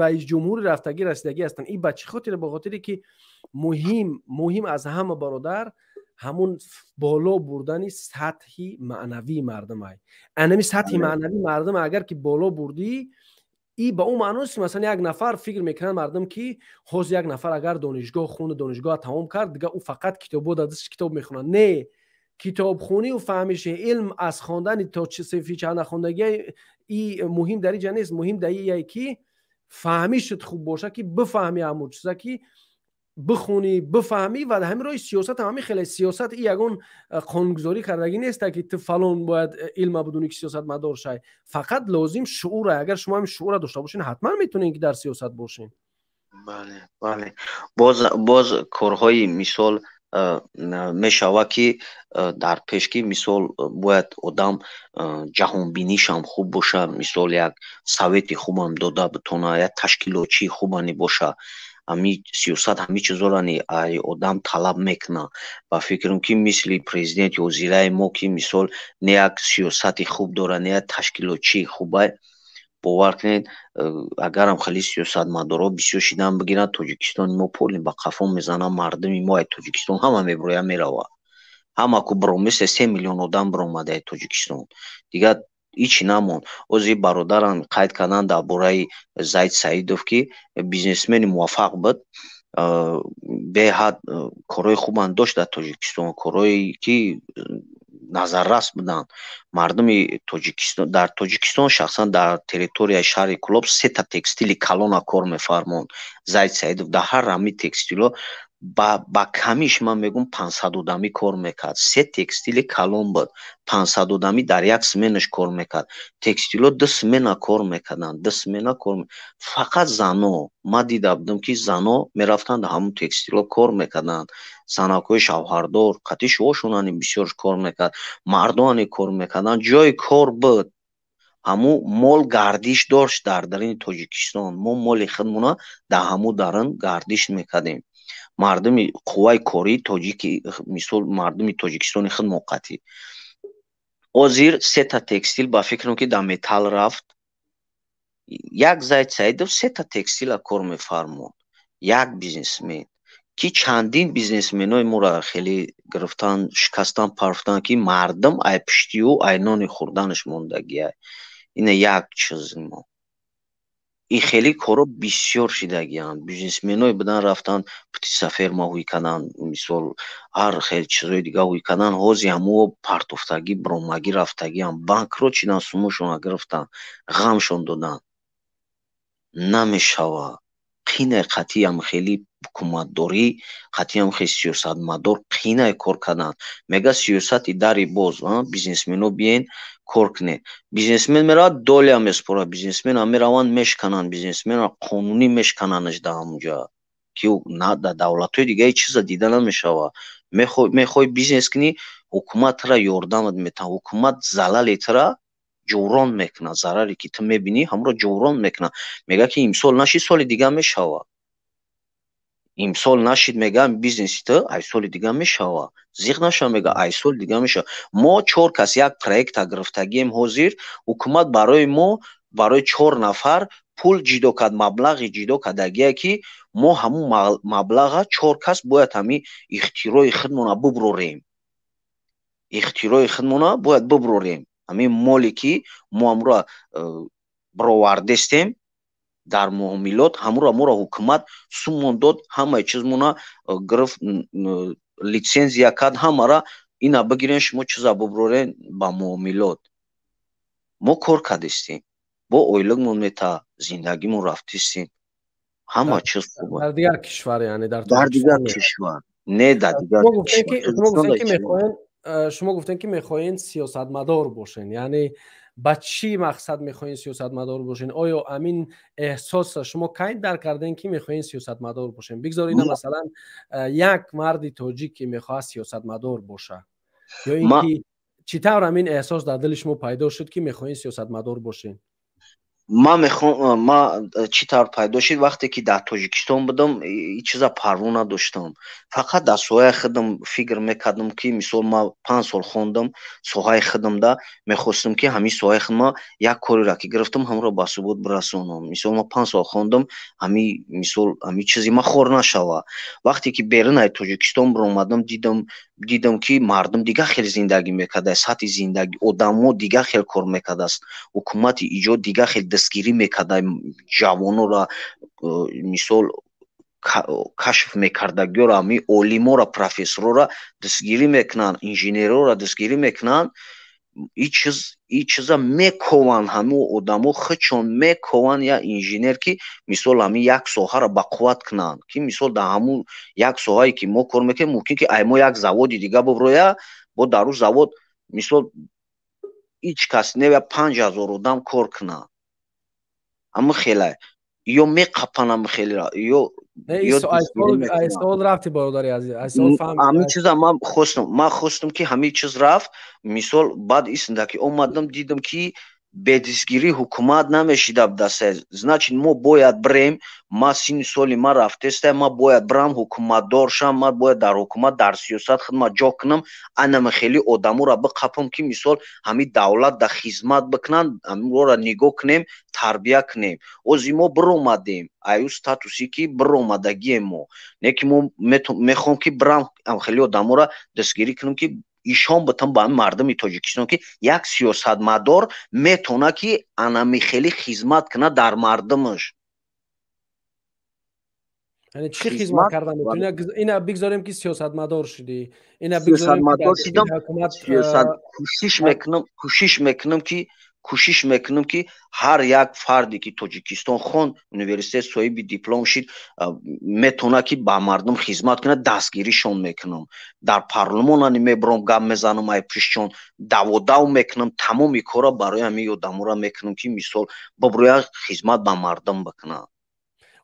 раисҷумҳури рафтагӣ расидагӣ ҳастанд. Ин ба чӣ хотире? Ба хотире ки муҳим аз ҳама, бародар, ҳамун боло бурдани сатҳи маънавии мардумай. Анами сатҳи маънавии мардум агар ки боло бурдӣ, И ба он маъност, масалан, як нафар фикр мекунад мардум, ки ҳозир як нафар агар донишгоҳ хунду, донишгоҳ тамом кард, дига ӯ фақат китобо дар дасташ, китоб мехонад. Не, китобхонию фаҳмиши илм аз хондани то синфи чанд нахондагия и муҳим дар иҷа нест. Муҳим дар ие, ки фаҳмишат хуб боша, ки бифаҳми ҳамун чиза, ки бихонӣ, бифаҳмӣ. Ва ҳамин роҳи сиёсат ҳам ҳамин хеле. Сиёсат и ягон қонунгузорӣ кардагӣ неста, ки ту фалон бояд илма бидунӣ, ки сиёсатмадор шай. Фақат лозим шуура. Агар шумо ҳамин шуура дошта бошед, ҳатман метавонед, ки дар сиёсат бошед. Бале, боз корҳои, мисол, мешава, ки дар пеш, ки, мисол, бояд одам ҷаҳонбинишам хуб боша, мисол, як совети хубам дода битона, як ташкилотчии хубане боша. Ҳами сиёсат ҳами чизорани ай одам талаб мекуна. Ба фикрам, ки мисли президенти ҳозираи мо, ки, мисол, не як сиёсати хуб дора, не як ташкилотчии хубай. Бовар кунед, агарам хеле сиёсатмадорҳо бисёр шидан бигиранд, Тоҷикистони мо полный ба қафо мезанад. Мардуми мо ай Тоҷикистон ҳама мебирояд, мерава. Ҳама ку бироместа, 3 миллион одам биромада ай Тоҷикистон, дигар ҳичи намонд. Ози бародарам қайд карданд дар бораи Зайд Саидов, ки бизнесмени муваффақ буд, беҳад корҳои хубам дошт дар Тоҷикистон, корҳое ки назаррас буданд. Мардуми Тоҷикистон, дар Тоҷикистон, шахсан дар территорияи шаҳри Кӯлоб сета текстили калона кор мефармонд Зайд Саидов. Дар ҳар ҳами текстило ба камиш, ман мегӯм, 500 одамӣ кор мекард. Се текстили калон буд, 500 одамӣ дар як сменаш кор мекард. Текстило ду смена кор мекарданд, ду смена кор. Фақат зано ман дида будам, ки зано мерафтанд, ҳамун текстило кор мекарданд. Занакҳои шавҳардор қатъи шуошонани бисёр кор мекард, мардоне кор мекарданд. Ҷои кор буд, ҳамун мол гардиш дошт дар дарини Тоҷикистон. Мо моли худмона дар ҳамун дарин гардиш мекардем. Мардуми қувваи кории тоҷики, мисол, мардуми Тоҷикистони худ моқатӣ. Ҳозир сета текстил, ба фикрам, ки дар металл рафт. Як Зайд Саидов сета текстила кор мефармуд, як бизнесмен, ки чандин бизнесменои моро хеле гирифтан, шикастан, парфтан, ки мардум ай пуштию ай нони хӯрданаш мондагиай. Ина як чиз мо. И хеле корҳо бисёр шидагианд. Бизнесменое будан, рафтан, птицаферма ҳуй карданд, мисол, ҳар хел чизои дига ҳуй карданд. Ҳозир ҳамо партофтагӣ, биромагӣ, рафтагиам, банкрот шидан, сумошонро гирифтан, ғамшон доданд. Намешава, қинай қатъиам хеле ҳукуматдорӣ, қатъиам хеле сиёсатмадор қинай кор кардан. Мега сиёсати дари боз, бизнесмено биен, кор кунед. Бизнесмен меравад, доля месупорад. Бизнесмена мераванд, мешкананд, бизнесмена қонунӣ мешканандаш дар ҳамунҷа, ки дар давлатҳои дига ҳеҷ чиза дида намешавад. Мехоҳӣ бизнес кунӣ, ҳукумат тура ёрдамат метавад, ҳукумат залали тура ҷуброн мекунад. Зараре ки ту мебинӣ, ҳамонро ҷуброн мекунад. Мегӯяд, ки имсол нашид, соли дига мешавад. Имсол нашид, мегӯям, бизнеси ту ай соли дига мешавад, зиқ наша, мега, ай соли дига мешавад. Мо чор кас як проекта гирифтагием. Ҳозир ҳукумат барои мо, барои чор нафар пул ҷидо кард, маблағи ҷидо кардагие, ки мо ҳамун маблаға чор кас бояд ҳамин ихтирои худмона буброрем. Ихтирои худмона бояд буброрем. Ҳамин моле ки мо ҳамуро бировардестем дар муомилот, ҳамуро моро ҳукумат сумон дод, ҳамаи чизмона гирифт, литсензия кард ҳамара. Ина бигирен, шумо чиза буброрен ба муомилот. Мо кор кардистем, бо ойликмон мета, зиндагимон рафтистем, ҳама чиз хуб. Дар дигар кишвар, яъне дар дигар кишвар, не, дар дигар. Шумо гуфтем, ки мехоҳед сиёсатмадор бошен. Яъне ба чӣ мақсад мехоҳед сиёсатмадор бошен? Оё амин эҳсоса шумо кай дарк кардем, ки мехоҳед сиёсатмадор бошен? Бигзор ина, масалан, як марди тоҷик, ки мехоҳад сиёсатмадор боша, ё ин ки чӣ тавр ҳамин эҳсос дар дили шумо пайдо шуд, ки мехоҳед сиёсатмадор бошен? Ман мехоҳам, ма чӣ тавр пайдо шуд? Вақте ки дар Тоҷикистон будам, ҳеҷ чиза парво надоштам, фақат дар соҳаи худам фикр мекардам, ки, мисол, ман 5 сол хондам, соҳаи худамда мехостам, ки ҳамин соҳаи худма як кореро ки гирифтам, ҳамонро ба субут бирасонам. Мисол, ман 5 сол хондам, ҳами, мисол, ҳами чизи ма хор нашава. Вақте ки берун аз Тоҷикистон биромадам, дидам, ки мардум дигар хел зиндагӣ мекарда, сатҳи зиндагӣ одамо дигар хел кор мекардааст, ҳукумати иҷод дигар хел. Дастгирӣ мекарда ҷавонора, мисол, кашф мекардагиёра, ҳами олимора, профессорора дастгирӣ мекунанд, инженерора дастгирӣ мекунанд. И чиза мекованд, ҳамин одамо худшон мекованд. Я инженер, ки мисол ҳамин як соҳаро бақувват кунанд, ки мисол дар ҳамун як соҳае, ки мо кор мекунем, мумкин ки ай мо як заводи дига буброя, бо дар ӯ завод мисол ҳеҷ кас не, 5000 одам кор кунад. Ҳамин хелай ё меқапан, ҳамин хелера ё Савол рафти, бародари азиз. Ҳамин чиза ман хостум, ки ҳамин чиз рафт. Мисол, баъд истинда ки омадам, дидам, ки бедистгирии ҳукумат намешида даста. Значит, мо бояд бирем. Ма синни соли ма рафтеста, ма бояд бирам, ҳукуматдор шам, ма бояд дар ҳукумат, дар сиёсат хидмат ҷо кунам, анама хеле одаморо биқапам, ки мисол ҳамин давлат дар хизмат бикунанд, ҳаминро нигоҳ кунем, тарбия кунем. Ози мо биромадем аю статусе, ки биромадагием мо, не ки мо мехоҳем, ки бирам, хеле одаморо дастгирӣ кунем, ки ишон битам ба мардуми Тоҷикистон, ки як сиёсатмадор метавона, ки анами хеле хизмат кунад дар мардумаш. Яъне чӣ хизмат карда метавонӣ? Ина бигзорем, ки сиёсатмадор шудӣ, ина сиёсатмадор шудам, кӯшиш мекунам, ки ҳар як фарде, ки Тоҷикистон хонд, университет, соҳиби диплом шид, метавонад, ки ба мардум хизмат кунад, дастгиришон мекунам. Дар парлумон ани мебурам, гап мезанам, ай пиштчон даводав мекунам. Тамоми корро барои ҳамин одаморо мекунам, ки мисол бибурӯяд, хизмат ба мардум бикунад.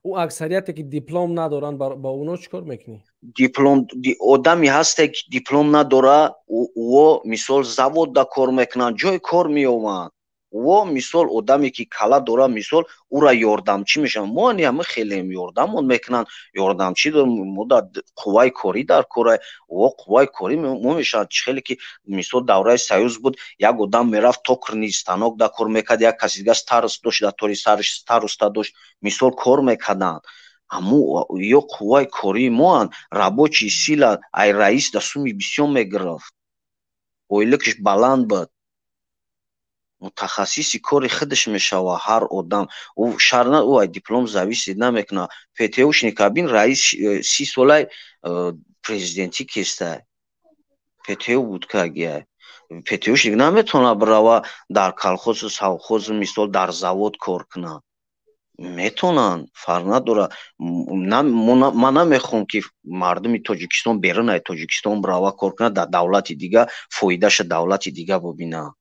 Ӯ аксарияте, ки диплом надоранд, ба оно чӣ кор мекунӣ? Диплом, одаме ҳасте, ки диплом надора, ӯ мисол заводда кор мекунанд, ҷои кор меёбанд. Ӯ мисол одаме, ки кала дора, мисол ӯра ёрдамчӣ мешаванд. Мо ани ҳама хелем ёрдамон мекунанд, ёрдамчӣ мо дар қувваи корӣ дар кора, ӯ қувваи корӣ мо мешавад. Чӣ хеле ки мисол давраи Союз буд, як одам мерафт, токарный станок дар кор мекард, як каси дига старост дошт, дар тори сараш староста дошт, мисол кор мекарданд. Ҳаму ё қувваи кории моанд, рабочий сила. Ай раис да суми бисёр мегирифт, ойликаш баланд буд, мутахассиси кори худаш мешава ҳар одам. Ӯ шар на, ӯ ай диплом зависит намекунад. ПТУшник бин, раис 30 солай президентӣ кестай, ПТУ буд кагиай. ПТУшник наметавонад бирава дар колхозу совхозу, мисол дар завод кор кунад. Метавонанд, фарқ надорад. Ман намехоҳам, ки мардуми Тоҷикистон берун ай Тоҷикистон бирава, кор кунад дар давлати дига, фоидаша давлати дига бубинад.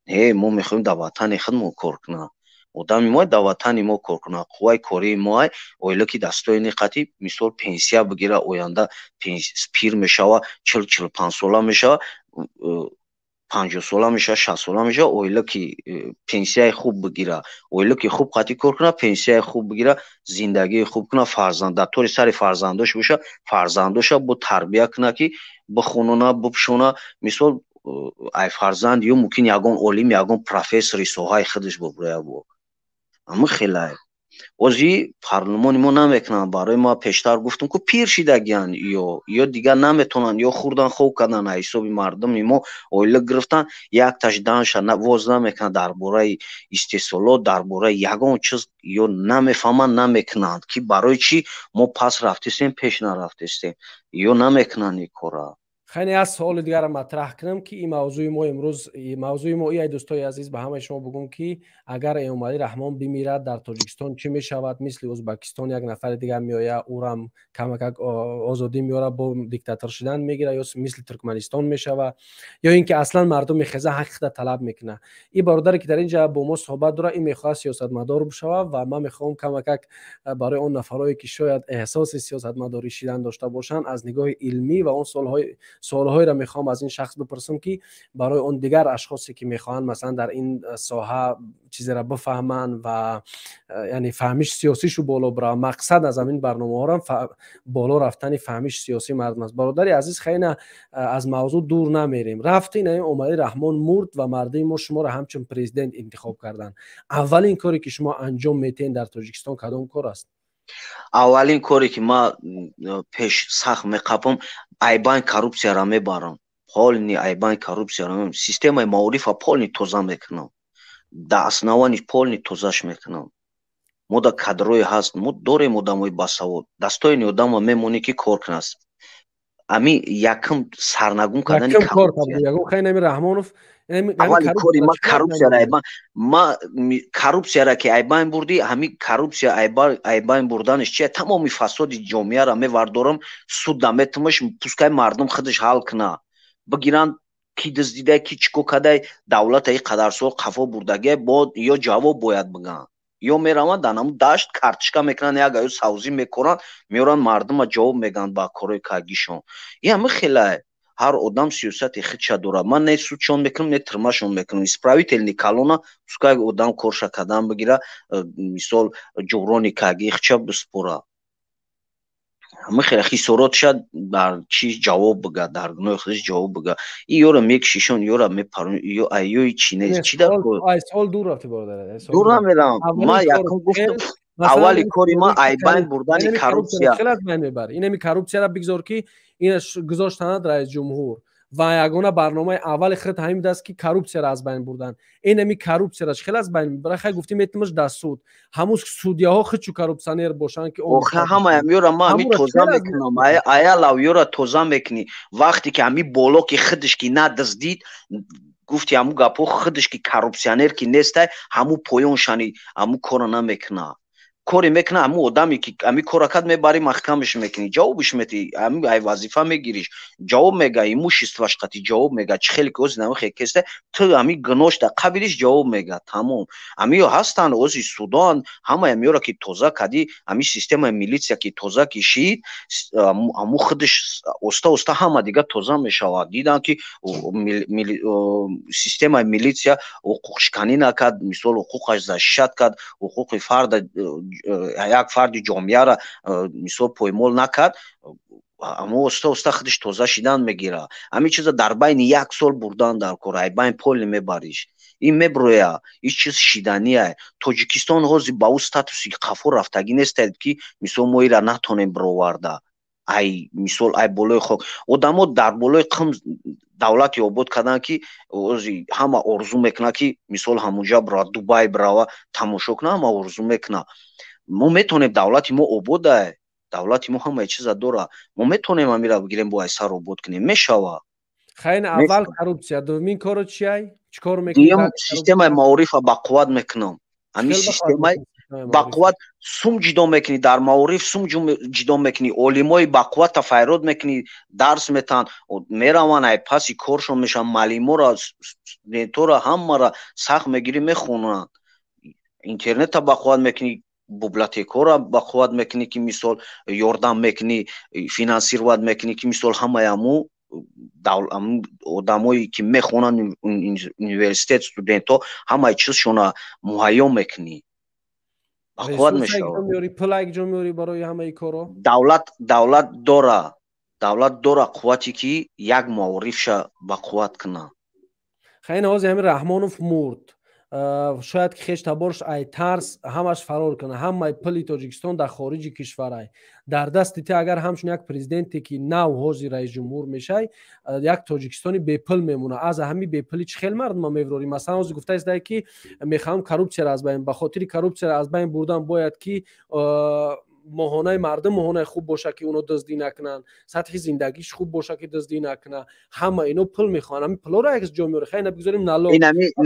Не, мо мехоҳем дар ватани худмон кор кунад одами мо, дар ватани мо кор кунад, қувваи кории мо, оила, ки дастои неқатӣ, мисол пенсия бигира, оянда пир мешава, 40, 45 сола мешава, 50 сола мешава, 60 сола мешава, оила ки пенсияи хуб бигира, оила ки хуб қатӣ кор кунад, пенсияи хуб бигира, зиндагии хуб кунад, фарзанд дар тори сари фарзандош боша, фарзандоша бо тарбия кунад, ки бихонона, бипӯшона. Мисол, ай фарзанд ё мумкин ягон олим, ягон профессори соҳаи худаш бубурая. Бо ҳамин хелай ози парлумони мо намекунанд. Барои ма пештар гуфтам, ку пир шидагиянд ё дигар наметавонанд, ё хӯрдан, хоб кардан, аз ҳисоби мардуми мо оила гирифтан, якташ данша воз намекунад. Дар бораи истеҳсолот, дар бораи ягон чиз ё намефаҳманд, намекунанд, ки барои чӣ мо пас рафтестем, пеш нарафтестем, ё намекунанд ин корра. Хеле аз суоли дигарро матраҳ кунам, ки ин мавзӯи мо имрӯз, мавзӯи мо ай, дӯстои азиз, ба ҳамаи шумо бугум, ки агар Эмомалӣ Раҳмон бимирад, дар Тоҷикистон чӣ мешавад? Мисли Ӯзбекистон як нафари дигар меояд, ӯрам камакак озодӣ меорад, бо диктатор шудан мегирад, ё мисли Туркманистон мешавад, ё ин ки аслан мардум мехеза, ҳаққи худа талаб мекунад. Ин бародаре, ки дар ин ҷа бо мо суҳбат дорад, ин мехоҳад сиёсатмадор бишавад ва ман мехоҳам камакак барои он нафарое, ки шояд эҳсоси сиёсатмадорӣ шидан дошта бошанд, аз нигоҳи илмӣ ва он суолҳоеро мехоҳам аз ин шахс бипурсам, ки барои он дигар ашхосе, ки мехоҳанд, масалан, дар ин соҳа чизеро бифаҳманд ва яъне фаҳмиш сиёсишу боло бирава. Мақсад аз ҳамин барномаҳорам боло рафтани фаҳмиши сиёсии мардум аст. Бародари азиз, хеле аз мавзӯъ дур намерем. Рафти ин Эмомалӣ Раҳмон мурд ва мардуми мо шуморо ҳамчун президент интихоб карданд. Аввалин коре, ки шумо анҷом метиҳед дар Тоҷикистон, кадом кор аст? Аввалин коре, ки ман пеш сахт меқапам, айбани коррупсияро мебарам, полный айбани коррупсияро. Системаи маорифа полный тоза мекунам. Да основании полный тозаш мекунам. Мо да кадрое ҳаст, мо дорем одамои басавод, достойный одама мемонӣ, ки кор кунад. Ами якм сарнагун кардани Раҳмонов. Аввали кори ма коррупсияра ма коррупсияра ки айбайн бурдӣ, ҳами коррупсия айбайн бурданаш чия? Тамоми фасоди ҷомеаро мевардорам, суд наметумаш, пускай мардум худаш ҳал куна, бигиранд ки дуздидай, ки чӣ кор кадай. Давлата и қадар сол қафо бурдагия, бо ё ҷавоб бояд бигӯянд, ё мераванд дар ҳамун дашт картишка мекунанд, як аю савзӣ мекоранд, меоранд, мардума ҷавоб мегӯянд ба корҳои кагишон. И ҳами хелай, ҳар одам сиёсати худша дорад. Ман не судшон мекунам, не тюрьма шон мекунам. Исправительный колония, пускай одам корша кадан бигира, мисол, ҷуброни каги худша биспора. Ҳами хеле хисоротша дар чи ҷавоб бига, дар гуноҳи худаш ҷавоб бига. И ёра мекшишон, ёра мепарон, ё айёи чи нест, чи дар Сол дур рафти, бародар. Дур намерам. Ман якум гуфтам, аввали кори ман айбайн бурдани коррупсия. Хеле аз байн мебарӣ инами коррупсияра. Бигзор ки инаш гузоштанад раисҷумҳур ва ягона барномаи аввали худ ҳамин будаст, ки коррупсияро аз байн бурдан. Инами коррупсияра хеле аз байн мебара. Хай, гуфтӣ, метимаш дар суд, ҳамун судья ҳо худчу коррупционер бошанд ки Охи, ҳамаям ёра ма ҳами тоза мекунам, аялав ёра тоза мекунӣ. Вақте ки ҳами боло ки худаш ки надаздид, гуфти ҳамун гапҳо, худаш ки коррупционер ки нестай, ҳамун поёншани ҳамун корро намекунад. Коре мекуна ҳамун одаме ки ҳами кора кард, мебарӣ, маҳкамаш мекунӣ, ҷавобиш метӣ, ҳами ай вазифа мегириш, ҷавоб мега, имущество ш қати ҷавоб мега. Чӣ хеле ки ози намехе кеста, ту ҳами гуноҳшда қабилиш ҷавоб мега, тамом. Ҳамиё ҳастанд, ози судоанд, ҳамаи ҳамиёро ки тоза кардӣ, ҳами системаи милитсия ки тоза кишид, ҳамун худаш оста оста ҳама дига тоза мешавад. Диданд, ки системаи милитсия ҳуқуқшиканӣ накард, мисол, ҳуқуқаш защищать кард, ҳуқуқи фарда, як фарди ҷомеаро, мисол, поймол накард, аммо оста оста худаш тоза шидан мегира. Ҳамин чиза дар байни як сол бурдан дар кор, ай байн пол мебариш, ин меброя, ин чиз шидания. Тоҷикистон ҳозир ба ӯ статуси қафо рафтагӣ нестед, ки мисол, мо ира натонем бироварда. Ай мисол, ай болои хок одамо дар болои қум давлати обод карданд, ки ҳама орзу мекунад, ки мисол, ҳамунҷа бирава, Дубай бирава, тамошо кунад, ҳама орзу мекунад. Мо метавонем, давлати мо обода, давлати мо ҳамаи чиза дора, мо метавонем амира бигирем, бо айсар обод кунем, мешава. Хайн, аввал коррупсия, дуввумин коро чиай? Чӣ кор мекунӣ? Системаи маорифа бақувват мекунам. Ҳамин системаи бақувват, сум ҷидо мекунӣ дар маориф, сум ҷидо мекунӣ, олимои бақуввата файрод мекунӣ, дарс метаҳанд, мераванд, ай паси коршон мешаванд, маълимора, студентора, ҳамаро сахт мегирӣ, мехонанд. Интернета бақувват мекунӣ, библиотекора бақувват мекунӣ, ки мисол, ёрдам мекунӣ, финансировать мекунӣ, ки мисол, ҳамаи ҳаму одамое ки мехонанд университет, студентҳо, ҳамаи чизшона муҳайё мекунӣ, бақувват мешавад. Барои ҳамаи коро. Давлат дора, давлат дора қуввате, ки як маорифша бақувват кунад. Хайна, ҳозир ҳамин Раҳмонов мурд, шояд ки хеш таборш ай тарс ҳамаш фарор кунад. Ҳамаи пули Тоҷикистон дар хориҷи кишварай. Дар дасти ти, агар ҳамчун як президенте ки нав ҳозир раисҷумҳур мешай, як Тоҷикистони бепул мемонад. Аз ҳами бепули чӣ хел мардума меврорӣ? Масалан, ҳозир гуфтаистае, ки мехоҳам коррупсияро аз байн, ба хотири коррупсияро аз байн бурдан бояд ки моҳонаи мардум моҳонаи хуб боша, ки оно дуздӣ накунанд, сатҳи зиндагиш хуб боша, ки дуздӣ накунанд. Ҳама ино пул мехоҳанд. Ҳами пулоро як ҷо меорӣ? Хай, бигзорим налог.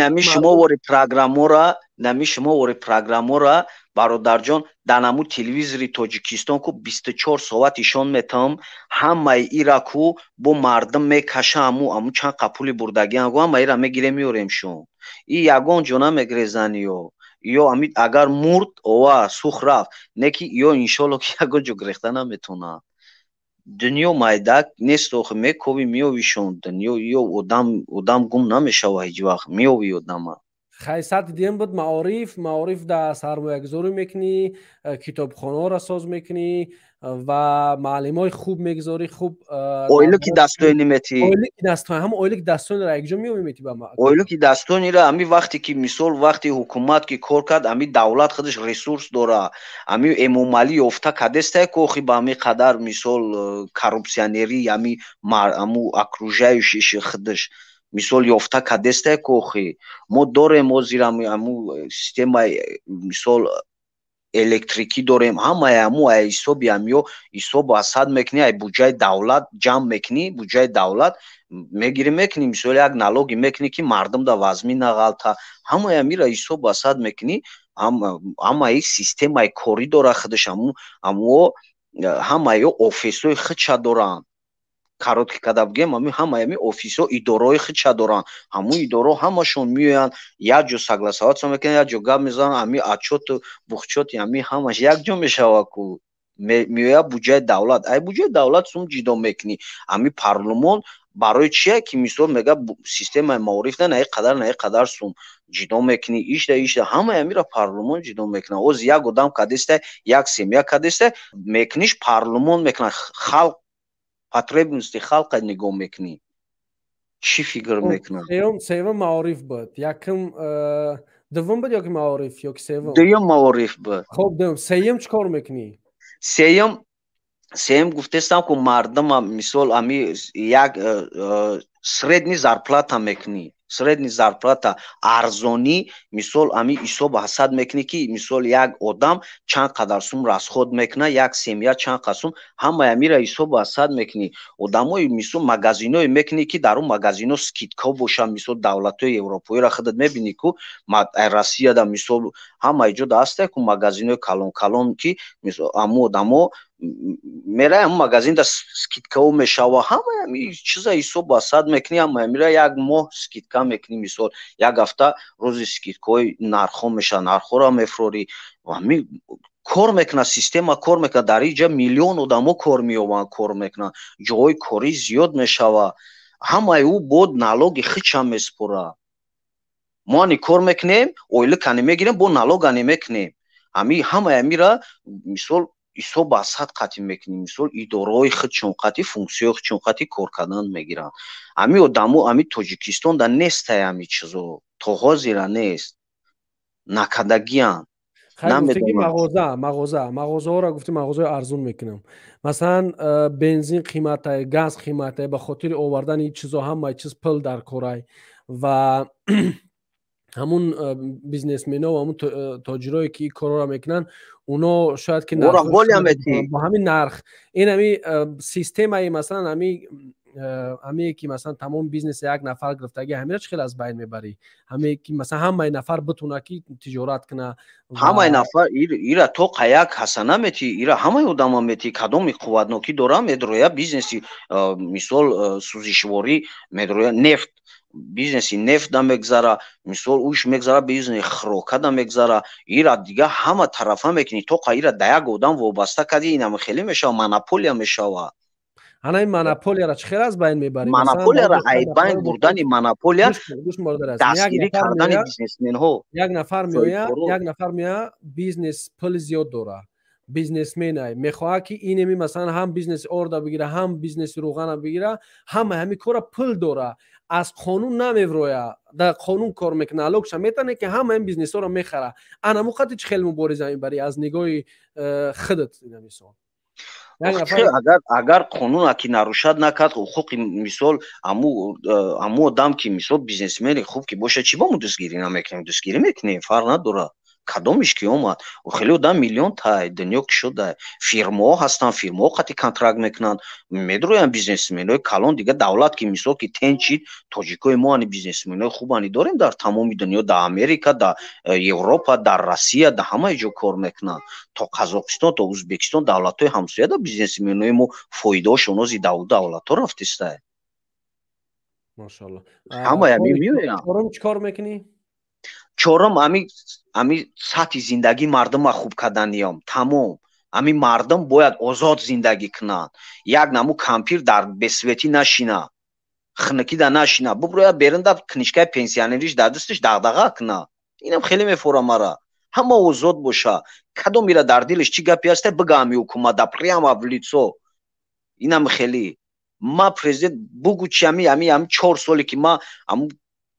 Нами шумо вори программора, нами шумо вори программора, бародарҷон, дар наму телевизори Тоҷикистон ку 24 соат ишон метавам, ҳамаи ира ку бо мардум мекаша. Аму чанд қа пули бурдагиан, ҳама ира мегирем, меорем шон. И ягон ҷо намегрезаниё. Ё ами агар мурд, ова сух рафт, не ки ё иншолло ки ягон ҷо гирехта наметавонад. Дунё майдак нест охи, мековӣ, меовишон дунё. Ё одам гум намешава ҳеҷ вақт, меови одама. Хай, сатҳи диюм буд маориф. Маориф да сармоягузорӣ мекунӣ, китобхонаҳоро соз мекунӣ ва маълимои хуб мегузорӣ, хуб. Ойлики дастоини метӣ. Ойлики дастоин, ҳама ойлики дастоинро якҷо меови, метӣ ба Ойлики дастоинро ами вақте ки, мисол, вақти ҳукумат ки кор кард, ами давлат худаш ресурс дора. Ами Эмомалӣ ёфта кадестае ки охи ба ами қадар, мисол, коррупционерӣ, ами аму окружающий худаш. Мисол, ёфта кадестай кохи мо дорем. Ҳозир аму системаи, мисол, электрикӣ дорем. Ҳамаи аму ай ҳисоби амиё ҳисобу асад мекунӣ, ай буҷаи давлат ҷамъ мекунӣ, буҷаи давлат мегирӣ, мекунӣ, мисол, як налоги мекунӣ, ки мардум да вазмин нағалта. Ҳамаи амира ҳисобу асад мекунӣ. Ҳамаи системаи корӣ дора худаш. Амуо ҳамаи офисҳои худша доранд. Коротко када бигем, ами ҳамаи ами офисҳо, идораҳои худша доранд. Ҳамун идораҳо ҳамашон меоянд, як ҷо согласоваться мекунанд, як ҷо гап мезананд. Ами отчёту бухчёти ами ҳамаш як ҷо мешавад ку меояд буҷаи давлат. Ай буҷаи давлат сум ҷидо мекунӣ. Ами парлумон барои чие ки, мисол, мега системаи маориф на ин қадар, на ин қадар сум ҷидо мекунӣ, ишда, ишда, ҳамаи амира парлумон ҷидо мекунад. Оз як одам кадестай, як семья кадестай, мекуниш, парлумон мекунад. Халқ, потребности халқа нигоҳ мекунӣ, чӣ фикр мекунад. Сеюм маориф буд, якум, дуввум буд ёки маориф, ёки севум? Дуюм маориф буд. Хоб, дуюм. Сеюм чӣ кор мекунӣ? Сеюм гуфтестам ку, мардума, мисол, ами як средний зарплата мекунӣ, средний зарплата, арзонӣ. Мисол, ами ҳисоб ҳасад мекунӣ, ки, мисол, як одам чанд қадар сум расход мекунад, як семья чанд қадар сум, ҳамаи амира ҳисобу ҳасад мекунӣ. Одамои, мисол, магазиное мекунӣ, ки дар он магазино скидка бошад. Мисол, давлатҳои европоиро худат мебинӣ ку, Россияда, мисол, ҳамаи ҷо ҳастае ку магазинои калон калон, ки, мисол, аму одамо мерай ҳамун магазинда, скидкао мешава. Ҳамаи ами чиза ҳисобу ҳасад мекунӣ. Ҳамаи амира як моҳ скидка мекунӣ. Мисол, як ҳафта рӯзи скидкаҳои нархҳо мешавад, нархҳоро мефурорӣ. Ами кор мекунад, система кор мекунад. Дар ин ҷа миллион одамо кор меёбанд, кор мекунанд, ҷоҳои корӣ зиёд мешавад. Ҳамаи ӯ бо налоги худша месупорад. Мо ани кор мекунем, ойликане мегирем, бо налогане мекунем. Ами ҳамаи амира, мисол, ҳисоб асад қатъӣ мекунем. Мисол, идораҳои худшон қатъӣ, функсияҳои худшон қатъӣ кор кардан мегиранд. Ами одамо, ами Тоҷикистонда нестай ами чизо, то ҳозира нест, накардагиянд. Гуфтаги мағоза, мағоза, мағозаҳоро гуфти, мағозаҳои арзун мекунам. Масалан, бензин қиматай, газ қиматай, ба хотири овардани чизо, ҳамаи чиз пул дар корай ва ҳамун бизнесмено ва ҳамун тоҷирое ки ин корҳоро мекунанд, уно шояд ки бо ҳамин нарх, ин ҳами системаи, масалан, ҳамие ки, масалан, тамоми бизнеси як нафар гирифтаги, ҳамира чӣ хел аз байн мебарӣ? Ҳаме ки, масалан, ҳамаи нафар битуна ки тиҷорат куна. Ҳамаи нафар ира то қаяк ҳасана мети, ира ҳамаи одама мети. Кадоми қувватнокӣ дора, медроя бизнеси, мисол, сӯзишворӣ медроя, нефт, бизнеси нефт да мегзара, мисол, уш мегзара, бизнеси хӯрока да мегзара. Ира дига ҳама тарафа мекунӣ. Тоқа ира да як одам вобаста кардӣ, инам хеле мешава, монополия мешава. Ана ин монополияро чӣ хел аз байн мебарӣ? Монополияро ай байн бурдани, монополия дастгирӣ кардани бизнесменҳо. Як нафар меояд, як нафар меояд, бизнес, пули зиёд дора, бизнесменай, мехоҳад ки инеми, масалан, ҳам бизнеси орда бигира, ҳам бизнеси рӯғана бигира, ҳама ҳами кора, пул дора, аз қонун намевроя, дар қонун кор мекунад, налогша метане, ки ҳама ин бизнесҳоро мехара. Ана муқати чӣ хел мубориза мебарӣ аз нигоҳи худат, ина мисол? Агар қонуна ки нарушать накард, ҳуқуқи, мисол, аму одам ки, мисол, бизнесмени хуб ки бошад, чӣ ба мо дастгирӣ намекунем? Дастгирӣ мекунем, фарқ надорад кадомиш ки омад. Хеле одам миллион тай дунё ки шуда, фирмаҳо ҳастанд, фирмаҳо қати контракт мекунанд, медроянд бизнесменои калон. Дига давлат ки, мисол, ки тенчид, тоҷикои мо ани бизнесменои хубани дорем дар тамоми дунё, дар Америка, дар Европа, дар Россия, дар ҳамаи ҷо кор мекунанд, то Қазоқистон, то Ӯзбекистон, давлатҳои ҳамсояда бизнесменои мо фоидаошон ози давлатҳо рафтистай. Машалло. Ҳамаи ами меоянд. Чорум чӣ кор мекунӣ? Чорум, ами сатҳи зиндагии мардума хуб карданиём, тамом. Ами мардум бояд озод зиндагӣ кунанд. Як наму кампир дар бесветӣ нашина, хунукида нашина, буброя берунда, книжкаи пенсионериш дар дасташ, дағдаға куна. Инам хеле мефора мара. Ҳама озод боша, кадом ира дар дилаш чӣ гапе ҳаста, бига ами ҳукумата прямо в лицо. Инам хеле ма президент бугу чи ами 4 соле ки ма аму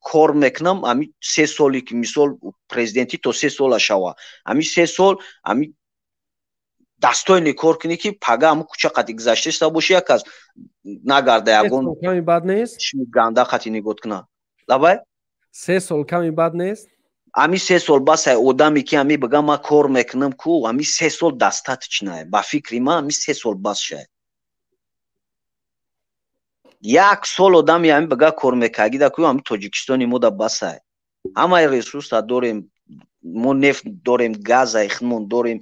кор мекунам, ами 3 соле ки, мисол, президентӣ то 3 сола шава, ами 3 сол ами Достойный кор кунӣ, ки пага ҳамун кӯча қати гузаштаиста боши, як кас нагарда, ягон Ками бад нест? Ганда қати нигоҳ куна. Лабай? 3 сол ками бад нест? Ами 3 сол бас. Ай одаме ки ами бигам, ман кор мекунам ку, ами 3 сол достаточно. Ба фикри ман, ами 3 сол бас шай. Як сол одами ами бига кор мекагида ку, ами Тоҷикистони мо да басай. Ҳамаи ресурса дорем мо: нефт дорем, газай худмон дорем,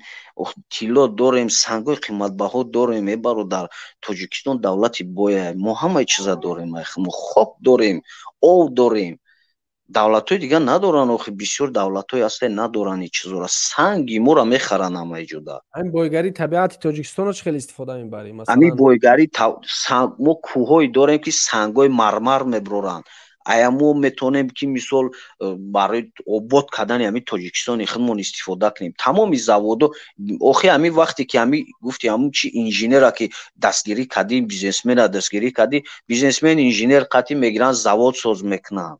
тилло дорем, сангҳои қиматбаҳо дорем. Э, бародар, Тоҷикистон давлати боя, мо ҳамаи чиза дорем, мо хок дорем, ов дорем. Давлатҳои дигар надоранд. Охи, бисёр давлатҳое ҳастанд, надоранд ин чизора. Санги моро мехаранд ҳамаи ҷода. Ҳамин бойгарии табиати Тоҷикистонро чӣ хеле истифода мебарӣ? Ҳамин бойгарӣ, мо кӯҳҳое дорем, ки сангҳои мармар меброранд. Ая мо метавонем, ки мисол барои обод кардани ҳамин Тоҷикистони худмон истифода кунем. Тамоми заводо, охи, ҳамин вақте ки ҳами гуфти, ҳамун чи инженера ки дастгирӣ кардӣ, бизнесмена дастгирӣ кардӣ, бизнесмен инженер қатӣ мегиранд, завод соз мекунанд.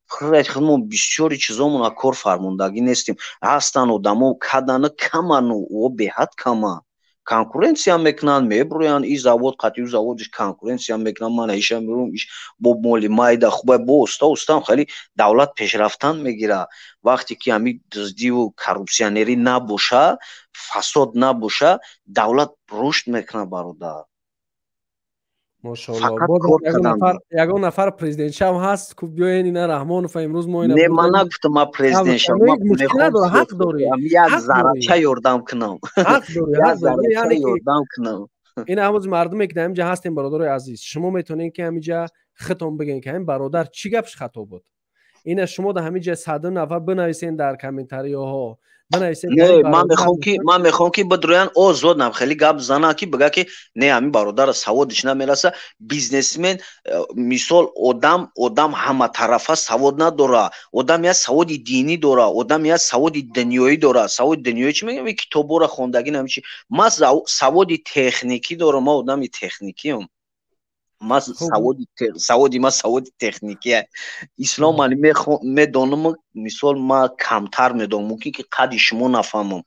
Худмон бисёри чизомона кор фармондагӣ нестем. Ҳастанд одамо, кадану каману о беҳад каманд, конкуренция мекунанд, меброянд, и завод қатъи ӯ заводиш конкуренция мекунанд. Ман иша мерум, иш бо моли майда хубай, бо уста устам хеле давлат пешрафтан мегирад. Вақте ки ҳами дуздиву коррупсионерӣ набоша, фасод набоша, давлат рушд мекунад, бародар. Мошоалло. Ягон нафар президент шав ҳаст ку, биёен ина Раҳмонов имрӯз мо. Не, ман нагуфтам ман президент шав. Ҳақ дорӣ. Як заррача ёрдам кунам, як заррача ёрдам кунам. Ин ҳамоз мардуме ки дар ҳаминҷа ҳастем, бародарои азиз, шумо метавонед, ки ҳаминҷа худтон бигӯед, ки ҳамин бародар чӣ гапш хато буд. Ина шумо дар ҳаминҷа саду нафар бинависен, дар комментарияҳо бинависен. Не, ман мехоҳам, ки бидроян, озод нам хеле гап занам, ки бига, ки не, ҳамин бародара саводиш намераса. Бизнесмен, мисол, одам ҳаматарафа савод надора. Одам як саводи динӣ дора, одам як саводи дунёӣ дора. Саводи дунёӣ чи мегӯям? Китобҳоро хондагӣ намечи. Ман саводи техникӣ дорам, ман одами техникиам. Ма саводи ма саводи техникия. Ислом ман медонам, мисол, ма камтар медонам, мумкин ки қадри шумо нафаҳмам.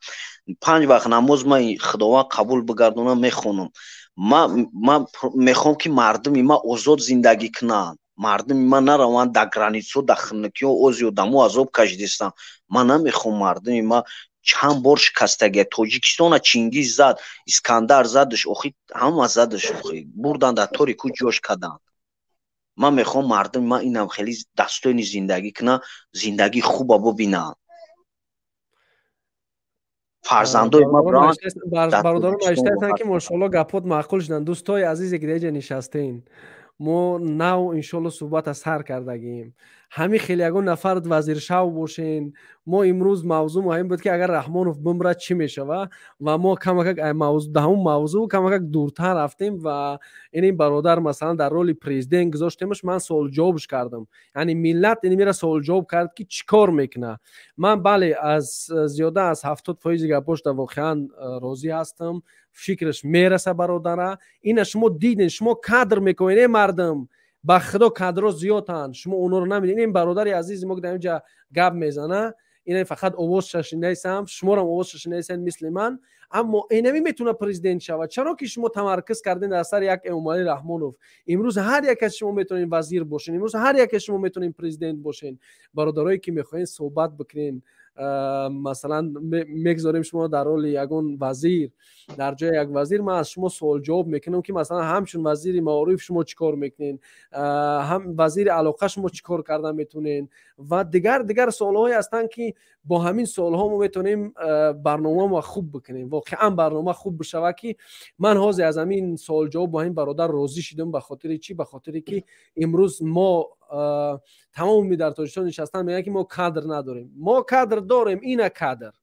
Панҷ вақт намоз ма, Худованд қабул бигардонам, мехонам. Ма мехоҳам, ки мардуми ма озод зиндагӣ кунанд, мардуми ма нараванд дар границо, дар хунукиҳо, ози одамо азоб кашидистанд. Ман намехоҳам мардуми ма чанд бор шикастагия. Тоҷикистона Чингиз зад, Искандар задаш, охи, ҳама задаш, охи, бурдан, дар тори ку ҷош карданд. Ман мехоҳам мардуми ман инам хеле достойный зиндагӣ кунанд, зиндагии хуба бубинанд, фарзандои ма. Бародарон навиштаанд, ки мошоалло, гапот маъқул шуданд. Дӯстои азизе ки дар инҷа нишастем, мо нав иншоалло суҳбата сар кардагим. Ҳамин хеле ягон нафар вазиршав бошен. Мо имрӯз мавзӯъ муҳим буд, ки агар Раҳмонов бимрад, чӣ мешава, ва мо камакак даҳум мавзӯъ камакак дуртар рафтем ва ин бародар, масалан, дар роли президент гузоштемаш. Ман суолҷавобш кардам, яъне миллат ин мера суолҷавоб кард, ки чӣ кор мекуна. Ман, бале, аз зиёда аз 70 фоизи гапошда воқеан розӣ ҳастам. Фикраш мераса бародара. Ина шумо диден, шумо кадр мекунед, э мардум, ба Худо, кадро зиёданд, шумо онҳоро намединед. Ин бародари азизи мо, ки дар инҷа гап мезана, ина фақат овоз шашинаисам, шуморам овоз шашинаисам мисли ман, аммо инами метавона президент шавад. Чаро ки шумо тамаркуз кардем дар сари як Эмомалӣ Раҳмонов? Имрӯз ҳар як аз шумо метавонед вазир бошед, имрӯз ҳар як аз шумо метавонед президент бошед. Бародарое ки мехоҳед суҳбат бикунед, масалан, мегзорем шумо дар роли ягон вазир. Дар ҷои як вазир ман аз шумо суолҷавоб мекунам, ки масалан, ҳамчун вазири маориф шумо чӣ кор мекунед, ҳам вазири алоқа шумо чӣ кор карда метавонед ва дигар дигар суолҳое ҳастанд, ки бо ҳамин суолҳо мо метавонем барномамо хуб бикунем, воқеан барнома хуб бишавад. Ки ман ҳозир аз ҳамин суолҷавоб бо ҳамин бародар розӣ шудам. Ба хотири чӣ? Ба хотире ки имрӯз мо тамоми дар Тоҷикистон нишастан мегӯянд, ки мо кадр надорем. Мо кадр дорем. Ина кадр,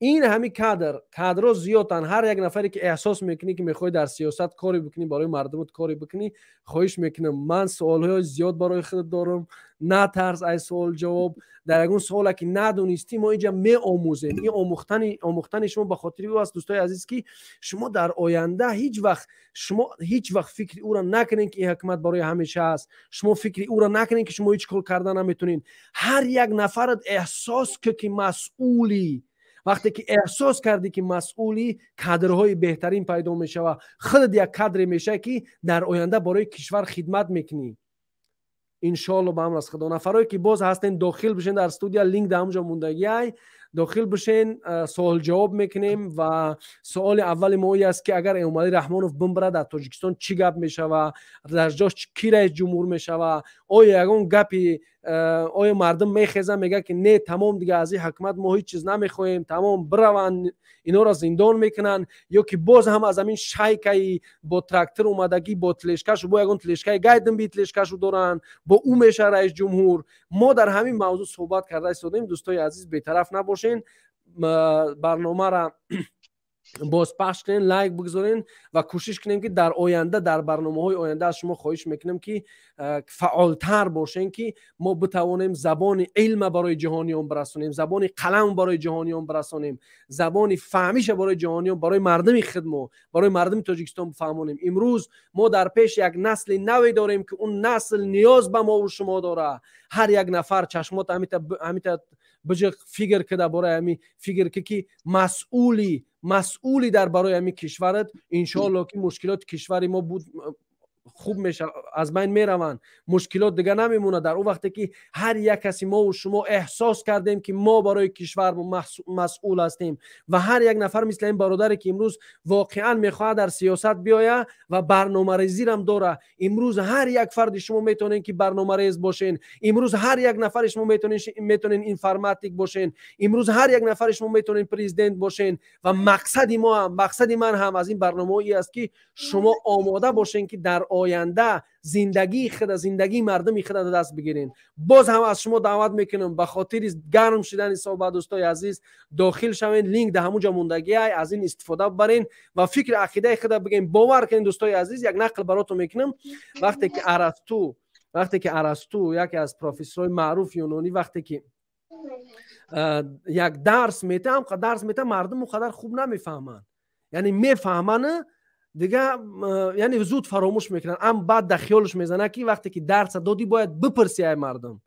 ин ҳами кадр, кадро зиёданд. Ҳар як нафаре ки эҳсос мекунӣ, ки мехоҳӣ дар сиёсат коре бикунӣ, барои мардумат коре бикунӣ, хоҳиш мекунам, ман суолҳои зиёд барои худат дорам. Натарс ай суол ҷавоб. Дар ягон суоле ки надонистӣ, мо инҷа меомӯзем. Ин омӯхтани шумо ба хотири ӯ аст, дӯстои азиз, ки шумо дар оянда ҳеҷ вақт, шумо ҳеҷ вақт фикри ӯро накунед, ки ин ҳукумат барои ҳамеша аст. Шумо фикри ӯро накунед, ки шумо ҳеҷ кор карда наметонед. Ҳар як нафарат эҳсос ки масъулӣ. Вақте ки эҳсос кардӣ, ки масъулӣ, кадрҳои беҳтарин пайдо мешава, худат як кадре мешавӣ, ки дар оянда барои кишвар хидмат мекунӣ, иншоалло, ба амр аз Худо. Нафарое ки боз ҳастен, дохил бишен дар студия, линк дар ҳамҷо мондагиай, дохил бишен, суол ҷавоб мекунем. Ва суоли аввали мо и аст, ки агар Эмомалӣ Раҳмонов бимбара, дар Тоҷикистон чӣ гап мешава, дар ҷош кӣ раис ҷумҳур мешава? Оё ягон гапи, оё мардум мехеза, мега, ки не, тамом, дига аз ин ҳукумат мо ҳеҷ чиз намехоҳем, тамом, бираванд, инҳоро зиндон мекунанд, ё ки боз ҳам аз ҳамин шайкаи бо трактор омадагӣ, бо тележкашу, бо ягон тележкаи гайдимби тележкашу доранд, бо ӯ меша раис ҷумҳур? Мо дар ҳамин мавзӯъ суҳбат карда истодем. Дӯстои азиз, бетараф набошен, барномара бозпахш кунен, лайк бигзорен ва кӯшиш кунем, ки дар оянда, дар барномаҳои оянда аз шумо хоҳиш мекунем, ки фаъолтар бошем, ки мо битавонем забони илма барои ҷаҳониён бирасонем, забони қалам барои ҷаҳониён бирасонем, забони фаҳмиша барои ҷаҳониён, барои мардуми худмо, барои мардуми Тоҷикистон бифаҳмонем. Имрӯз мо дар пеш як насли наве дорем, ки он насл ниёз ба мову шумо дора. Ҳар як нафар чашмот ҳамита биҷиқ, фикр кида, бораи ҳами фикр ки масъули дар барои ҳамин кишварат, иншоалло, ки мушкилоти кишвари мо буд хуб меша, аз байн мераванд, мушкилот дига намемонад. Дар он вақте ки ҳар як каси мову шумо эҳсос кардем, ки мо барои кишвар масъул ҳастем, ва ҳар як нафар мисли ин бародаре, ки имрӯз воқеан мехоҳад дар сиёсат биёяд ва барномарезирам дора. Имрӯз ҳар як фарди шумо метавонед, ки барномарез бошен. Имрӯз ҳар як нафари шумо метавонед информатик бошен. Имрӯз ҳар як нафари шумо метавонед президент бошен. Ва мақсади мо ҳам, мақсади ман ҳам аз ин барномаҳо ин аст, ки шумо омода бошен, ки дар оянда зиндагии худа, зиндагии мардуми худа даст бигирен. Боз ҳам аз шумо даъват мекунам, ба хотири гарм шудани суҳбат, дӯстои азиз, дохил шавен, линк дар ҳамун ҷо мондагиай, аз ин истифода бибарен ва фикри ақидаи худа бигем. Бовар кунед, дӯстои азиз, як нақл баротон мекунам. Вақте ки Арасту, яке аз профессорҳои маъруф юнонӣ, вақте ки як дарс метаҳам, дарс метаҳам, мардум он қадар хуб намефаҳманд, яъне мефаҳманд, дига яъне зуд фаромӯш мекунанд. Ам баъд дар хиёлш мезанад, ки вақте ки дарса додӣ, бояд бипурсӣ ай мардум.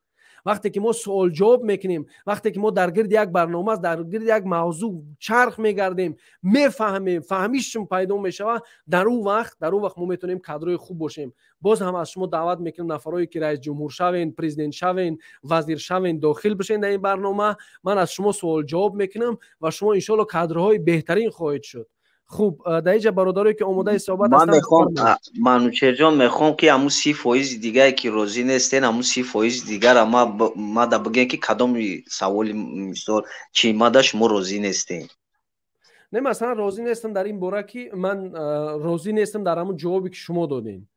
Вақте ки мо суол ҷавоб мекунем, вақте ки мо дар гирди як барнома, дар гирди як мавзӯъ чарх мегардем, мефаҳмем, фаҳмишшон пайдо мешавад, дар ӯ вақт мо метавонем кадрои хуб бошем. Боз ҳам аз шумо даъват мекунем, нафарое ки раис ҷумҳур шавен, президент шавен, вазир шавен, дохил бишен дар ин барнома. Ман аз шумо суол ҷавоб мекунам ва шумо иншоалло кадрҳои беҳтарин хоҳед шуд. Хуб, дар инҷа бародарое ки омодаи суҳбат Ман мехоҳам, Манучерҷон, мехоҳам, ки ҳамун 30 фоизи дигае, ки розӣ нестен, ҳамун 30 фоизи дигара мада бигӯем, ки кадоми саволи, мисол, чи мада шумо розӣ нестен. Не, масалан, розӣ нестам дар ин бора, ки ман розӣ нестам дар ҳамун ҷавобе, ки шумо додем.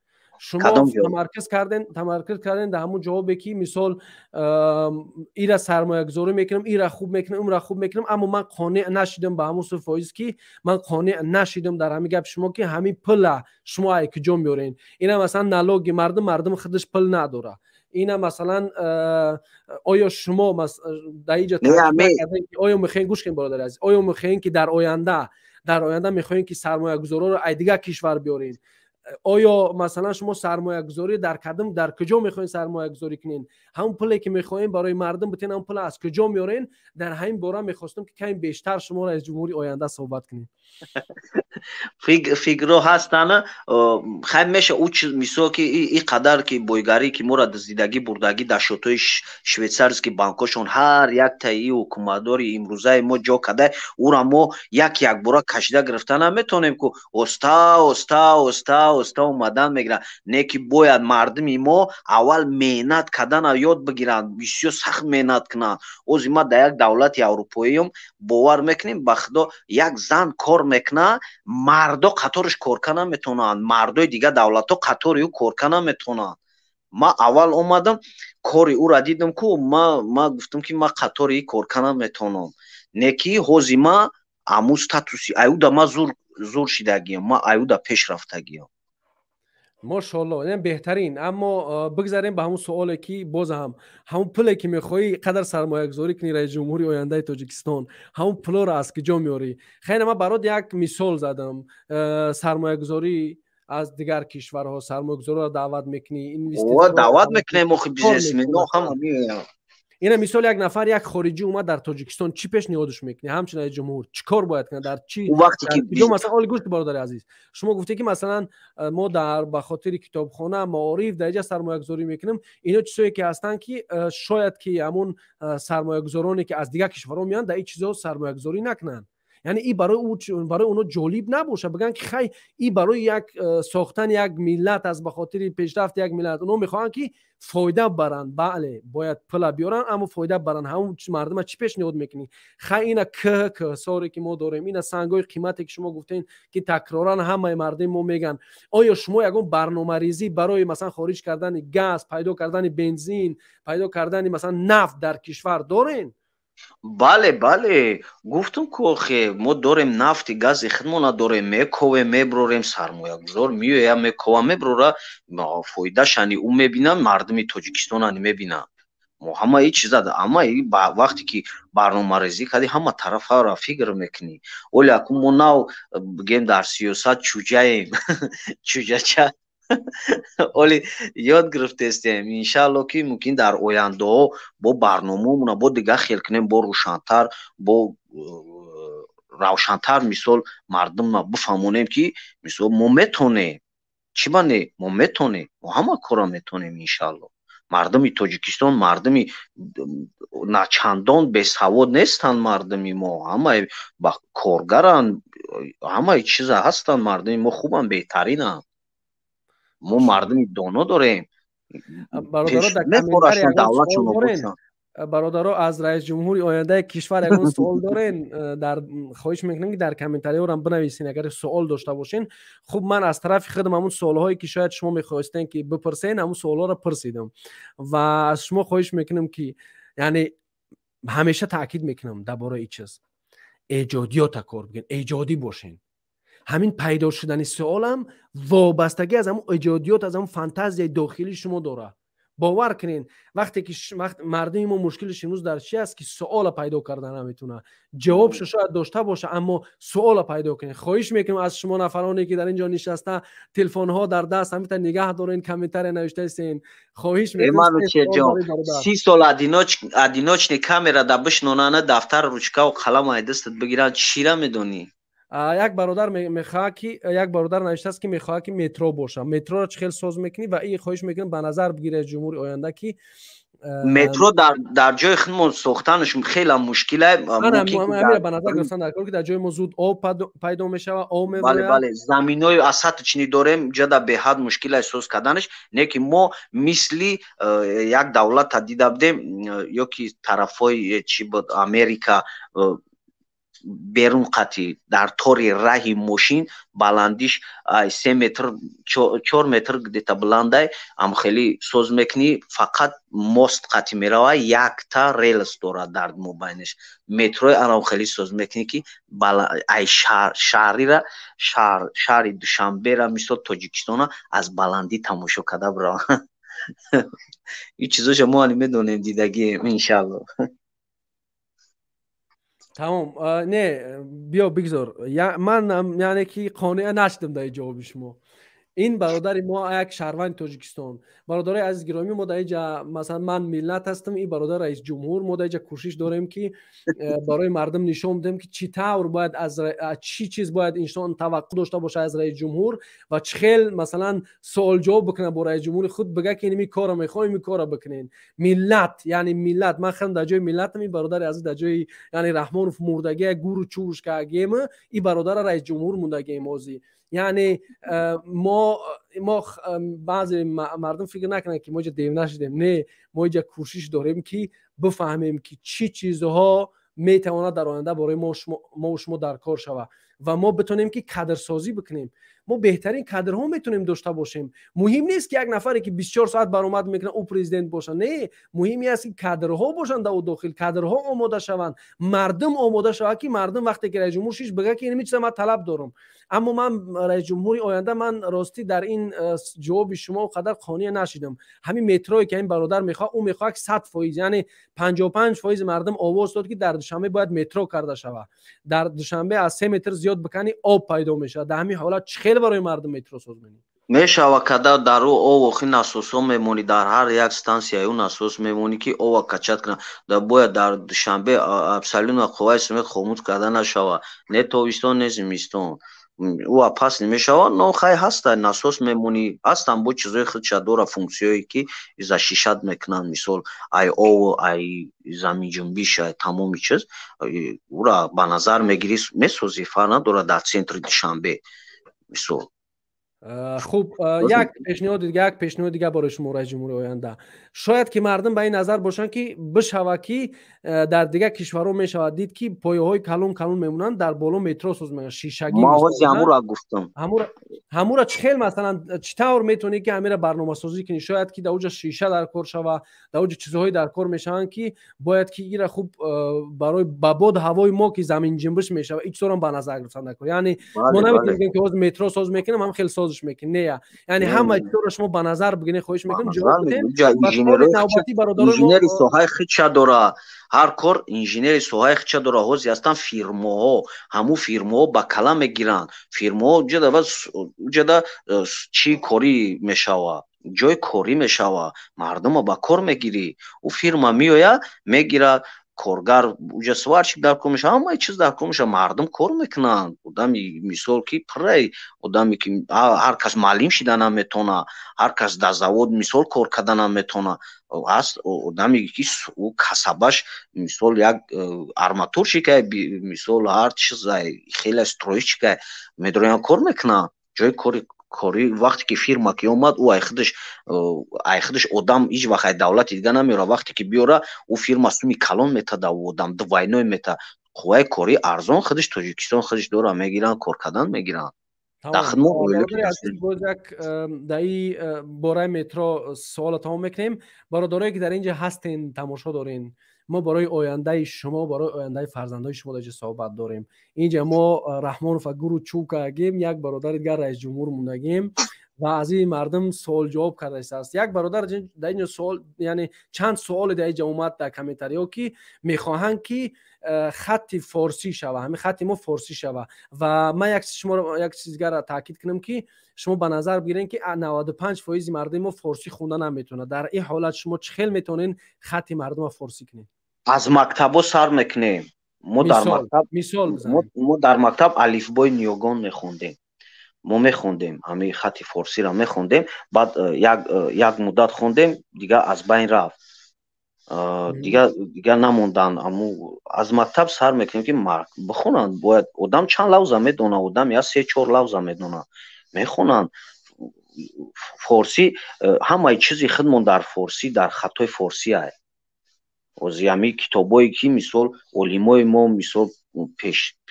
Шумо тамаркуз карден дар ҳамун ҷавобе, ки мисол, ира сармоягузорӣ мекунам, ира хуб мекунам, умра хуб мекунам, аммо ман қонеъ нашидам ба ҳамун 30 фоиз, ки ман қонеъ нашидам дар ҳамин гапи шумо, ки ҳамин пула шумо ай куҷо меорен. Ина, масалан, налоги мардум худаш пул надора. Ина, масалан, оё шумо дар инҷа оё мехоҳем, гӯш кунед, бародари азиз, оё мехоҳем, ки дар оянда мехоҳем, ки сармоягузорҳоро ай дигар кишвар биёрем? Оё, масалан, шумо сармоягузорӣ дар кадом, дар куҷо мехоҳед сармоягузорӣ кунед? Ҳамон пуле, ки мехоҳем барои мардум битен, ҳамон пула аз куҷо меорен? Дар ҳамин бора мехостам, ки каме бештар шумо раис ҷумҳури оянда суҳбат кунем. Фикрҳо ҳастанд, хай, меша ӯ, мисол, ки и қадар ки бойгарӣ, ки моро дуздидагӣ бурдагӣ, дар шотҳои швейцарский банкошон ҳар яктаи ҳукуматдори имрӯзаи мо ҷо карда, ӯра мо як якбора кашида гирифта наметавонем ку, оста оста, оста оста омадан мегирад. Не ки бояд мардуми мо аввал меҳнат кардана ёд бигиранд, бисёр сахт меҳнат кунанд. Ози ма дар як давлати аврупоиём, бовар мекунем, ба Худо, як зан кор мекунад, мардо қаториш корка наметавонанд, мардои дигар давлатҳо қатори ӯ корка наметавонанд. Ман аввал омадам, кори ӯра дидам ку, ма гуфтам, ки ман қатори и корка наметавонам. Не ки ҳози ма аму статуси аюда ма зур шидагиям, ма аюда пеш рафтагиям. Мошоалло, беҳтарин. Аммо бигзарем ба ҳамун суоле, ки боз ҳам ҳамун пуле, ки мехоҳӣ қадар сармоягузорӣ кунӣ, раис ҷумҳури ояндаи Тоҷикистон, ҳамун пулоро аз куҷо меорӣ? Хайна, ман барот як мисол задам: сармоягузорӣ аз дигар кишварҳо, сармоягузорро даъват мекунӣ. Даъват мекунем, охи бизнесмено ҳама меоянд. Ина мисол, як нафар, як хориҷӣ омад дар Тоҷикистон, чӣ пешниҳодш мекунӣ ҳамчун раиси ҷумҳур? Чӣ кор бояд кунад, дар чӣ масалан? Оли гӯш, бародари азиз, шумо гуфте, ки масалан мо дар ба хотири китобхона, маориф дар иҷа сармоягузорӣ мекунем. Ино чизое ки ҳастанд, ки шояд ки ҳамун сармоягузороне, ки аз дигар кишварҳо меянд, дар ин чизо сармоягузорӣ накунанд. Яъне и барои оно ҷолиб набошад, бигӯянд, ки хай, и барои як сохтани як миллат аст, ба хотири пешрафти як миллат. Оно мехоҳанд, ки фоида баранд. Бале, бояд пула биёранд, аммо фоида баранд. Ҳамун мардума чӣ пешниҳод мекунӣ? Хай, ина кӯҳсоре, ки мо дорем, ина сангҳои қимате, ки шумо гуфтем, ки такроран ҳамаи мардуми мо мегӯянд. Оё шумо ягон барномарезӣ барои, масалан, хориҷ кардани газ, пайдо кардани бензин, пайдо кардани, масалан, нафт дар кишвар дорен? Бале, гуфтум ку, охе, мо дорем, нафти гази худмона дорем, мековем, меброрем, сармоягузор меоя, мекова, меброра, фоидашани ӯ мебинам, мардуми Тоҷикистонани мебинам. Мо ҳамаи чиза, ҳамаи вақте ки барномарезӣ кардӣ, ҳама тарафаро фикр мекунӣ. Оли акун мо нав, бигем, дар сиёсат чуҷаем, чуҷача, оли ёд гирифтестем. Иншаалло, ки мумкин дар ояндаҳо бо барномаомона бо дигар хел кунем, бо рӯшантар, бо равшантар, мисол, мардумма бифаҳмонем, ки мисол мо метонем. Чӣ ба не? Мо метонем, мо ҳама корро метонем, иншаалло. Мардуми Тоҷикистон мардуми начандон бесавод нестанд. Мардуми мо ҳамаи ба коргаранд, ҳамаи чиза ҳастанд. Мардуми мо хубанд, беҳтаринанд. Мо мардуми доно дорем. Бародаро, аз раис ҷумҳури ояндаи кишвар ягон суол дорен? Дар хоҳиш мекунем, ки дар комментариҳорам бинависен, агар суол дошта бошен. Хуб, ман аз тарафи худам ҳамун суолҳое, ки шояд шумо мехоҳистен, ки бипурсен, ҳамун суолҳоро пурсидам ва аз шумо хоҳиш мекунам, ки яъне ҳамеша таъкид мекунам дар бораи чиз: эҷодиёта кор бикунед, эҷодӣ бошен. Ҳамин пайдо шудани суолам вобастагӣ аз ҳамун эҷодиёт, аз ҳамун фантазияи дохилии шумо дорад. Бовар кунед, вақте ки мардуми мо мушкилиш имрӯз дар чи аст, ки суола пайдо карда наметавонад. Ҷавобшо шояд дошта боша, аммо суола пайдо кунед. Хоҳиш мекунем аз шумо, нафароне, ки дар ин ҷо нишаста, телефонҳо дар даст, ҳамита нигаҳ дорен, комментария навиштаистен. Хоҳиш. 30 сол одиночный камера да бишнонана, дафтар, ручкаву қалам ай дастат бигиранд, чира медонӣ? Як бародар мехоҳад, ки як бародар навиштааст, ки мехоҳад, ки метро боша. Метроро чӣ хел соз мекунӣ? Ва и хоҳиш мекунем, ба назар бигиред ҷумҳури оянда, ки Метро дар ҷои худмон сохтанаш хеле мушкил. Ба назар гирифтан дар кор, ки дар ҷои мо зуд об пайдо мешавад, об. Бале, заминои асаточный дорем, ҷада беҳад мушкилай соз карданаш. Не ки мо мисли як давлата дида будем, ё ки тарафҳои чӣ буд, Америка, берун қатӣ дар тори раҳи мошин баландиш 3 метр, 4 метр где-то баландай, ам хеле соз мекунӣ, фақат мост қатӣ мерава, якта рельс дорад дар мобайнаш. Метрои анам хеле соз мекунӣ, ки ай шаҳрира, шаҳри Душанбера, мисол, Тоҷикистона аз баландӣ тамошо карда бирава. Ин чизоша мо али медонем, дидагием, иншаалло. Тамом, не, биё, бигзор. Ман яъне ки қонеа нашудам дар ҷавоби шумо. Ин бародари мо як шаҳрванди Тоҷикистон. Бародарои азиз гиромӣ, мо дар инҷа, масалан, ман миллат ҳастам, ин бародар раис ҷумҳур. Мо дар инҷа кӯшиш дорем, ки барои мардум нишон бидем, ки чӣ тавр бояд, аз чӣ чиз бояд инсон таваққӯъ дошта бошад аз раис ҷумҳур ва чӣ хел, масалан, суолҷавоб бикунад бо раис ҷумҳури худ, бигӯяд, ки инми корро мехоҳем, ин корро бикунем. Миллат, яъне миллат, ман худам дар ҷои миллатам, ин бародари азиз дар ҷои, яъне Раҳмонов мурдагия, гуру чурш кагема, ин бародара раис ҷумҳур мондагием ҳозир. Яъне мо баъзе мардум фикр накунанд, ки мо иҷа дев нашудем. Не, мо иҷа кӯшиш дорем, ки бифаҳмем, ки чӣ чизҳо метавонад дар оянда барои мову шумо дар кор шавад ва мо битонем, ки кадрсозӣ бикунем. Мо беҳтарин кадрҳо метавонем дошта бошем. Муҳим нест, ки як нафаре, ки 24 соат баромад мекунад, ӯ президент бошад. Не, муҳим аст, ки кадрҳо бошанд дар ӯ дохил, кадрҳо омода шаванд, мардум омода шавад, ки мардум вақте ки раисҷумҳур шиш, бигӯяд, ки инми чиза ман талаб дорам. Аммо ман раисҷумҳури оянда, ман ростӣ дар ин ҷавоби шумо қадар қонеъ нашидам. Ҳамин метрое, ки ин бародар мехоҳад, ӯ мехоҳад, ки 100%, яъне 55% мардум овоз дод, ки дар Душанбе бояд метро карда шавад. Дар Душанбе аз 3 метр зиёд бикани, об пайдо мешавад. Дар ҳамин ҳолат чӣ хел барои мардум метро соз менӣ? Мешава, када дар ӯ ов охи насосҳо мемонӣ, дар ҳар як стансияи ӯ насос мемонӣ, ки ова качать кунад. Бояд дар Душанбе абсолютно қувваи смет хомӯш карда нашава, не тобистон, не зимистон. Ӯ опасный мешава, но хай ҳаста, насос мемонӣ, ҳастан бо чизои худша дора, функсияое ки защищать мекунанд, мисол ай ов, ай заминҷунбиш, ай тамоми чиз. Ӯра ба назар мегирӣ, месозӣ, фарқ надорад, дар центри Душанбе, мисол. Хуб, як пешниҳоди дига, як пешниҳоди дига барои шумо, раиси ҷумҳури оянда. Шояд ки мардум ба ин назар бошанд, ки бишава ки дар дигар кишварҳо мешавад дид, ки пояҳои калон калон мемонанд, дар боло метро соз мекунанд, шишагӣ. Ман ҳози ҳамура гуфтам. Ҳамура чӣ хел, масалан, чӣ тавр метавонӣ ки ҳамира барномасозӣ кунӣ? Шояд ки дар уҷа шиша дар кор шава, дар уҷа чизҳое дар кор мешаванд, ки бояд ки ира хуб барои ба бод ҳавои мо, ки заминҷунбиш мешава, ин чизҳоро ба назар гирифтан дар кор. Яъне мо наметавонем, ки ҳозир метро соз мекунем, ҳам хел созиш мекунем, не, яъне ҳама чизҳоро шумо ба назар бигиред. Хоҳиш мекунем, ҷавоб бидем. Инженери соҳаи худша дора, ҳар кор инженери соҳаи худша дора. Ҳозир ҳастанд фирмаҳо, ҳамун фирмаҳо ба кала мегиранд. Фирмаҳо уҷада чӣ корӣ мешава, ҷои корӣ мешава, мардумо ба кор мегирӣ. Ӯ фирма меояд, мегирад коргар, уҷа сварщик дар кор мешава, ҳамаи чиз дар кор мешава, мардум кор мекунанд. Одами мисол ки пурраи одаме ки ҳар кас муаллим шида наметавона, ҳар кас дар завод мисол кор карда наметавона. Ҳаст одаме ки ӯ касабаш мисол як арматурщик ай, мисол ҳар чиз, хеле стройщик ай, медроянд, кор мекунанд. Ҷои кори кори вақте ки фирма ки омад, ӯ ай худаш одам ҳеҷ вақт ай давлати дига намеёра. Вақте ки биёра, ӯ фирма суми калон метада, ӯ одам двойной мета. Қувваи кори арзон худаш Тоҷикистон худаш дора, мегиранд, кор кардан мегиранд. Боз як дар ин бораи метро суоло тамом мекунем. Бародарое ки дар инҷа ҳастен, тамошо дорен, мо барои ояндаи шумо, барои ояндаи фарзандои шумо дар инҷа суҳбат дорем. Инҷа мо Раҳмонов гуру чӯ кардагем, як бародари дигар раис ҷумҳур мондагем ва аз ин мардум суол ҷавоб карда истааст. Як бародар дар инҷо суол, яъне чанд суоле дар инҷа омад дар комментариҳо, ки мехоҳанд ки хатти форсӣ шава, ҳамин хатти мо форсӣ шава. Ва ман як шуморо як чиз дигарро таъкид кунам, ки шумо ба назар бигиред, ки 95 фоизи мардуми мо форсӣ хонда наметавонад. Дар ин ҳолат шумо чӣ хел метавонед хатти мардумро форсӣ кунед? Аз мактабҳо сар мекунем. Мо дар мактаб мисол. Мо дар мактаб алифбои ниёгон мехондем. Мо мехондем, ҳамин хатти форсиро мехондем. Баъд як муддат хондем, дигар аз байн рафт, дигар намонданд. Аму аз мактаб сар мекунем, ки бихонанд. Бояд одам чанд лавза медона, одам я се чор лавза медона, мехонанд форсӣ. Ҳамаи чизи худмон дар форсӣ, дар хатҳои форсӣ ай. Ҳозир ҳамин китобое ки мисол олимои мо мисол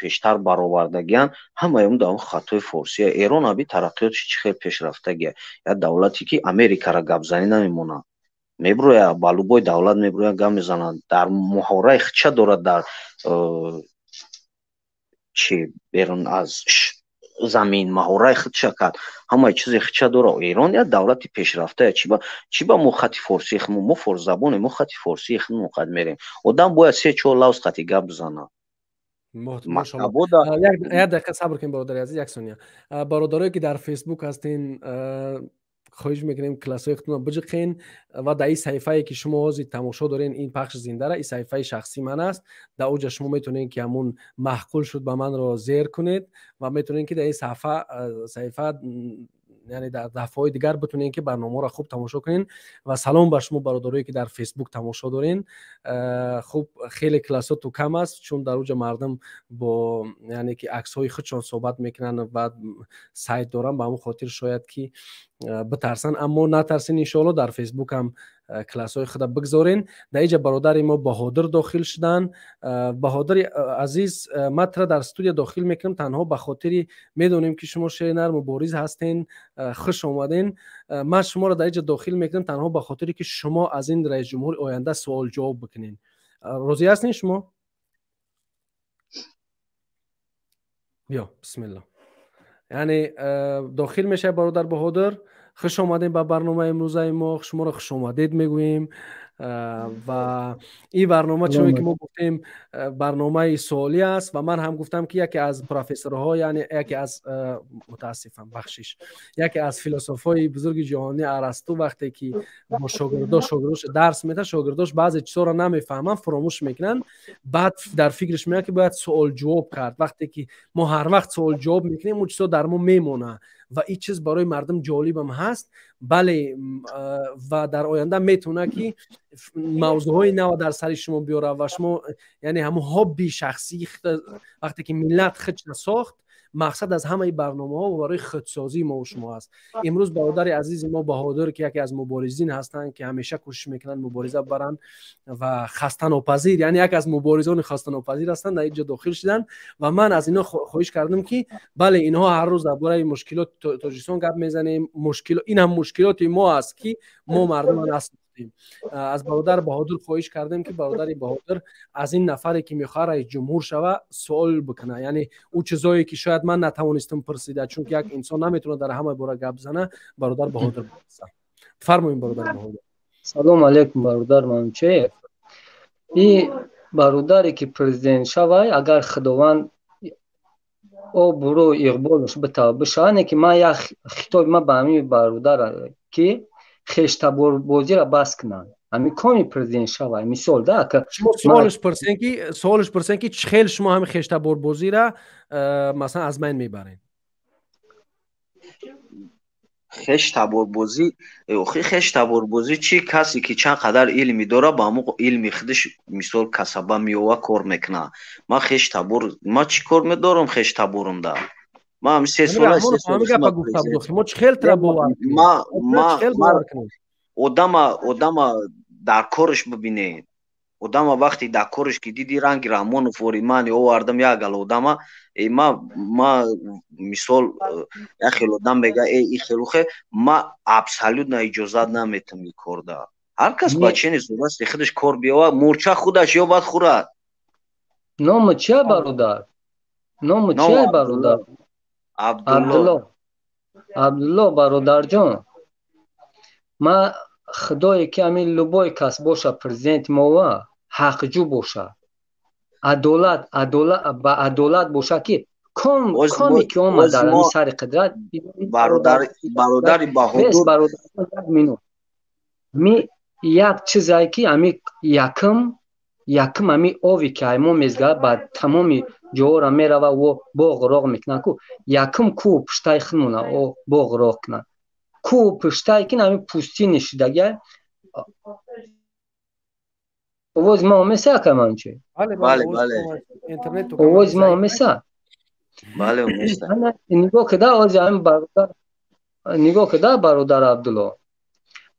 пештар баровардагианд, ҳамаи он дар он хатҳои форсия. Эрон аби тараққиётш чӣ хел пешрафтагия, як давлате ки Америкара гапзанӣ намемонад, меброя, ба любой давлат меброя, гап мезанад, дар муҳораи худша дорад, дар чи берун аз замин маҳораи худша кард, ҳамаи чизи худша дора. Эрон як давлати пешрафтая. Чӣ ба мо хати форсии худмо? Мо форсзабонем, мо хати форсии худмо қад мерем. Одам бояд се чор лавз қати гап бизанад. Як дақиқа сабр кунед, бародари азиз, як сония. Бародарое ки дар Фейсбук ҳастен, хоҳиш мекунем, классҳои худтонро биҷиқен ва дар ин саҳифае ки шумо ҳозир тамошо дорен, ин пахши зиндара, ин саҳифаи шахсии ман аст. Дар оҷа шумо метавонед, ки ҳамун маъқул шуд ба манро зер кунед ва метавонед, ки дар ин саҳифа, яъне дар дафъаҳои дигар битонед, ки барномаро хуб тамошо кунед. Ва салом ба шумо, бародарое ки дар Фейсбук тамошо дорен. Хуб, хеле классоту кам аст, чун дар оҷа мардум бо, яъне ки аксҳои худшон суҳбат мекунанд ва сайт доранд, ба ҳамон хотир шояд ки битарсанд, аммо натарсен, иншоалло дар Фейсбук ҳам классҳои худа бигзорен. Дар инҷа бародари мо Баҳодир дохил шуданд. Баҳодири азиз, ман тра дар студия дохил мекунам танҳо ба хотири медонем, ки шумо шери нар мубориз ҳастен. Хуш омаден. Ман шуморо дар инҷа дохил мекунам танҳо ба хотире ки шумо аз ин раисҷумҳури оянда суол ҷавоб бикунен. Розӣ ҳастен шумо? Биё, бисмилло. Яъне дохил мешавад бародар Баҳодир. Хуш омадем ба барномаи имрӯзаи мо, шуморо хушомадед мегӯем. Ва ин барнома, чуноне ки мо гуфтем, барномаи суолӣ аст ва ман ҳам гуфтам, ки яке аз профессорҳо, яъне яке аз, мутаассифам, бахшиш, яке аз философҳои бузурги ҷаҳонӣ Арасту, вақте ки бо шогирдош дарс медиҳад, шогирдош баъзе чизҳоро намефаҳманд, фуромӯш мекунанд. Баъд дар фикраш меояд, ки бояд суол ҷавоб кард. Вақте ки мо ҳар вақт суол ҷавоб мекунем, он чизҳо дар мо мемонад ва ин чиз барои мардум ҷолибам ҳаст. Бале, ва дар оянда метавонад, ки мавзӯъҳои нав дар сари шумо биёрад ва шумо, яъне ҳамун хобби шахсӣ, вақте ки миллат худша сохт, мақсад аз ҳамаи барномаҳо барои худсозии мо шумо аст. Имрӯз бародари азизи мо Баҳодур, ки яке аз муборизин ҳастанд, ки ҳамеша кӯшиш мекунанд мубориза баранд ва хастанопазир, яъне яке аз муборизони хастанопазир ҳастанд, дар инҷо дохил шуданд ва ман аз инҳо хоҳиш кардам, ки бале, инҳо ҳар рӯз дар бораи мушкилоти Тоҷикистон гап мезанем. Мушкил ин ҳам мушкилоти мо аст, ки мо мардума насохтем. Аз бародар Баҳодур хоҳиш кардем, ки бародари Баҳодур аз ин нафаре, ки мехоҳад раис ҷумҳур шава, суол бикунад, яъне ӯ чизое, ки шояд ман натавонистам пурсида, чунки як инсон наметавонад дар ҳама бора гап зана. Бародар Баҳодур, фармоем, бародар Баҳодур. Салом алейкум, бародар Манучеев. И бародаре, ки президент шавай, агар Худованд обрӯ иқболаш бишава, не ки ман як хитоби ман ба ҳамин бародар, ки хештаборбозиро бас кунанд, ҳамин коми президент шавай, мисол да. Шумо суолш пурсен, ки чӣ хел шумо ҳамин хештаборбозиро, масалан, аз байн мебаред? Хештаборбозӣ, охи, хештаборбозӣ чӣ? Касе ки чанд қадар илми дора, ба ҳамон илми худаш, мисол, касаба меова, кор мекунад. Ман хештабор, ман чӣ кор медорам хештаборумда? Ман ҳами 3 сола Мо чӣ хел тра бовар Одама дар кораш бибинед. Одама вақте дар кораш ки диди, ранги Раҳмонов вори ман овардам як гала одама. Ма, мисол, як хел одам мега: «Э, и хелухе». Ма абсолютно иҷозат наметам и корда. Ҳар кас ба чени сурасти худаш кор биёва, мурча худаш ёбад, хӯрад. Ному чия, бародар? Ному чия, бародар? Абдулло. Абдулло, бародарҷон, ма худое ки ҳамин любой кас боша президенти мова, ҳақҷӯ боша, адолат, адолат, ба адолат боша, ки коме ки омад дар ҳамин сари қудрат. Бародари Баҳодур. Минут. Ми як чизае, ки ҳами якум ҳами ови, ки аймон мезгара, ба тамоми ҷоҳора мерава, во боғ роғ мекунанд ку, якум кӯ пуштаи худмона боғ роғ кунанд, кӯ пуштае ки ҳами пустини шидагия. Овози ма омеса, акаманчи? Бале, бале. Овози ма омеса? Бале, омеса. Нигоҳ кида, ози ҳами бародар, нигоҳ кида, бародар Абдулло,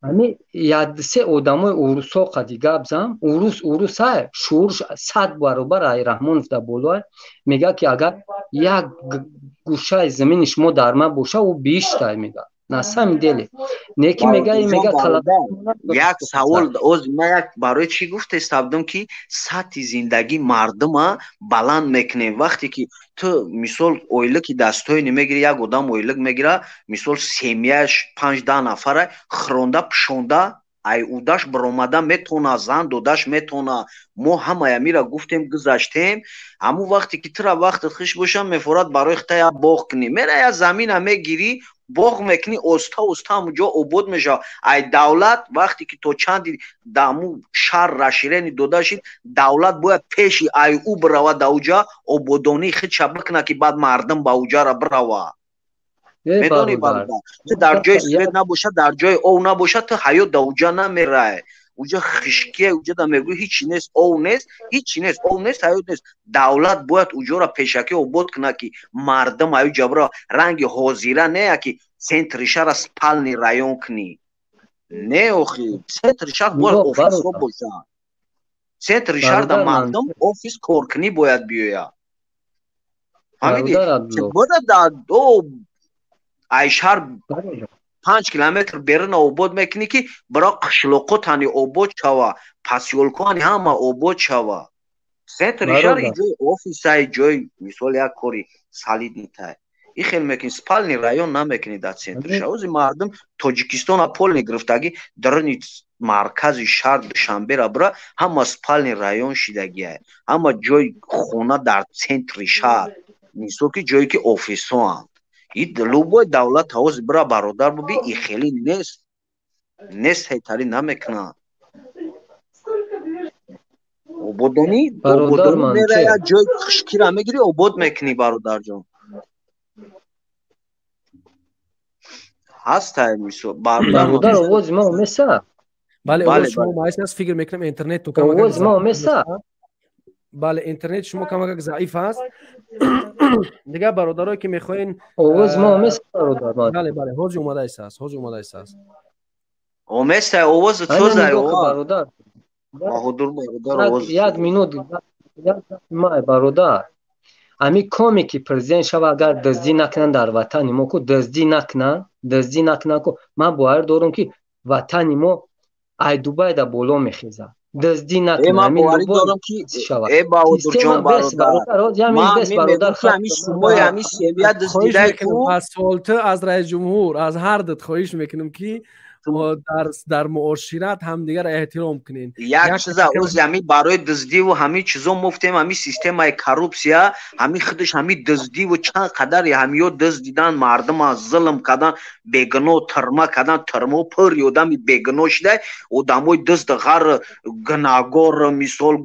ҳами яксе одамои урусҳо қади гап зан, урус, урусай, шуурш 100 баробар ай Раҳмонов дар болоай. Мега, ки агар як гӯшаи замини шумо дар ман боша, ӯ биҳиштай, мега. На самом деле не ки мега, мега. Як савол оз ма як: барои чӣ гуфтестабдум, ки сатҳи зиндагии мардума баланд мекунем? Вақте ки ту, мисол, ойлики дастҳои мегири, як одам ойлик мегира, мисол, семьяш 5-10 нафара хӯронда, пӯшонда, ай удаш баромада метавона, зан додаш метавона. Мо ҳамая мира гуфтем, гузаштем. Ҳамун вақте ки тура вақтат хиш боша, мефорад барои хита як боғ кунӣ, мера як замина мегирӣ, боғ мекунӣ, оста оста ҳамунҷо обод мешавад. Ай давлат вақте ки то чанди даму шаҳр расширение дода шид, давлат бояд пеши ай ӯ бирава, да уҷа ободонии худша бикунад, ки баъд мардум ба уҷара бирава. Медонӣ, бародар, ту дар ҷои свет набошад, дар ҷои ов набошад, ту ҳаёт да уҷа намерай. Уҷа хишкия, уҷа да мегӯй ҳичи нест, ов нест, ҳичи нест, ов нест, ҳаёт нест. Давлат бояд уҷора пешакӣ обод кунад, ки мардум аюҷа бира. Ранги ҳозира не, ки центри шаҳра спальный район кунӣ. Не, охи, центри шаҳр бояд офисҳо бошад. Центри шаҳр да мардум офис коркунӣ бояд биёяд. Фаҳмидӣ? Бояд ай шаҳр 5 километр беруна обод мекунӣ, ки бира қишлоқотани обод шава, посёлкоани ҳама обод шава. Центри шаҳр ҷои офисай, ҷои, мисол, як кори солидный тай. И хел мекунӣ, спальный район намекунӣ дар центр шаҳр. Ози мардум Тоҷикистона полный гирифтагӣ, даруни маркази шаҳр Душанбера бира, ҳама спальный район шидагиай, ҳама ҷой хона дар центри шаҳр, мисол ки ҷое ки офисҳоанд. И любой давлат ҳози бира, бародар, буби, и хеле нест, нест, ҳетарӣ намекунанд. Ободонӣ, ободонӣ мера, як ҷои хушкира мегирӣ, обод мекунӣ, бародарҷон. Ҳастай, мисол. Бародар, овози ма омеса? Бале, овози шумо маис аст. Фикр мекунам, интернет ту овози ма омеса? Бале, интернет шумо камакак заиф аст. Дигар бародарое ки мехоҳен Овози ма омеса, бародар? Бале, бале, ҳозир омадаист аст, ҳозир омадаист аст. Омеса, овози тозай. Бародар. Баҳодур, бародар, овоз. Як минут май, бародар. Ами коме ки президент шава, агар дуздӣ накунанд дар ватани мо, ку дуздӣ накунанд, дуздӣ накунанд ку, ман бовар дорам, ки ватани мо ай Дубайда боло мехезад. Дуздӣ накунанд. Ман боварӣ дорам, ки э Баҳодурҷон, бародар, ман ҳами шумои ҳами семья дуздидай ку. Аз суолту, аз раисҷумҳур, аз ҳар дут хоҳиш мекунам, ки дар муошират ҳамдигарро эҳтиром кунем. Як чиза, ози ҳами барои дуздиву ҳами чизо муфтем, ҳами системаи коррупсия, ҳами худаш ҳами дуздиву чанд қадари ҳамиё дуздидан, мардума зулм кардан, бегуноҳ тирма кардан, тирмо пури одами бегуноҳ шидай, одамои дузд, ғар, гунаҳгор, мисол,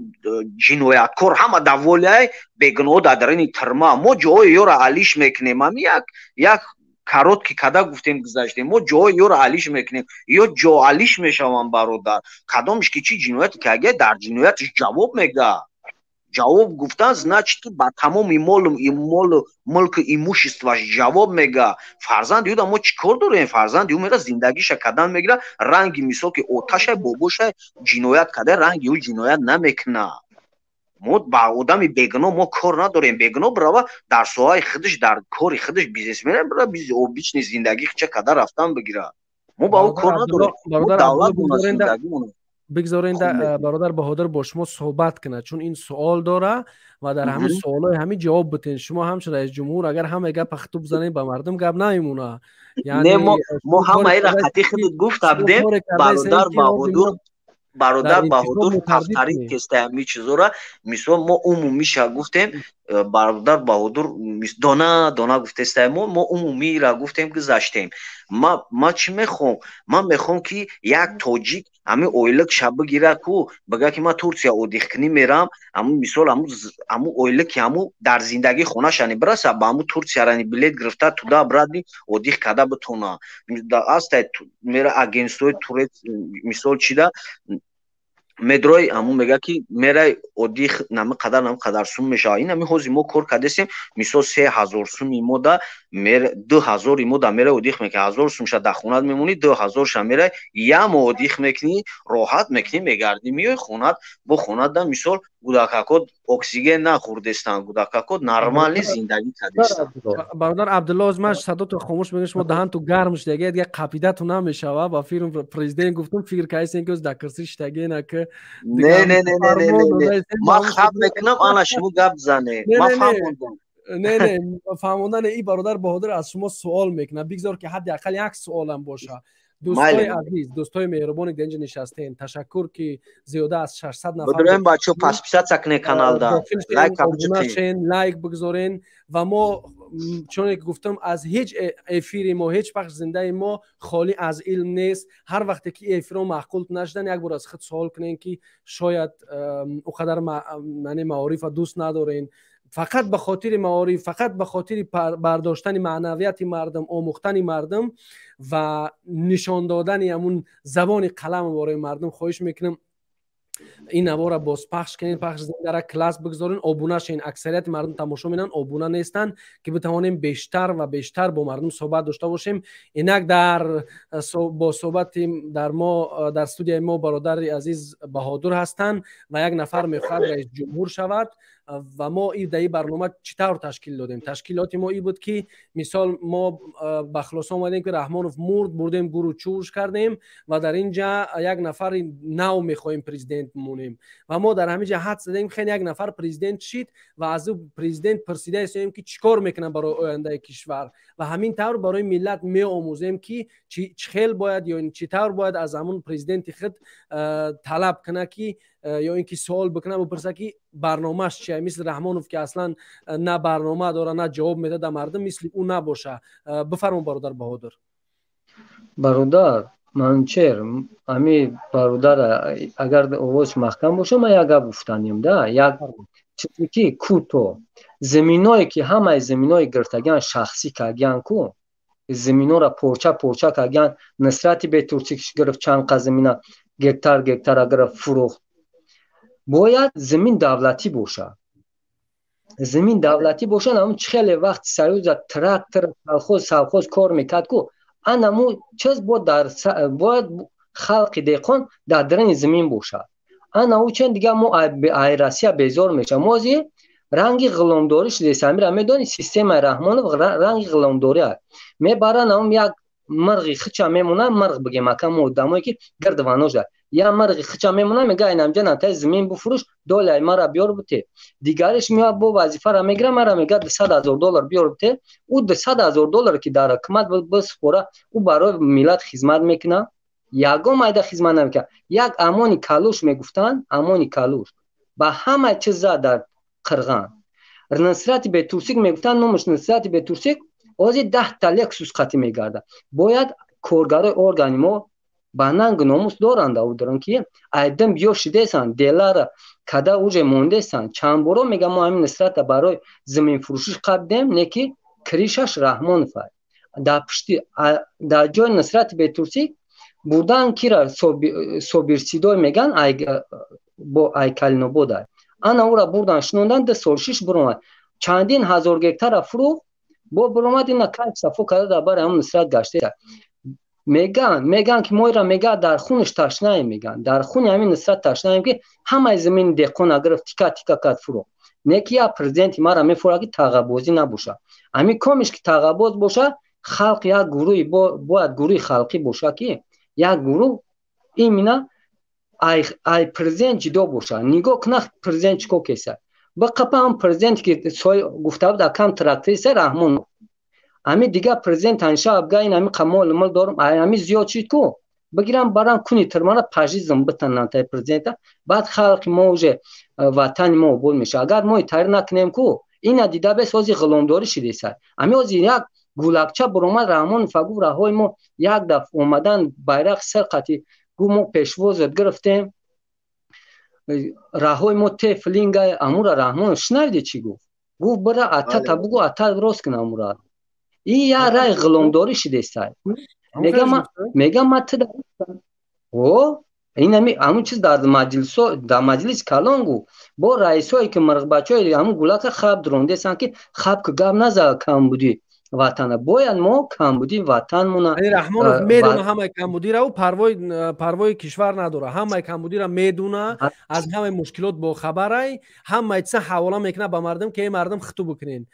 ҷинояткор, ҳама даволиай, бегуноҳ дар дарини тирма. Мо ҷоҳои ёро алиш мекунем. Ҳами як короткий када гуфтем, гузаштем. Мо ҷоҳои ёро алиш мекунем, ё ҷо алиш мешаванд, бародар. Кадомш ки чӣ ҷинояте ки агар дар ҷинояташ ҷавоб мега, ҷавоб гуфтан значит, ки ба тамоми молу молу мулку имуществаш ҷавоб мега. Фарзанди ӯда мо чӣ кор дорем? Фарзанди ӯ мера, зиндагиша кадан мегира, ранги мисол ки оташай бобошай ҷиноят када, ранги ӯ ҷиноят намекунад. Мо ба одами бегуноҳ мо кор надорем. Бегуноҳ бирава дар соҳаи худаш, дар кори худаш, бизнесмен бира, обычный зиндагӣ хича када рафтан бигира. Мо ба ӯ кор надорем. Давлат. Бигзорен бародар Баҳодур бо шумо суҳбат кунад, чун ин суол дора ва дар ҳамин суолҳои ҳамин ҷавоб битен. Шумо ҳамчун раисҷумҳур агар ҳама гапа хитоб занед, ба мардум гап намемона. Не, мо ҳамаира хати худат гуфта будем, бародар Баҳодур. Бародар Баҳодур, ҳафтари тестаи ҳами чизора, мисол, мо умумиша гуфтем, бародар Баҳодур дона дона гуфтестай. Мо умумиро гуфтем, гузаштем. Ма чӣ мехоҳам? Ман мехоҳам, ки як тоҷик ҳамин ойликша бигира ку, бигӯя, ки ман Турсия одихкунӣ мерам. Ҳамун, мисол, ҳамун ойлики ҳамун дар зиндагии хонашани бираса, ба ҳамун Турсиярани билет гирифта, туда бирад, одих карда битона. Астай мера агентствои турец, мисол, чида медрой, ҳамун мега, ки мерай одих, нами қадар, нами қадар сум мешавад. Ин ҳами ҳозир мо кор кардесем, мисол, 3000 суми мода, 2000 мода мерай одих мекунӣ, 1000 сумша дар хонат мемонӣ, 2000ша мерай ямо одих мекунӣ, роҳат мекунӣ, мегардӣ, меои хонат. Бо хонатда, мисол, гудакако оксиген нахӯрдестанд, гудакако нормальный зиндагӣ кардестанд. Бародар Абдулло, оз ман садото хомӯш мекунам, шумо даҳанту гарм шудаги, дига қапидату намешава. Ба фирм президент гуфтум, фикр кардесен, ки оз дар кирсӣ шидаги ки. Не, не, не, не, не, ман хаб мекунам, ана шумо гап зане, ман фаҳмондам. Не, не, фаҳмондани и бародар Баҳодур аз шумо суол мекунад. Бигзор, ки ҳадди ақал як суолам боша. Дӯстои азиз, дӯстои меҳрубоне, ки инҷа нишастем, ташаккур, ки зиёда аз 600 нафар. Бидурем, бачо, подписаться кунед каналда. Лайк, лайк бигзорен. Ва мо, чуне ки гуфтам, аз ҳеҷ эфири мо, ҳеҷ пахш зиндаи мо холӣ аз илм нест. Ҳар вақте ки эфирро маъқул нашудан, як бор аз худ суол кунем, ки шояд ӯ қадар яъне маорифа дӯст надорен. Фақат ба хотири маориф, фақат ба хотири бардоштани маънавияти мардум, омӯхтани мардум ва нишон додани ҳамун забони қалам бораи мардум, хоҳиш мекунам, ин навора бозпахш кунед, пахш зиндара класс бигзорен, обуна шен. Аксарияти мардум тамошо менанд, обуна нестанд, ки битавонем бештар ва бештар бо мардум суҳбат дошта бошем. Инак дар бо суҳбати дар мо, дар студияи мо бародари азиз Баҳодур ҳастанд ва як нафар мехоҳад раисҷумҳур шавад. Ва мо и дар ин барнома чӣ тавр ташкил додем? Ташкилоти мо и буд, ки мисол, мо ба хулоса омадем, ки Раҳмонов мурд, бурдем гуру чурш кардем ва дар ин ҷа як нафари нав мехоҳем президент. президент бимонем. Ва мо дар ҳамин ҷа ҳад задем, хеле як нафар президент шид ва аз ӯ президент пурсида истем, ки чӣ кор мекунад барои ояндаи кишвар. Ва ҳамин тавр барои миллат меомӯзем, ки чӣ хел бояд ё чӣ тавр бояд аз ҳамун президенти худ талаб кунад, ки ё ин ки суол бикунад, бипурсад, ки барномааш чия. Мисли Раҳмонов, ки аслан на барнома дора, на ҷавоб медиҳад да мардум, мисли ӯ набоша. Бифармо, бародар Баҳодур. Бародар Манучер, ами бародар, агар овоз маҳкам боша, ман як гап гуфтанем да, як чизе ки кӯто заминое ки ҳамаи заминои гирифтагиан шахсӣ кардиан ку, заминора порча порча кардиан. Нусрати Бетурсик гирифт чанд қа замина, гектар гектара гирифт, фурӯхт. Бояд замин давлатӣ бошад, замин давлатӣ бошад. Ҳамун чӣ хеле вақти Союза трактор, колхоз, совхоз кор мекард ку, анаму чиз бояд халқи деҳқон дар даруни замин бошад. Ана ӯ чен дигар мо ай Россия безор мешавем. Мо ози ранги ғуломдорӣ шудест. Амира медонӣ, системаи Раҳмонов ранги ғуломдорӣ аст. Мебаранд, ҳамун як мирғи хича мемонад, мирғ бигем, ака, мо одамое ки гирд ваножа, я мирғи хича мемонад, мега: «Инамҷа натай замин буфурӯш, доллари мара биёр буте». Дигариш меояд, бо вазифара мегира, мара мега: «200 000 доллар биёр буте». Ӯ 200 000 доллар ки дар ҳукумат бисупора, ӯ барои миллат хизмат мекунад? Ягон майда хизмат намекунад. Як Амони Калуш мегуфтанд, Амони Калуш ба ҳама чиз зад дар Қирған. Нусрати Бетурсик мегуфтанд, номаш Нусрати Бетурсик, ҳозир 10та Лексус қатӣ мегардад. Бояд коргарои органи мо ба нангу номус доранд, доранд ки айдим биё шидесанд, делара када уже мондесанд. Чанд боро мегам, мо ҳамин Нусрата барои заминфурӯшиш қабдем, не ки крышаш Раҳмонов дар пушти. Дар ҷои Нусрати Бетурсик бурдан кира? Собирсидой меган, бо Айкалинобода. Ана ӯра бурдан, шунондан, 2 сол шиш буромад, чандин ҳазор гектара фурӯхт, бо буромад, ина кайф сафо карда, дар бари ҳамн Нусрат гашта. Меган ки моира мега дар хунаш ташнаем, меган дар хуни ҳамин Нусрат ташнаем, ки ҳамаи замини деҳқона гирифт, тика тика кард, фурӯхт. Не ки як президенти мара мефурад, ки тағабозӣ набошад. Ҳамин комиш ки тағабоз бошад, халқ як гурӯҳи бояд гурӯҳи халқӣ бошад, ки як гурӯҳ именно ай президент ҷудо бошад, нигоҳ кунад, президент чӣ кор кеса. Биқапа ҳам президенте ки гуфта буд, акам тракториста Раҳмонов, ҳами дигар президент ҳанша абга ин ҳами қамол мол дорум, ҳами зиёд шид ку, бигирам, барам куни тирмара пажизм битананд тай президента. Баъд халқи мо уже ватани мо обод мешавад. Агар мо тари накунем ку, ина дида бес, ҳози ғуломдорӣ шидеса. Ҳами ҳози як гулакча буромад, Раҳмонов гуфт, раҳои мо як даф омадан, байрақ сар қати гуфт: «Мо пешвозат гирифтем, раҳои мо тефлинга». Амура Раҳмонов шунавиде, чӣ гуфт? Гуфт: «Бира, атата бугу, ата рост кун амура». И як рай ғуломдорӣ шидестай. Мегам, ма тида о инами ҳамун чиз дар маҷлисо, дар маҷлис калон гуфт, бо раисое ки мирғбачои ҳамун гулака хаб дурондесанд, ки хаб ки гап наза камбудӣ ватана. Бояд мо камбудии ватанмона Раҳмонов медона ҳамаи камбудиро, ӯ парвои кишвар надора, ҳамаи камбудиро медуна, аз ҳамаи мушкилот бохабарай, ҳамаи чиза ҳавола мекунад ба мардум, ки эй мардум, хиту бикунен.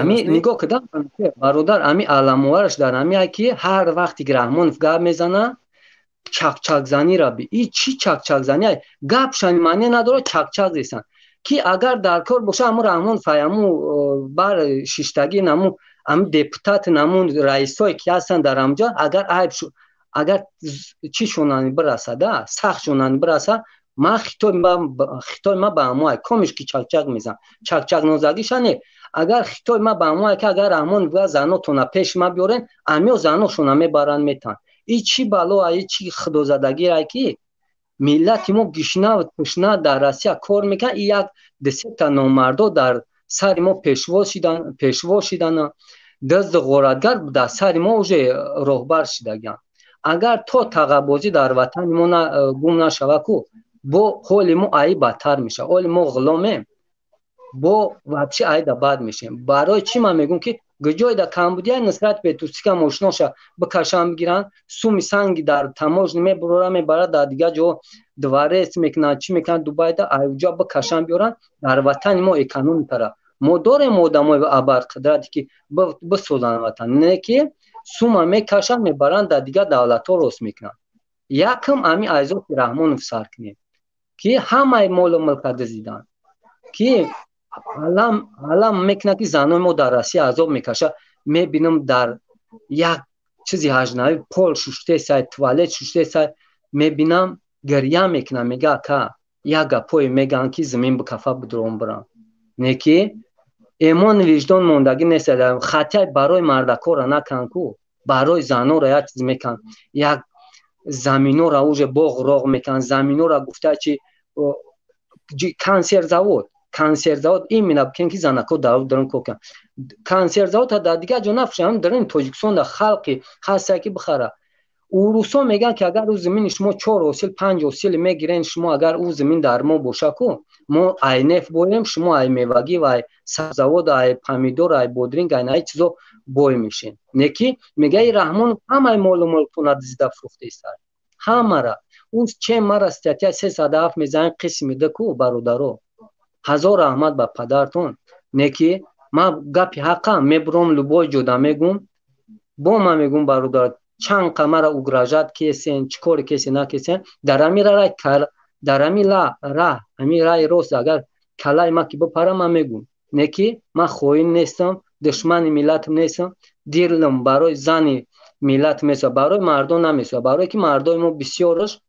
Ами нигоҳ кардам, бародар, ами аламовараш дар ҳамия, ки ҳар вақте ки Раҳмонов гап мезана, чақчақзанира би и чӣ чақчақзани, гапшани маъне надорад, чақчақ зесанд, ки агар дар кор боша, ҳамун Раҳмонов ҳаму бар шиштагӣ, наму ами депутат, намун раисое ки ҳастанд дар ҳамҷо, агар айб, агар чӣ шонани бирасада, сахт шонани бираса, ман хитой ма ба ҳамоай комиш ки чақчақ мезан, чақчақ нозагиша не. Агар хитой ма ба ҳамоай ки агар Раҳмон бигӯяд: «Занотона пеши ма биёрен», амиё заношона мебаранд, метан. И чӣ бало, и чӣ худозадагие, ки миллати мо гишнаву тушна дар Россия кор мекунад, и як дусета номардо дар сари мо пешво шидана, дазду ғоратгар дар сари мо уже роҳбар шидагианд. Агар то тағабозӣ дар ватани мо гум нашава ку, бо ҳоли мо аи бадтар мешавад. Ҳоли мо ғуломем, бо вообще айда бад мешем. Барои чӣ ман мегӯм, ки ҷойда камбудия, Нусрат Бетурсика мошиноша бикашан, бигиранд, суми санги дар таможня мебурора, мебарад, дар дигар ҷо дворец мекунанд, чӣ мекунанд Дубайда, айҷа бикашан, биёранд дар ватани мо. Экономикара мо дорем, одамои абарқудрате ки бисозанд ватан, не ки сума мекашанд, мебаранд, дар дигар давлатҳо рост мекунанд. Якм ами айзоти Раҳмонов сар кунем, ки ҳамаи молу мулка дуздидан, ки алам мекунад, ки занои мо дар Россия азоб мекашад. Мебинам, дар як чизи ҳажнавӣ пол шуштесай, туалет шуштесай, мебинам, гиря мекунам, мега: ака, як гапое мегӯянд, ки замин бикафа, бидром бирам. Не ки эмон виҷдон мондагӣ нест. Хатяй барои мардакора накан ку, барои занора як чиз мекан, як заминора уже боғ роғ мекан, заминора гуфта чи консервзавод, консервзавод именно бикен, ки занако дар дарун кор кунанд. Консервзавод дар дигар ҷо нафурӯшанд, дарун Тоҷикистон дар халқи ҳастае, ки бихара. Урусо мегӯянд, ки агар ӯ замини шумо чор ҳосил, панҷ ҳосил мегирен, шумо агар ӯ замин дар мо боша ку, мо ай нефт боем, шумо ай мевагӣ ва ай сабзавод, ай помидор, ай бодринг, ай наи чизо бой мешен. Не ки мега, и Раҳмон ҳамаи молу мулктона дизида фурӯхтеста, ҳамара. Ӯ че мара статья 307 мезанем, қисми ду ку. Бародаро, ҳазор раҳмат ба падартон. Не ки ман гапи ҳаққам мебуром, любой ҷода мегум, бо ман мегум: бародар, чанд қамара угрожать кесен, чӣ коре кесе накесен, дар ами рай, дар ами раҳ, ами раи рост, агар калаи ма ки бипара, ман мегум. Не ки ман хоин нестам, душмани миллатам нестам, дилам барои зани миллат месӯзад, барои мардон намесӯзад, барое ки мардои мо бисёраш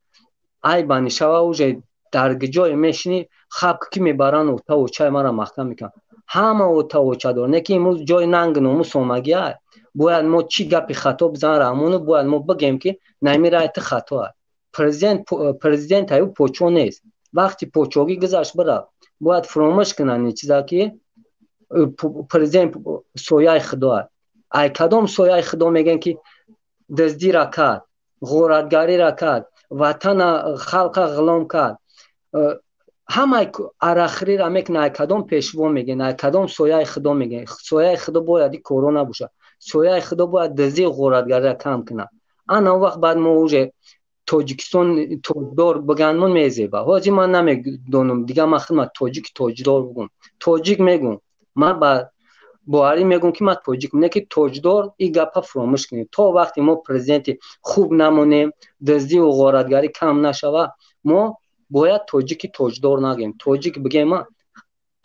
айбани шава, уже дар ҷое мешинӣ, хаб ки мебаранд, отавочаи мара маҳкам мекунанд. Ҳама отавоча дорад, не ки имрӯз ҷои нанг номус омагия. Бояд мо чӣ гапи хато бизан Раҳмону, бояд мо бигем, ки нами рай ту хато аст. Президент президент аю почо нест, вақти почогӣ гузашт, бирафт. Бояд фуромӯш кунанд ин чиза, ки президент сояи худо аст. Ай кадом сояи худо мегӯянд, ки дуздира кард, ғоратгариро кард, ватана халқа ғулом кард, ҳамаи арахриро мекунад? Ай кадом пешво мегӯянд, ай кадом сояи худо мегӯянд? Сояи худо бояд ин коро набошад. Сояи худо бояд дуздию ғоратгариро кам кунад. Ана он вақт баъд мо уже Тоҷикистон тоҷдор бигӯянд, мезеба. Ҳозир ман намедонам дигар, ман худма тоҷики тоҷдор бугум, тоҷик мегӯм, ман ба боварӣ мегӯм, ки ман тоҷикам. Не ки тоҷдор, ин гапа фуромӯш кунем. То вақте мо президенти хуб намонем, дуздиву ғоратгарӣ кам нашава, мо бояд тоҷики тоҷдор нагӯем, тоҷик бигем.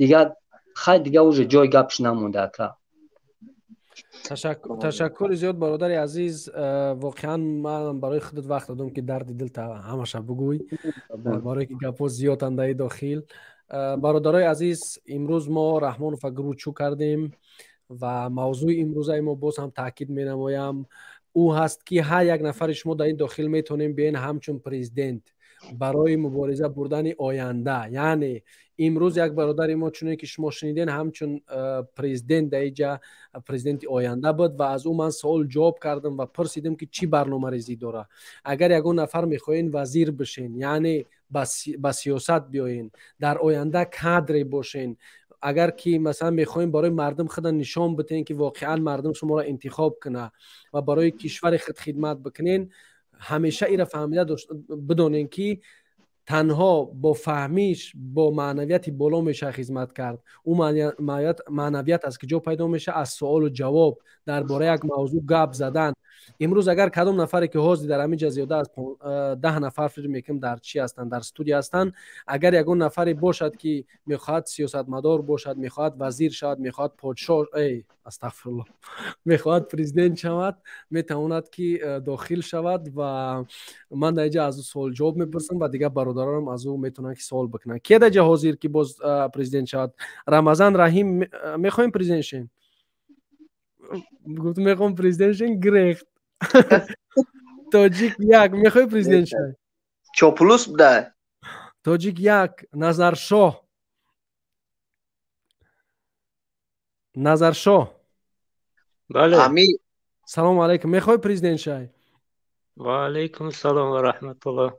Дигар хай, дигар уже ҷои гапш намонда, ака. Ташаккури зиёд, бародари азиз. Воқеан ман барои худат вақт додам, ки дарди дилта ҳамаша бугӯй, барое ки гапҳо зиёданд даи дохил. Бародарои азиз, имрӯз мо Раҳмонова гручӯ кардем ва мавзӯи имрӯзаи мо, боз ҳам таъкид менамоям, ӯ ҳаст, ки ҳар як нафари шумо дар ин дохил метавонем биёен ҳамчун президент барои мубориза бурдани оянда. Яъне имрӯз як бародари мо, чуне ки шумо шуниден, ҳамчун президент дар иҷа президенти оянда буд ва аз ӯ ман суол ҷавоб кардам ва пурсидем, ки чӣ барномарезӣ дора. Агар ягон нафар мехоҳен вазир бишен, яъне ба сиёсат биёен, дар оянда кадре бошен, агар ки масалан мехоҳем барои мардум худа нишон битен, ки воқеан мардум шуморо интихоб куна ва барои кишвари худ хидмат бикунен, ҳамеша ира фаҳмида бидонем, ки танҳо бо фаҳмиш, бо маънавияти боло меша хизмат кард. Ӯ маънавият аз куҷо пайдо меша? Аз суолу ҷавоб, дар бораи як мавзӯъ гап задан. Имрӯз агар кадом нафаре, ки ҳозир дар ҳамин ҷа зиёда аз 10 нафар, фикр мекунам, дар чӣ ҳастанд, дар студия ҳастанд, агар ягон нафаре бошад, ки мехоҳад сиёсатмадор бошад, мехоҳад вазир шавад, мехоҳад подшоҳ, эй, астағфирулло, мехоҳад президент шавад, метавонад, ки дохил шавад ва ман дар инҷа аз ӯ суол ҷавоб мепурсам ва дигар бародаронам аз ӯ метавонанд, ки суол бикунанд. Ке дар ҷа ҳозир, ки боз президент шавад? Рамазан Раҳим, мехоҳем президент шем? Гуфт, мехоҳам президент шем, гирехт. Тоҷик як, мехоҳӣ президент шавӣ? Чоплус буда. Тоҷик як, Назаршоҳ, Назаршоҳ. Бале. Салому алайкум, мехоҳӣ президент шавӣ? Ва алайкум салом ва раҳматуллоҳ.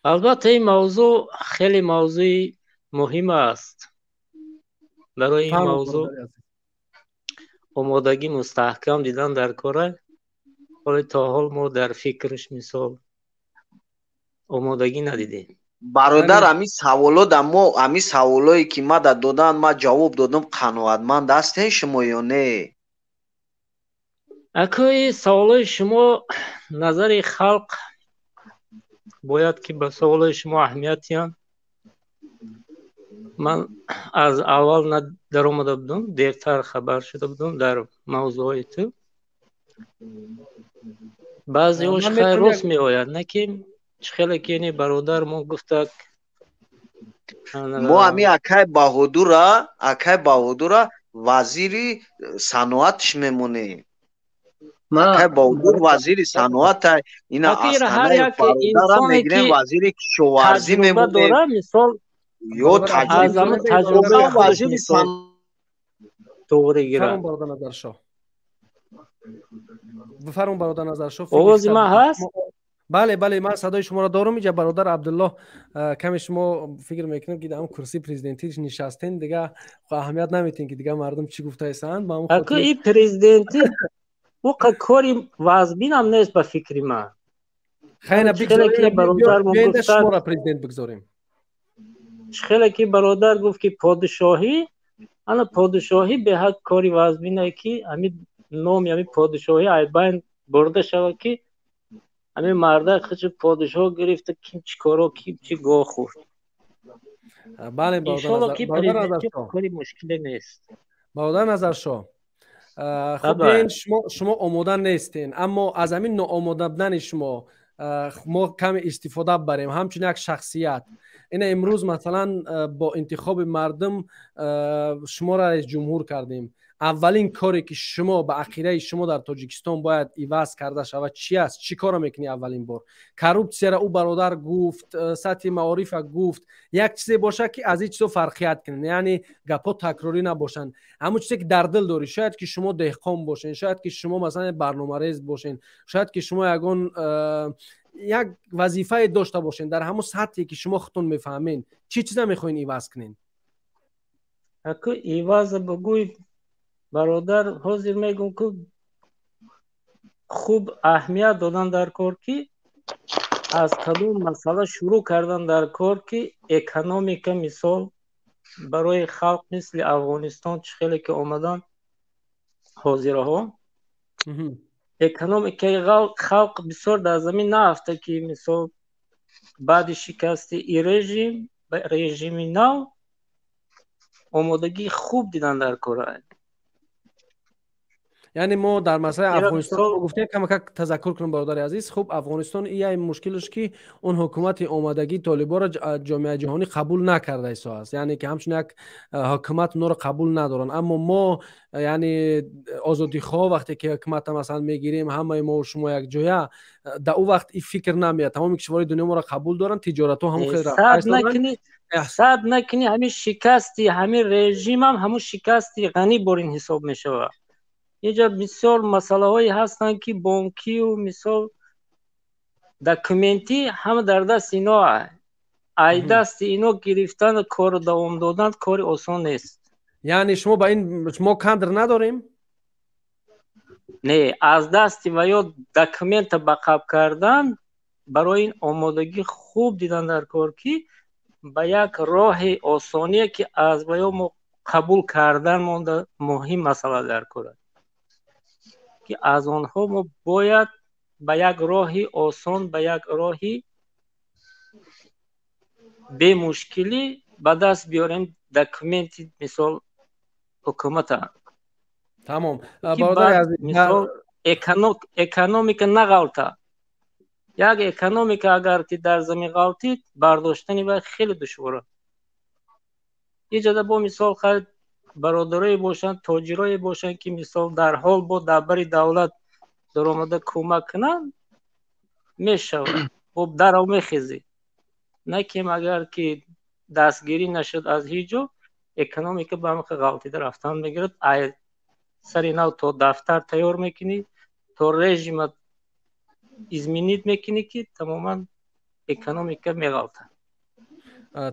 Албатта, ин мавзӯъ хеле мавзӯи муҳим аст. Барои ин мавзӯъ омодагӣ мустаҳкам дидан дар кора. Ҳоле то ҳол мо дар фикраш, мисол, омодагӣ надидем. Бародар, ами саволо да мо, ами саволое ки ма да додан, ма ҷавоб додам, қаноатманд ҳастен шумо ё не? Акои саволои шумо назари халқ. Бояд ки ба саволҳои шумо аҳамият диҳам. Ман аз аввал надаромада будам, дертар хабар шуда будам дар мавзӯъҳои ту. Баъзеҳош хайр рост меояд, на ки чӣ хеле ки ини бародар мо гуфтак. Мо ҳами акай Баҳодура вазири саноатш мемонем. Акай Баҳодур вазири саноата, ина Астанаи бародара мегирем, вазири кишоварзӣ мемонем. Ё таҷриба вазири тоғри гирад. Бифармон, бародар Назаршоҳ. Овози ман ҳаст? Бале, бале, ман садои шуморо дорам. Иҷа бародар Абдуллоҳ, каме шумо фикр мекунем, ки дар ҳам курсии президентӣ нишастен, дига аҳамият наметем, ки дига мардум чӣ гуфтаистанд. Аку и президентӣ уқа кори вазбинам нест, ба фикри ман. Хайна бигзорем, шуморо президент бигзорем. Хеле ки бародар гуфт, ки подшоҳӣ, ана подшоҳӣ беҳад кори вазбине, ки ҳамин номи ҳамин подшоҳӣ айбайн бурда шавад, ки ҳамин мардак хичи подшоҳ гирифта, ким чӣ коро, ким чӣ гоҳ хӯрд. Бале, иншолло ки кори мушкиле нест. Бародар Назаршоҳ, хуб, шумо омода нестен, аммо аз ҳамин ноомода будани шумо мо каме истифода барем ҳамчун як шахсият. Ина имрӯз, масалан, бо интихоби мардум шуморо раисҷумҳур кардем. Аввалин коре, ки шумо ба ақидаи шумо дар Тоҷикистон бояд иваз карда шавад, чи аст? Чӣ корро мекунӣ аввалин бор? Коррупсияра ӯ бародар гуфт, сатҳи маорифа гуфт. Як чизе бошад, ки аз ин чизо фарқият кунед, яъне гапҳо такрорӣ набошанд. Ҳамон чизе, ки дар дил дорӣ. Шояд ки шумо деҳқон бошед, шояд ки шумо, масалан, барномарез бошед, шояд ки шумо ягон як вазифае дошта бошед дар ҳамон сатҳе, ки шумо худтон мефаҳмед. Чӣ чиза мехоҳед иваз кунед? Аку иваза бигӯй, бародар, ҳозир мегӯм, ки хуб аҳамият додан дар кор, ки аз кадом масъала шурӯъ кардан дар кор, ки экономика, мисол, барои халқ мисли Афғонистон чӣ хеле ки омадан ҳозираҳо, экономикаи халқ бисёр дар замин наафта, ки мисол баъди шикасти и режим режими нав омодагии хуб дидан дар кора. Яъне мо дар масъалаи Афғонистон гуфтем, камакак тазаккур кунем, бародари азиз. Хуб, Афғонистон ия мушкилш, ки он ҳукумати омадагии толиборо ҷомеаи ҷаҳонӣ қабул накарда исто аст, яъне ки ҳамчун як ҳукумат онҳоро қабул надоранд. Аммо мо, яъне озодихоҳ, вақте ки ҳукумата, масалан, мегирем, ҳамаи мо шумо якҷоя, дар ӯ вақт ин фикр намеяд. Тамоми кишварҳои дунё моро қабул доранд, тиҷоратҳо ҳамон хеле. Сад накунӣ, ҳамин шикасти ҳамин режимам ҳамун шикасти ғанӣ борин ҳисоб мешавад. Инҷа бисёр масъалаҳое ҳастанд, ки бонкию, мисол, документӣ ҳама дар дасти ино. Ай дасти ино гирифтан, корро давом додан кори осон нест. Яъне шумо ба ин мо кадр надорем? Не, аз дасти ва ё документа ба қаб кардан, барои ин омодагӣ хуб дидан дар кор, ки ба як роҳи осоние, ки аз ва ё мо қабул кардан монда муҳим масъала дар кор аст, ки аз онҳо мо бояд ба як роҳи осон, ба як роҳи бемушкилӣ ба даст биёрем документи, мисол, ҳукумата. Тамом. Мисол, экономика нағалта. Як экономика агар ки дар замин ғалтид, бардоштани вай хеле душвор аст. Иҷода бо, мисол, хайр, бародарое бошанд, тоҷирое бошанд, ки, мисол, дар ҳол бо дар давлат даромада кӯмак кунанд, мешавад, бо дарав мехезӣ. На кем агар ки дастгирӣ нашуд аз ҳеҷ ҷо, экономика ба ҳамақа ғалтида рафтан мегирад. Ай сари нав то дафтар тайёр мекунӣ, то режима изменить мекунӣ, ки тамоман экономика меғалтад.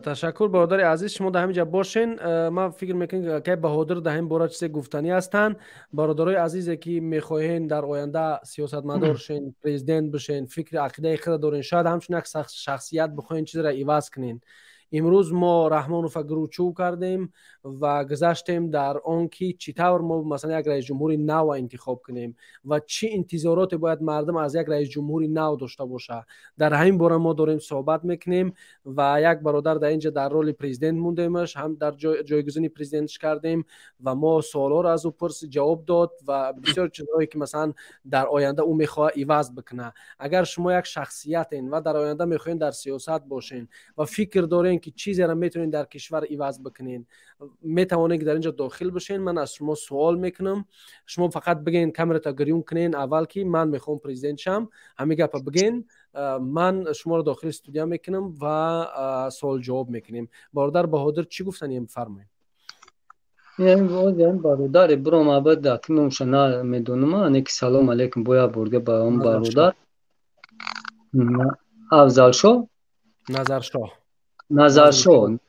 Ташаккур, бародари азиз, шумо дар ҳамин ҷа бошен. Ман фикр мекунам, акай Баҳодир дар ҳамин бора чизе гуфтанӣ ҳастанд. Бародарои азизе, ки мехоҳен дар оянда сиёсатмадор шен, президент бишен, фикри ақидаи худа дорен, шояд ҳамчун як шахсият бихоҳен чизеро иваз кунен. Имрӯз мо Раҳмонова гручӯ кардем ва гузаштем дар он ки чӣ тавр мо масалан як раисҷумҳури нав интихоб кунем ва чӣ интизороте бояд мардум аз як раисҷумҳури нав дошта боша. Дар ҳамин бора мо дорем суҳбат мекунем ва як бародар дар инҷа дар роли президент мондемаш, ҳам дар ҷойгузини президентш кардем ва мо суолҳоро аз ӯ пурс ҷавоб дод ва бисёр чизҳое ки масалан дар оянда ӯ мехоҳад иваз бикунад. Агар шумо як шахсиятен ва дар оянда мехоҳед дар сиёсат бошен ва фикр дорен ки чизеро метавонед дар кишвар иваз бикунед, метавонед ки дар инҷо дохил бишен. Ман аз шумо суол мекунам, шумо фақат бигӯен, камерата гирён кунен аввал ки ман мехоҳам президент шам, ҳамин гапа бигӯен, ман шуморо дохили студия мекунам ва суол ҷавоб мекунем. Бародар Баҳодир, чӣ гуфтанем, фармоед. Бародаре буром абад акномша намедонам, ане ки салом алейкум боя бурга ба он бародар Афзалшоҳ, Назаршоҳ. Назаршоҳ.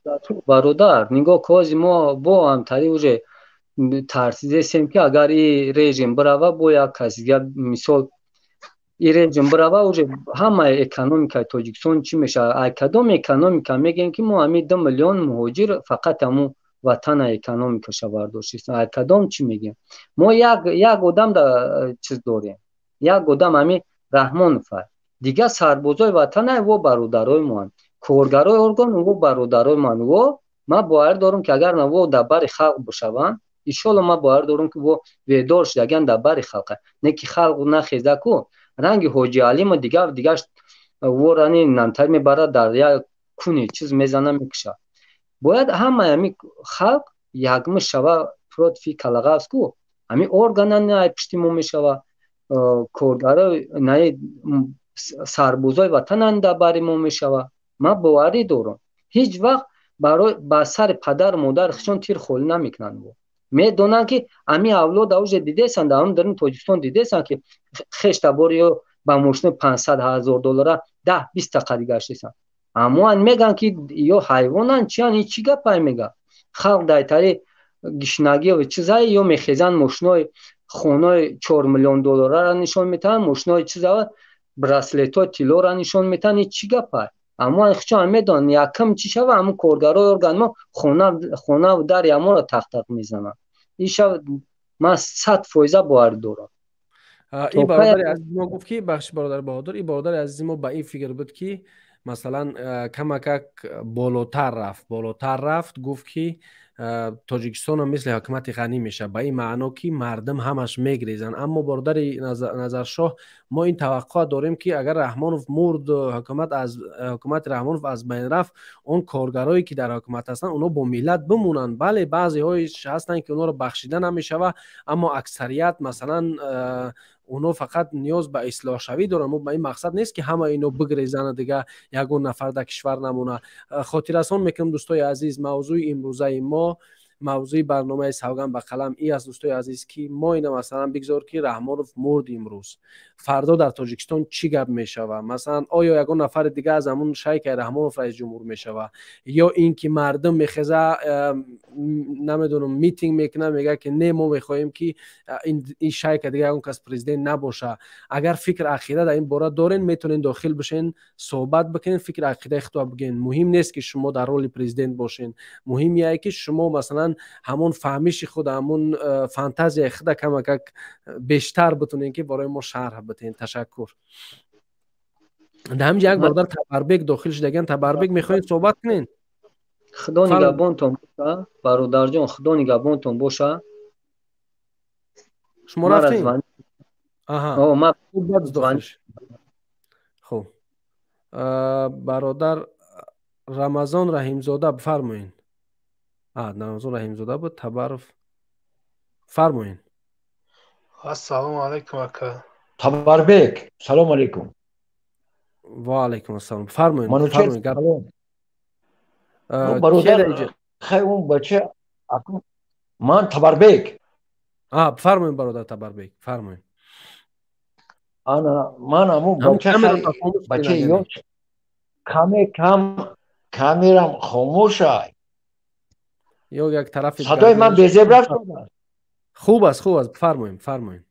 Бародар, нигоҳ, кози мо бо ҳамтари уже тарсидесем ки агар и режим бирава, бо як кас дига, мисол, и режим бирава, уже ҳамаи экономикаи Тоҷикистон чӣ мешавад? Ай кадом экономика мегӯем ки мо ҳамин 2 миллион муҳоҷир фақат ҳамун ватана экономикаша бардоштистем? Ай кадом чӣ мегӯем? Мо як одам да чиз дорем, як одам, ҳамин Раҳмонов. Дигар сарбозои ватана во бародарои моанд, коргарои орган во бародарои ман. Во ман бовар дорам ки агар во дар бари халқ бошаванд, иншолло, ман бовар дорам ки во ведор шудаган дар бари халқа, не ки халқ нахеза ку ранги Ҳоҷи Алиму дигар дигар ворани нантар мебарад, дар як куни чиз мезана, мекушад. Бояд ҳамаи ҳами халқ якмиш шава против калағавс ку ҳами органа на пишти мо мешава, коргаро наи сарбозои ватанан дар бари мо мешава. Ман боварӣ дорам, ҳеҷ вақт барои ба сари падару модари худшон тир холӣ намекунанд. Медонанд ки ами авлода уже дидесанд, дар даруни Тоҷикистон дидесанд ки хештабори ё ба мошини 500 000 доллара 10-20 қади гаштесанд. Аммо мегӯянд ки ё ҳайвонанд, чиян, и чӣ гапай мега? Халқ дайтари гишнагӣ чизае ё мехезанд, мошинои хонаи 4 миллион долларара нишон метаҳанд, мошинои чиза, браслетҳои тиллоро нишон метаҳанд. И чӣ гапай? Аммо хучон медонанд, якам чӣ шава, ҳамун коргарои орган мо хонаву дари аморо тақ-тақ мезананд. Ин ман 100% боварӣ дорам. Ин бародари азизи мо гуфт ки, бахши, бародари Баҳодур, ин бародари азизи мо ба ин фикр буд ки масалан камакак болотар рафт, болотар рафт, гуфт ки Тоҷикистонам мисли ҳукумати ғанӣ мешавад, ба ин маъно ки мардум ҳамаш мегрезанд. Аммо, бародари Назаршоҳ, мо ин таваққӯъ дорем ки агар Раҳмонов мурд, ҳукумат аз ҳукумати Раҳмонов аз байн рафт, он коргарое ки дар ҳукумат ҳастанд, онҳо бо миллат бимонанд. Бале, баъзеҳое ҳастанд ки онҳоро бахшида намешавад, аммо аксарият масалан онҳо фақат ниёз ба ислоҳшавӣ доранд. Мо ба ин мақсад нест ки ҳама ино бигрезанд, дига ягон нафар дар кишвар намона. Хотиррасон мекунам, дӯстои азиз, мавзӯи имрӯзаи мо, мавзӯи барномаи «Савган ба қалам» и аст, дӯстои азиз, ки мо ина масалан бигзор ки Раҳмонов мурд имрӯз, фардо дар Тоҷикистон чӣ гап мешавад? Масалан, оё ягон нафари дига аз ҳамун шайкаи Раҳмонов раис ҷумҳур мешавад ё ин ки мардум мехеза, намедонам, митинг мекунад, мегӯяд ки не, мо мехоҳем ки ин шайка дига ягон кас президент набоша. Агар фикр, ақида дар ин бора дорен, метавонед дохил бишен, суҳбат бикунед, фикр, ақидаи худро бигӯен. Муҳим нест ки шумо дар роли президент бошен, муҳим яе ки шумо масалан ҳамон фаҳмиши худ, ҳамон фантазияи худа камакак бештар битонед ки барои мо шарҳ битен. Ташаккур. Дар ҳаминҷа як бародар Табарбек дохил шудаган. Табарбек, мехоҳед суҳбат кунед? Худо нигаҳбонтон боша, бародарҷон, худо нигаҳбонтон боша. Шумо рафтем? Хуб, бародар Рамазон Раҳимзода, бифармоед. Рамазон Раҳимзода буд, Табаров, фармоед. Ассалому алайкум, ака. Табарбек, салому алайкум. Ва алайкум ассалом, фармоед. Бародар, хай, он бача, ман Табарбек. Фармоед, бародар Табарбек, фармоед. Ана ман аму бача, бача ёш, каме кам камерам хомӯш. Ё як тарафи садои ман безеб рафт? Хуб аст, хуб аст, фармоем, фармоем.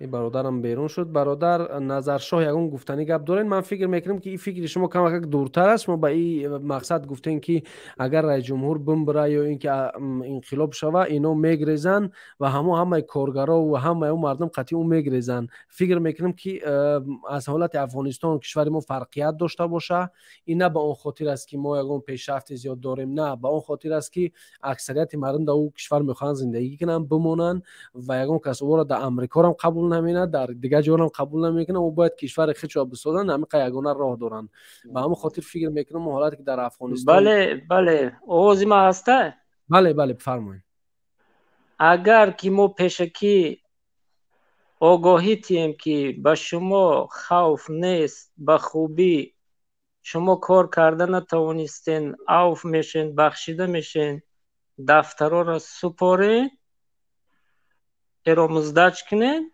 Ин бародарам берун шуд. Бародар Назаршоҳ, ягон гуфтанӣ гап доред? Ман фикр мекунам, ки ин фикри шумо камакак дуртар аст. Шумо ба ин мақсад гуфтем, ки агар раисҷумҳур бимбира ё ин ки инқилоб шава, ино мегрезанд ва ҳамо ҳамаи коргаро ва ҳамаи он мардум қатъи ӯ мегрезанд. Фикр мекунам, ки аз ҳолати Афғонистон кишвари мо фарқият дошта боша. Ин на ба он хотир аст, ки мо ягон пешрафти зиёд дорем, на ба он хотир аст, ки аксарияти мардум дар ӯ кишвар мехоҳанд зиндагӣ кунанд, бимонанд ва ягон кас ӯро дар Амрикорам қабул намекунад, дар дигар ҷорам қабул намекунад. Ӯ бояд кишвари худшо бисозанд, ҳамиқа ягона роҳ доранд. Ба ҳамон хотир фикр мекунам, ҳолате ки дар Афғонистон. Бале, бале, овози ман ҳаста? Бале, бале, бифармоед. Агар ки мо пешакӣ огоҳӣ тием, ки ба шумо хавф нест, ба хубӣ шумо кор карда натавонистен, авф мешен, бахшида мешен, дафтароро супоред, эромуздач кунед,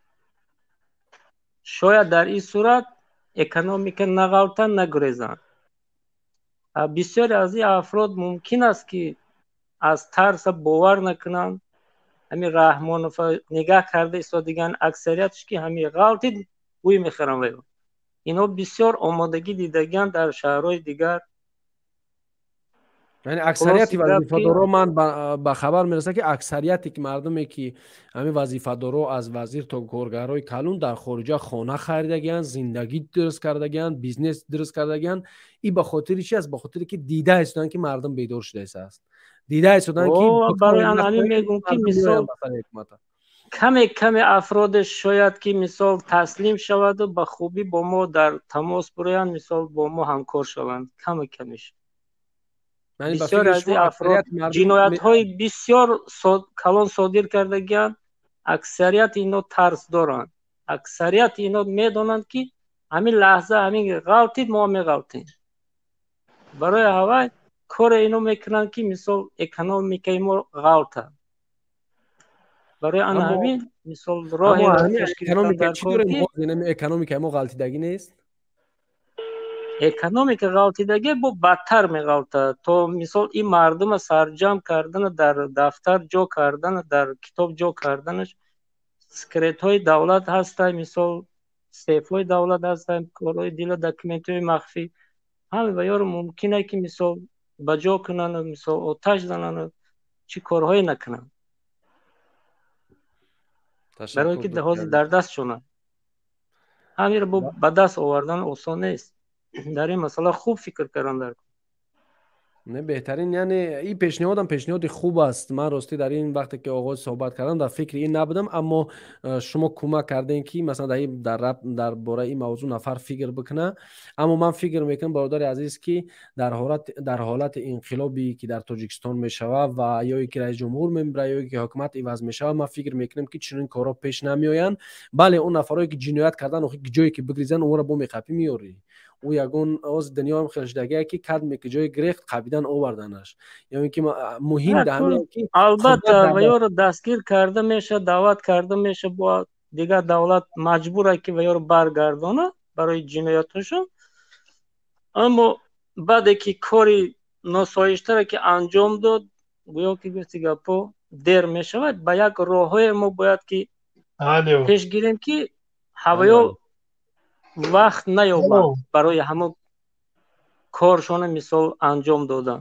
шояд дар ин сурат экономика нағалтан, нагурезанд. Бисёре аз ин афрод мумкин аст, ки аз тарса бовар накунанд. Ҳамин Раҳмонов нигаҳ карда истодиган, аксариятш ки ҳамин ғалтид, бӯй мехӯранд. Вай инҳо бисёр омодагӣ дидагианд дар шаҳрҳои дигар. Яъне аксарияти вазифадоро ман ба хабар мерасад, ки аксарияте ки мардуме ки ҳамин вазифадоро, аз вазир то коргарҳои калон, дар хориҷа хона харидагианд, зиндагӣ дуруст кардагианд, бизнес дуруст кардагианд. И ба хотири чи аст? Ба хотире ки дида истоданд, ки мардум бедор шудааст, дида истоданд, ки барои ҳамин мегӯм, ки мисол каме каме афроде шояд ки мисол таслим шаваду ба хубӣ бо мо дар тамос бироянд, мисол бо мо ҳамкор шаванд, каме камеш. Бисёр аз ин афрод ҷиноятҳои бисёр калон содир кардагианд. Аксарияти ино тарс доранд, аксарияти ино медонанд, ки ҳамин лаҳза ҳамин ғалтид, мо меғалтем. Барои ҳавай коре ино мекунанд, ки мисол экономикаи мо ғалта. Барои ана ҳамин мисол роҳе. Экономикаи мо ғалтидагӣ нест? Экономика ғалтидагӣ бо бадтар меғалтад. То мисол ин мардума сарҷамъ кардана, дар дафтар ҷо кардана, дар китоб ҷо карданаш, секретҳои давлат ҳаста, мисол сейфҳои давлат ҳаста, корҳои дила, документҳои махфӣ, ҳама ва ёро мумкин ки мисол ба ҷо кунанд, мисол оташ зананд, чӣ корҳое накунанд, барое ки ҳозир дар дастшонанд. Ҳамиро ба даст овардан осон нест. Дар ин масъала хуб фикр кардан дар Не, беҳтарин. Яъне ин пешниҳодам пешниҳоди хуб аст. Ман ростӣ дар ин вақте ки оғози суҳбат кардам, дар фикри ин набудам, аммо шумо кӯмак кардем, ки масалан дар бораи ин мавзӯъ нафар фикр бикуна. Аммо ман фикр мекунам, бародари азиз, ки дар ҳолати инқилобе ки дар Тоҷикистон мешавад ва ё ки раисҷумҳур мемира, ё ки ҳукумат иваз мешавад, ман фикр мекунам, ки чунин корҳо пеш намеоянд. Бале, он нафарое ки ҷиноят кардан, охи ҷое ки бигризанд, онро бо меқапӣ меёрӣ. Ӯ ягон оз дунёам хел шудагие, ки кадме ки ҷои гирехт, қабидан оварданаш. Ё ин ки муҳим ки албатта ва ёро дастгир карда мешавад, даъват карда мешавад, бо дигар давлат маҷбура, ки ва ёро баргардона барои ҷиноятҳошон. Аммо баъде ки кори носоиштаре ки анҷом дод, гӯё ки гуфти гапо, дер мешавад. Ба як роҳҳое мо бояд ки пеш гирем, ки ҳавоё вақт наёбанд барои ҳамон коршона мисол анҷом додан.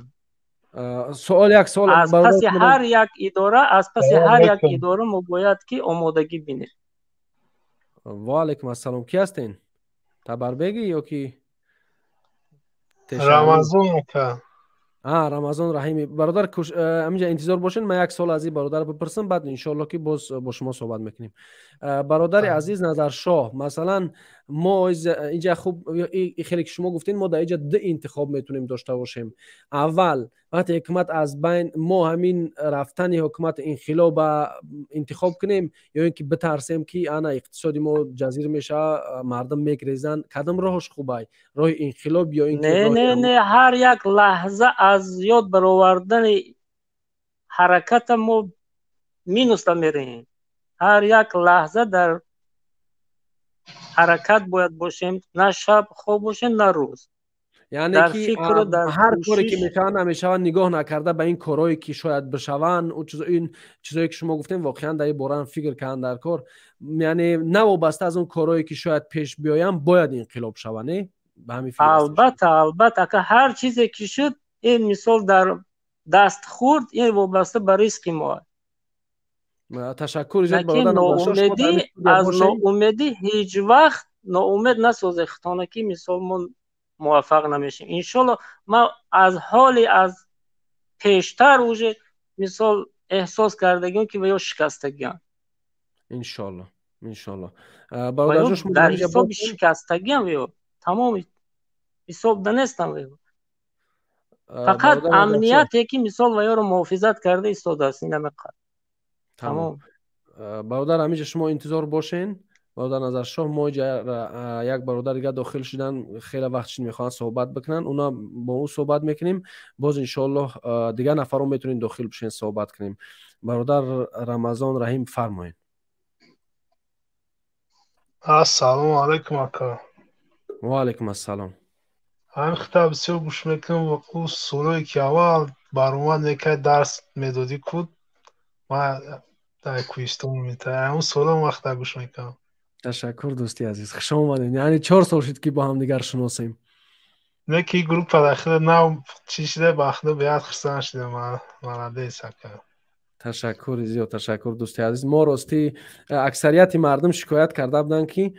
Суол, як суол. Аз паси ҳар як идора, аз паси ҳар як идора мо бояд ки омодагӣ бинем. Ва алайкум ассалом. Ки ҳастен? Табарбеги ё ки? Рамазон ака. Рамазон Раҳими бародар, ҳаминҷа интизор бошед, ман як суол аз ин бародар бипурсам, баъд иншоалло ки боз бо шумо суҳбат мекунем. Бародари азиз Назаршоҳ, масалан мо инҷа хуб, хеле ки шумо гуфтед, мо дар инҷа ду интихоб метавонем дошта бошем. Аввал, вақте ҳукумат аз байн, мо ҳамин рафтани ҳукумат, инқилоба интихоб кунем ё ин ки битарсем, ки ана иқтисоди мо ҷазир мешавад, мардум мегрезанд. Кадом роҳаш хубай? Роҳи инқилоб ё ин? Не, не, не, ҳар як лаҳза аз ёд баровардани ҳараката мо минуста мераҳем. Ҳар як лаҳза дар ҳаракат бояд бошем, на шаб хоб бошем, на рӯз. Яъне ки ҳар коре ки мешаванд, намешаванд, нигоҳ накарда ба ин корҳое ки шояд бишаванд, ин чизое ки шумо гуфтем, воқеан дар ин бора фикр кардан дар кор, яъне навобаста аз он корҳое ки шояд пеш биёянд, бояд инқилоб шавад, не? Ба ҳамин фикр. Албатта, албатта, ака, ҳар чизе ки шуд, ин мисол дар даст хӯрд, ин вобаста ба ризқи мо. Ташаккур зиёд. Ноумедӣ, аз ноумедӣ ҳеҷ вақт ноумед насозед худтона, ки мисол мо муваффақ намешем. Иншолло, ман аз ҳоли аз пештар уже мисол эҳсос кардагим, ки ва ё шикастагиам. Иншолло, иншолло. Дар ҳисоби шикастагиам ё тамоми ҳисоб нестам, ва фақат амнияте ки мисол ва ёро муҳофизат карда истодааст, ин ҳамин. Тамом, бародар, ҳамиҷа шумо интизор бошен. Бародар Назаршоҳ, мо як бародар дига дохил шудан, хеле вақт шуд, мехоҳанд суҳбат бикунанд, уна бо ӯ суҳбат мекунем. Боз иншоаллоҳ дигар нафарон метавонед дохил бишен, суҳбат кунем. Бародар Рамазон Раҳим, фармоед. Ассалому алайкум, ака. Ва алайкум ассалом. Ҳамин хита бисёр гӯш мекунам. Ӯ солое ки аввал баромад мекард, дарс медодӣ куд, ман дар Кӯҳистон метаям, он соло он вақта гӯш мекунам. Ташаккур, дӯсти азиз, хуш омадем. Яъне 4 сол шуд, ки бо ҳамдигар шиносем. Не ки группа дахила нав чӣ шуда, ба худо беҳад хурсанд шудам. Молодец, ака. Ташаккури зиёд, ташаккур, дӯсти азиз. Мо ростӣ аксарияти мардум шикоят карда буданд, ки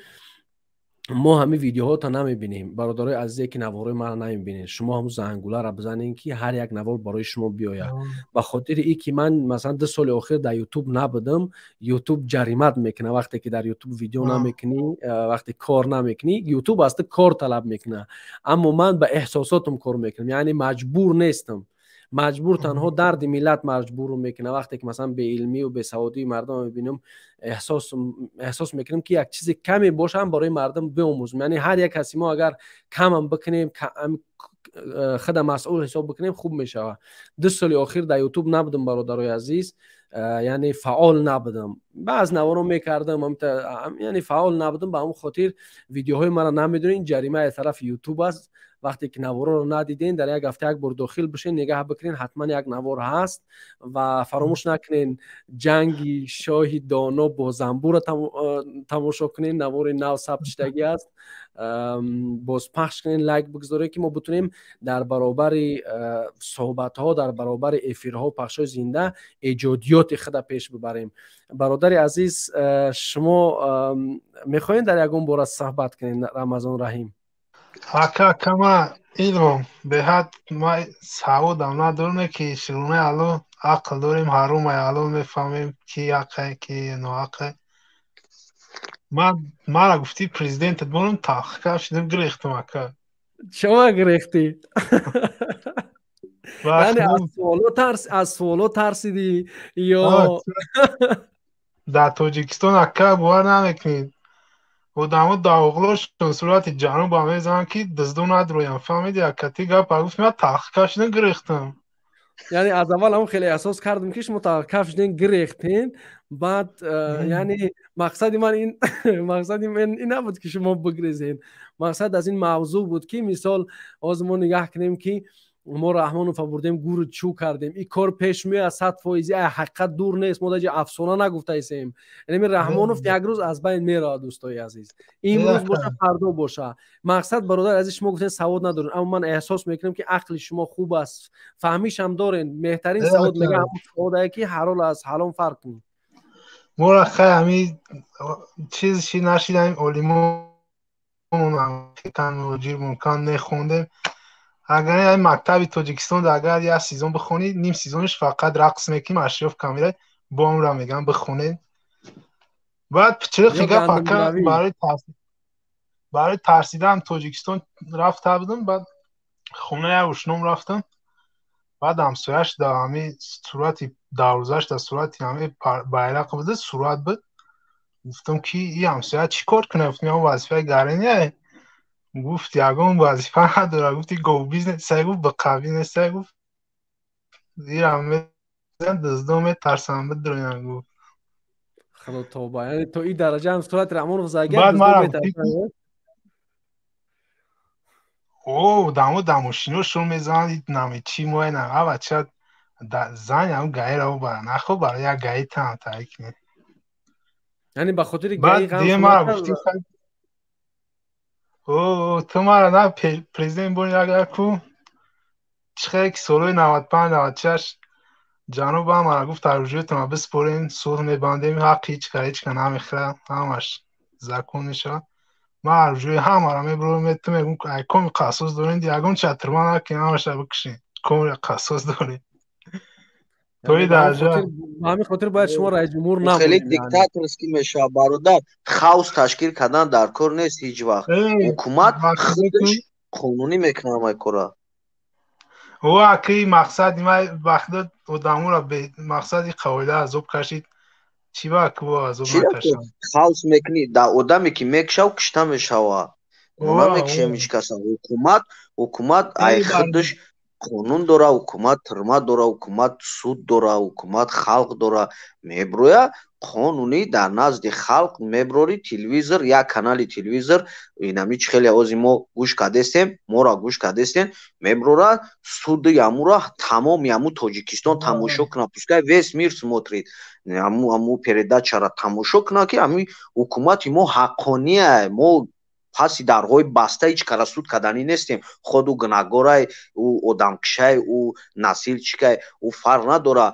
мо ҳамин видеоҳото намебинем. Бародарои азизе, ки наворои маро намебинед, шумо ҳамун зангуларо бизанед, ки ҳар як навор барои шумо биёяд. Ба хотири и ки ман масалан 2 соли охир дар Ютуб набудам, Ютуб ҷаримат мекунад. Вақте ки дар Ютуб видео намекунӣ, вақте кор намекунӣ, Ютуб аз ту кор талаб мекунад. Аммо ман ба эҳсосотам кор мекунам, яъне маҷбур нестам. Маҷбур танҳо дарди миллат маҷбуру мекунад. Вақте ки масалан беилмию бесаводии мардум мебинам, эҳсос мекунам, ки як чизи каме бошам барои мардум биомӯзам. Яъне ҳар як каси мо агар камам бикунем, худа масъул ҳисоб бикунем, хуб мешавад. 2 соли охир дар Ютуб набудам, бародарои азиз, яъне фаъол набудам. Баъз наворо мекардам, яъне фаъол набудам. Ба ҳамон хотир видеоҳои маро намедонед. Ҷарима аз тарафи Ютуб аст. Вақте ки навороро надиден, дар як ҳафта як бор дохил бишен, нигаҳ бикунен, ҳатман як навор ҳаст. Ва фаромӯш накунен, ҷанги шоҳи доно бо занбура тамошо кунен, навори нав сабт шудагӣ аст. Боз пахш кунен, лайк бигзоред, ки мо битунем дар баробари суҳбатҳо, дар баробари эфирҳо, пахшҳои зинда эҷодиёти худа пеш бибарем. Бародари азиз, шумо мехоҳед дар ягон бора суҳбат кунед, Рамазон Раҳим? Ака, ака, ма илмам беҳад, ма саводам надорам, ки шурунаи алло ақл дорем, ҳарумай алло мефаҳмем, ки ҳаққе, ки ноҳаққе. Ман мара гуфтӣ президентат монам, таҳқиқ шудам, гирехтам, ака. Чаро гирехтӣ? Яъне аз суоло тарсидӣ ё? Дар Тоҷикистон, ака, бовар намекунед, одамо дар сурати ҷануба мезананд, ки дуздо надроянд. Фаҳмиди, ака? Ти гапа гуфти, ман таҳқиқ шудам, гирехтам. Яъне аз аввал ҳам хеле эҳсос кардам, ки шумо таҳқиқ шудем, гирехтем. Баъд яъне мақсади ман ин, мақсади ман ин набуд, ки шумо бигрезен. Мақсад аз ин мавзӯъ буд, ки мисол ҳозир мо нигаҳ кунем, ки мо Раҳмонова бурдем, гуру чӯ кардем. Ин кор пеш меояд 100%, ай ҳақиқат дур нест. Мо даҷа афсона нагуфтаисем. Яъне Раҳмонов як рӯз аз байн меравад, дӯстои азиз, имрӯз боша, фардо боша. Мақсад, бародар азиз, шумо гуфтен савод надорем, аммо ман эҳсос мекунам, ки ақли шумо хуб аст, фаҳмишам дорен. Меҳтарин савод мега ҳамон саводае, ки ҳалол аз ҳаром фарқ кунӣ. Мора хай ҳами чиз ши нашидаем, олимон мумкан нехондем. Агар ай мактаби Тоҷикистон агар як сезон бихонӣ, ним сезонаш фақат рақс мекунӣ, ашроф камера бо онра мегӯям бихонед. Баъд пичирихи гап, ака, барои тарсидаам Тоҷикистон рафта будам. Баъд хонаи як ошном рафтам. Баъд ҳамсояш дар ҳами сурати дарвозаш дар сурати ҳами байрақ буда, сурат буд. Гуфтам, ки и ҳамсоя чӣ кор кунад? Гуфтам, ягон вазифаи гарония? Гуфт, ягон вазифа надорад. Гуфти, говбизнесай, гуфт, биқабизнесай, гуфт, ирам мезан, дуздо метарсам бидроян, гуфт. Худо, тавба! Яъне то ин дараҷа ҳам сурати Раҳмонов загар Баъд дуздо мара метарсанд? О, дамо дамошиношон мезананд, нами чӣ моя на, а бача зан ам гаира бара нахо бара як гаи там таик не. Яъне ба хотири гаи ғам мара гуфти. О, ту мара на президент бони агар ку чихе ки солҳои 95 96 ҷанубам мара гуфт аружиётона биспорем, сулҳ мебандем, ҳаққи ҳеч ка ҳеч ка намехӯра, ҳамаш закон мешавад. Ман аружиёи ҳамаро мебурам, ту мегум ай коми қассос дорем, ягон чатирма накунем, ҳамаша бикушем, коми қассос дорем. Ба ҳамин хотир бояд шумо раисҷумҳур набудед. Хеле диктаторский мешавад, бародар. Хаос ташкил кардан дар кор нест ҳеҷ вақт. Ҳукумат худаш қонунӣ мекунад ҳамаи кора. О, аки мақсади ман вақто одаморо мақсади қоида азоб кашид. Чӣ ба ку азоб накашам? Хаос мекунӣ, да одаме ки мекушав, кушта мешавад. Мо намекушем ҳеҷ каса. Ҳукумат ай худаш қонун дора, ҳукумат тюрьма дора, ҳукумат суд дора, ҳукумат халқ дора. Меброя қонунӣ дар назди халқ меброри телевизор, як канали телевизор, инами чи хеле ози мо гӯш кардестем, моро гӯш кардестем, меброра суди амура тамоми аму Тоҷикистон тамошо кунад, пускай весь мир смотрит, аму передачара тамошо кунад, ки ами ҳукумати мо ҳаққония, мо паси дарҳои баста ҳеҷ кара суд карданӣ нестем. Худ ӯ гунаҳгорай, ӯ одамкушай, ӯ насилчикай, ӯ фарқ надора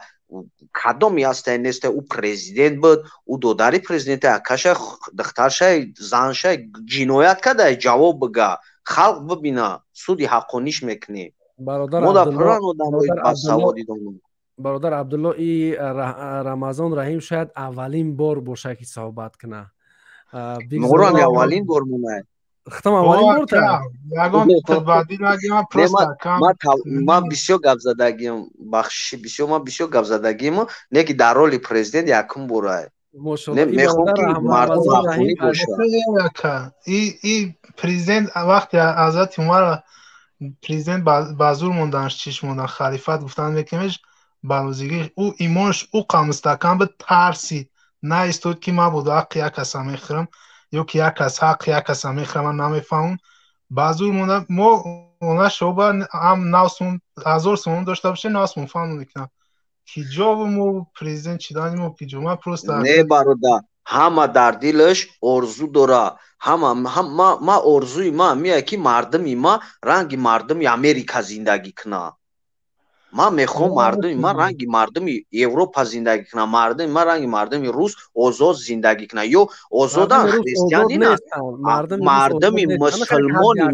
кадоме ҳастай нестай, ӯ президент буд, ӯ додари президентай, акашай, духтаршай, заншай ҷиноят кардай, ҷавоб бига, халқ бибина, суди ҳаққониш мекунем. Мо дар пурран одамои басавод идонем. Бародар Абдулло, и Рамазон Раҳим шояд аввалин бор боша ки суҳбат куна. Моран аввалин бор монай. Хитам аввалин бор та? Ягон бадил нагим, просто ман бисёр гап задагим, бахшиши бисёр, ман бисёр гап задагим, не ки дар роли президент якум борай. Мошалло. Мехоҳам ки мардум ҳаққонӣ бошад. И президент вақте ҳазрати Умар президент ба зур монданаш, чиш мондан, халифат гуфтан мекунемеш, ба розигӣ ӯ имонаш ӯ мустаҳкам буд, тарсид, наистод ки ман буду ҳаққи як каса мехӯрам ё ки як кас ҳаққи як каса мехӯрам, ман намефаҳмам. Ба зур монда мо она шоба ҳам 9 сум 1000 сомон дошта бошем, 9 сум фаҳм мекунам ки ҷову мо президент чидани мо ки ҷо ман просто. Не, бародар, ҳама дар дилаш орзу дора, ҳама. Ма орзуи ма меяд ки мардуми ма ранги мардуми Америка зиндагӣ кунад. Ман мехоҳам мардуми ман ранги мардуми Европа зиндагӣ кунад, мардуми ман ранги мардуми рус озод зиндагӣ кунад ё озодан христианина, мардуми мусулмони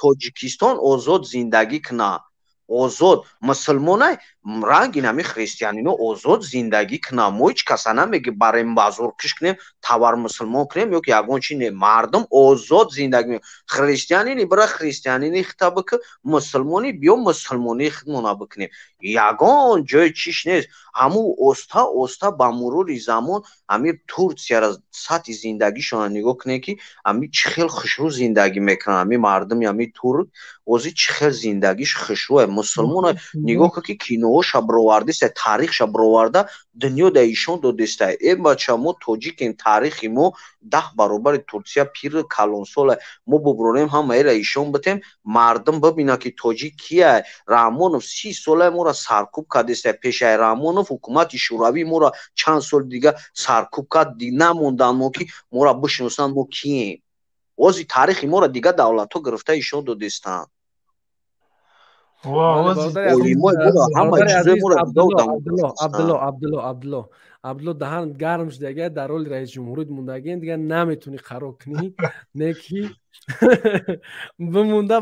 Тоҷикистон озод зиндагӣ кунад, озод мусулмонай ранги нами христианино озод зиндагӣ кунад. Мо ҳеҷ каса намеги барем ба зӯркиш кунем, тавар мусулмон кунем ё ки ягон чи не. Мардум озод зиндагӣ, христианини бира христианини хита бикун, мусулмонӣ биё мусулмонии худмона бикунем, ягон ҷои чиш нест. Ҳамун оста оста ба мурури замон ҳами Турсияра сатҳи зиндагишонро нигоҳ кунем, ки ҳами чӣ хел хушрӯ зиндагӣ мекунанд ҳами мардуми ҳами турк, ози чӣ хел зиндагиш хушрӯе. Мусулмона нигоҳ кун, ки киноҳоша бировардиста, таърихша бироварда, дунё да ишон додиста. Э бача, мо тоҷикем, таърихи мо 10 баробари Турсия пири калонсола. Мо бубурорем, ҳамаеро ишон битем, мардум бибинад, ки тоҷик кия. Раҳмонов 30 сола моро саркӯб кардиста. Пешаи Раҳмонов ҳукумати Шӯравӣ моро чанд соли дига саркӯб кард, намонданд мо ки моро бишиносанд, мо кием. Ози таърихи моро дига давлатҳо гирифта ишон додистанд. Олимои моро, ҳамаи чизои моро дига одамо. Абдулло, Абдулло, Абдулло, Абдулло, даҳан гарм шудага, дар роли раисҷумҳурӣ мондагин, дига наметунӣ қарор кунӣ, не ки бимонда.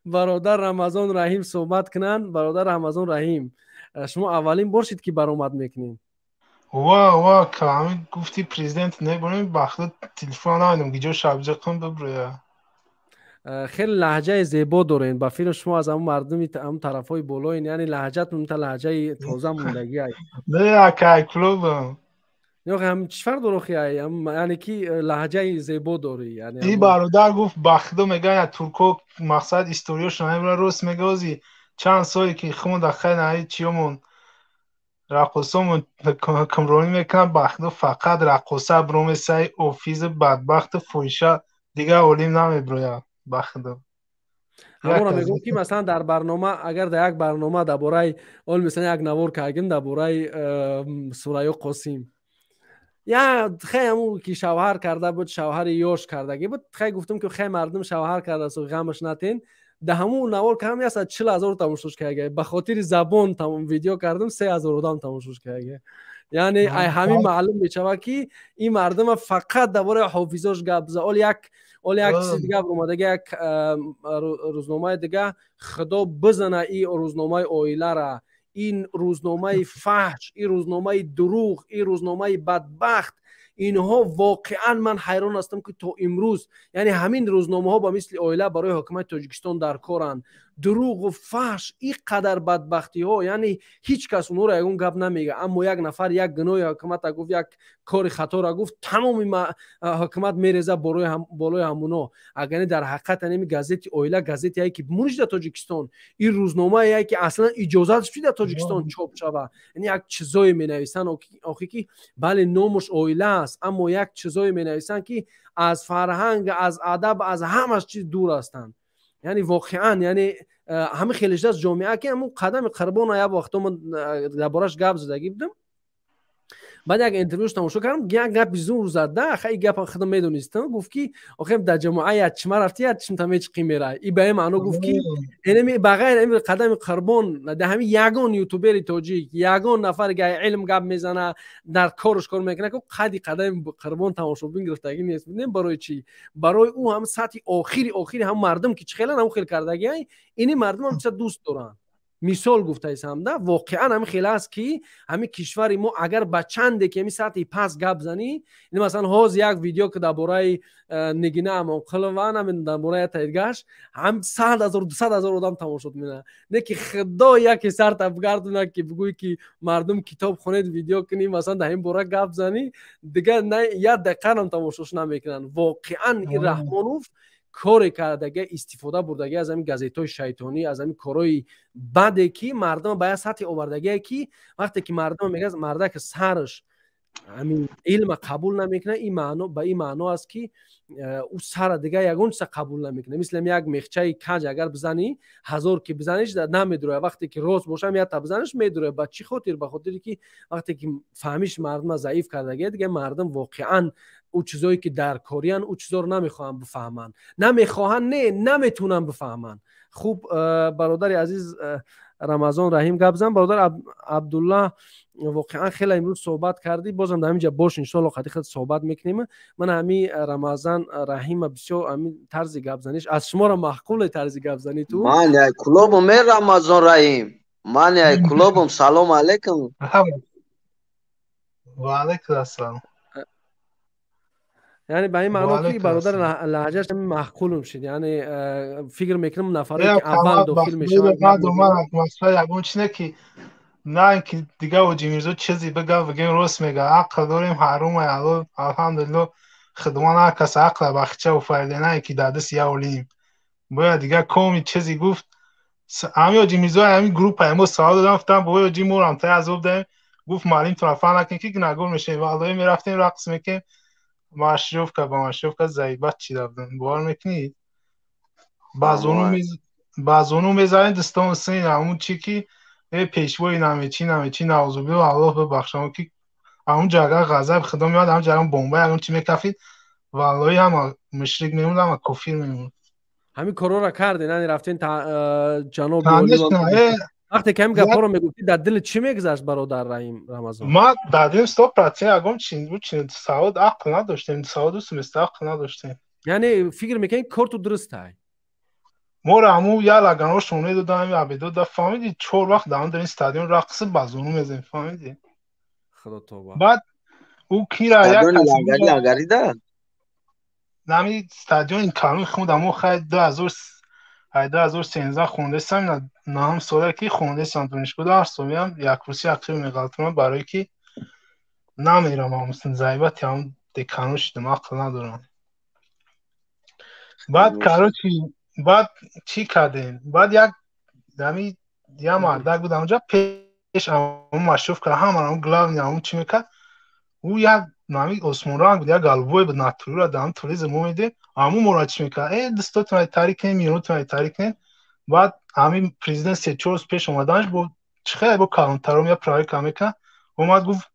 Бародар Рамазон Раҳим суҳбат кунанд. Бародар Рамазон Раҳим, шумо аввалин бор шид ки баромад мекунед? Ва, ва, ҳамин гуфти президент небурем, бахто телефон намедонам ки ҷо шабҷақам биброя. Хеле лаҳҷаи зебо дорен, ба фикр шумо аз ҳамн мардуми ҳамн тарафҳои болоин, яъне лаҳҷатон та лаҳҷаи тоза мондагӣ. Не, акай клубам. Ё ҳам чӣ фарқ дор охи, яъне ки лаҳҷаи зебо дорӣ. И бародар гуфт, бахто мегӯяд турко мақсад историяшон ҳамра рост мега, ози чанд соле ки хумон дар хайр наи чиёмон раққосомон ҳукмронӣ мекунанд, бахто фақат раққоса бромесаи офизи бадбахту фоҳиша, дигар олим намеброяд, бахто. Ҳамонро мегӯм, ки масалан дар барнома, агар дар як барнома дар бораи ол, масалан, як навор кардем дар бораи Сурайё Қосим, я хай ҳамун ки шавҳар карда буд, шавҳари ёш кардагӣ буд, хай гуфтам, ки хай мардум шавҳар кардааст, ғамаш натен. Да ҳамун навор кардам, 140 000 тамошош карда. Ба хотири забон видео кардам, 3000 одам тамошош карда. Яъне ай ҳамин маълум мешавад, ки ин мардума фақат дар бораи ҳофизош гап зад. Ол як чизи дига омадаги, як рӯзномаи дига. Худо бизана ин рӯзномаи оилара, ин рӯзномаи фаҳш, ин рӯзномаи дурӯғ, ин рӯзномаи бадбахт. Инҳо воқеан ман ҳайрон ҳастам, ки то имрӯз, яъне, ҳамин рӯзномаҳо ба мисли оила барои ҳокимияти Тоҷикистон дар коранд. Дурӯғу фаҳш, ин қадар бадбахтиҳо, яъне ҳеҷ кас онҳоро ягон гап намега. Аммо як нафар як гуноҳи ҳокимата гуфт, як кори хаторо гуфт, тамоми ҳокимат мереза болои ҳамуно. Агар дар ҳақиқат ҳамин газети оила газетие ки муниш дар Тоҷикистон, ин рӯзномае ки аслан иҷозатш дар Тоҷикистон чоп шава, яъне як чизое менависанд охи, ки бале, номуш оила аст, аммо як чизое менависанд, ки аз фарҳанг, аз адаб, аз ҳамаш чиз дур ҳастанд. Яъне воқеан, яъне ҳама хеле шудааст ҷомеа, ки ҳамун қадами қурбона як вақто ман дар бораш гап задагӣ будам. Баъд як интервюш тамошо кардам, як гапи зур зада. Ха, и гапа худам медонистам. Гуфт, ки охир дар ҷамоа як чима рафти, як чимта мечиқӣ мерай. И ба ин маъно гуфт, ки энеми ба ғайр ами қадами қурбон дар ҳамин ягон ютубери тоҷик, ягон нафаре ки илм гап мезана, дар корш кор мекунад, ки қади қадами қурбон тамошобин гирифтагӣ нест. Бидем барои чӣ? Барои ӯ ҳам сатҳи охири охири ҳам мардум, ки чӣ хелан ҳам хел кардагӣ, ини мардум ҳам чиса дӯст доранд. Мисол гуфтаисам да, воқеан ҳамин хел аст, ки ҳамин кишвари мо агар ба чанде ки ҳамин сатҳи паст гап занӣ, ин масалан ҳозир як видео, ки дар бораи Нигина Амонқулова, намедонам, дар бораи таидгаш ҳам 100 000, 200 000 одам тамошо мекунад. Не ки худо яке сарта бигардонад, ки бигӯй, ки мардум китоб хонед, видео кунӣ, масалан дар ин бора гап занӣ, дигар як дақиқаам тамошош намекунанд. Воқеан ин Раҳмонов коре кардага, истифода бурдагӣ аз ҳамин газетҳои шайтонӣ, аз ҳамин корҳои баде, ки мардум ба як сатҳе овардагие, ки вақте ки мардум мегӯяд, мардаки сараш ҳамин илма қабул намекунад, ин маъно ба ин маъно аст, ки ӯ сара дигар ягон чиза қабул намекунад. Мисли як мехчаи каҷ агар бизанӣ, ҳазор ки бизаниш, намедурояд. Вақте ки рост бошам, якта бизаниш, медурояд. Ба чӣ хотир? Ба хотире ки вақте ки фаҳмиш мардума заиф кардагия, дигар мардум воқеан ӯ чизое ки дар кориян, ӯ чизоро намехоҳанд бифаҳманд. Намехоҳанд не, наметавонанд бифаҳманд. Хуб, бародари азиз Рамазон Раҳим, гап зан. Бародар Абдуллаҳ, воқеан хеле имрӯз суҳбат кардӣ. Бозам дар ҳамин ҷа бош, иншоалло қади худ суҳбат мекунем. Ман ҳами Рамазан Раҳима бисёр ҳамин тарзи гапзаниш аз шуморо маъқуле, тарзи гапзанӣ ту. Ман яй клубум э, Рамазон Раҳим, ман яй клубум. Салом алейкум. Ва алейкум ассалом. Яъне ба ин маъно, ки бародар лаҳҷаш маъқулум шуд. Яъне фикр мекунам, нафаре ки аввал дохил мешаванд. Ягон чи не, ки на ин ки дига Оҷи Мирзо чизе бигӯ, бигем, рост мега. Ақл дорем, ҳарумай, алҳамдулилло, худованд ҳар кас ақла бахча офарида, на ин ки дар дасти як олим. Бояд дига коми чизе гуфт. Ҳамин Оҷи Мирзо, ҳамин группаи мо савол додам, гуфтам: «Бобои Оҷи, моро тай азоб даҳем». Гуфт: «Маълимтон фан накунед, ки гунаҳгор мешавем». Валлоҳи, мерафтем, рақс мекунем, маршировка ба маршировка заибат чида будем, бовар мекунед? Ба зону мезанем, дастон син ҳамун чи ки пешвои намечи намечи, наузубилла, Аллоҳ бибахшам, ки ҳамун ҷо агар ғазаби худо меояд, ҳамун ҷо бомба ягон чи мекафид, валлоҳи, ҳама мушрик мемунд, ҳама кофир мемунд. Ҳамин корҳоро карден, яъне рафтен ҷаноби вақте ки ҳамин гапҳоро мегуфтӣ, дар дили чӣ мегузашт, бародар Раҳим Рамазон? Ма дар дилим 100% ягон чи савод, ақл надоштем, саводу суместа ақл надоштем. Яъне фикр мекунӣ, корту дурустай? Моро ҳамун як лаганҳошон медодам, ҳамин абедода, фаҳмидӣ? Чор вақт дар дар ин стадион рақси ба зону мезанем, фаҳмидӣ? Худо тоба. Баъд ӯ кира як лагарида нами стадиони калони худ амо хай 2013 хондесам, наҳум соле ки хондесам донишгоҳ, ҳар солиам як курси ақиб меғалтонам, барое ки намерам, заибати ҳамун декано шудам, ақл надорам. Баъд, короче, баъд чӣ кардем? Баъд як ами як мардак буд ҳамунҷа, пеш ҳамун машруф кард ҳама, ҳамун главный, ҳамун чӣ мекард, ӯ як нами осмонранг буд, як голубой буд, натурира дар ҳамун туризм мо медем, ҳамун моро чӣ мекард: «Э, дастотон тарик кунед, миёнотон тарик кунед». Баъд ҳамин президент се-чор рӯз пеш омаданаш бо чӣ хеле бо калонтаром я проверка мекунад, омад, гуфт,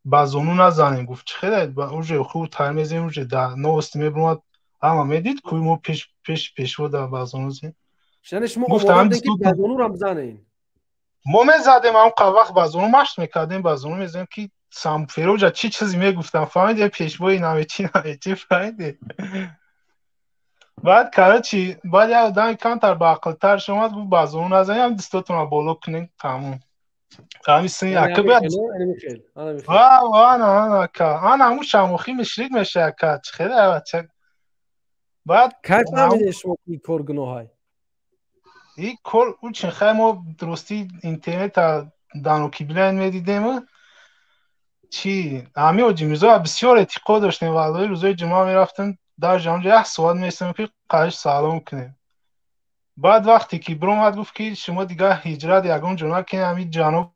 ба зону назанем, гуфт, чӣ хеле уже хуб тайёр мезанем, уже дар новости мебуромад, ҳама медид, кӯи мо пеш пеш пешво дар ба зону зем. Яъне шумо омода ки ба зонурам занем? Мо мезадем, ҳам вақт ба зону машқ мекардем, ба зону мезадем, ки самфероҷа чӣ чизе мегуфтам, фаҳмиди, пешвои намечи намечи, фаҳмиди. Баъд, короче, баъд як одами камтар баақлтар омад, гуфт, ба зону назанем, ҳам дастотонро боло кунем, тамом. Ҳамин сини ака бояд ана ана ака, ана ҳамун шамохӣ мишрик меша, ака, чӣ хеле бача. Баъд кай фаҳмидед шумо ки кор гуноҳай? И кор учин хай, мо дурустӣ интернета данокиблайн медидем, чи ҳамин Ҳоҷи Мирзо бисёр эътиқод доштем. Валлоҳи, рӯзои ҷумъа мерафтем, дар ҷамҷа як соат меистем, ки қариш салом кунем. Баъд вақте ки биромад, гуфт, ки шумо дигар ҳиҷрат ягон ҷо накунед, ҳамин ҷаноб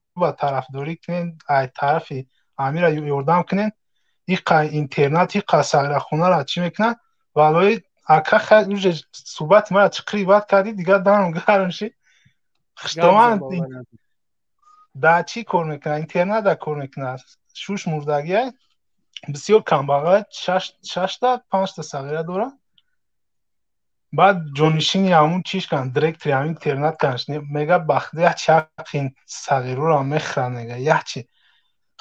тарафдорӣ кунед, ай тарафи амира ёрдам кунед, иқа интернат, иқа сағирахонара чӣ мекунад. Валлоҳи, ака, хай уже суҳбати мара чӣ қирибат кардӣ, дигар дарм гарм шид. Хуштоман дар чӣ кор мекунад? Интернат дар кор мекунад, шуш мурдагия, бисёр камбағал, шашта панҷта сағира дорад. Баъд ҷонишини ҳамун чиш кан, директори ҳамин интернат канш, мега, бахда як чақин сағируро мехӯрад, мега, якчи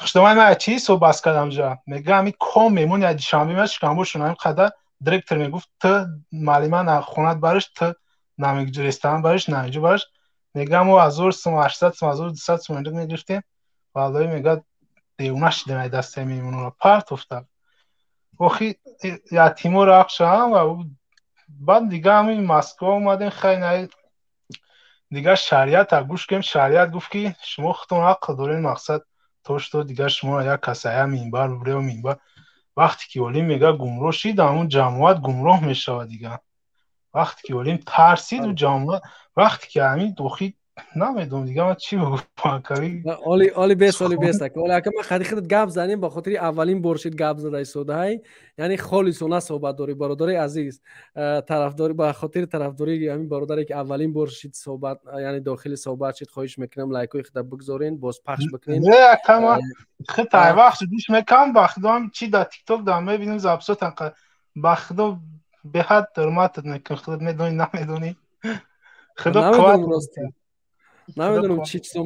хуштомай ман чи ҳисоб бас кардам ҷа, мега, ҳамин ком мемон я душанбе ма шикамбошон ҳамин қадар. Директор мегуфт, т маълима хонат бариш, т ресторан бариш, намиҷо бариш. Мега, мо 1000 сум, 800 сум, 1200 сум мегирифтем. Валлоҳи, мега, девона шидем, ай дастаи мемонро партофта. Охи ятиморо ақшаам. Ва баъд дига ҳамин Москва омадем, хай най, дигар шариата гӯш кунем. Шариат гуфт, ки шумо худтон ақл доред, мақсад то что дигар шумо як касая минбар брео минбар. Вақте ки олим, мега, гумроҳ шид, ҳамун ҷамоат гумроҳ мешавад. Дигар вақте ки олим тарсид, ҷамоат вақте ки ҳамин охи намедонам, дигар ман чӣ бигӯям. Оли бес, оли бес, ака, оли ака, ман хади худат гап занем, ба хотири аввалин бор шид гап зада истодаҳай, яъне холисона суҳбат дорӣ. Бародари азиз, тарафдори, ба хотири тарафдории ҳамин бародаре, ки аввалин бор шид суҳбат, яъне дохили суҳбат шид, хоҳиш мекунам, лайкҳои худа бигзорен, боз пахш бикунем. Не, ака, ман худта вақт гӯш мекунам, ба худо, чи дар Тикток дар мебинам записотан, ба худо, беҳад ҳурматат мекунам, худат медонӣ, намедонӣ, худо қувват. Намедонам чӣ чизо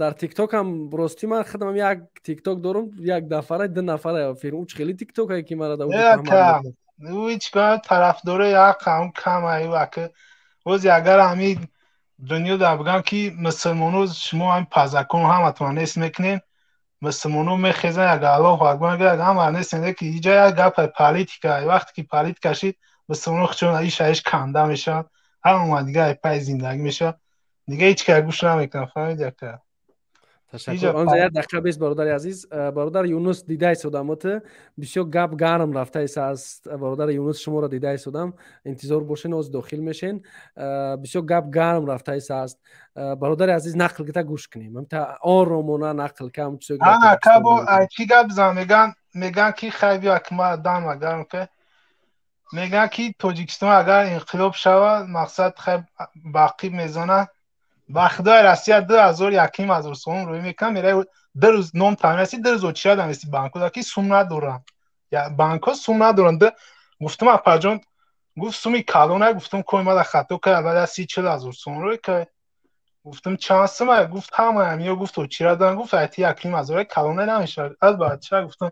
дар Тиктокам. Ростӣ, ман худам як Тикток дорам, як нафара, ду нафара филм, уч хеле Тиктокае, ки мара Тарафдори ҳақам кам. Ака, бози агар ҳами дунё дар бигам, ки мусулмоно шумо ҳами пазакон ҳаматон нест мекунем, мусулмоно мехезан, як Аллоҳу акбар, ҳама нест, ки иҷа як гапа политика. Вақте ки политика шид, мусулмоно худшон иш канда мешаванд, ҳама дига пай зиндагӣ мешавад, дига ҳеҷ кас гӯш намекунам, фаҳмиди, ака. Ташаккур. Онҷа як дақиқа бес, бародари азиз. Бародар Юнус, дида истодам, ота бисёр гап гарм рафта аст. Бародари Юнус, шуморо дида истодам, интизор бошен, оз дохил мешен. Бисёр гап гарм рафта аст. Бародари азиз, нақл кита, гӯш кунем, оромона нақл кам. Чӣ гап зан? Меган, ки хай биё, ма дама гарм ка. Меган, ки Тоҷикистон агар инқилоб шавад, мақсад, хай бақиб мезанад. Ба худои, Россия 2000, 1500 сомон рӯй мекунам, мераи, 2 рӯз ном тамеси, 2 рӯз очира дамеси банкҳо, ки сум надорам, банкҳо сум надоранд. Гуфтам, апаҷон, гуфт, суми калона. Гуфтам, кой мада хато кай, баъд 30-40 ҳазор сом рӯй кай. Гуфтам, чанд сума? Гуфт, ҳамаям ё гуфт, очира дорам, гуфт, айти 1500 калона намешавад. Аз бача гуфтам,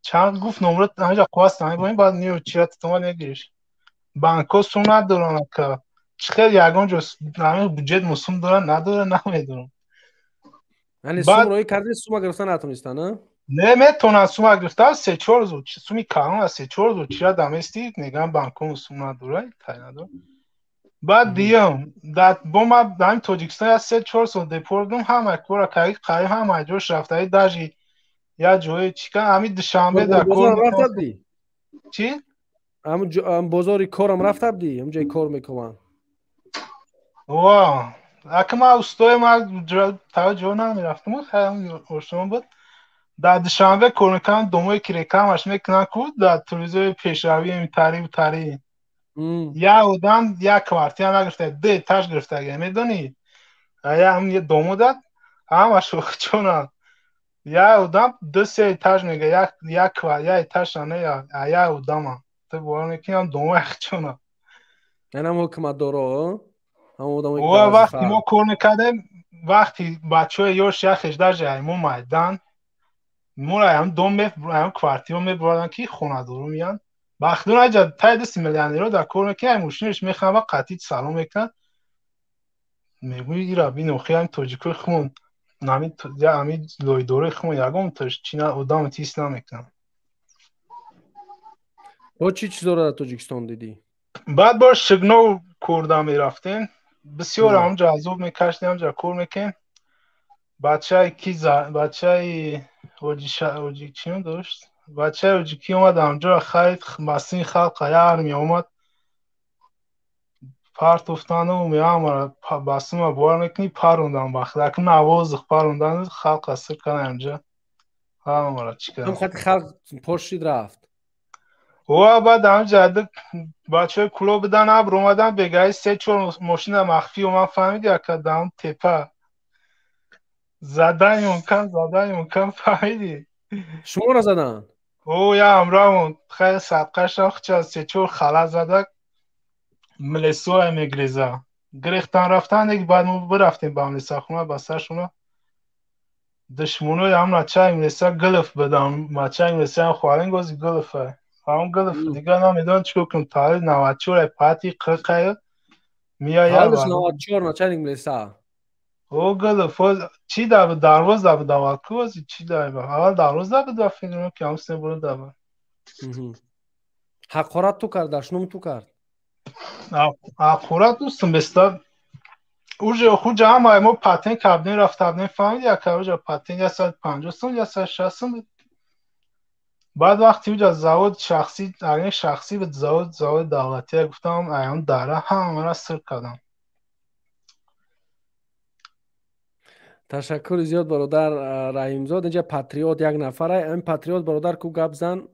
чанд? Гуфт, номро ҳамаҷа қувваст намебоем, баъд не очира тутома негириш. Банкҳо сум надоранд, ака. Чӣ хел ягон ҷо ҳамин буҷет мусум дорад, надорад, намедонам. Яъне сум роӣ карди, сума гирифта натонистанд? Не, метавонанд сума гирифта, се-чор рӯз суми калон, се-чор рӯз очира дамести, мегӯям, банкҳо сум надорад, тай надорад. Баъд диюм, бо ма ҳамин Тоҷикистон як 3-4 сол депорт будам, ҳама кора карди, қариб ҳама ҷош рафтаи, даже як ҷое чӣ кан, ҳамин Душанбе дар кор. Чӣ? Бозори корам рафта будӣ, ҳамн ҷои кор мекунанд? Ва ака, ман устои ма таваҷҷӯҳ намерафтам, ошно буд. Дар Душанбе кор мекунам, домое ки рекламаш мекунанд ку дар телевизори пешравӣ, тари тари. Як одам як квартира нагирифта, ду этаж гирифтага, медонӣ? Я домодат ҳамаш чона. Як одам ду се этаж мега, як як як этаж не, як одама. Ту бовар мекунӣ, ҳам домои чона. Янам ҳукуматдоро, ҳам одамое ки вақти мо кор мекардем, вақти бачаҳои ёш яхеш даже мо майдан моро ам дом ам квартира мебурданд, ки хонадору меянд. Бахдун аҷа тай дасти миллионеро дар кор мекунад, ай мошинаш мехӯранд ва қатъи салом мекунад. Мегӯи ира бин, охи ами тоҷикои хумон, ами лойдорои хумон ягон чина одам тис намекунад. Бо чӣ чизоро дар Тоҷикистон дидӣ? Баъд бо шигнов корда мерафтем, бисёр ҳамҷа азоб мекашидем, ҳамҷа кор мекунем. Бачаи ки бачаи ҳоҷи чӣ дошт, бачаи ҳоҷикӣ омад, ҳамҷоро харид, басини халқа як армия омад, партофтану меамара басима, бовар мекунӣ, парондан бахт навозих парондан, халқа сир кардан ҳамҷа, ҳамара чӣ кардам, халқ пошид рафт. Ва баъд ҳамҷа бачаҳои куло будан, абр омадан, бегаи се чор мошина махфӣ омад, фаҳмиди, ака, даам тепа задаён кам, задаён кам, фаҳмиди? Шуморо задан? О, я ҳамроҳмон хайр садқаша хча се чор хала зада, млесоя мегреза, гирехтан рафтан. Баъд мо бирафтем ба млесахона, ба саршона душмонои ҳам начаи млеса гилиф будам, мачаи млесаам хоҳарин гози гилифа, ҳам гилиф дигар намедонам чӣ кор кунам. Таърих 94 пати қирқая мия. 94 начальник млеса? О, гилиф чӣ да буд, дарвоз да буд аввал, ку ози чӣ да аввал дарвоз да буд, ва фикр ки ҳам се буро да буд. Ҳақорат ту кард, дашном ту кард? Ҳақорат дӯстам беста уже хуҷа ҳама мо патент кардем, рафта будем, фаҳмиди, ака, уҷа патент 150 сум, 160 сум. Баъд вақти уҷа завод шахсӣ, агне шахсӣ буд, завод заводи давлатия, гуфтам, аён дара ҳамаро сир кардам. Ташаккури зиёд, бародар Раҳимзод. Инҷа патриот як нафара, ин патриот бародар ку гап зан,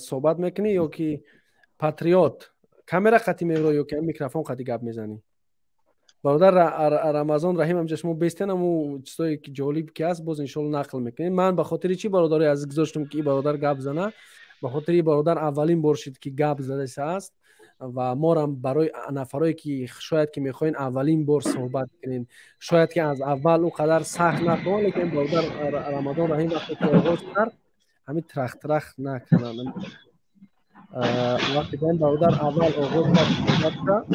суҳбат мекунӣ ё ки патриот камера қатӣ мебро ё ки микрофон қатӣ гап мезанӣ? Бародар Рамазон Раҳим, ҳамҷа шумо бестен, аму чизое ки ҷолиб ки аст, боз иншоалло нақл мекунем. Ман ба хотири чӣ, бародари азиз, гузоштам ки ин бародар гап зана? Ба хотири ин бародар аввалин бор шуд ки гап задааст ва морам барои нафарое ки шояд ки мехоҳен аввалин бор суҳбат кунен, шояд ки аз аввал ӯ қадар сахт нахоҳанд, лекин бародар Рамазон Раҳим вақте ки оғоз кард, ҳамин трах-трах накунанд. Вақте ки бародар аввал оғоз кард суҳбат кард,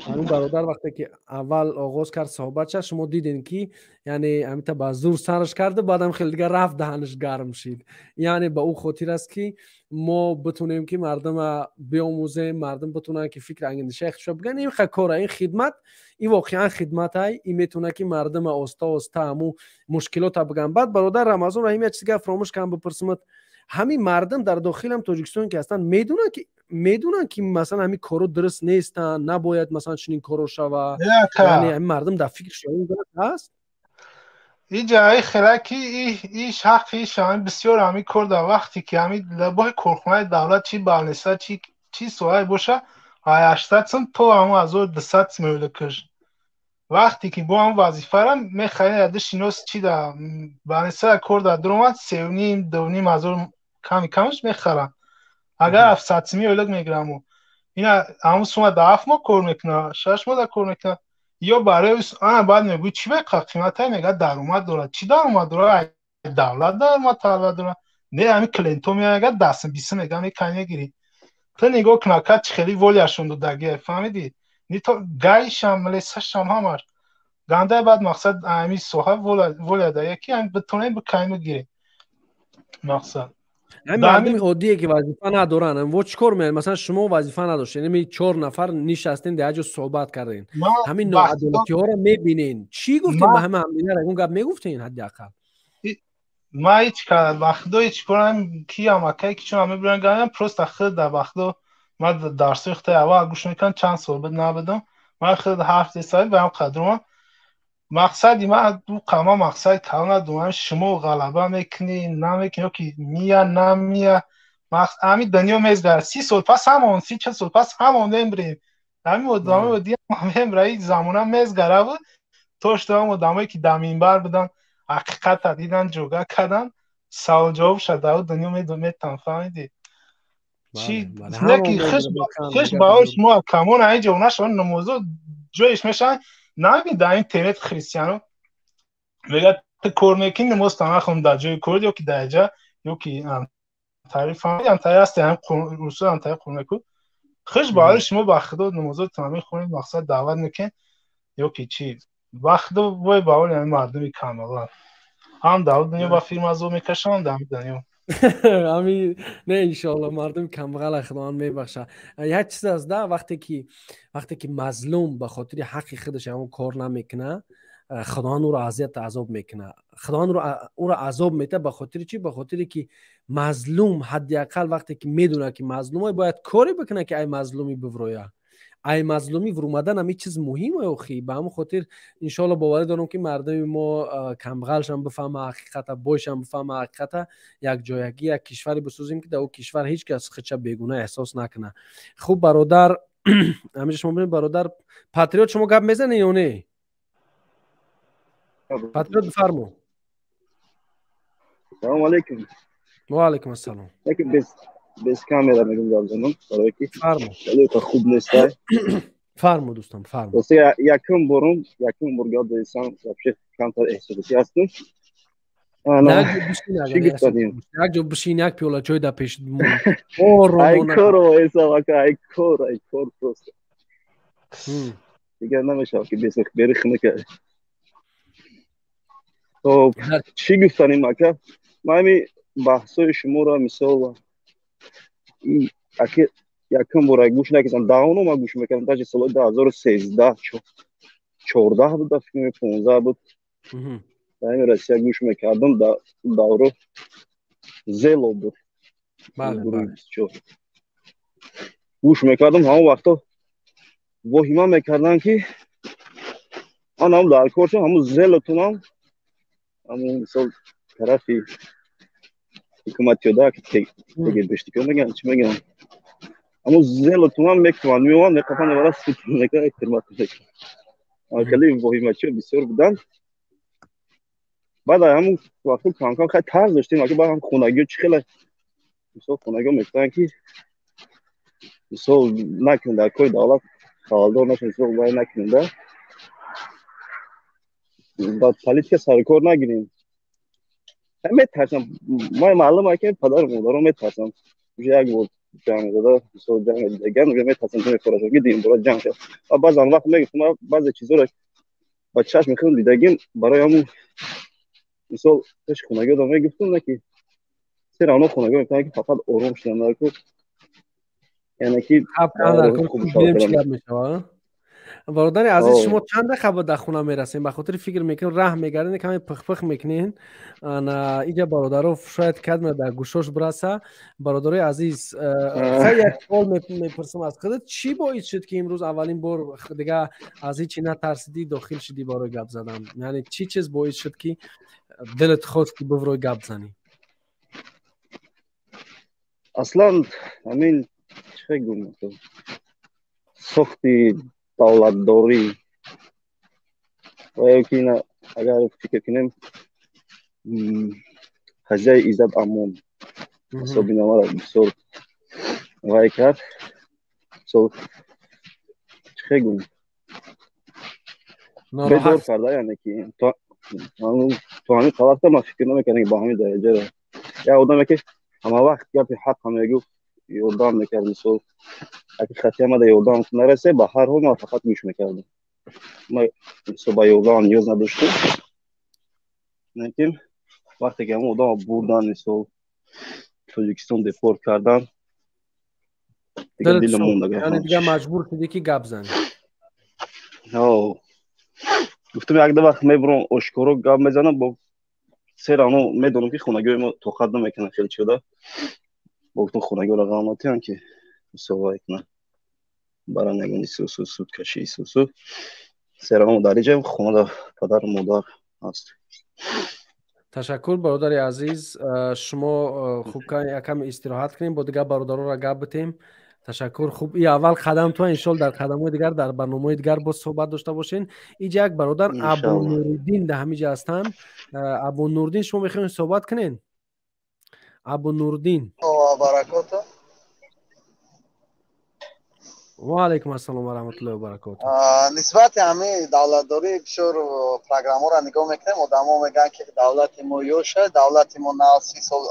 ҳамин бародар вақте ки аввал оғоз кард суҳбатша, шумо дидем ки яъне ҳамита ба зур сараш карду, баъдам хеле дигар рафт, даҳанаш гарм шид. Яъне ба ӯ хотир аст ки мо битунем ки мардума биомӯзем, мардум битунанд ки фикр ангендишаи худшо бигӯянд. Ин кора, ин хидмат, ин воқеан хидматай, ин метавонад ки мардума оста оста ҳаму мушкилота бигӯянд. Баъд бародар Рамазон Раҳим, як чиз дигар фаромӯш кардам бипурсимат. Ҳамин мардум дар дохилам Тоҷикистон ки ҳастанд, медонанд ки масалан ҳамин коро дуруст нестанд, набояд масалан чунин коро шава, яъне ҳамин мардум дар фикр ҳаст? Иҷа и хела ки иш ҳаққи иш ҳамин бисёр ҳамин кор дар вақте ки ҳамин лабои корхонаи давлат, чи балнеса, чи соҳае боша, 800 сум то ҳамун 1200 сум меёлакаш. Вақте ки бо ҳамун вазифара мехарӣ, яды шинос чи да балнеса кор дар дуромад, севним дувним ҳазор ками камаш мехарам. Агар 700 сумӣ ойлик мегираму, ина ҳамун сума да 7 моҳ кор мекуна, 6 моҳ да кор мекуна. Ё барои баъд мегӯй, чӣ беқа қиматай, мега даромад дорад. Чӣ даромад дорад? Давлат даромад талаб дорад? Не, ҳамин клиентҳо меояд, дастм бисм мега, мекай мегирӣ. Ту нигоҳ кун, ака, чӣ хели волияшон додагия, фаҳмидӣ? Нито гаишам, млесашам, ҳамаш гандаи. Баъд мақсад ҳамин соҳа воля дая ки битонем бикай мегирем, мақсад. Ҳамин мардуми оддие ки вазифа надоранд, во чӣ кор меянд? Масалан, шумо вазифа надоштед, ами чор нафар нишастен, дар як ҷо суҳбат кардем, ҳамин ноадолатиҳоро мебинен, чӣ гуфтем ба ҳама ҳамдигар? Ягон гап мегуфтен ҳадди ақал? Ман ҳеҷ кардам, ба худо, ҳеҷ корам ки амакае ки чун мебурам гаям, просто худ дар ба худо ман дарсои худои аввал гӯш мекунам, чанд сол буд набудам, ман худ ҳарф зесави ба ҳам қадрумам. Мақсади ман ду қама мақсади калон надорам. Шумо ғалаба мекунӣ, намекунӣ, ё ки мия намия, Ҳамин дунё мезгара, 30 сол пас ҳамон, 30-40 сол пас ҳамон мемрем. Ҳамин одамои оддӣ мемра, ин замона мезгараву то шуда ҳам одамое ки дар минбар будан, ҳақиқата дидан, ҷога кардан, савол ҷавоб шуда дунё метан, фаҳмидӣ? Чи неки хеш баҳои шумо камон ай ҷо нашаванд, намозо ҷоиш мешаванд. Намебини дар интернет христиано мегӯяд, ту кор мекунӣ, намоз та нахон дар ҷои кор ё ки дар ҷа ё ки тари, фаҳмидӣ? Антари ҳасти, ҳам русо антари қуръон мекун. Хуш баҳои шумо, ба худо, намозотон мехонед, мақсад даъват мекунед ё ки чӣ? Ба худо, вой ба ҳоли ҳамин мардуми камбағал, ҳам дар дунё ба филм азоб мекашанд, ҳам дунё. Ами не, иншоалло, мардуми камбағала Худованд мебахшад. Як чиз аст да, вақте ки мазлум ба хотири ҳаққи худаш ҳамон кор намекунад, Худованд ӯро азият азоб мекунад. Худованд ӯро азоб метаҳад. Ба хотири чӣ? Ба хотире ки мазлум ҳадди ақал вақте ки медонад, ки мазлумай, бояд коре бикунад, ки ай мазлумӣ бивроя. Ай мазлумӣ вурумадан ҳами чиз муҳиме охи. Ба ҳамон хотир, иншоалло, боварӣ дорам, ки мардуми мо камбағалшам бифаҳма ҳақиқата, бойшам бифаҳма ҳақиқата, якҷоягӣ як кишваре бисозем, ки дар ӯ кишвар ҳеҷ кас худша бегуна эҳсос накунад. Хуб, бародар, ҳамеша шумо бинед, бародар Патриот, шумо гап мезанед ё не? Патриот, бифармо. Салому алейкум. Ва алейкум ассалом. Яке без камера мегум гап занам, барое ки фармо. Хуб нестай. Фармо, дӯстам, фармо. Рости, якум борум, якум бор гап додисам, вообще камтар эҳсосотӣ ҳастам. Як ҷо бишин, як пиёла чой дар пеш. Ай коро эсам, ака, ай кор, ай кор, просто дигар намешавад ки бери хунука. Хоб, чӣ гуфтанем, ака? Ман ҳами баҳсҳои шуморо, мисол, аки якум бора гӯш накардам, даҳоно ман гӯш мекардам, даже солҳои 2013, 14 буд, фикр мекунам, 15 буд, дар ҳами Россия гӯш мекардам. Давро Зело буд, гӯш мекардам. Ҳамон вақто воҳима мекардам, ки анам дар кор шудам, ҳамун Зелотунам, ҳамун, мисол, тарафи ҳукуматиёда, КГБшникҳо мегӯянд, чӣ мегӯянд, ҳамун Зелотунам мекунанд, меоманд, меқафанд, мебаранд, суд мекунанд, хидмат мекунанд. Хеле воҳимачиҳо бисёр буданд. Баъд ҳамун вақто камкам хеле тарс доштем, аки. Баъд ҳам хонагиҳо чӣ хеле, мисол, хонагиҳо мегуфтанд, ки, мисол, накунед, дар кори давлат хавалдор нашед, мисол, вай накунед, да ба политика сарукор нагирем. Метарсам ман, маълум, аки, падару модаро метарсам. Уже як бор ҷанг зада, мисол, ҷанг диган, уже метарсам, мефорашам, ки дин бора ҷанг шад. Ва баъзан вақт мегуфтам, баъзе чизҳоро ба чашми худам дидагим, барои ҳамун, мисол, пеши хонагиҳо мегуфтам, на ки все равно хонагиҳо мегуфтанд, ки фақат ором шудан дар кор, яъне ки Мешавад. Бародари азиз, шумо чанд дақиқа ба дар хона мерасем? Ба хотири фикр мекунем, раҳ мегардем, каме пихпих мекунем. Иҷа бародаро шояд кадме дар гӯшош бираса. Бародарои азиз, хеле як суол мепурсам аз худат: чӣ боис шуд, ки имрӯз аввалин бор дига аз ҳечи натарсидӣ, дохил шудӣ барои гап задан? Яъне чӣ чиз боис шуд, ки дилат хост, ки биврӯи гап занӣ? Аслан ҳамин, чӣ гум, сохти давлатдорӣ ва ё ки агар фикр кунем, қазияи Иззат Амон ҳисоби намара бисёр вай кард. Мисол, чӣ гум, бедор карда, яъне ки то ҳамин вақта ман фикр намекардам, ки ба ҳамин дараҷаро як одаме, ки ҳама вақт гапи ҳаққа мегуфт, ёрдам мекард, мисол, аки хати омада ёрдам нарасе, ба ҳар ҳол ман фақат гӯш мекардам. Ман, мисол, ба ёрдамам ниёз надоштам, лекин вақте ки ҳамон одамро бурдан, мисол, Тоҷикистон депорт кардан, дига дилам монда. Дига маҷбур шудӣ, ки гап занӣ. Гуфтам, якда вақт мебурам, ошкоро гап мезанам, бо все равно медонам, ки хонагиҳои мо тоқат намекунанд хеле чида. Бо гуфтам, хонагиҳоро ғам натиҳам, ки мисол вай кунанд, баран ягон исусу суд каши, исусу. Все равно дар иҷа хонада падару модар ҳаст. Ташаккур, бародари азиз. Шумо хуб, якам истироҳат кунем, бо дигар бародаронро гап битем. Ташаккур. Хуб, и аввал қадам то, иншоалло, дар қадамҳои дигар, дар барномаҳои дигар боз суҳбат дошта бошен. Иҷа як бародар Абу Нуриддин дар ҳамиҷа ҳастанд. Абу Нурдин, шумо мехоҳем суҳбат кунен? Абу Нурдин. Баракоту. Ва алайкум ассалом ва раҳматуллоҳи ва баракоту. Нисбати ҳамин давлатдорӣ бисёр программаро нигоҳ мекунем. Одамо мегӯянд, ки давлати мо ёша, давлати мо нав 30 сол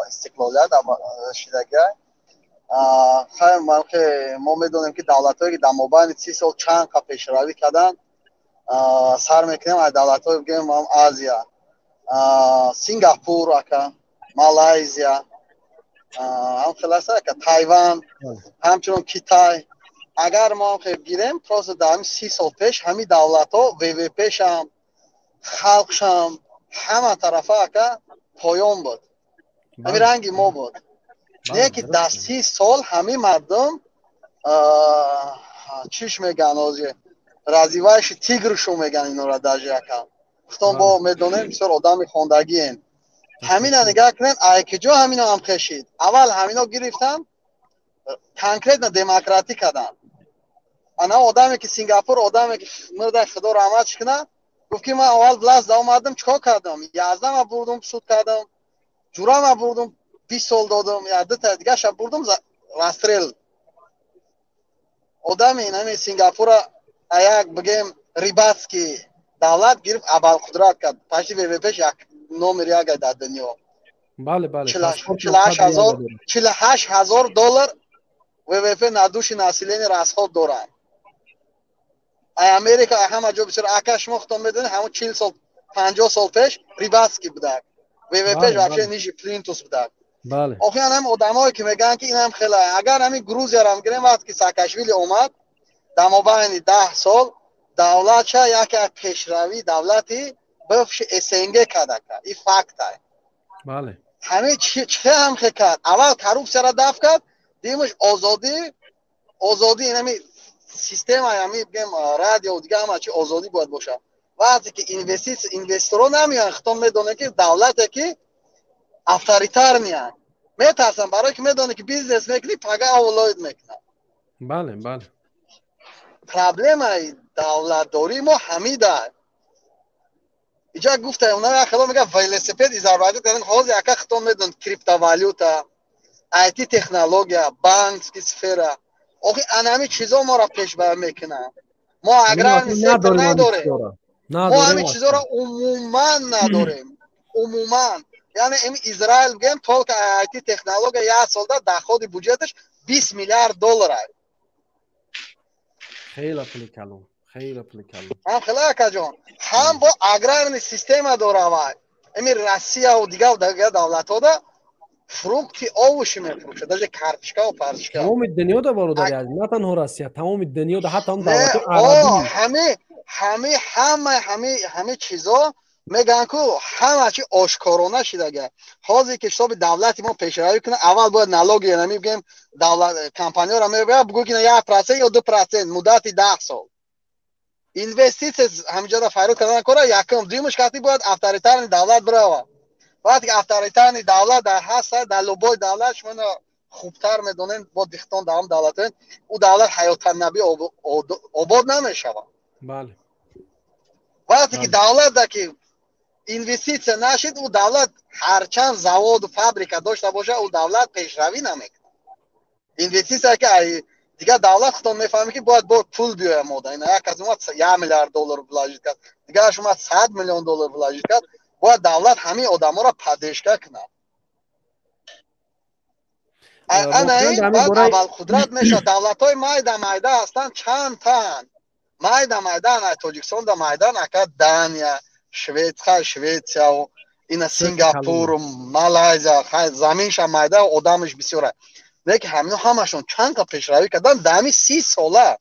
истиқлолият шидагиа. Хайр, мо медонем, ки давлатҳое, ки дар мобайни 30 сол чанд қа пешравӣ карданд. Сар мекунем аз давлатҳое, бигӯем, Азия: Сингапур, ака, Малайзия, ҳам хел аст, ака, Тайван, ҳамчунон Китай. Агар мо ҳам хел гирем, просто дар ҳамин 30 сол пеш ҳамин давлатҳо ВВПшам, халқшам, ҳама тарафа, ака, поён буд, ҳамин ранги мо буд. Не ки дар 30 сол ҳамин мардум, чиш мегӯянд ҳозир, развивающий тигршу мегӯянд инора даже, ака. Худтон бо медонем, бисёр одами хондагием. Ҳамина нигаҳ кунед, ай киҷо ҳамино ҳам хешид. Аввал ҳамино гирифтан, конкретно демократӣ карданд. Ана одаме ки Сингапур, одаме ки мурда, худо раҳматш кунад, гуфт, ки ман аввал власть омадам, чикор кардам? 11-ма бурдум, суд кардам, ҷурама бурдум, 20 сол додам, я дута дигаша бурдум, расстрел. Одами инами Сингапура аяк, бигем, рыбацкий давлат гирифт, абарқудрат кард, почти ВВПш як номер як дар дунё. Бале, бале. 48 000 доллар ВВП на души населения расход доранд. Ай Америка, ҳама ҷо бисёр. Ака, шумо худтон медонед, ҳамон 40 сол, 50 сол пеш рыбацкий будак, ВВПш вообще ниже плинтус будак. Охиран ҳам одамое ки мегӯянд, ки инам хела, агар ҳамин Грузияро гирем, вақте ки Саакашвили омад, дар мобайни 10 сол давлатша яке аз пешравии давлати бывший СНГ кардака. И фактай. Ҳамин чӣ ҳам хе кард? Аввал коррупсияро дафт кард, дуюмаш озодӣ, озодӣ, инами система, ҳами бигем, радио, дига ҳама чи озодӣ бояд бошад. Вақте ки инвеститсия, инвесторо намеоянд, худтон медонед, ки давлате ки авторитарный янд, метарсанд, барое ки медонед, ки бизнес мекунӣ, пага авлоид мекунад. бале бале Проблемаи давлатдории мо ҳамида. Иҷа гуфтаем, на хело мега, велосипед изобретать кардем. Ҳозир, ака, худтон медонед, криптовалюта, IT технология, банкский сфера, охи анами чизо моро пешбар мекунанд. Мо аграрный сектор надорем, мо ҳамин чизоро умуман надорем, умуман. Яъне ими Израил, бигем, только IT технология як солда доходи буҷеташ 20 миллиард доллар. Хеле пули калон, хеле пули калон. Ҳам хеле, акаҷон, ҳам бо аграрный система дора. Вай ими Россияву дигар дигар давлатҳода фрукты, овощи мефурӯшад, даже картошкаву партошка. Тамоми дунёда, бародари азиз, на танҳо Россия, тамоми дунёда, ҳатто ҳам давлатҳои арабӣ. Ҳами ҳами ҳама ҳами ҳами чизо мегӯянд ку, ҳама чи ошкорона шидага. Ҳозир ки ҳисоби давлати мо пешравӣ кунад, аввал бояд налоги, нами бигем, давлат компанияро мебояд бугӯ, ки 1% ё 2% муддати 10 сол инвеститсия ҳамиҷода файрод кардан кора якум. Дуюмаш, кати бояд авторитарный давлат бирава. Вақте ки авторитарный давлат дар ҳаста, дар любой давлат, шумо ино хубтар медонед, бо дихтон дар ҳам давлатҳо, ӯ давлат ҳаётаннаби обод намешавад. Вақте ки давлат ки инвеститсия нашид, ӯ давлат ҳарчанд заводу фабрика дошта бошад, ӯ давлат пешравӣ намекунад. Инвеститсия ки дигар давлат, худтон мефаҳмед, ки бояд бо пул биёяд мода. Ина як кас омад, 1 миллиард доллар вложить кард, дигараш омад, 100 миллион доллар вложить кард. Бояд давлат ҳамин одаморо поддержка кунад. Ана ин баъд абарқудрат мешавад. Давлатҳои майда майда ҳастанд, чанд таанд, майда майдаан. Ай Тоҷикистон да майдан, ака, Дания, Шветсияу ина Сингапуру Малайзия, заминша майда, одамаш бисёра, лекин ҳамино ҳамашон чанд қа пешравӣ кардан дар ҳамин 30 сола.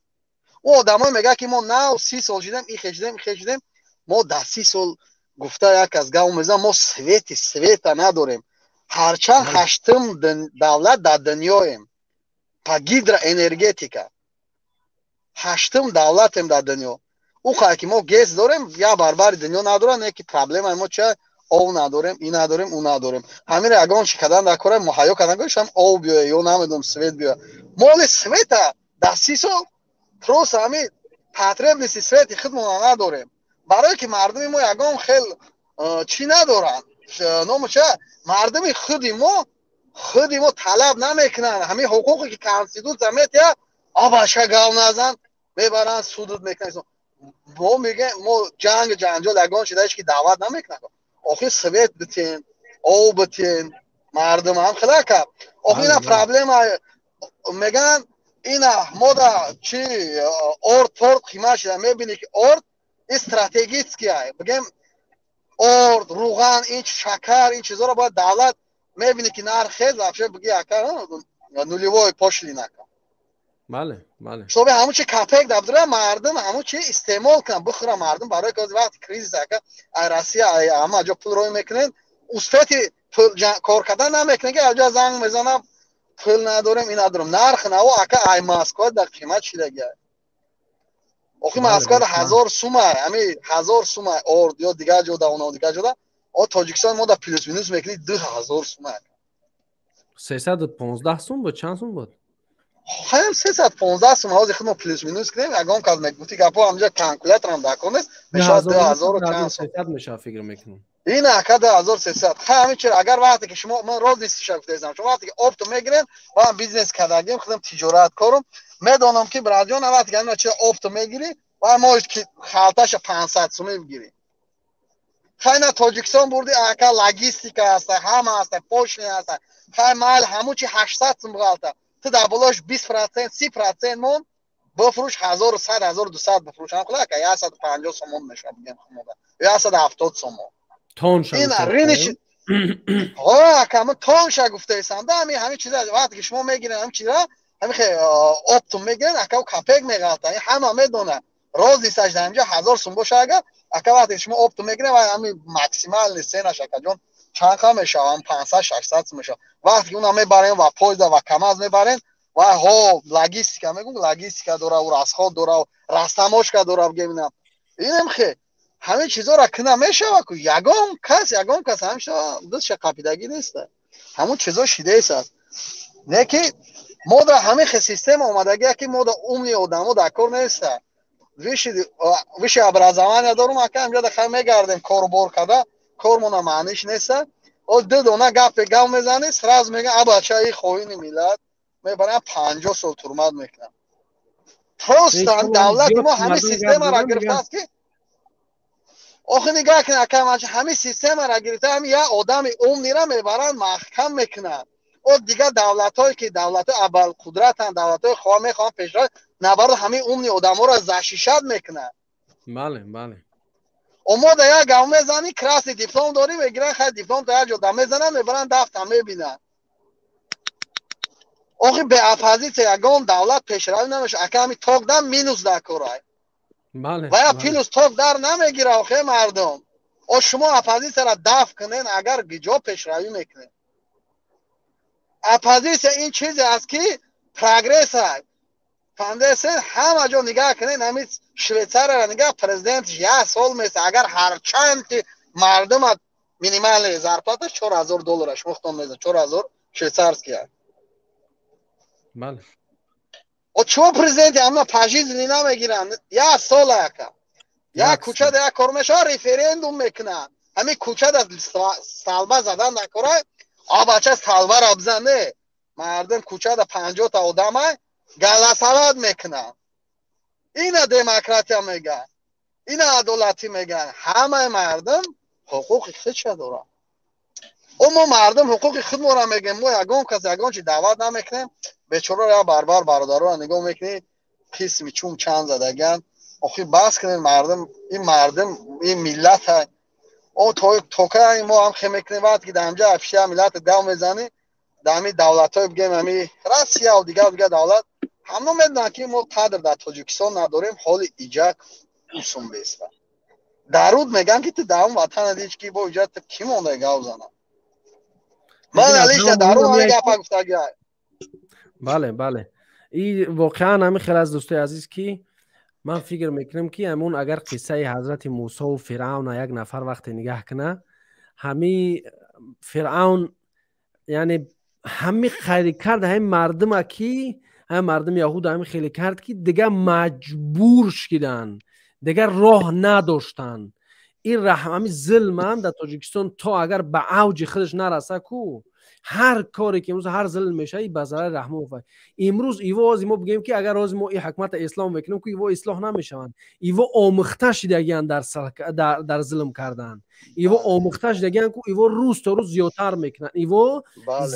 Ӯ одамое мегӯяд, ки мо нав 30 сол шидем, ихе шидем, ихе шидем. Мо дар 30 сол, гуфта як аз гав мезанам, мо свети света надорем, ҳарчанд ҳаштум давлат дар дунёем по гидроэнергетика, ҳаштум давлатем дар дунё. Ӯ қадр ки мо ГЭС дорем, як барбари дунё надорад. Не ки проблемаи мо ча? Ов надорем, ин надорем, ӯ надорем. Ҳамира ягон чи кардан дар кора, муҳайё кардан гӯшам, ов биёя ё намедонам, свет биёя. Моли света дар 30 сол просто ҳами потребности свети худмона надорем, барое ки мардуми мо ягон хел чӣ надоранд. Ному ча, мардуми худи мо талаб намекунанд ҳамин ҳуқуқе ки конститутсия метиҳад. Абаша, гав назан, мебаранд, судут мекунанд. Мо мегӯем, мо ҷанг, ҷанҷол, ягон чида ҳеч ки даъват намекунад. Охир свет битен, ов битен, мардум ҳам хелака. Охир ина проблема мегӯянд, ина мода чи орд торт қимат шида. Мебинӣ ки орд ин стратегический, бигем, орд, руған, ин шакар, ин чизоро бояд давлат мебинӣ ки нарх хез, вообще биги, ака, нулевой пошлина. Бале, бале. Шоби ҳамун чи копек дабдура, мардум ҳамун чи истеъмол кунанд, бихӯра мардум, барои ки вақти кризис, ака, ай Россия, ай ҳама ҷо пул рӯй мекунед, успети пул кор кардан намекунед, ки аҷа занг мезанам, пул надорем, ин надорем. Нарх наво, ака, ай Москва дар қимат шидагия. Охи Москва да 1000 сума, ҳами 1000 сума орд ё дигар ҷода, оно дигар ҷода. О Тоҷикистон мо да плюс минус мекунӣ, 2000 сума. 315 сум буд, чанд сум буд? Хаям 315 сум. Ҳозир худ мо плюс минус кунем, ягон кас мегуфти гапо, ҳамҷа калкуляторам дар кор нест, мешавад 2000 чанд сум. Мешавад, фикр мекунам. Ин, ака, 2300. Ха, ҳамин чиро агар вақте ки шумо, ман розница гуфтаистам, шумо вақте ки оптом мегирен, ман бизнес кардагим, худам тиҷорат корум, медонам ки, братҷон, вақте ки ҳамин чиро оптом мегирӣ ва мо ки халташа 500 сумӣ бигирӣ, хай, на Тоҷикистон бурди, ака, логистика ҳаста, ҳама ҳаста, пошлина ҳаста, хай, майл, ҳамун чи 800 сум ғалта, ту дар болош 20%, 30% мон, бифурӯш 1100, 1200 бифурӯш ҳам хула, ака, 150 сомон мешавад, бигем, хумода ё 170 сомон. Тонша. Ин рыниш ҳо, ака, ман тонша гуфтаистам да. Ҳамин чиза вақте ки шумо мегирен, ҳамин чиза, ҳамин хе оптом мегирен, ака, копек меғалта. Ин ҳама медона, розницаш дар инҷа 1000 сум боша, агар, ака, вақте шумо оптом мегирен, ва ҳамин максимальный ценаш, акаҷон, чанд қа мешава? 500, 600 сум мешава. Вақте ки уна мебарен ва поезда ва КамАЗ мебарен, ва ҳо логистика мегум, логистика дора, у расход дора, растаможка дора, бигем, ина инем хе ҳамин чизоро кина мешава ку. Ягон кас ҳамин дастша қапидагӣ неста, ҳамун чизо шидааст. Не ки мо да ҳамин хе система омадагия, ки мо да умный одамо дар кор неста. Высшее образование дорум, ака, ҳамҷа да хай мегардем, корубор карда, кормона маъниш неста. О ду дона гапе гав мезанӣ, сразу мегӯян, абача, и хоини миллат, мебаран, 50 сол турмат мекунам. Просто давлати мо ҳамин системаро гирифтааст, ки охи нигоҳ кун, ака, ҳамин системаро гирифта, ҳамин як одами умныйра мебаранд, маҳкам мекунанд. О дигар давлатҳое ки давлатҳои абарқудратанд, давлатҳои хоҳ мехоҳанд пешрав, наоборот, ҳамин умный одаморо защищать мекунанд. Бале, бале. Омода як гав мезанӣ, красный диплом дорӣ, мегиранд, хай, диплом то як ҷо да мезананд, мебаранд, дафта мебинанд. Охи бе оппозитсия ягон давлат пешравӣ намешавад, ака. Ҳами ток дам минус дар корай ва я плюс ток дар намегира. Охе мардум, о шумо оппозитсияро дафт кунен, агар гиҷо пешравӣ мекунед? Оппозитсия ин чизе аст, ки прогресс аст, фаҳмидасен? Ҳама ҷо нигаҳ кунед, ҳамин Швейцарияро нигаҳ, президентш як сол меса, агар ҳарчанд ки мардума минимальный зарплаташ 4000 доллара, шумо худтон мезан, 4000 швейцарский. Бале. О чмо президенти ҳамна пожизненный намегиранд як сол, ака? Як кӯчада як кор мешавад, референдум мекунанд. Ҳамин кӯчада столба задан накора, а бача, столбара бизан. Не, мардум кӯчада 50-та одама голосовать мекунанд. Ина демократия мегӯянд, ина адолатӣ мегӯянд. Ҳамаи мардум ҳуқуқи худша дорад. О мо мардум ҳуқуқи худмонро мегӯем. Мо ягон кас ягон чи даъват намекунем. Бечораро як барбар бародароро нигоҳ мекунӣ, қисми чум чанд задаган. Охи бас кунед, мардум, ин мардум, ин миллата. О тока мо ҳам хе мекунем, вақте ки дар ҳамҷа афшия миллата гав мезанӣ, дар ҳамин давлатҳои, бигем, ҳами Россия дигар дигар давлат, ҳамно медонанд, ки мо қадр дар Тоҷикистон надорем. Ҳоли иҷак усум беста даруд мегӯям, ки ту дар он ватана ҳеҷ ки бо иҷа ту кӣ монда гав зана? Ман алиша даруд ҳамин гапа гуфтагиай. Бале, и воқеан ҳамин хел аз, дӯстои азиз, ки ман фикр мекунам, ки ҳамун агар қиссаи ҳазрати Мусову Фиръавна як нафар вақте нигаҳ куна. Ҳами Фиръавн, яъне ҳами хайри кард ҳами мардума, ки ҳами мардуми яҳуда ҳами хеле кард, ки дигар маҷбур шиданд, дигар роҳ надоштанд. Ин ҳами зулмам дар Тоҷикистон то агар ба авҷи худаш нараса ку, ҳар коре ки имрӯз, ҳар зулм мешавад, ба зарари Раҳмонов. Имрӯз иво ози мо бигӯем, ки агар ози мо и ҳукумата ислоҳ мекунем ку, иво ислоҳ намешаванд. Иво омӯхта шидагиянд дар зулм кардан, иво омӯхта шидагиянд ку, иво рӯз то рӯз зиёдтар мекунанд. Иво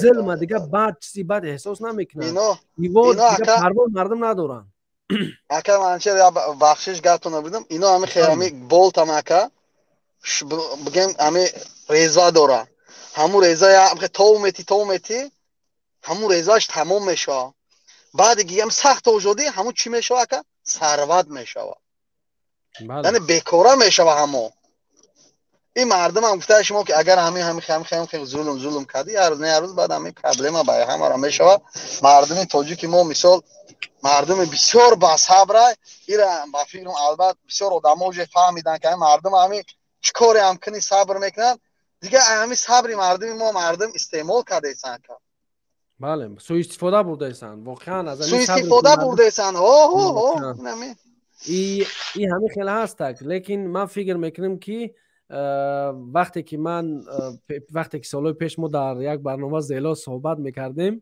зулма дига бад, чизи бад эҳсос намекунанд. Иво дига парво мардум надоранд. Ака, манча бахшиш гапто набудам. Ино ами хелами болтам, ака, бигем, ами резва дора. Ҳамун реза тов мети, тов мети, ҳамун резааш тамом мешавад. Баъде гигам сахт тов шудӣ, ҳамун чӣ мешава, ака? Сарват мешава, яъне бекора мешава. Ҳамо ин мардумам гуфтаи шумо, ки агар ҳами ҳами ҳами ҳами зулм кардӣ, ҳар рӯз не ҳар рӯз баъд ҳами проблема ба ҳамара мешава. Мардуми тоҷики мо, мисол, мардуми бисёр басабра. Ира ба фикрам, албат, бисёр одамо уже фаҳмиданд, ки мардум ҳами чӣ коре ҳам кунӣ, сабр мекунанд. Дигар ҳами сабри мардуми мо мардум истеъмол кардаесанд. Бале, суистифода бурдаесанд воқеан аз суистифода бурдаесанд. Ҳо. И ҳамин хел ҳастак, лекин ман фикр мекунам, ки вақте ки ман, вақте ки солҳои пеш мо дар як барнома зело суҳбат мекардем,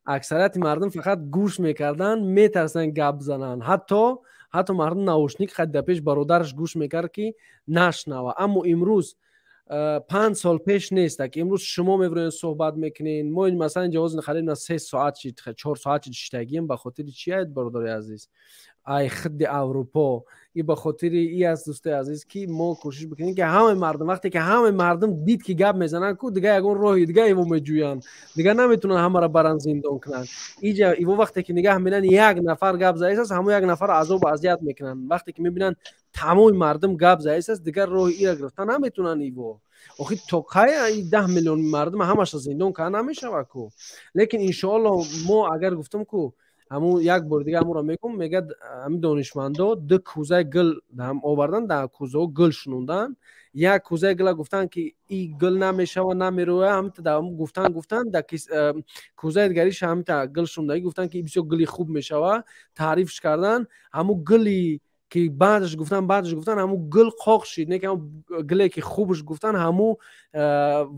аксарияти мардум фақат гӯш мекарданд, метарсанд гап зананд. Ҳатто мардум наушник дар пеш бародараш гӯш мекард, ки нашнава. Аммо имрӯз 5 сол пеш нестак. Имрӯз шумо мебироед, суҳбат мекунед. Мо масалан ҷавоз харид на 3 соат чи 4 соат чи шиштагием. Ба хотири чи аяд, бародари азиз? Ай хидди Аврупо и ба хотири и аст, дӯстои азиз, ки мо кӯшиш бикунем, ки ҳамаи мардум, вақте ки ҳамаи мардум дид, ки гап мезананд ку, дигар ягон роҳи дига иво меҷӯянд. Дигар наметавонанд ҳамаро баранд, зиндон кунанд. Иҷа иво вақте ки нигаҳ мебинанд, як нафар гап заист аст, ҳамон як нафар азобу азият мекунанд. Вақте ки мебинанд, тамоми мардум гап заист аст, дигар роҳи ира гирифта наметавонанд иво. Охи то кай 10 миллион мардум ҳамаша зиндон карда намешавад ку? Лекин иншоалло мо агар гуфтам ку, ҳамун як бори дига ҳамонро мегӯм. Мегӯяд, ҳамин донишмандо ду кӯзаи гил овардан, дар кӯзаҳо гил шунондан. Як кӯзаи гила гуфтанд, ки и гил намешава, намерӯя. Ҳамта гуфтан дар кӯзаи дигариша ҳамта гил шундагӣ гуфтанд, ки бисёр гили хуб мешава, таърифш кардан. Ҳамун гили ки баъдаш гуфтан, ҳамун гил қоқ шид. Не ки ҳамун гиле ки хубш гуфтан, ҳамун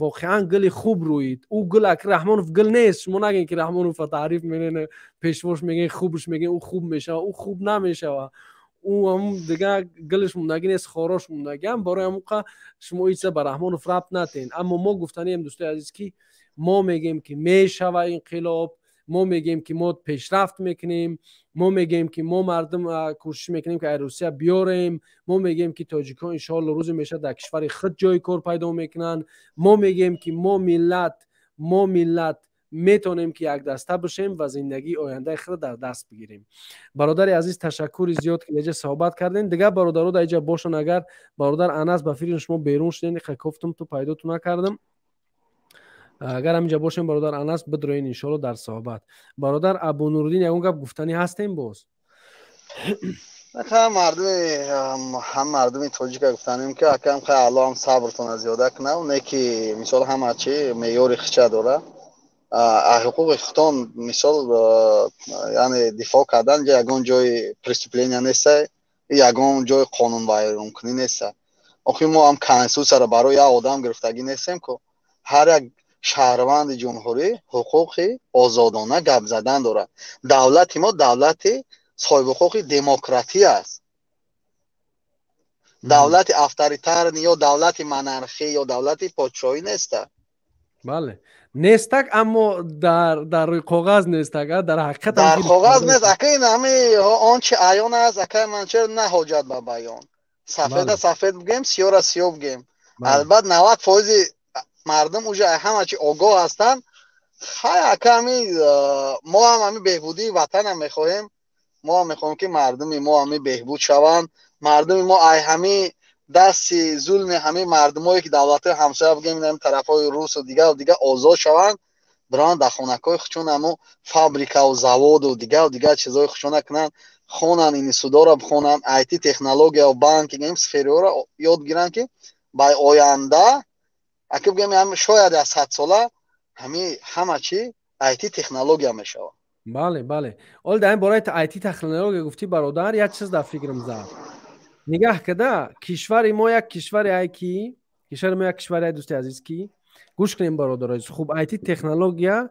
воқеан гили хуб рӯид. Ӯ гил аки Раҳмонов гил нест. Шумо нагӯед, ки Раҳмонова таъриф менена, пешвош мегӯен, хубш мегӯен, ӯ хуб мешава. Ӯ хуб намешава. Ӯ ҳамун дигар гилш мондагӣ нест, хорош мондагиам. Барои ҳамуқа шумо ҳеҷ ба Раҳмонов рабт натен. Аммо мо гуфтанием, дӯстои азиз, ки мо мегӯем, ки мешава инқилоб. Мо мегӯем, ки мо пешрафт мекунем. Мо мегӯем, ки мо мардум кӯшиш мекунем, ки ай Русия биёрем. Мо мегӯем, ки тоҷикҳо иншоалло рӯзе мешавад, дар кишвари худ ҷои кор пайдо мекунанд. Мо мегӯем, ки мо миллат метавонем, ки якдаста бошем ва зиндагии ояндаи худро дар даст бигирем. Бародари азиз, ташаккури зиёд, ки инҷа суҳбат кардем. Дигар бародаро дар инҷа бошанд агар. Бародар Анас, ба фикри шумо берун шудем, кофтум, ту пайдоту накардам. Агар ҳаминҷа бошем, бародар Анас, бидроен иншоалло дар суҳбат. Бародар Абунуриддин, ягон гап гуфтанӣ ҳастем боз? Мардуми, ҳам мардуми тоҷика гуфтанем, ки акам хай, Алло ҳам сабртона зиёда кунав. Не ки мисол ҳама чи меъёри хича дора. Ҳуқуқи худтон, мисол, яъне дифоъ кардан ҷа ягон ҷои преступления неста, ягон ҷои қонунвайронкунӣ неста. Охи мо ҳам конститутсияро барои як одам гирифтагӣ нестем ку. Ҳар як шаҳрванди ҷумҳурӣ ҳуқуқи озодона гап задан дорад. Давлати мо давлати соҳибҳуқуқи демократӣ аст. Давлати авторитарный ё давлати монархӣ ё давлати подшоҳӣ неста. Бале, нестак, аммо дар рӯи коғаз нестак, дар ҳақиқат. Дар коғаз нест, ака. Ин ҳами он чи аён аст, ака, ман чер на ҳоҷат ба баён. Сафеда сафед бигем, сиёра сиёҳ бигем. Албат, 90 фоизи мардум уже ҳама чи огоҳ ҳастанд. Хай, ака, ҳами мо ҳам ҳами беҳбудии ватанам мехоҳем. Мо ҳам мехоҳем, ки мардуми мо ҳами беҳбуд шаванд. Мардуми мо ай ҳами дасти зулми ҳамаи мардумое, ки давлатҳои ҳамсоя, бигем, тарафҳои русу дигару дигар, озод шаванд, биранд дар хонакҳои худшон ҳамо фабрикаву заводу дигару дигар чизҳои худшона кунанд, хонанд, институтҳоро бихонанд, айти, технологияву банк, ин сфераҳоро ёд гиранд, ки ба оянда Аки бигӯем, шояд аз 100 сола ҳами ҳама чи IT технология мешавад. Бале, бале. Ҳол дар ин бораи IT технология гуфтӣ, бародар, як чиз дар фикрам зад. Нигаҳ када, кишвари мо як кишвари ай ки, кишвари мо як кишвари ай, дӯсти азиз, ки гӯш кунем, бародарои азиз. Хуб, IT технология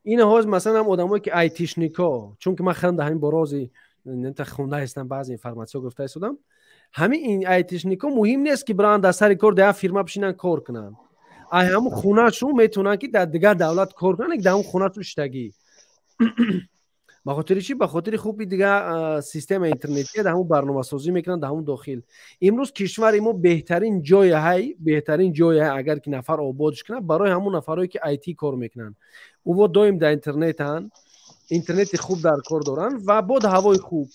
ин ҳоз масалан ҳам одамое ки айтишнико, чунки ман хелам дар ҳамин борози хонда ҳастам, баъзе информатсиё гирифта истодам. Ҳамин ин айтишнико муҳим нест ки биранд дар сари кор дар як фирма бишинанд, кор кунанд. Ай ҳамун хонашу метавонанд ки дар дигар давлат кор кунанд, дар ҳамун хонашу иштагӣ. Ба хотири чӣ? Ба хотири хуби дигар система интернетия, дар ҳамун барномасозӣ мекунанд, дар ҳамун дохил. Имрӯз кишвари мо беҳтарин ҷои ҳай, беҳтарин ҷои ҳай, агар ки нафар ободш кунад, барои ҳамун нафарое ки IT кор мекунанд. Ӯво доим дар интернетанд, интернети хуб дар кор доранд ва бод ҳавои хуб.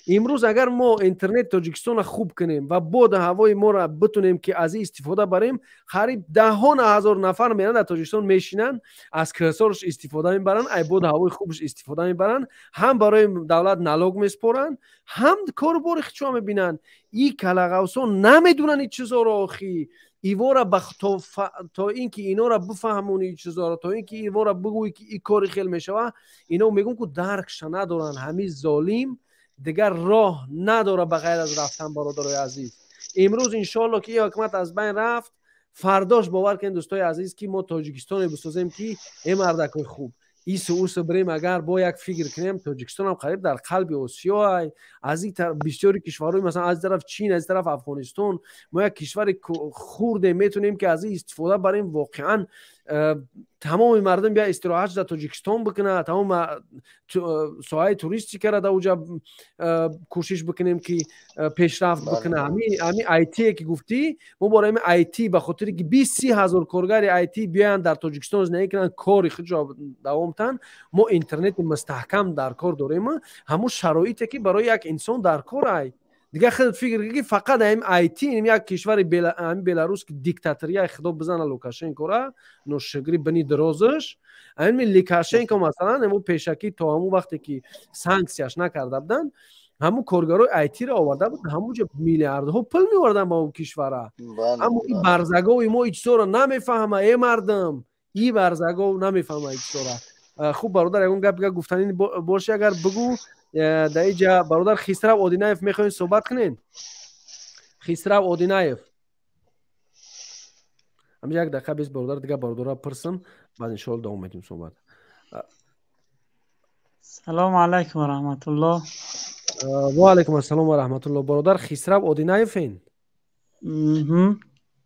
Имрӯз агар мо интернет Тоҷикистонро хуб кунем ва боду ҳавои моро битунем ки аз ин истифода барем, қариб даҳон ҳазор нафар меранд дар Тоҷикистон мешинанд, аз кӯҳсорш истифода мебаранд, ай боду ҳавои хубш истифода мебаранд, ҳам барои давлат налог меспоранд, ҳам кору бори хичо мебинанд. И калағавсо намедонанд ин чизоро, охи. Ивора то ин ки инора бифаҳмони ин чизоро, то ин ки ивора бигӯӣ ки ин кори хел мешава, ино мегӯм ку даркша надоранд. Ҳамин золим дигар роҳ надора ба ғайр аз рафтан, бародарои азиз. Имрӯз иншоалло ки ин ҳукумат аз байн рафт, фардош бовар кунед, дӯстои азиз, ки мо Тоҷикистоне бисозем ки э мардакои хуб, ису усу бирем, агар бо як фикр кунем, Тоҷикистонам қариб дар қалби Осиё ай. Аз ин бисёри кишварҳои, масалан, аз тараф Чин, аз тараф Афғонистон, мо як кишвари хурде метавонем ки аз ин истифода барем. Воқеан тамоми мардум бия истироҳат дар Тоҷикистон бикунад, тамоми соҳаи туристикаро дар уҷа кӯшиш бикунем ки пешрафт бикунад. Ҳамин IT ки гуфтӣ, мо бораи ҳамин IT, ба хотире ки 20-30 ҳазор коргари IT биёянд дар Тоҷикистон зиндагӣ кунанд, кори худро давом тан, мо интернети мустаҳкам дар кор дорем, ҳамун шароите ки барои як инсон дар кор ай. Дигар худат фикр кун ки фақат ҳамин IT, як кишвари ҳамин Беларус ки диктатория, худо бизана Лукашенкора, ношукри бини дирозаш, ҳамин Лукашенко масалан ҳамун пешакӣ то ҳамун вақте ки санксияш накарда буданд, ҳамун коргарои IT-ро оварда буд, ҳамун ҷо миллиардҳо пул меоварданд ба он кишвара. Аммо ин барзагови мо ин чизоро намефаҳма, э мардум, ин барзагов намефаҳма ин чизоро. Хуб, бародар, ягон гап дигар гуфтанӣ боши, агар бигӯ. Дар инҷа бародар Хисрав Одинаев мехоҳед суҳбат кунед? Хисрав Одинаев. Ҳамин як дақиқа бес, бародар, дигар бародарро пурсам, баъд иншоалло давом медиҳем суҳбат. Салому алайкум ва раҳматуллоҳ. Ва алайкум ассалом ва раҳматуллоҳ. Бародар Хисрав Одинаевен?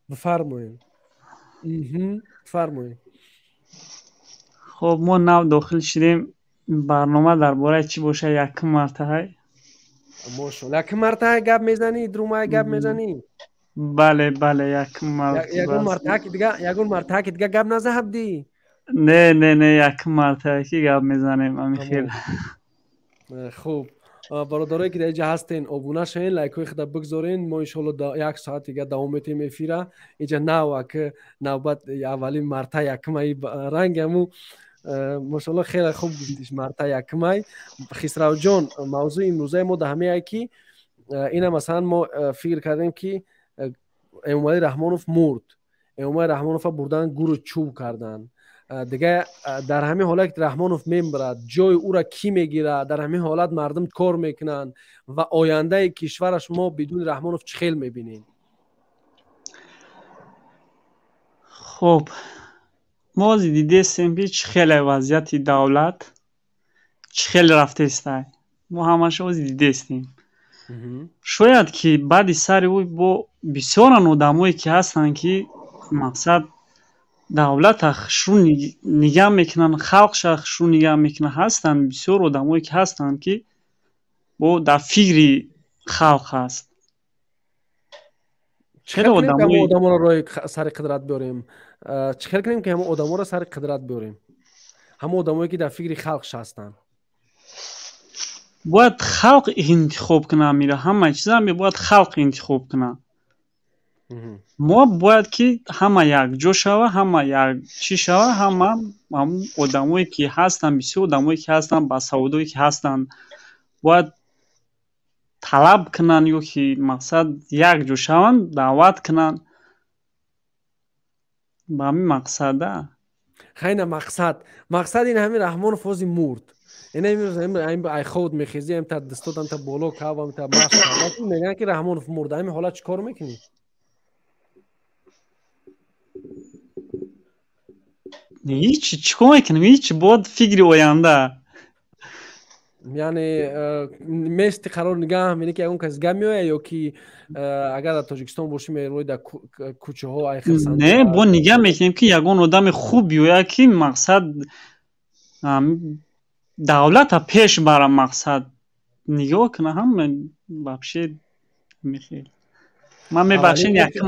Бифармоед. Бифармоед. Хуб, мо нав дохил шудем. Барнома дар бораи чӣ боша? Якум мартаҳай. Мошалло, якум мартаҳай гап мезанӣ, друмай гап мезанӣ? Бале, бале, якум мартаба. Ягон мартаҳаки дига, ягон мартаҳаки дига гап назаҳабдӣ? Не, не, не, якум мартаҳа ки гап мезанем, ами хел. Хуб, бародарое ки дар инҷа ҳастен, обуна шавен, лайкҳои худа бигзорен. Мо иншоалло як соат дига давом метиҳем эфира. Инҷа нав ака навбат аввалин марта якумаи ранги ҳамун, мошалло, хеле хуб гуфтиш, марта якумай. Хисравҷон, мавзӯи имрӯзаи мо дар ҳамеае ки ина масалан мо фикр кардем ки Эмомалӣ Раҳмонов мурд, Эмомалӣ Раҳмонова бурдан гуру чӯб карданд. Дигар дар ҳамин ҳолат ки Раҳмонов мемирад, ҷои ӯра кӣ мегирад? Дар ҳамин ҳолат мардум кор мекунанд ва ояндаи кишвараш мо бидуни Раҳмонов чӣ хел мебинем? Хуб, мо ҳозир дидестем ки чӣ хеле вазъияти давлат чӣ хеле рафтестай. Мо ҳамаша ҳозир дидестем. Шояд ки баъди сари ӯ бо бисёран одамое ки ҳастанд ки мақсад давлата хушрӯ нигаҳ мекунанд, халқша хушрӯ нигаҳ мекунанд, ҳастанд бисёр одамое ки ҳастанд ки бо дар фикри халқ ҳаст. Чӣ хел кунем ки ҳамон одаморо роҳи сари қудрат биёрем? Чӣ хел кунем ки ҳамон одаморо сари қудрат биёрем? Ҳамон одамое ки дар фикри халқ ҳастанд. Бояд халқ интихоб кунад, мира ҳама чиза бояд халқ интихоб кунад. Мо бояд ки ҳама якҷо шава, ҳама як чӣ шава, ҳама ҳамун одамое ки ҳастанд, бисёр одамое ки ҳастанд, басаводое ки ҳастанд, бояд талаб кунанд ё ки мақсад якҷо шаванд, даъват кунанд. Ба ҳамин мақсада. Хайна мақсад ин ҳамин Раҳмонов ҳози мурд. Ина имрӯз ай хоб мехезӣ, ам та дастот, ам та боло кав, ам та машқ мегӯянд ки Раҳмонов мурд. Ҳамин ҳолат чӣ кор мекунӣ? Ҳеҷ чӣ кор мекунем? Ҳеҷ, бояд фикри оянда. Яъне мести қарор нигаҳ менӣ ки ягон кас гап меояд ё ки агар дар Тоҷикистон бошӣ мерои дар кӯчаҳо ай хирсанд? Не, бо нигаҳ мекунем ки ягон одами хуб биёяд ки мақсад давлата пеш бара, мақсад нигоҳ кунад ҳама вообще мехел. Ман мебахшед, якум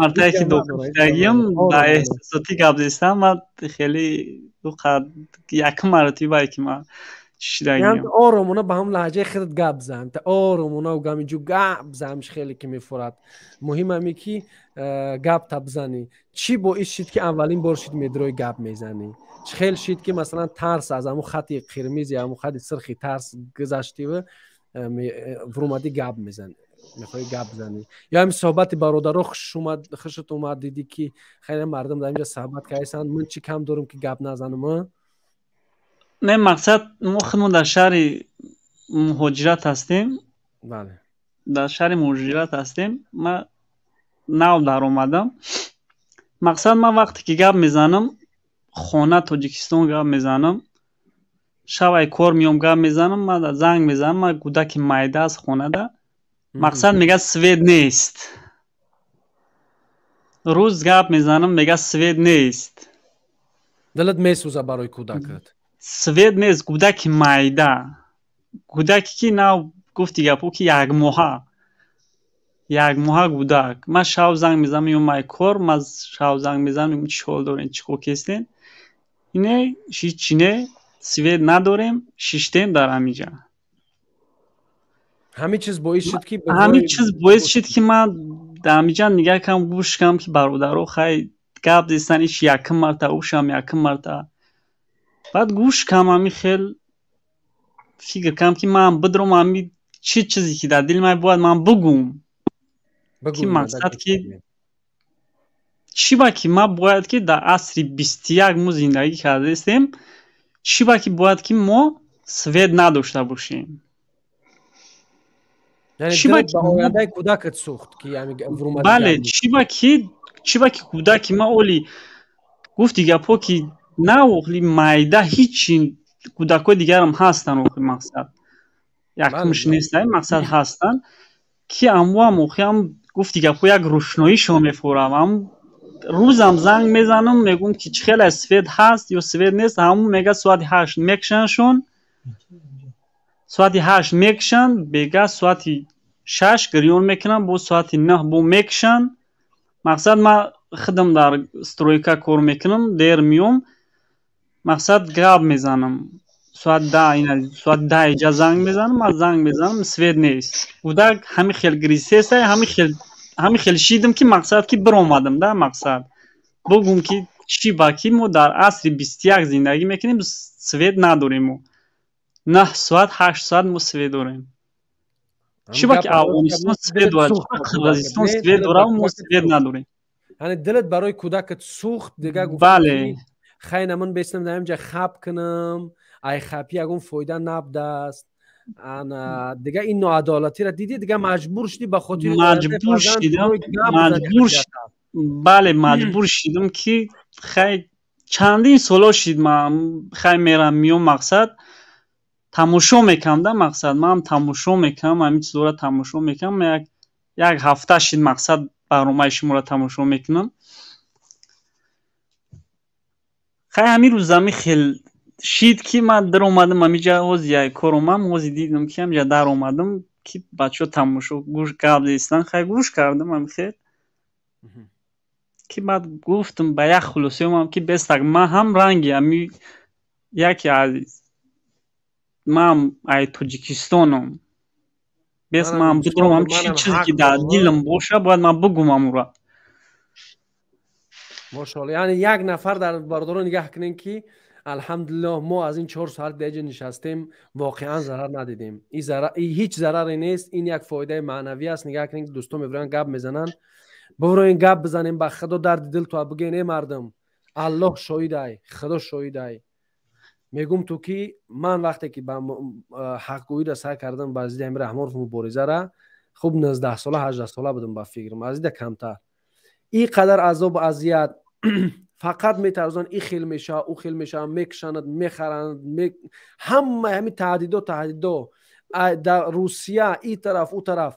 мартае ки дохилшудагиам ба эҳсосотӣ гап зестам, ман хеле якум маротибае ки ман чишидагиам. Оромона ба ҳам лаҳҷаи худат гап зан, та оромона гамиҷу гап занш хеле ки мефурад. Муҳим ҳаме ки гап та бизанӣ. Чӣ боис шид ки аввалин бор шид медрои гап мезанӣ? Чӣ хел шид ки масалан тарс аз ҳамун хати қирмиз ё ҳамун хати сирхи тарс гузаштиву вурумадӣ гап мезанӣ, мехоҳӣ гап бизанӣ? Ё ҳамин суҳбати бародаро хушат омад, дидӣ ки хеле мардум дар инҷа суҳбат карданд, ман чӣ кам дорам ки гап назанам? Не, мақсад мо худмон дар шаҳри муҳоҷират ҳастем. Бале. Дар шаҳри муҳоҷират ҳастем. Ман нав даромадам. Мақсад ман вақте ки гап мезанам, хона Тоҷикистон гап мезанам, шаб ай кор меом гап мезанам, ман занг мезанам, ман кӯдаки майда аст хонада. Мақсад мегӯяд свет нест. Рӯз гап мезанам, мегӯяд свет нест. Дилат месӯзад барои кӯдакат. Свет нест, кӯдаки майда. Кӯдаке ки нав гуфти гапҳо ки як моҳа. Як моҳа кӯдак. Ман шаб занг мезанам, меом ай кор, ман шаб занг мезанам, мегӯям чӣ ҳол дорем, чӣ кор кестем? Ине ҳичи не, свет надорем, шиштем дар ҳамиҷа. Ҳамин чиз боис шуд ки ҳамин чиз боис шуд ки ман дар ҳамиҷа нигаҳ кардам, гӯш кардам ки бародаро хай гап зестан, иш якум марта, ушам якум марта. Баъд гӯш кардам, ҳамин хел фикр кардам ки ман бидром, ҳамин чӣ чизе ки дар дили ман бояд ман бугум. Ки мақсад ки чӣ ба ки ман бояд ки дар асри 21 мо зиндагӣ кардаистем, чӣ ба ки бояд ки мо свет надошта бошем. Ояндаи кӯдакат сӯхт ки бале, чӣ ба ки кӯдаки ман оли гуфти гапҳо ки на охли майда ҳичи кӯдакҳои дигарам ҳастанд, охи мақсад якумш нест, мақсад ҳастанд ки амвоам охиам гуфти гапҳо як рӯшноишон мефорам. Ам рӯзам занг мезанам, мегӯм ки чӣ хеле свет ҳаст ё свет нест, ҳамун мега соати 8 мекушаншон, соати 8 мекушанд, бега соати 6 гирён мекунанд, бо соати 9 бо мекушанд. Мақсад ман худам дар стройка кор мекунам, дер меом, мақсад гап мезанам, соат 10 ина соат 10 иҷа занг мезанам, ман занг мезанам, свет нест. Кӯдак ҳамин хел гирисеса, ҳамин хел шидам ки мақсад ки биромадам да мақсад бугум ки чӣ ба ки мо дар асри 21 зиндагӣ мекунем, свет надорем мо. 9 соат 8 соат мо свет дорем. Чӣ ба ки Афғонистон свет дорад, Қирғизистон свет дорад, мо свет надорем. Яъне дилат барои кӯдакат сӯхт, дига гуфтӣ бале, хайна ман бестам дар инҷа хаб кунам, ай хапи ягон фоида набдаст. Ана дига ин ноадолатиро дидӣ, дига маҷбур шудӣ ба хотири маҷбур шидам, маҷбур бале, маҷбур шидам ки хай чандин соло шид ман хай мерам меом, мақсад тамошо мекунам да мақсад ман тамошо мекунам, ҳамин чизҳоро тамошо мекунам. Як ҳафта шид мақсад барномаи шуморо тамошо мекунам. Хай ҳамин рӯз ҳамин хел шид ки ман даромадам ҳамиҷа, ҳози як кор омадам, ҳози дидам ки ҳамиҷа даромадам ки бачаҳо тамошо гӯш гап зестан, хай гӯш кардам ҳамин хел ки баъд гуфтам ба як хулоса омадам ки бестак ман ҳам ранги ҳами яке аз ман ай Тоҷикистонам, бес ман бидонам чӣ чизе ки дар дилам боша бояд ман бугум амура. Мошоалло, яъне як нафар дар бародарон нигаҳ кунем ки алҳамдулиллоҳ мо аз ин 4 соат дар инҷа нишастем, воқеан зарар надидем. Ҳеҷ зараре нест, ин як фоидаи маънавӣ аст. Нигаҳ кунем ки дӯстон мебиранд гап мезананд. Буброен, гап бизанем, ба худо дарди дил то бигӯен. Э мардум, аллоҳ шоҳидай, худо шоҳидай, мегум ту ки ман вақте ки ба ҳақгӯиро сай кардам, ба зидди Амир Раҳмонов муборизара, хуб, 19 сола, 18 сола будам, ба фикрам, аз ида камтар. Ин қадар азобу азият, фақат метарзонанд, и хел мешава, ӯ хел мешава, мекушанад, мехаранд, ҳама ҳами таҳдидо, таҳдидо дар Русия, и тараф, ӯ тараф.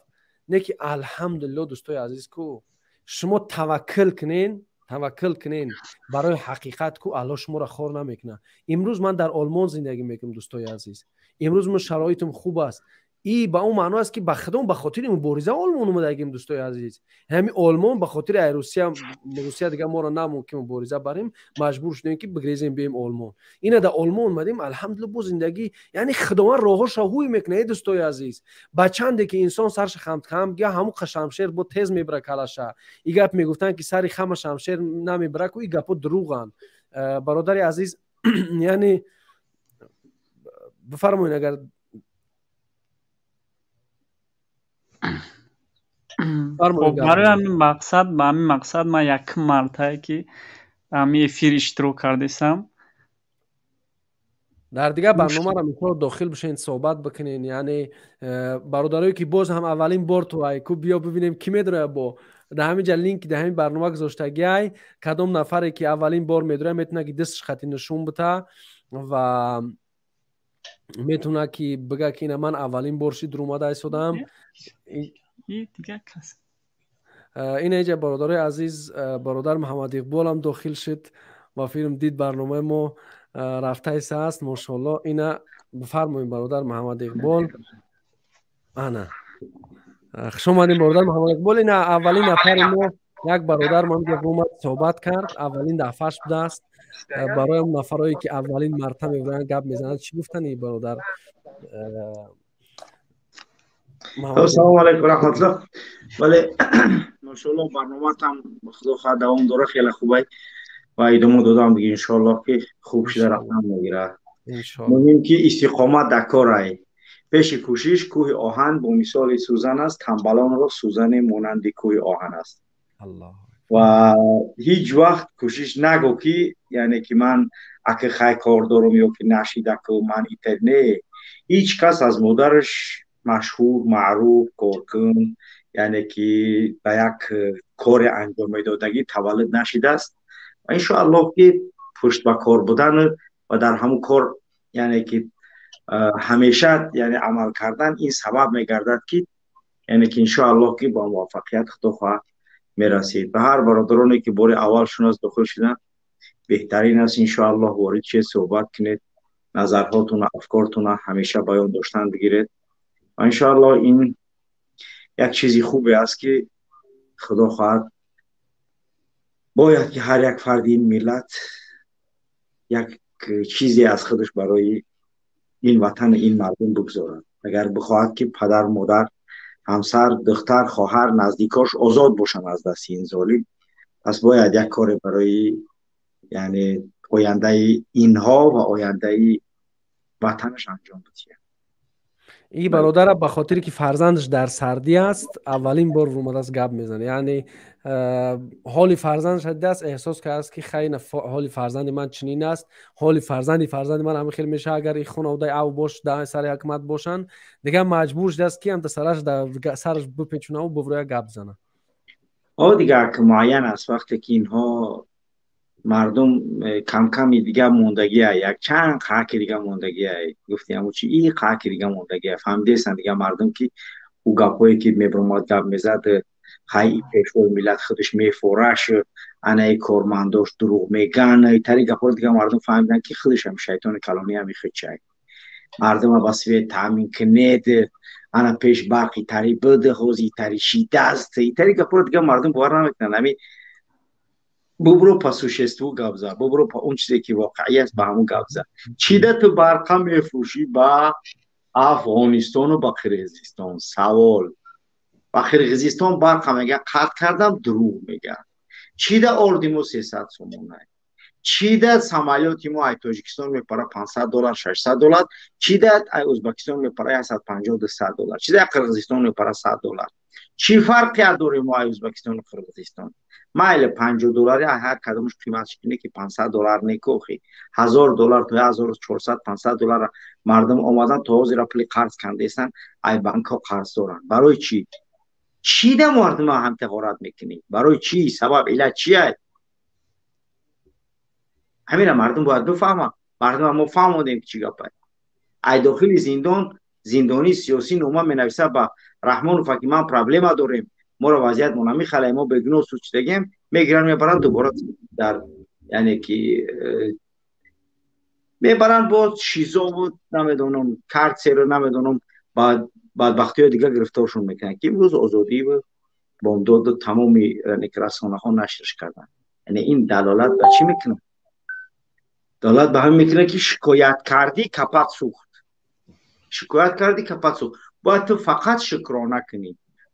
Не ки, алҳамдулилло, дӯстои азиз, ку шумо таваккул кунен, таваккул кунен барои ҳақиқат, ку Аллоҳ шуморо хор намекунад. Имрӯз ман дар Олмон зиндагӣ мекунам, дӯстои азиз. Имрӯз ман шароитам хуб аст. И ба он маъно аст, ки ба худом ба хотири мубориза Олмон омадагим, дӯстои азиз. Ҳами Олмон ба хотири ай Русия, Русия дига моро намон ки мубориза барем, маҷбур шудем ки бигрезем, бием Олмон. Ина дар Олмон омадем, алҳамдулилла, бо зиндагӣ, яъне Худованд роҳҳоша ҳуй мекунад, э дӯстои азиз. Ба чанде ки инсон сарша хамткам га, ҳамун шамшер бо тез мебара калаша. И гап мегуфтанд, ки сари хама шамшер намебара ку, и гапо дурӯғанд, бародари азиз. Яъне бифармоед, агар. Барои ҳамин мақсад, ба ҳамин мақсад ман якум мартае ки ҳамин эфир иштирок кардесам. Дар дигар барномаро мисол дохил бишен, суҳбат бикунен. Яъне бародарое ки боз ҳам аввалин бор ту ай ку, биё бибинем, ки медроя. Бо дар ҳамин ҷа линк дар ҳамин барнома гузоштагиай. Кадом нафаре ки аввалин бор медроя, метавона ки дасташ хати нишон бита ва метавона ки бига ки ина ман аввалин бор шид румада истодам. Ина иҷа, бародарои азиз, бародар Муҳаммад Иқболам дохил шуд ва филм дид, барномаи мо рафтаиса аст, мошоалло. Ина бифармоед, бародар Муҳаммад Иқбол. Ана, хуш омадем, бародар Муҳаммад Иқбол. Ина аввалин нафари мо, як бародар мо омад, суҳбат кард, аввалин дафъаш будааст. Барои он нафарое ки аввалин марта мебаранд, гап мезананд, чӣ гуфтани, бародар? Ассалому алайкум раҳматуллоҳ. Вале машоаллоҳ, барномаатам худо хоҳад давом дора, хеле хубай ва идома додам диги, иншоаллоҳ ки хуб шуда рафтан мегирад. Муҳим ки истиқомат дар корай. Пеши кӯшиш кӯҳи оҳан бо мисоли сӯзан аст, тамбалонро сӯзане монанди кӯҳи оҳан аст. Ва ҳеҷ вақт кӯшиш нагӯ ки яъне ки ман аки хай кор дорам ё ки нашидаку ман итер. Не, ҳеҷ кас аз модараш машҳур, маъруф, коркун, яъне ки ба як коре анҷом медодагӣ таваллуд нашидааст. Ва иншоаллоҳ ки пушт ба кор будан ва дар ҳамун кор, яъне ки ҳамеша, яъне амал кардан, ин сабаб мегардад ки яъне ки иншоаллоҳ ки ба муваффақият худо хоҳад мерасид. Ба ҳар бародароне ки бори аввал шунас дохил шуданд, беҳтарин аст, иншоаллоҳ, ворид шед, суҳбат кунед, назарҳотуна, афкортуна ҳамеша баён доштан бигиред. Ва иншоаллоҳ ин як чизи хубе аст ки худо хоҳад бояд ки ҳар як фарди ин миллат як чизе аз худаш барои ин ватан, ин мардум бигзорад. Агар бихоҳад ки падар, модар, ҳамсар, духтар, хоҳар, наздикош озод бошанд аз дасти ин золим, пас бояд як коре барои яъне ояндаи инҳо ва ояндаи ватанаш анҷом бидиҳад. И бародара ба хотире ки фарзандаш дар сардӣ аст, аввалин бор омадааст, гап мезанад. Яъне ҳоли фарзандаш дидааст, эҳсос кардааст ки хай, ҳоли фарзанди ман чунин аст, ҳоли фарзанди фарзанди ман ҳамин хел мешавад, агар и хонаводаи ав бош дар сари ҳукумат бошанд. Дигар маҷбур шудааст ки ҳамта сараш дар сараш бипечунаву бувроя гап зана. О, дигар муайян аст, вақте ки инҳо мардум камками дига мондагия, як чанд қаъки дига мондагия, гуфти ҳамун чи и қаъки дига мондагия, фаҳмидестанд дига мардум ки ӯ гапҳое ки мебаромад, гап мезад, хай, пешвои миллат худаш мефораш, анаи кормандош дурӯғ меган, итари гапҳоро дига мардум фаҳмиданд ки худаш ҳам шайтони калони ҳами худчай. Мардума ба свет таъмин кунед, ана пеш барқ итари буд, ҳозир итари шидаст, итари гапҳоро дига мардум бовар намекунанд. Ҳами бубро по существу гап зад, бубро по он чизе ки воқеӣ аст, ба ҳамун гап зад. Чида ту барқа мефурӯшӣ ба Афғонистону ба Қирғизистон? Савол. Ба Қирғизистон барқа мега қатъ кардам, дурӯғ мега. Чида орди мо 300 сомона? Чида самолёти мо ай Тоҷикистон мепара 500 доллар, 600 доллар? Чида ай Ӯзбекистон мепара 150, 200 доллар? Чида ай Қирғизистон мепара 100 доллар? Чӣ фарқият дорем мо ай Ӯзбекистону Қирғизистон? Майли, 50 доллари ҳар кадомаш қиматш кине ки 500 доллар некохи, 1000 доллар то 1400, 500 доллар мардум омадан, то ҳозира пули қарз кандесанд, ай банкҳо қарз доранд. Барои чӣ? Чӣ да мардума ҳамта ғорат мекунӣ? Барои чӣ? Сабаб, иллат чия? Ҳамина мардум бояд бифаҳмад. Мардума мо фаҳмодем, ки чӣ гапай. Ай дохили зиндон зиндонии сиёсӣ нома менависад ба Раҳмонов, ки ман проблема дорем, моро вазъият мо намехалем, мо бегуноҳ суд шудагем. Мегиранд, мебаранд дубора дар, яъне ки мебаранд боз ШИЗОву, намедонам, карцеру, намедонам, бадбахтиҳои дигар гирифторшон мекунанд, ки имрӯз Озодиву Бомдоду тамоми расонаҳо нашрш карданд. Яъне ин далолат ба чӣ мекунад? Далолат ба ҳамин мекунад, ки шикоят кардӣ, капат сӯхт, шикоят кардӣ, капат сӯхт. Бояд ту фақат шукрона кунӣ,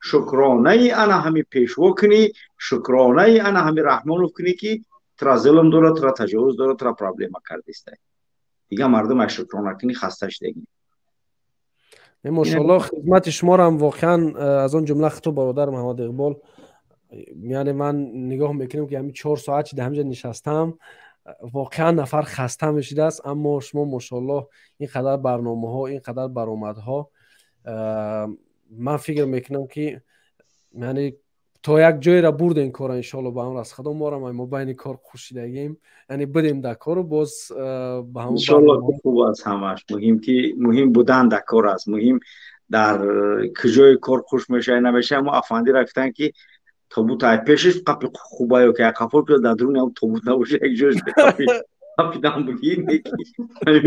шукронаи ана ҳами пешво кунӣ, шукронаи ана ҳами Раҳмонов кунӣ, ки тура зулм дорад, тура таҷовуз дорад, тура проблема кардистай. Дигар мардум аз шукрона кунӣ хаста шудагӣ. Мошоалло, хизмати шуморо воқеан, аз он ҷумла хитоб бародар Муҳаммад Иқбол, яъне ман нигоҳ мекунам, ки ҳамин 4 соат чи дар ҳамҷа нишастам, воқеан нафар хаста мешудааст. Аммо шумо, мошоалло, ин қадар барномаҳо, ин қадар баромадҳо, ман фикр мекунам, ки яъне то як ҷойра бурдем кора. Иншоалло, ба амр аз Худо морам мо байни кор хушидагем, яъне бидем дар кору боз ба ҳамон. Иншоалло, хуб аст ҳамаш. Муҳим ки муҳим будан дар кор аст. Муҳим дар куҷои кор хуш мешавад, намешавад. Мо афандира гуфтанд, ки тобут ай пешаш қапи хуба ё ки ай қафо дар дуруни ҳам тобут набоша, як ҷош қапидан буги.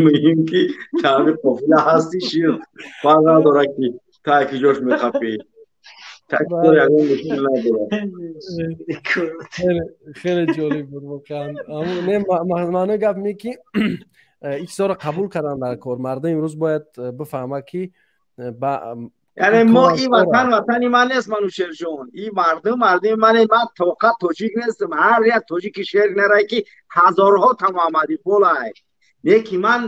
Муҳим ки таби қофила ҳасти, шир фарқ надорад, ки та ки ҷош меқапӣ. Хеле ҷолиб буд воқеан. Маънои гап ме, ки ин чизҳоро қабул кардан дар кор. Мардум имрӯз бояд бифаҳмад, ки Яъне мо ин ватан ватани ман нест, Манучерҷон. Ин мардум мардуми ман. Ман тоқат тоҷик нестам. Ҳар як тоҷики шер нарай, ки ҳазорҳо та Муҳаммад Иқболай не, ки ман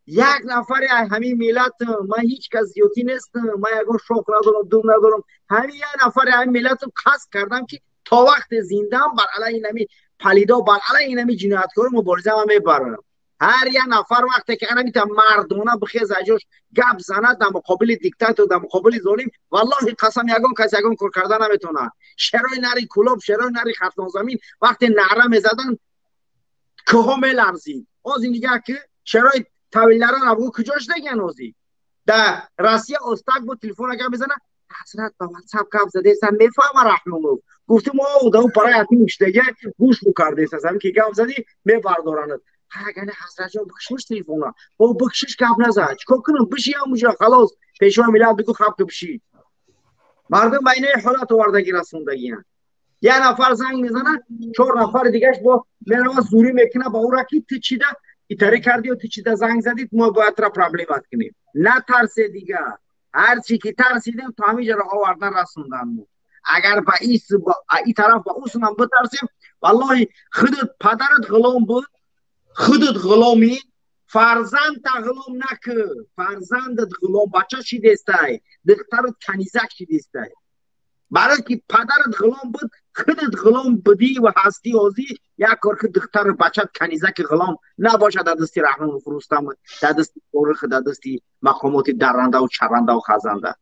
як нафари ҳамин миллатам. Ман ҳеҷ кас зиёдтӣ нестам, ман ягон шох надорам, дум надорам. Ҳамин як нафари ҳамин миллатам. Қасд кардам, ки то вақте зиндаам бар алайҳи инами палидо, бар алайҳи инами ҷинояткоро мубориза ман мебарам. Ҳар як нафар вақте ки анамита мардона бихеза, ҷош гап занад дар муқобили диктатор, дар муқобили золим, валлоҳи қасам, ягон кас ягон кор карда наметавонад. Шерои нари Кулоб, шерои нари Хатлонзамин вақте наъра мезаданд, кӯҳо меларзид. Ози нигаҳ ки шерои тавилара набгӯ куҷо шудагиян? Ози дар Россия остак бо телефон гап мезана, ҳазрат ба ватсап гап задеса, мефаҳма. Раҳмонов гуфтим, о да парай атим шудагия, гӯш букардеса, ҳамин ки гап задӣ, мебардоранад. Ҳагане, ҳазратҷон, бикшиш телефона, бо бикшиш, гап назад, чикор кунам? Биши ҳамуҷа, халос, пешвои миллат бигӯ, хаб ки биши. Мардум ба инаи ҳолат овардаги расондагиян. Як нафар занг мезанад, чор нафари дигаш бо мерава, зурӣ мекунад ба ӯра, ки ту чида итаре кардӣ ё ту чида занг задид, мо бояд тра проблемат кунем. Натарсе дигар. Ҳарчи ки тарсидем, то ҳаминҷаро овардан расондан. Мо агар ба и тараф ба усунам битарсем, валлоҳи, худат падарат ғулом буд, худат ғуломӣ, фарзандта ғулом накӣ. Фарзандат ғулом бача шидестай, духтарат канизак шидестай. Барое ки падарат ғулом буд, худат ғулом будӣ ва ҳастӣ. Ҳозӣ як кор ки духтару бачат канизаки ғулом набошад дар дасти Раҳмонов Рустам, дар дасти Орих, дар дасти мақомоти даррандаву чаррандаву хазанда.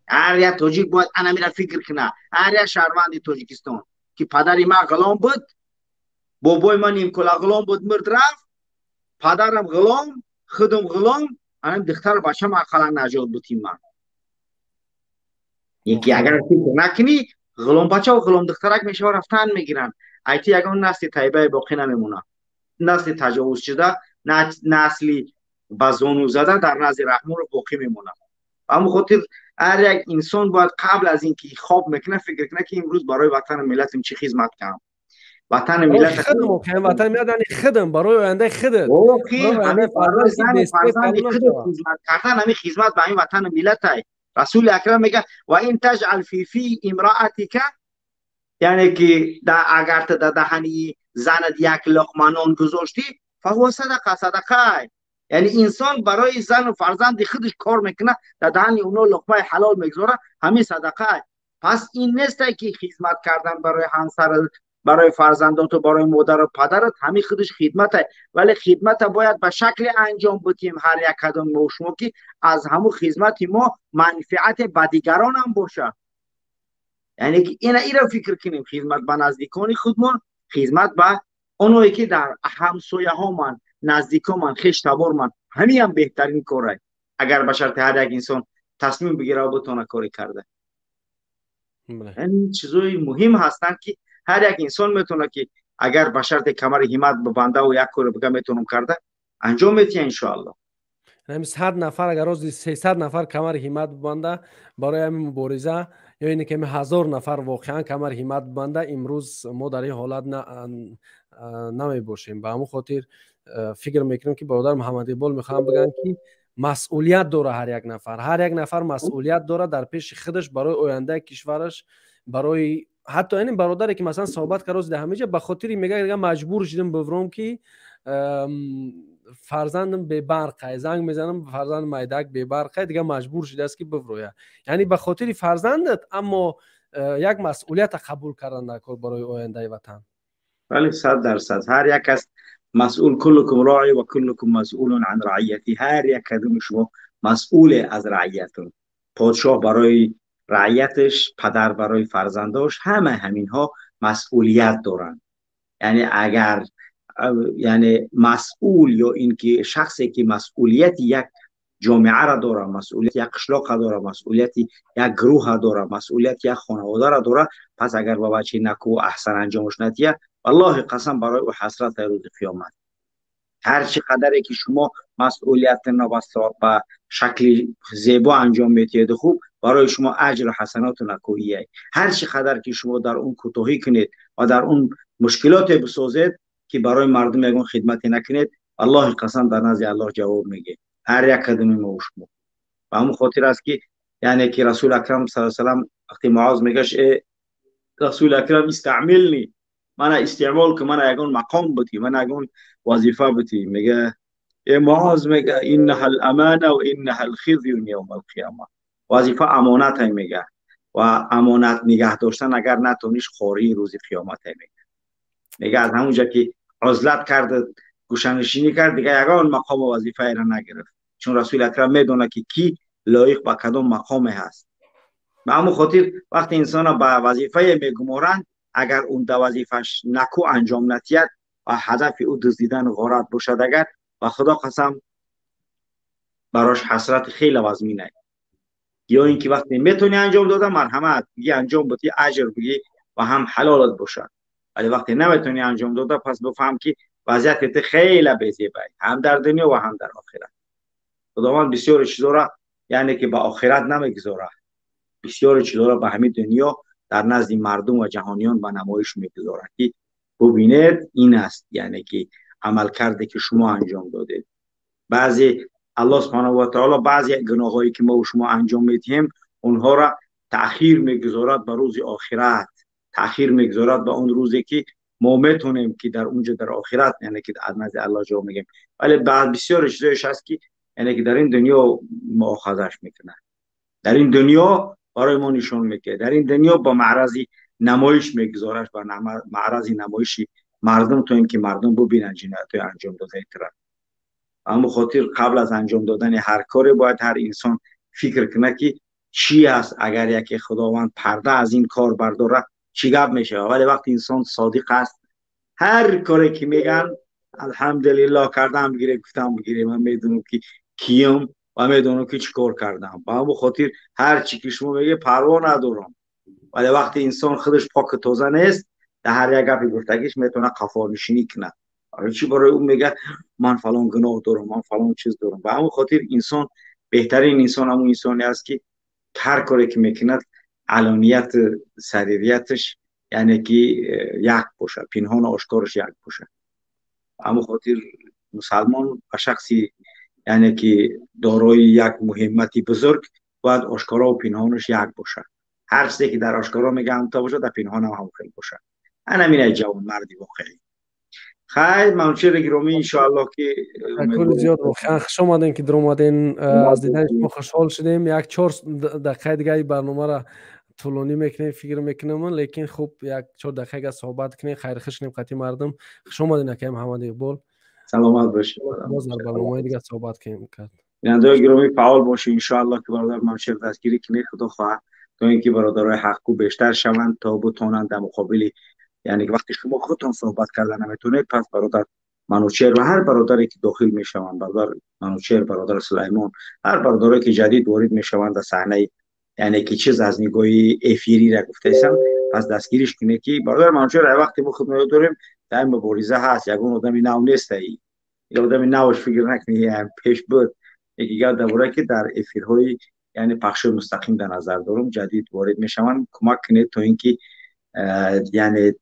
Ҳар як тоҷик бояд анамира фикр кунад, ҳар як шаҳрванди Тоҷикистон, ки падари ман ғулом буд, бобои ман нимкула ғулом буд, мурд, рафт, падарам ғулом, худам ғулом, анам духтару бачам ақаллан наҷот бутим ман. Яки агар фикр накунӣ, ғуломбачаву ғуломдухтарак мешава, рафтан мегиранд. Айти ягон насли тайбае боқӣ намемонад. Насли таҷовузшуда, насли ба зону зада дар назди Раҳмонов боқӣ мемонад. Ба ҳамон хотир ҳар як инсон бояд қабл аз ин ки хоб мекунад, фикр кунад, ки имрӯз барои ватану миллатам чӣ хизмат кардам, ватану миллат. Ватани миллат, яъне худам, барои ояндаи худат. Фарзанди худат хизмат кардан, ҳамин хизмат ба ҳамин ватану миллатай. Расули акрам мегӯяд: ва ин таҷъал фи фи имраатика, яъне ки агар ту дар даҳани занат як луқма нон гузоштӣ, фаҳува садақа, садақай. Яъне инсон барои зану фарзанди худаш кор мекунад, дар даҳани онҳо луқмаи ҳалол мегузорад, ҳамин садақай. Пас ин несте ки хизмат кардан барои ҳамсар, барои фарзандоту барои модару падарат ҳамин худаш хидмате, вале хидмата бояд ба шакле анҷом бидиҳем ҳар як кадом мо шумо, ки аз ҳамун хизмати мо манфиате ба дигарон ҳам бошад. Яъне ки ина ира фикр кунем, хизмат ба наздикони худмон, хизмат ба оное ки дар ҳамсояҳоман, наздикоман, хештаборман, ҳамин ҳам беҳтарин корае, агар ба шарти ҳар як инсон тасмим бигирад ва битона коре карда. Ин чизои муҳим ҳастанд, ки ҳар як инсон метавонад, ки агар ба шарти камари ҳиммат бибандаву як коре бига метавонам карда, анҷом метиҳа, иншоаллоҳ. Ҳамин 100 нафар, агар рози 300 нафар камари ҳиммат бибанда барои ҳамин мубориза, ё ине ки ҳамин 1000 нафар воқеан камари ҳиммат бибанда, имрӯз мо дар ин ҳолат намебошем. Ба ҳамон хотир фикр мекунам, ки бародар Муҳаммад Иқбол мехоҳам бигӯянд, ки масъулият дора ҳар як нафар, ҳар як нафар масъулият дора дар пеши худаш барои ояндаи кишвараш, барои ҳатто ин бародаре ки масалан суҳбат кард рози дар ҳамин ҷа, ба хотири мега дига маҷбур шудам бивром, ки фарзандам бебарқай, занг мезанам, фарзанд майдак бебарқай, дига маҷбур шудааст, ки бивроя. Яъне ба хотири фарзандат, аммо як масъулията қабул кардан дар кор барои ояндаи ватан. Бале, 100%. Ҳар як кас масъул. كلكم راع وكلكم مسئول عن رعيته. Ҳар як кадоми шумо масъуле аз раиятон. Подшоҳ барои раияташ, падар барои фарзандош, ҳама ҳаминҳо масъулият доранд. Яъне агар, яъне масъул ё ин ки шахсе ки масъулияти як ҷомеаро дора, масъулияти як қишлоқа дора, масъулияти як гурӯҳа дора, масъулияти як хонаводаро дора, пас агар ба вачҳи наку аҳсан анҷомаш надиҳад, валлоҳи қасам, барои ӯ ҳасрат рӯзи қиёмат. Ҳар чӣ қадаре ки шумо масъулиятро ба шакли зебо анҷом медиҳеду хуб, барои шумо аҷру ҳасаноту накӯҳие. Ҳар чӣ қадар ки шумо дар он кӯтоҳӣ кунед ва дар он мушкилоте бисозед, ки барои мардум ягон хидмате накунед, валлоҳи қасам, дар назди Аллоҳ ҷавоб мегӯед ҳар як кадоми мо шумо. Ба ҳамон хотир аст, ки яъне ки Расули Акрам са салам вақти Муоз мегашт: «Э Расули Акрам, استعملني», мана истеъмол ку, мана ягон мақом будӣ, мана ягон вазифа будӣ. Мега: «Э Муоз», мега, «إنها الأمانة وإنها الخزي يوم القيامة». Вазифа амонатай, мега, ва амонат нигаҳ доштан агар натониш, хории рӯзи қиёматай, мега. Мега, аз ҳамунҷа ки узлат кард, гӯшанишинӣ кард, дига ягон мақому вазифаеро нагирифт, чун Расули Акрам медонад, ки кӣ лоиқ ба кадом мақоме ҳаст. Ба ҳамон хотир вақте инсона ба вазифае мегуморанд, агар он да вазифаш наку анҷом натиҳад ва ҳадафи ӯ дуздидану ғорат бошад агар, ба Худо қасам, барош ҳасрати хеле вазминай. Ё ин ки вақте метавонӣ анҷом дода, марҳамат, биги анҷом будӣ, аҷр бигӣ ва ҳам ҳалолат бошад. Вале вақте наметавонӣ анҷом дода, пас бифаҳм, ки вазъияти ту хеле безебай, ҳам дар дунё ва ҳам дар охират. Худованд бисёри чизоро, яъне ки ба охират намегузорад, бисёри чизоро ба ҳамин дунё дар назди мардум ва ҷаҳониён ба намоиш мегузорад, ки бубинед, ин аст, яъне ки амалкарде ки шумо анҷом додед. Баъзе Аллоҳ سبحانه وتعالى баъзе гуноҳҳое ки мо шумо анҷом медиҳем, онҳоро таъхир мегузорад ба рӯзи охират, таъхир мегузорад ба он рӯзе ки мо метавонем, ки дар унҷо, дар охират, яъне ки аз назди Аллоҳ ҷавоб мегӯем. Вале баъд бисёре чизоеш ҳаст, ки яъне ки дар ин дунё муохазаш мекунад, дар ин дунё барои мо нишон мекунад, дар ин дунё ба маърази намоиш мегузораш, ба маърази намоиши мардум, то ин ки мардум бубинанд ҷиноятҳои анҷом додаи тура. Ҳамон хотир қабл аз анҷом додани ҳар коре бояд ҳар инсон фикр кунад, ки чӣ аст, агар яке Худованд парда аз ин кор бардорад, чӣ гап мешавад. Вале вақти инсон содиқ аст, ҳар коре ки мегӯянд, алҳамдулиллоҳ кардам бигире, гуфтам бигире, ман медонам, ки киём ва медонам, ки чӣ кор кардам. Ба ҳамон хотир ҳар чӣ ки шумо мегӯед, парво надорам. Вале вақте инсон худаш поку тоза нест, дар ҳар як гапи гуфтагиш метавонад қафорнишинӣ кунад. Барои чӣ? Барои ӯ мега: «Ман фалон гуноҳ дорам, ман фалон чиз дорам». Ба ҳамон хотир инсон, беҳтарин инсон ҳамон инсоне аст, ки ҳар коре ки мекунад, алоният саририяташ, яъне ки як бошад, пинҳону ошкораш як бошад. Ҳамон хотир мусалмон ба шахси, яъне ки дорои як муҳиммати бузург, бояд ошкоро пинҳонаш як бошад. Ҳар чизе ки дар ошкоро мега, ҳамта бошад, дар пинҳонам ҳам хел бошад. Ана ҷавонмарди воқеӣ. Хайр, Манучери гиромӣ, иншоаллоҳ ки Ташаккури зиёд, воқеан хуш омадем, ки даромадем, аз дидани шумо хушҳол шудем. Як 4 дақиқаи дигаи барномаро Тӯлонӣ мекунем, фикр мекунам, лекин хуб, як 4 дақиқа агар суҳбат кунем, хайрхуш кунем қатъи мардум. Хуш омадед, акаи Муҳаммад Иқбол. Саломат бошед. Боз дар барномаи дигар суҳбат кунем кард. Бинандаҳои гиромӣ, фаъол бошед, иншоаллоҳ, ки бародар Манучеҳр дастгирӣ кунед, худо хоҳад, то ин ки бародарои ҳаққу бештар шаванд, то бутонанд дар муқобили, яъне вақте шумо худтон суҳбат карда наметавонед, пас бародар Манучеҳр ва ҳар бародаре ки дохил мешаванд, бародар Манучеҳр, бародар Сулаймон, ҳар бародаре ки ҷадид ворид мешаванд дар саҳнаи, яъне ки чиз аз нигоҳи эфирӣ ра гуфтаистам, пас дастгириш кунед, ки бародар Манучеҳр ай вақте мо худ ёд дорем, дар ин мубориза ҳаст, ягон одами нав нест, ай одами навш фикр накунед, пеш буд. Яки гап дар бораи ки дар эфирҳои, яъне пахшҳои мустақим дар назар дорам, ҷадид ворид мешаванд, кӯмак кунед, то ин ки яъне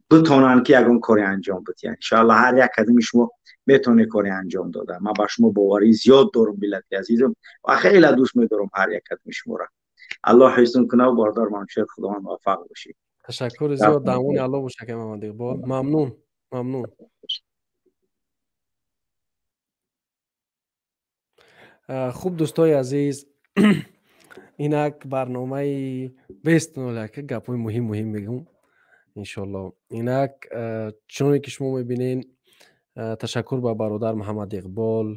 битонанд ки ягон коре анҷом бидиҳанд. Иншоаллоҳ, ҳар як кадоми шумо метавонед коре анҷом дода. Ман ба шумо боварӣ зиёд дорам, миллати азизам, ва хеле дӯст медорам ҳар як кадоми шуморо. Аллоҳ ҳифзтон кунад, бародар Манучеҳр, Худованд муваффақ бошед. Ташаккури зиёд, дамони Аллоҳ бошад, акаи Муҳаммад Иқбол. Мамнун, мамнун. Хуб, дӯстои азиз, инак барномаи 21 гапҳои муҳим муҳим мегӯм, иншоалло. Инак, чуноне ки шумо мебинед, ташаккур ба бародар Муҳаммад Иқбол,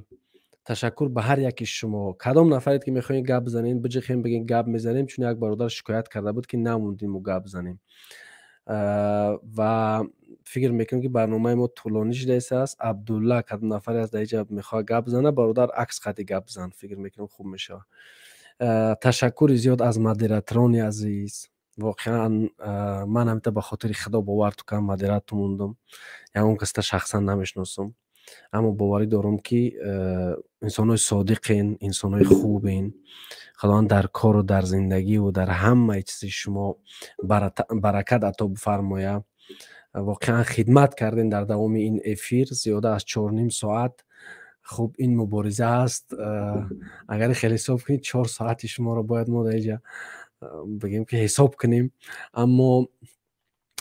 ташаккур ба ҳар яки шумо. Кадом нафаред ки мехоҳед гап занем, биҷихем, бигем, гап мезанем, чун як бародар шикоят карда буд, ки намондим гап занем. Ва фикр мекунем, ки барномаи мо тӯлонӣ шудааст. Абдулла, кадом нафаре аст дар инҷа мехоҳад гап зана, бародар, акс қади гап зан, фикр мекунам, хуб мешавад. Ташаккури зиёд аз модераторони азиз. Воқеан, ман ҳамита ба хотири Худо бовар ту кам модератор мондум, ягон каста шахсан намешиносам, аммо боварӣ дорам, ки инсонҳои содиқен, инсонҳои хубен. Худованд дар кору дар зиндагиву дар ҳамаи чизи шумо баракат ато бифармояд. Воқеан, хидмат кардем дар давоми ин эфир зиёда аз 4,5 соат. Хуб, ин мубориза аст, агар хеле ҳисоб кунед, 4 соати шуморо бояд мо дар инҷа бигем, ки ҳисоб кунем, аммо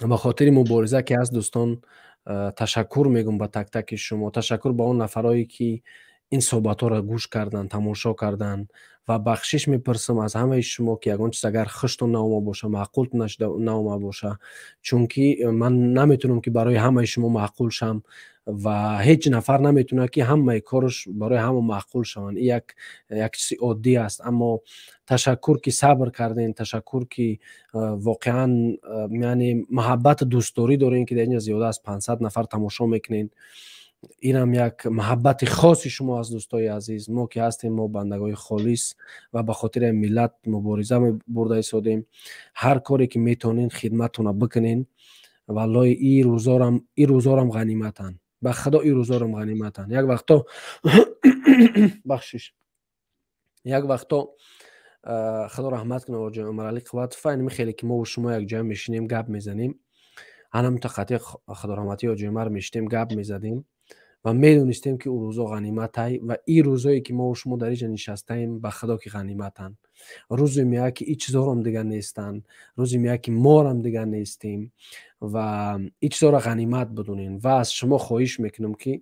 ба хотири мубориза ки ҳаст, дӯстон, ташаккур мегӯм ба так-таки шумо. Ташаккур ба он нафарое ки ин суҳбатҳоро гӯш карданд, тамошо карданд, ва бахшиш мепурсам аз ҳамаи шумо, ки ягон чиз агар хуштон наома боша, маъқултон наома боша, чунки ман наметавонам, ки барои ҳамаи шумо маъқул шам, ва ҳеҷ нафар наметавонад, ки ҳамаи кораш барои ҳама маъқул шаванд. Ин як чизи оддӣ аст. Аммо ташаккур, ки сабр кардем, ташаккур, ки воқеан, яъне маҳаббату дӯстдорӣ дорем, ки дар инҷа зиёда аз 500 нафар тамошо мекунед. Инам як маҳаббати хоси шумо аст, дӯстои азиз. Мо ки ҳастем, мо бандагои холис ва ба хотири миллат мубориза бурда истодем. Ҳар коре ки метавонед, хидматтона бикунед. Валлоҳи, ин рӯзорам ғаниматанд, ба Худо, ин рӯзорам ғаниматанд. Як вақто, бахшиш, як вақто, Худо раҳмат кунад оҷои Умаралӣ Қувватов, инми хеле ки мову шумо якҷоя мешинем, гап мезанем, ҳанамта қатъи Худо раҳматии оҷои Умар мешинем, гап мезадем ва медонистем, ки ӯ рӯзо ғаниматай. Ва ин рӯзое ки мову шумо дар инҷа нишастаем, ба Худо, ки ғаниматанд. Рӯзе меояд, ки ин чизҳорам дигар нестанд, рӯзе меояд, ки морам дигар нестем, ва ин чизҳоро ғанимат бидонем. Ва аз шумо хоҳиш мекунам, ки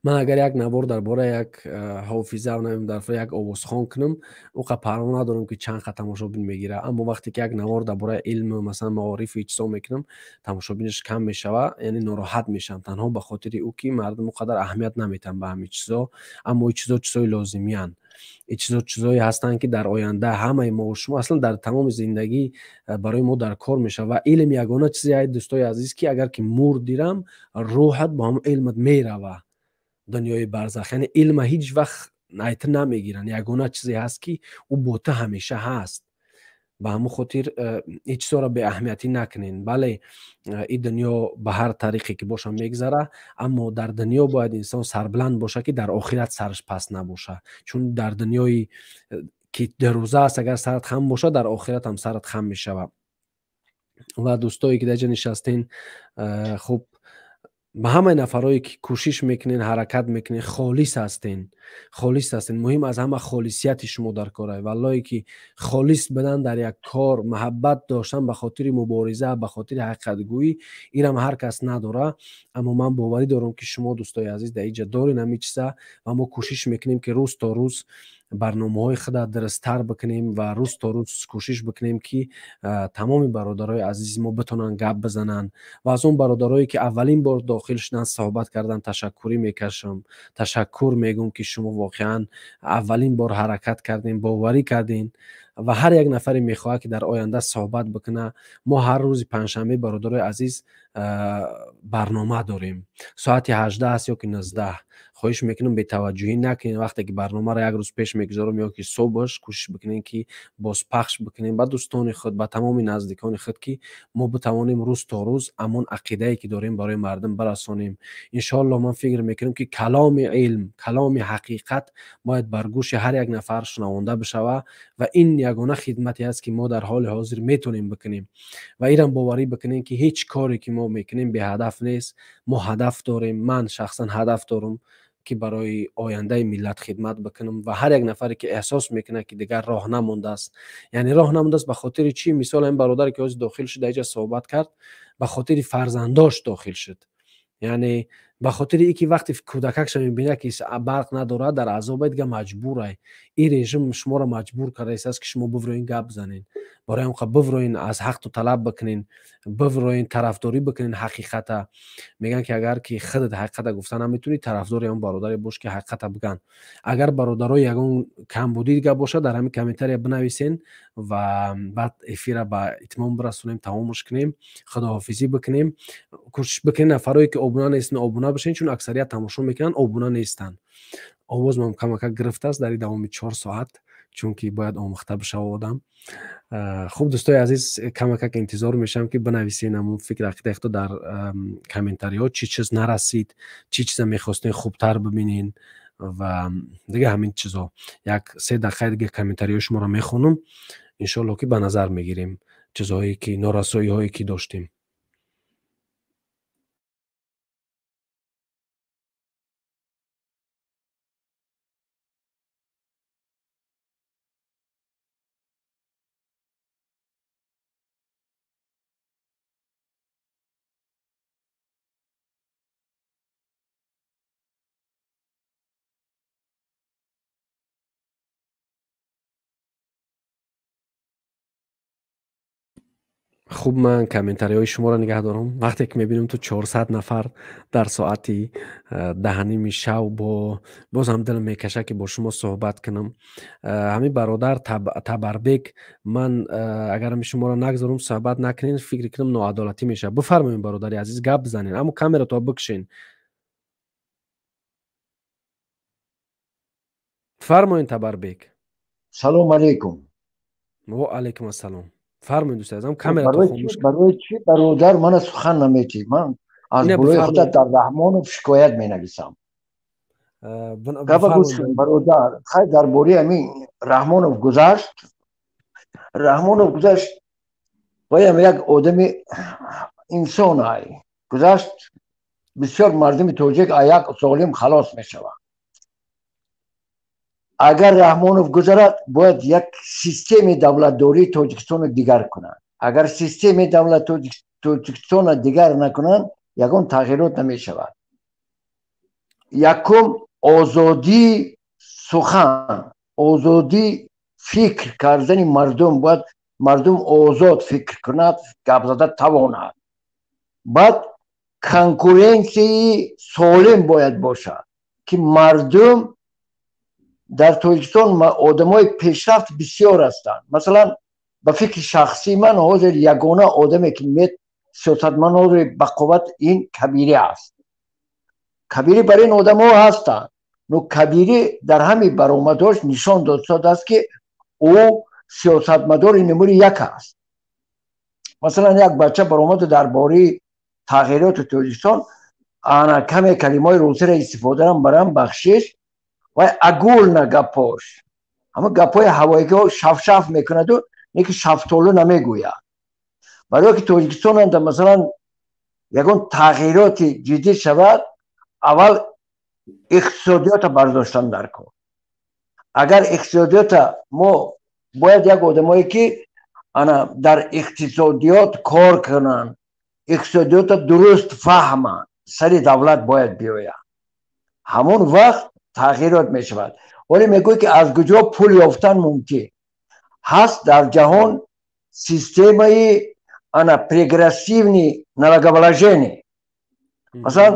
ман агар як навор дар бораи як ҳофиза, дар бораи як овозхон кунам, ӯ қа парво надорам, ки чанд қа тамошобин мегирад. Аммо вақте ки як навор дар бораи илму, масалан, маорифу чизо мекунам, тамошобинаш кам мешава, яъне нороҳат мешавам, танҳо ба хотири ӯ, ки мардум ӯ қадар аҳамият наметиҳанд ба ҳамин чизо. Аммо ин чизо чизои лозимиянд, ин чизо чизое ҳастанд, ки дар оянда ҳамаи мо шумо, аслан дар тамоми зиндагӣ барои мо дар кор мешавад. Ва илм ягона чизе, ай дӯстои азиз, ки агар ки мурдирам, рӯҳат бо ҳамон илмат мерава дунёи барзах. Яъне илма ҳеҷ вақт найта намегиранд, ягона чизе ҳаст, ки ӯ бо ту ҳамеша ҳаст. Ба ҳамон хотир ин чизҳоро беаҳамиятӣ накунед. Бале, ин дунё ба ҳар тариқе ки боша мегзара, аммо дар дунё бояд инсон сарбаланд боша, ки дар охират сараш паст набоша. Чун дар дунёи ки дурӯза аст, агар сарат хам боша, дар охират ҳам сарат хам мешавад. Ва дӯстое ки дар ҷа нишастен, хуб, ба ҳамаи нафарое ки кӯшиш мекунен, ҳаракат мекунен, холис ҳастен, холис ҳастен. Муҳим аз ҳама холисияти шумо дар кора. Валлоҳе ки холис будан дар як кор, маҳаббат доштан ба хотири мубориза, ба хотири ҳақиқатгӯӣ, инам ҳар кас надора. Аммо ман боварӣ дорам, ки шумо, дӯстои азиз, дар инҷа дорен ҳамин чиза, ва мо кӯшиш мекунем, ки рӯз то рӯз Барномаҳои худа дурусттар бикунем ва рӯз то рӯз кӯшиш бикунем, ки тамоми бародарои азизи мо битонанд гап бизананд. Ва аз он бародарое, ки аввалин бор дохил шуданд, суҳбат кардан, ташаккурӣ мекашам, ташаккур мегӯм, ки шумо воқеан аввалин бор ҳаракат кардем, боварӣ кардем. Ва ҳар як нафаре мехоҳад, ки дар оянда суҳбат бикунад, мо ҳар рӯзи панҷшанбе, бародарои азиз, барнома дорем, соати 18 аст ё ки 19. Хоҳиш мекунам, бетаваҷҷӯҳӣ накунед. Вақте ки барномаро як рӯз пеш мегузорам ё ки субҳаш, кӯшиш бикунем, ки бозпахш бикунем ба дӯстони худ, ба тамоми наздикони худ, ки мо битавонем рӯз то рӯз ҳамон ақидае, ки дорем, барои мардум барасонем. Иншоалло, ман фикр мекунам, ки каломи илм, каломи ҳақиқат бояд бар гӯши ҳар як нафар шунавонда бишава ва ин ягона хидмате аст, ки мо дар ҳоли ҳозир метавонем бикунем. Ва инам боварӣ бикунем, ки ҳеҷ коре, ки мо мекунем, беҳадаф нест. Мо ҳадаф дорем. Ман шахсан ҳадаф дорам, ки барои ояндаи миллат хидмат бикунам. Ва ҳар як нафаре, ки эҳсос мекунад, ки дигар роҳ намондааст, яъне роҳ намондааст, ба хотири чӣ? Мисол, ин бародаре, ки ҳозир дохил шуд, инҷа суҳбат кард, ба хотири фарзандош дохил шуд, яъне ба хотири ин ки вақте кӯдакакша мебинад, ки барқ надорад, дар азобай, дига маҷбурай. Ин режим шуморо маҷбур кардааст, ки шумо бивроин, гап занен. Барои ҳам бивроин, аз ҳақту талаб бикунен, бивроин, тарафдорӣ бикунен ҳақиқата. Мегӯянд, ки агар ки худат ҳақиқата гуфта наметавонӣ, тарафдори он бародаре бош, ки ҳақиқата бигӯянд. Агар бародаро ягон камбудӣ дига бошад, дар ҳамин комментария бинависен ва баъд эфира ба итмом бирасонем, тамомаш кунем, худоҳофизӣ бикунем. Кӯшиш бикунем, нафарое, ки обуна нестанд, обуна бишен, чун аксарият тамошо мекунанд, обуна нестанд. Овозмам камакак гирифтааст дар давоми 4 соат, чунки бояд омӯхта бишава одам. Хуб, дӯстои азиз, камакак интизор мешавам, ки бинависен ҳамун фикр, ақидаи худо дар комментариҳо, чӣ чиз нарасид, чӣ чиза мехостен хубтар бибинен ва дига ҳамин чизо. Як се дақиқаи дига комментариҳои шуморо мехонам. Иншоалло, ки ба назар мегирем чизҳое, ки норасоиҳое, ки доштем. Хуб, ман комментариҳои шуморо нигаҳ дорам. Вақте ки мебинам, ту 400 нафар дар соати 10:30 шав, бо боз ҳам дилм мекашад, ки бо шумо суҳбат кунам. Ҳамин бародар Табарбек, ман агар ҳами шуморо нагзорам, суҳбат накунен, фикр кунам, ноадолатӣ мешавад. Бифармоед, бародари азиз, гап бизанед, аммо камерато бикшен. Фармоед, Табарбек. Салому алейкум. Ва алейкум ассалом. Фармоед, дӯсти азизам, камерато хомӯш. Барои чӣ, бародар, мана сухан наметӣ? Ман аз болои худат дар Раҳмонов шикоят менависам. Габа гӯш кун, бародар. Хай, дар бораи ҳамин Раҳмонов гузашт, Раҳмонов гузашт, ваям як одами инсон ай гузашт. Бисёр мардуми тоҷик як золим халос мешавад. Агар Раҳмонов гузарад, бояд як системаи давлатдории Тоҷикистонро дигар кунанд. Агар системаи давлат Тоҷикистонро дигар накунанд, ягон тағйирот намешавад. Якум, озодии сухан, озодии фикр кардани мардум. Бояд мардум озод фикр кунад, гап зада тавонад. Баъд конкуренсияи солим бояд бошад, ки мардум дар Тоҷикистон одамои пешрафт бисёр ҳастанд. Масалан, ба фикри шахсии ман, ҳозир ягона одаме, ки сиёсатмадори бақувват, ин Кабирӣ аст. Кабирӣ бар ин одамҳо ҳастанд. Но Кабирӣ дар ҳамин баромадош нишон додааст, ки ӯ сиёсатмадори нумери як аст. Масалан, як бача баромаду дар бораи тағйироти Тоҷикистон ана каме калимаҳои русиро истифода барам, бахшиш, вай огульно гапош, ҳама гапҳои ҳавоигиҳо шафшаф мекунаду неки шафтолу намегӯяд. Барое ки Тоҷикистон масалан ягон тағйироти ҷиддӣ шавад, аввал иқтисодиёта бардоштан дар кор. Агар иқтисодиёта мо бояд як одамое, ки ана дар иқтисодиёт кор кунанд, иқтисодиёта дуруст фаҳманд, сари давлат бояд биёяд. Ҳамон вақт тағйирот мешавад. Ҳоле мегӯяд, ки аз куҷо пул ёфтан мумкин ҳаст? Дар ҷаҳон системаи ана прогрессивный налогообложение. Масалан,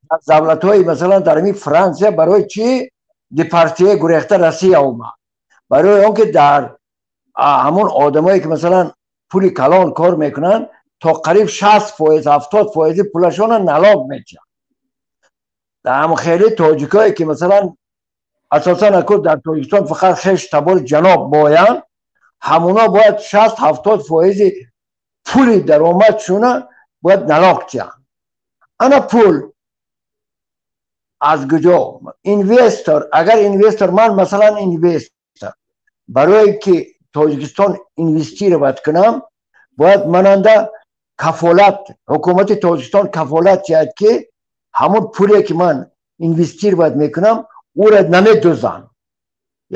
дар давлатҳои, масалан, дар ҳамин Франсия барои чӣ Депардье гурехта Россия омад? Барои он ки дар ҳамон одамое ки, масалан, пули калон кор мекунанд, то қариб 60%, 70%-и пулашонро налог метиҳанд. Дар ҳам хеле тоҷикое ки, масалан, асосан аку дар Тоҷикистон фақат хеш табори ҷаноб боянд, ҳамуно бояд 60-70%-и пули даромадшуна бояд налог диҳанд. Ана пул аз куҷо? Инвестор, агар инвестор, ман, масалан, инвестор, барое ки Тоҷикистон инвестировать кунам, бояд мананда кафолат, ҳукумати Тоҷикистон кафолат диҳад, ки ҳамон пуле ки ман инвестировать мекунам, ӯра намедузанд,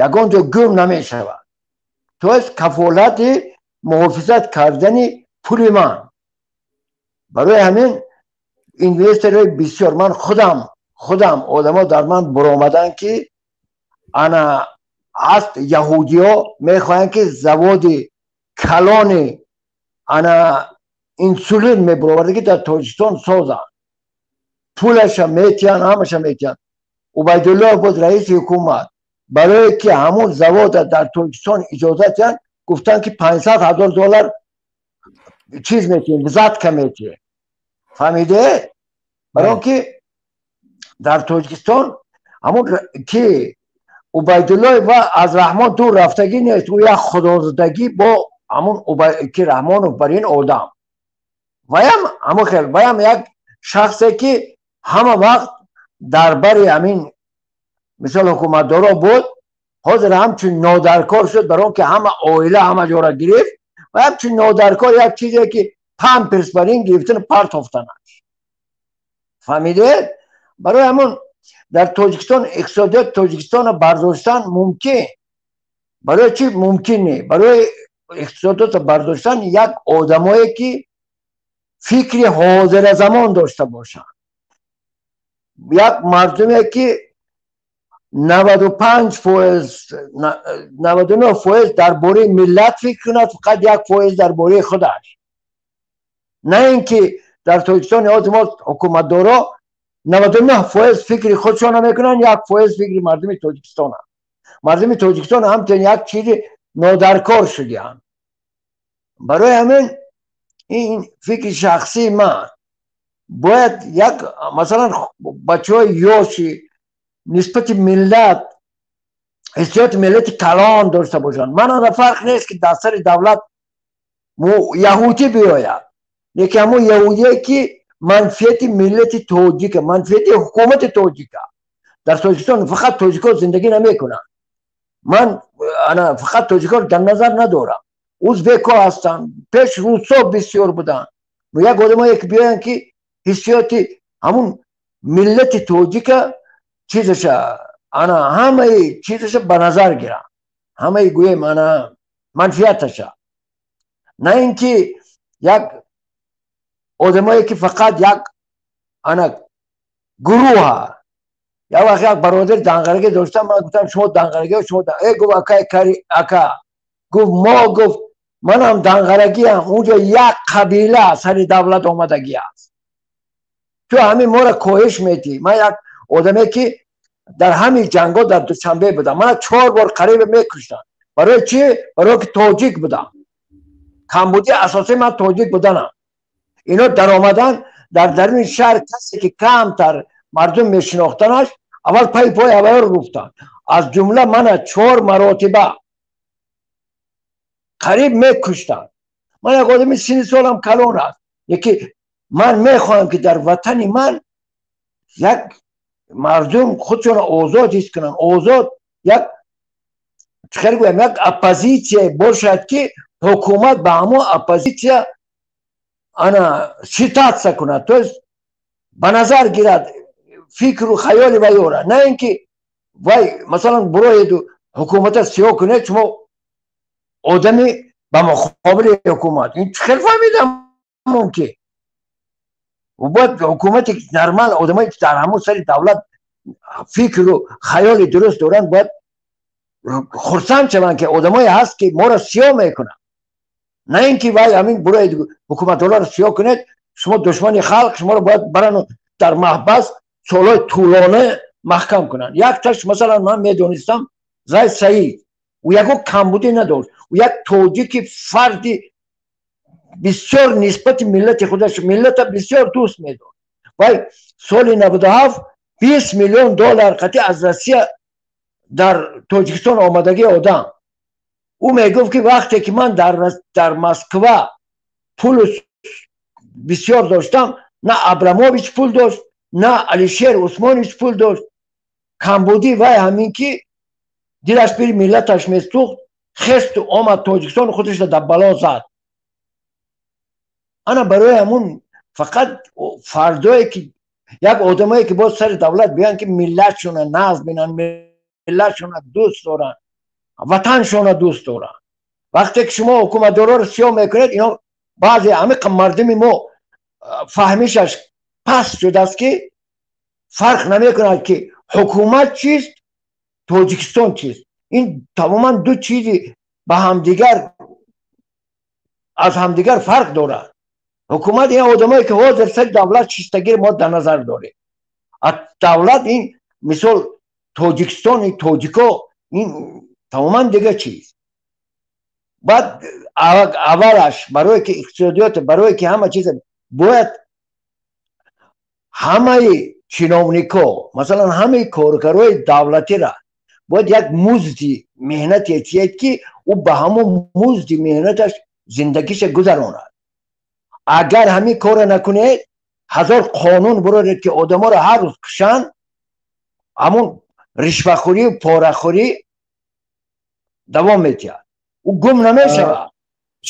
ягон ҷо гум намешавад, то есть кафолати муҳофизат кардани пули ман. Барои ҳамин инвесторҳои бисёр, ман худам одамо дар ман буромаданд, ки ана ҳаст яҳудиҳо мехоҳанд, ки заводи калони ана инсулин мебуроварда, ки дар Тоҷикистон созанд, пулаша метиҳанд, ҳамаша метиҳанд. Убайдуллоҳ буд раиси ҳукумат. Барое ки ҳамун завода дар Тоҷикистон иҷозат диҳанд, гуфтанд, ки 500 000 доллар чиз метиҳем, взятка метиҳем. Фаҳмиде? Барои он ки дар Тоҷикистон ҳамун ки Убайдуллоев ва аз Раҳмон дур рафтагӣ нест, ӯ як худозадагӣ бо ҳамун ки Раҳмонов бар ин одам, ваям ҳамон хел, ваям як шахсе ки ҳама вақт дар бари ҳамин, мисол, ҳукуматдоро буд, ҳозир ҳамчун нодаркор шуд, барои он ки ҳама оила ҳама ҷора гирифт ва ҳамчун нодаркор як чизе ки памперс бар ин гирифтан партофтанаш. Фаҳмидед? Барои ҳамон дар Тоҷикистон иқтисодиёти Тоҷикистонро бардоштан мумкин. Барои чӣ мумкин не? Барои иқтисодиётро бардоштан як одамое ки фикри ҳозиразамон дошта бошанд, як мардуме ки 95%, 99% дар бораи миллат фикр кунад, фақат 1% дар бораи худаш. На ин ки дар Тоҷикистони ҳозир мо ҳукуматдоро 99% фикри худшона мекунанд, 1% фикри мардуми Тоҷикистона. Мардуми Тоҷикистон ҳамчун як чизи нодаркор шудианд. Барои ҳамин ин фикри шахсии ман: бояд як, масалан, бачаҳои ёши нисбати миллат ҳиссиёти миллати калон дошта бошанд. Манана фарқ нест, ки дар сари давлат яҳудӣ биёяд, лекин ҳамон яҳудие ки манфиати миллати тоҷика, манфиати ҳукумати тоҷика. Дар Тоҷикистон фақат тоҷикҳо зиндагӣ намекунанд. Ман ана фақат тоҷикҳоро дар назар надорам, узбекҳо ҳастанд, пеш русо бисёр буданд. Як одамое ки биёянд, ки ҳиссиёти ҳамун миллати тоҷика, чизаша, ана ҳамаи чизаша ба назар гиранд, ҳамаи, гӯем, ана манфиаташа, на ин ки як одамое ки фақат як ана гурӯҳа. Як вақт як бародари данғарагӣ доштам, ман гуфтам: «Шумо данғарагӣ, шумо?» Э, гуфт, акай кари, ака, гуфт, мо, гуфт, манам данғарагиам, унҷо як қабила сари давлат омадагӣ аст, ту ҳамин моро коҳиш метиҳӣ. Ман як одаме ки дар ҳамин ҷангҳо дар Душанбе будам, мана чор бор қариб мекуштанд. Барои чӣ? Барои ки тоҷик будам. Камбудии асосии ман тоҷик буданам. Ино даромадан дар даруни шаҳр, касе ки камтар мардум мешинохтанаш, аввал пай пои аввалро гуфтанд, аз ҷумла мана чор маротиба қариб мекуштанд. Ман як одами синни солам калон аст, яки ман мехоҳам, ки дар ватани ман як мардум худшонро озод ҳис кунанд, озод, як чӣ гӯям, як оппозитсия бошад, ки ҳукумат ба ҳамон оппозитсия ана считаться кунад, то есть ба назар гирад фикру хаёли вайора, на ин ки вай, масалан, буроеду ҳукумата сиёҳ кунед, шумо одами ба муқобили ҳукумат. Ин чӣ хел фаҳмидам мумкин? Бояд ҳукумати нормал, одамое ки дар ҳамон сари давлат фикру хаёли дуруст доранд, бояд. Хурсанд шаванд, ки одамое ҳаст, ки моро сиёҳ мекунанд, на ин ки вай ҳамин буроед, ҳукуматдорро сиёҳ кунед, шумо душмани халқ, шуморо бояд барану дар маҳбас солҳои тӯлона маҳкам кунанд. Якташ, масалан, ман медонистам, Зайд Саид, ӯ ягон камбудӣ надошт, ӯ як тоҷики фарди бисёр нисбати миллати худаш, миллата бисёр дӯст медошт. Вай соли 97 20 миллион доллар қатъи аз Россия дар Тоҷикистон омадагии одам. Ӯ мегуфт, ки вақте ки ман дар Москва пулу бисёр доштам, на Абрамович пул дошт, на Алишер Усмонович пул дошт. Камбудӣ вай ҳамин, ки дилаш пири миллаташ месӯхт, хесту омад Тоҷикистон, худашро дар бало зад. Ана барои ҳамун фақат фардое ки як одамое ки боз сари давлат биёянд, ки миллатшона нағз бинанд, миллатшона дӯст доранд, ватаншона дӯст доранд. Вақте ки шумо ҳукуматдорро сиёҳ мекунед, ино баъзе ҳамиқа мардуми мо фаҳмишаш паст шудааст, ки фарқ намекунад, ки ҳукумат чист, Тоҷикистон чист. Ин тамоман ду чизи ба ҳамдигар, аз ҳамдигар фарқ дорад. Ҳукумат ин одамое ки ҳозир сари давлат шиштагиро мо дар назар дорем, давлат ин мисол Тоҷикистон, тоҷико ин тамоман дигар чиз. Баъд аввалаш барое ки иқтисодиёт, барое ки ҳама чиз бояд, ҳамаи чиновникҳо, масалан, ҳамаи коргарои давлатира бояд як музди меҳнате тиҳед, ки ӯ ба ҳамон музди меҳнаташ зиндагиша гузаронад. Агар ҳамин корро накунед, ҳазор қонун буроред, ки одаморо ҳар рӯз кушанд, ҳамон ришвахӯрию порахӯрӣ давом метиҳад, ӯ гум намешавад.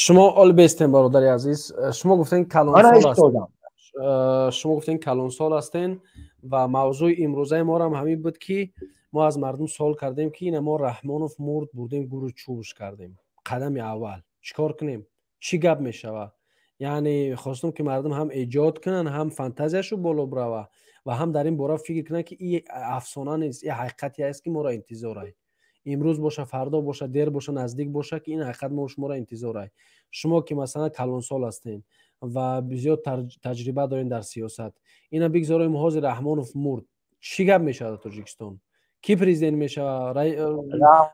Шумо ол бестем, бародари азиз. Шумо гуфтен калонсол, шумо гуфтен калонсол ҳастен ва мавзӯи имрӯзаи морам ҳамин буд, ки мо аз мардум суол кардем, ки ина мо Раҳмонов мурд, бурдем гуру чӯбш кардем, қадами аввал чӣ кор кунем, чӣ гап мешавад? Яъне хостум, ки мардум ҳам эҷод кунанд, ҳам фантазияшу боло бирава ва ҳам дар ин бора фикр кунанд, ки и афсона нест, и ҳақиқате аст, ки моро интизорай, имрӯз боша, фардо боша, дер боша, наздик боша, ки ин ҳақиқат мо шуморо интизорай. Шумо ки масалан калонсол ҳастен ва бисёр таҷриба дорем дар сиёсат, ина бигзорем, ҳозир Раҳмонов мурд, чӣ гап мешавад дар Тоҷикистон? Кӣ президент мешавад?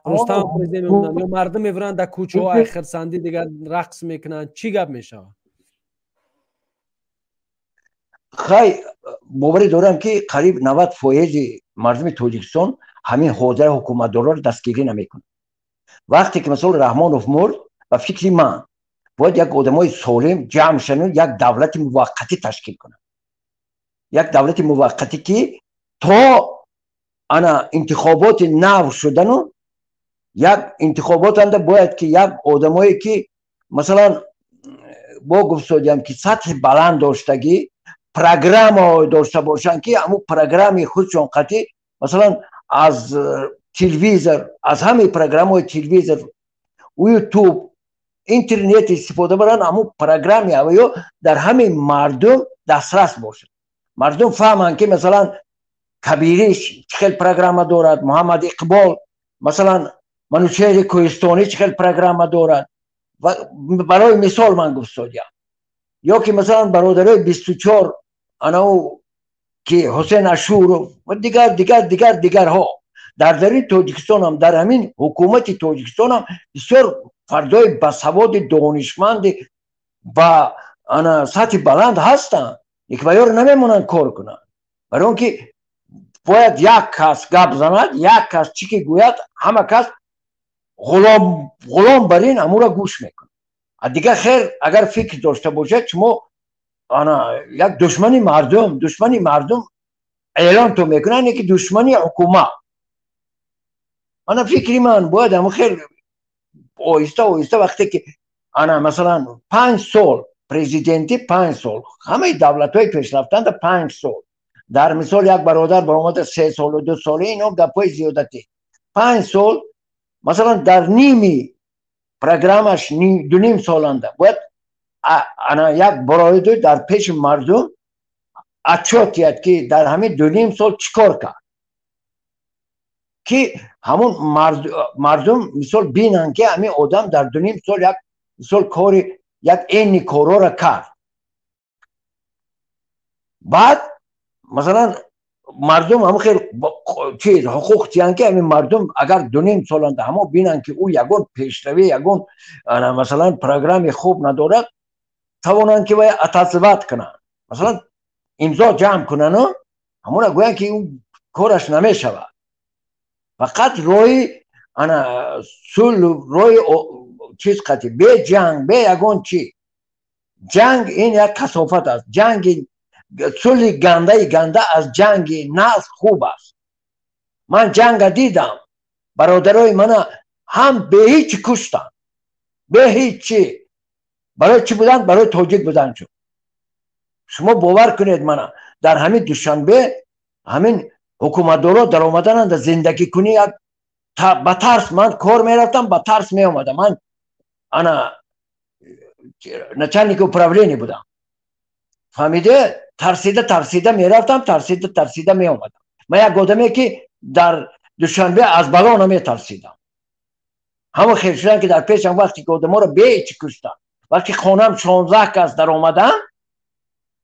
Рустам президент мемонад ё мардум мебуранд дар кӯчаҳо, ай хирсандӣ дигар рақс мекунанд? Чӣ гап мешавад? Хай, боварӣ дорам, ки қариб 90 фоизи мардуми Тоҷикистон ҳамин ҳозира ҳукуматдорро дастгирӣ намекунад. Вақте ки масалан Раҳмонов мурд, ба фикри ман, бояд як одамои солим ҷамъ шаванд, як давлати муваққатӣ ташкил кунанд, як давлати муваққатӣ, ки то ана интихоботи нав шудану як интихоботанда бояд ки як одамое ки масалан бо гуфтодиям, ки сатҳи баланд доштагӣ, программаҳое дошта бошанд, ки ҳамун программаи худшон қатъӣ, масалан, аз телевизор, аз ҳамаи программаҳои телевизор, Ютуб, интернет истифода баранд, ҳамун программаи ҳаваё дар ҳамаи мардум дастрас бошад, мардум фаҳманд, ки масалан Кабирӣ чӣ хел программа дорад, Муҳаммад Иқбол, масалан, Манучеҳри Кӯҳистонӣ чӣ хел программа дорад, барои мисол ман гуфтодиям, ё ки масалан бародарои 24, анау ки Ҳусен Ашуров ва дигар, дигар, дигар, дигарҳо. Дар дари Тоҷикистонам, дар ҳамин ҳукумати Тоҷикистонам бисёр фардои басаводи, донишманди ба ана сатҳи баланд ҳастанд, лекин ваёро намемонанд кор кунанд, барои он ки бояд як кас гап занад, як кас чӣ ки гӯяд, ҳама кас ғулом бар ин ҳамуро гӯш мекунад. А дигар хер, агар фикр дошта бошад, шумо ана як душмани мардум, душмани мардум эълон то мекунанд, ки душмани ҳукумат. Ана фикри ман, бояд ҳамун хел оҳиста оҳиста, вақте ки ана масалан 5 сол президентӣ, 5 сол, ҳамаи давлатҳои пешрафтанда 5 сол. Дар мисол як бародар баромада 3 солу 2 соли, ино гапҳои зиёдатӣ. 5 сол, масалан, дар ними программаш, дуним соланда бояд ана як бороиду дар пеши мардум отчёт диҳад, ки дар ҳамин дуним сол чӣ кор кард. Ки ҳамон мардум мисол бинанд, ки ҳамин одам дар 2.5 сол як мисол кори як энни корора кард. Баъд масалан мардум ҳамон хел чиз ҳуқуқ тиянд, ки ҳамин мардум агар 2.5 соланда ҳамон бинанд, ки ӯ ягон пешравӣ, ягон масалан программи хуб надорад, тавонанд, ки вай отозвать кунанд, масалан имзо ҷамъ кунану ҳамона гӯянд, ки ӯ кораш намешавад. Фақат роҳи ана сулҳ, роҳи чиз қати, бе ҷанг, бе ягон чи. Ҷанг ин як касофат аст. Ҷанги сулҳи гандаи ганда аз ҷанги нағз хуб аст. Ман ҷанга дидам, бародарои мана ҳам беҳичи куштанд, беҳичи. Барои чӣ буданд? Барои тоҷик буданд. Чун шумо бовар кунед мана, дар ҳамин Душанбе ҳамин ҳукуматдоро даромадананд, зиндагӣ кунӣ як ба тарс. Ман кор мерафтам, ба тарс меомадам. Ман ана начальники управление будам, фаҳмиде? Тарсида тарсида мерафтам, тарсида тарсида меомадам. Ман як одаме, ки дар Душанбе аз бало наметарсидам, ҳама хел шудам, ки дар пешам вақте ки одаморо бечи куштанд, вақти хонам 16 кас даромадам,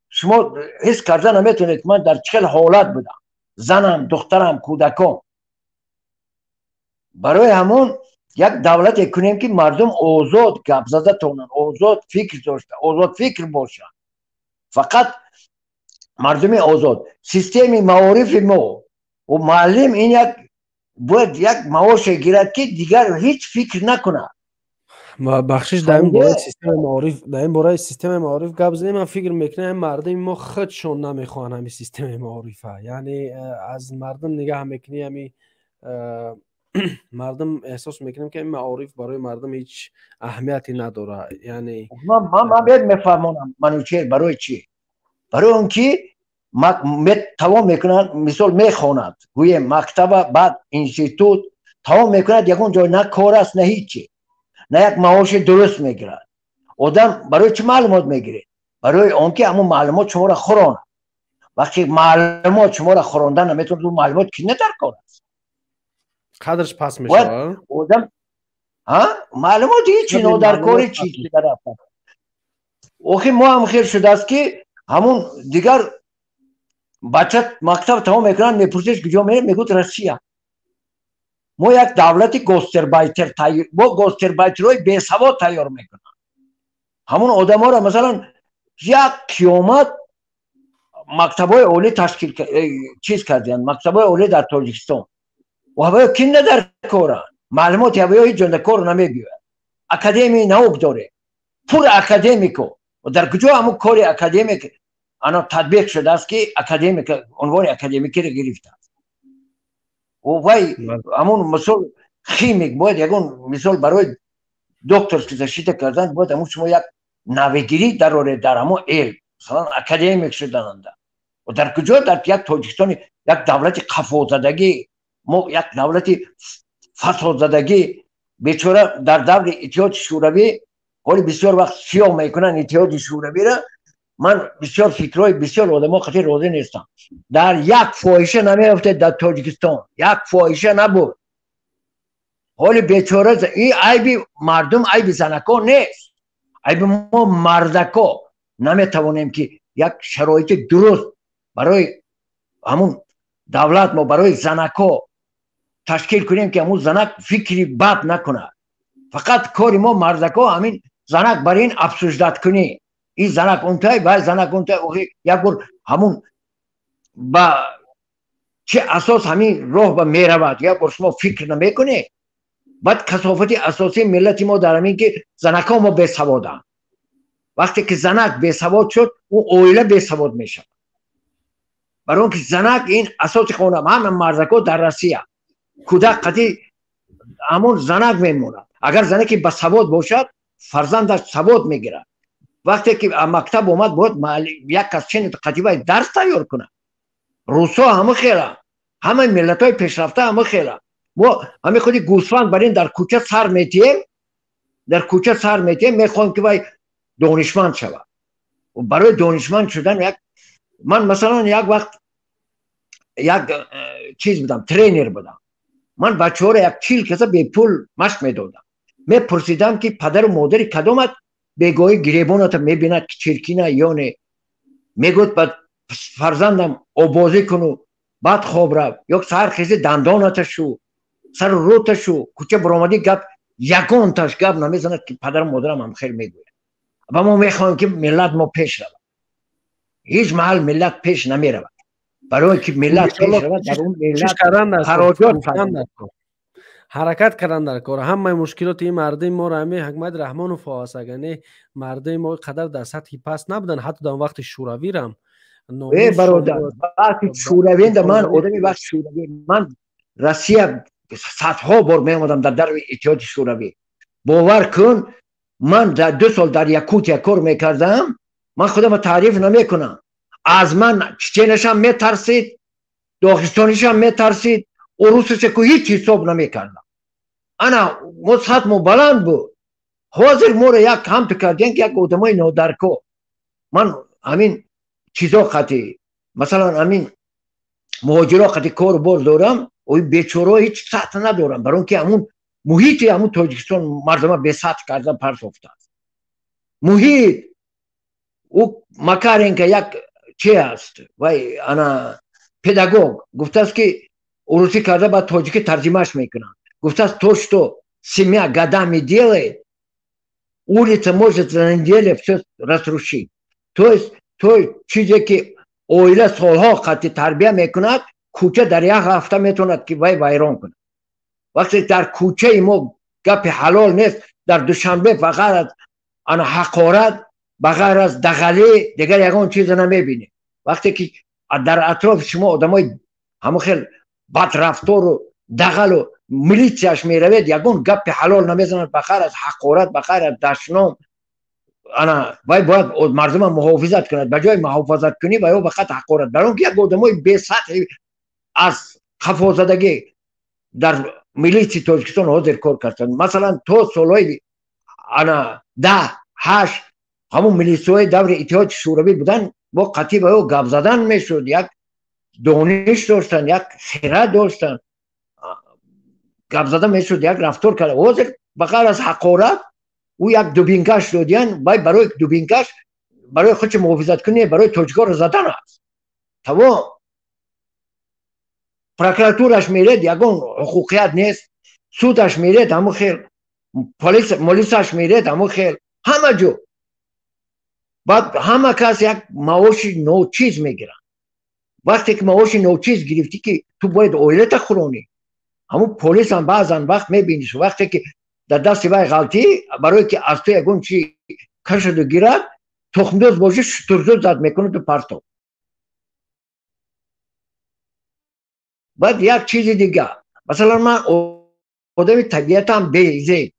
шумо ҳис карда наметавонед, ки ман дар чӣ хел ҳолат будам: занам, духтарам, кӯдакон. Барои ҳамон як давлате кунем, ки мардум озод гап зада тонанд, озод фикр дошта, озод фикр бошанд, фақат мардуми озод. Системи маорифи мо, муаллим ин як бояд як маоше гирад, ки дигар ҳеҷ фикр накунад. Бахшиш, дар ин бораи системаи маориф, дар ин бораи системаи маориф гап занем. Ман фикр мекунам, мардуми мо худшон намехоҳанд ҳамин системаи маорифа. Яъне аз мардум нигаҳ мекунӣ, ҳами мардум эҳсос мекунем, ки маориф барои мардум ҳеҷ аҳамияте надорад. Яъне Ман бед мефаҳмонам, Манучер, барои чӣ. Барои он ки тамом мекунад, мисол мехонад, гӯем, мактаба, баъд институт тамом мекунад, ягон ҷой на кор аст, на ҳичи, на як маоши дуруст мегирад. Одам барои чӣ маълумот мегиред? Барои он ки ҳамон маълумот шуморо хӯронад. Вақте маълумот шуморо хӯронда наметавонад, маълумот ки не дар кор аст. Қадрш паст мешавад. Одам маълумот ҳичи нодаркори чиз. Охи мо ҳам хел шудааст, ки ҳамун дигар бача мактаб тамом мекунад, мепурсеш, куҷо меред? Мегӯяд, Россия. Мо як давлати гастарбайтер, мо гастарбайтерҳои бесавод тайёр мекунанд. Ҳамун одаморо масалан як қиёмат мактабҳои олӣ ташкил чиз кардиянд, мактабҳои олӣ дар Тоҷикистон ҳаваё ки не дар коранд, маълумоти ҳаваё ҳеҷ ҷо кор намебиёяд. Академияи наук дорем, пур академико. Дар куҷо ҳамун кори академик ана татбиқ шудааст, ки академик унвони академикиро гирифтааст? Вай ҳамун мисол химик бояд ягон мисол барои докторский защита кардан бояд ҳамун шумо як навигирӣ дароред дар ҳамон илм, масалан академик шудананда. Дар куҷо? Дар як Тоҷикистони як давлати қафозадагӣ, мо як давлати фасодзадагӣ. Бечора дар даври Иттиҳоди Шӯравӣ, ҳоли бисёр вақт сиёҳ мекунанд Иттиҳоди Шӯравиро, ман бисёр фикрҳои бисёр одамо қатъи розӣ нестам. Дар як фоҳиша намеафтед, дар Тоҷикистон як фоҳиша набуд. Ҳоли бечора ин айби мардум, айби занако нест, айби мо мардако наметавонем, ки як шароити дуруст барои ҳамун давлат мо барои занако ташкил кунем, ки ҳамун занак фикри бад накунад. Фақат кори мо мардако ҳамин занак бар ин обсуждать кунӣ, ин занак унтай, вай занак унтай. Охи як бор ҳамун ба чӣ асос ҳамин роҳ ба меравад, як бор шумо фикр намекунед. Баъд касофати асосии миллати мо дар ҳамин, ки занакҳо мо бесаводанд. Вақте ки занак бесавод шуд, ӯ оила бесавод мешавад, барои он ки занак ин асоси хона. Ҳама мардако дар Россия кӯдак қатӣ ҳамон занак мемонад. Агар занаке басавод бошад, фарзандаш савод мегирад. Вақте ки мактаб омад, бояд як кас чен қатибаи дарс тайёр кунад. Русҳо ҳама хела, ҳамаи миллатҳои пешрафта ҳама хела. Мо ҳамин худи гӯсфанд бар ин дар кӯча сар метиҳем, дар кӯча сар метиҳем, мехоҳем, ки вай донишманд шавад. Барои донишманд шудан як ман масалан як вақт як чиз будам, тренер будам. Ман бачаҳоро як 40 каса бепул машқ медодам. Мепурсидам, ки падару модари кадомат бегоҳӣ гиребоната мебинад, ки чиркина ё не. Мегӯяд, ба фарзандам обозӣ куну баъд хоб рав, ё саҳар хези дандоната шу, сару рӯта шу, кӯча баромадӣ гап ягонташ гап намезанад, ки падару модарам ҳам хел мегӯяд. Ва мо мехоҳем, ки миллат мо пеш равад. Ҳеҷ маҳал миллат пеш намеравад. Барое ки миллат пеш равад, дар он миллат хароҷот ҳаракат кардан дар кор. Ҳамаи мушкилоти ин мардуми моро ҳами Ҳакмат Раҳмонов аст. Агар не, мардуми мо қадар дар сатҳи паст набуданд, ҳатто дар вақти шӯравирам. Э, бародар, вақти шӯравӣ ман одами вақти шӯравӣ, ман Россия садҳо бор меомадам дар дари Иттиҳоди Шӯравӣ. Бовар кун, ман дар 2 сол дар Якутия кор мекардам, ман худамро таъриф намекунам. Аз ман чеченашам метарсид, доғистонишам метарсид, урусаша ку ҳеҷ ҳисоб намекардам. Ана мо сатҳмо баланд буд. Ҳозир моро як ҳамту кардем, ки як одамои нодаркор. Ман ҳамин чизо қати, масалан, ҳамин муҳоҷиро қати кору бор дорам, ои бечораҳо ҳеҷ сатҳ надорам, барои он ки ҳамун муҳити ҳамун Тоҷикистон мардума бесатҳ карда партофтааст. Муҳит ӯ Макаренко як чи аст, вай ана педагог гуфтааст, ки урусӣ карда ба тоҷикӣ тарҷимаш мекунанд. Гуфтааст: то, что семья годами делает, улица может за неделю все разрушить. То есть то чизе ки оила солҳо қатъи тарбия мекунад, кӯча дар як ҳафта метавонад ки вай вайрон кунад. Вақте дар кӯчаи мо гапи ҳалол нест, дар Душанбе ба ғайр аз ана ҳақорат, ба ғайр аз дағалӣ дигар ягон чизе намебинед. Вақте ки дар атрофи шумо одамои ҳамон хел бадрафтору дағалу милитсияш меравед, ягон гапи ҳалол намезанад ба ғайр аз ҳақорат, ба ғайр аз дашном. Ана вай бояд мардума муҳофизат кунад, ба ҷои муҳофазаткунӣ ва ё фақат ҳақорат, барои он ки як одамои бесатҳи аз қафозадагӣ дар милитсияи Тоҷикистон ҳозир кор карданд. Масалан, то солҳои ана 10, 8 ҳамун милитсияҳои даври Иттиҳоди Шӯравӣ буданд, бо қатъи ба ё гап задан мешуд, як дониш доштанд, як хират доштанд, гап зада мешуд, як рафтор карда. Ҳозир ба ғайр аз ҳақорат ӯ як дубинкаш додиян, вай барои дубинкаш барои худшо муҳофизат кунӣ, барои тоҷикоро задан аст, тамом. Прокуратураш меред, ягон ҳуқуқият нест, судаш меред, ҳамон хел, молисаш меред, ҳамон хел, ҳама ҷо. Баъд ҳама кас як маоши ночиз мегиранд. Вақте ки маоши ночиз гирифтӣ, ки ту бояд оилата хӯронӣ, ҳамун полисам баъзан вақт мебиниш, вақте ки дар дасти вай ғалтӣ, барое ки аз ту ягон чи кашаду гирад, тухмдоз бошӣ, шутурзуд зад мекунаду партов. Баъд як чизи дигар, масалан, ман одами табиатам безеб,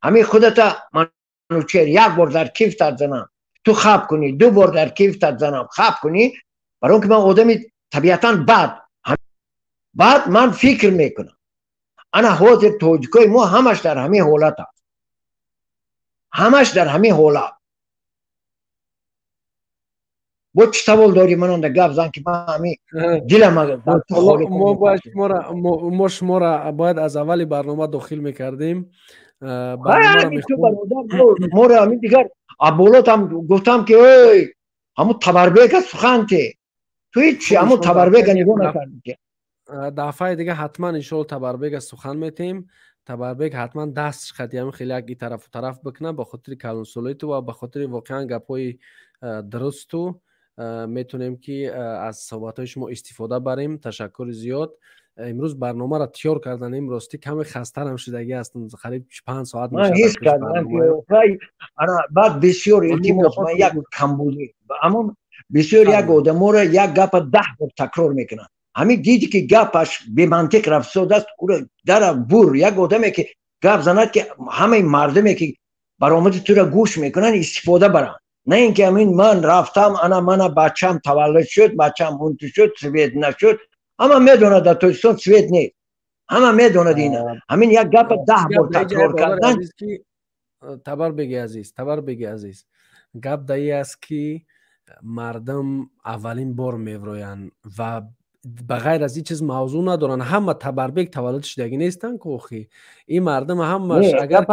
ҳамин худата Манучер як бор дар кифтат занам, ту хаб кунӣ, ду бор дар кифтат занам, хаб кунӣ, барои он ки ман одами табиатан бад. Баъд ман фикр мекунам, ана ҳозир тоҷикои мо ҳамаш дар ҳамин ҳолат аст, ҳамаш дар ҳамин ҳолат. Бо чӣ савол дорӣ, ман онда гап зан, ки ман ҳамин дилам мо шуморо бояд аз аввали барнома дохил мекардем. Моро ҳамин дигар аболотам гуфтам, ки эй, ҳамун Табарбека сухан те, ту ҳичи ҳамун Табарбека нигоҳ накардӣ. Дафъаи дига ҳатман иншоалло Табарбека сухан метем. Табарбек ҳатман даст қати ҳамин хеле як и тарафу тараф бикунад, ба хотири калонсолиту ва ба хотири воқеан гапҳои дурусту метонем ки аз суҳбатҳои шумо истифода барем. Ташаккури зиёд. Имрӯз барномаро тиёр карданем, ростӣ каме хастарам шудагӣ ҳастам, қариб 5 соат. Ман ҳис кардам, баъд бисёр илтимос, ман як камбудӣ, ҳамон бисёр як одаморо як гапа 10 бор такрор мекунанд. Ҳамин диди ки гапаш бемантиқ рафтодааст, ӯро дара бур. Як одаме ки гап занад, ки ҳамаи мардуме ки баромади туро гӯш мекунанд, истифода баранд, на ин ки ҳамин ман рафтам, ана мана бачам таваллуд шуд, бачам унту шуд, свет нашуд. Ҳама медонад, дар Тоҷикистон свет нест, ҳама медонад ина. Ҳамин як гапа 10 бор такрор кардан. Табарбеги азиз, Табарбеги азиз, гап даи аст, ки мардум аввалин бор мевроянд ва Ба ғайр аз ин чиз мавзӯъ надоранд. Ҳама табарбек таваллуд шудагӣ нестанд ку охи. Ин мардум ҳамаш агар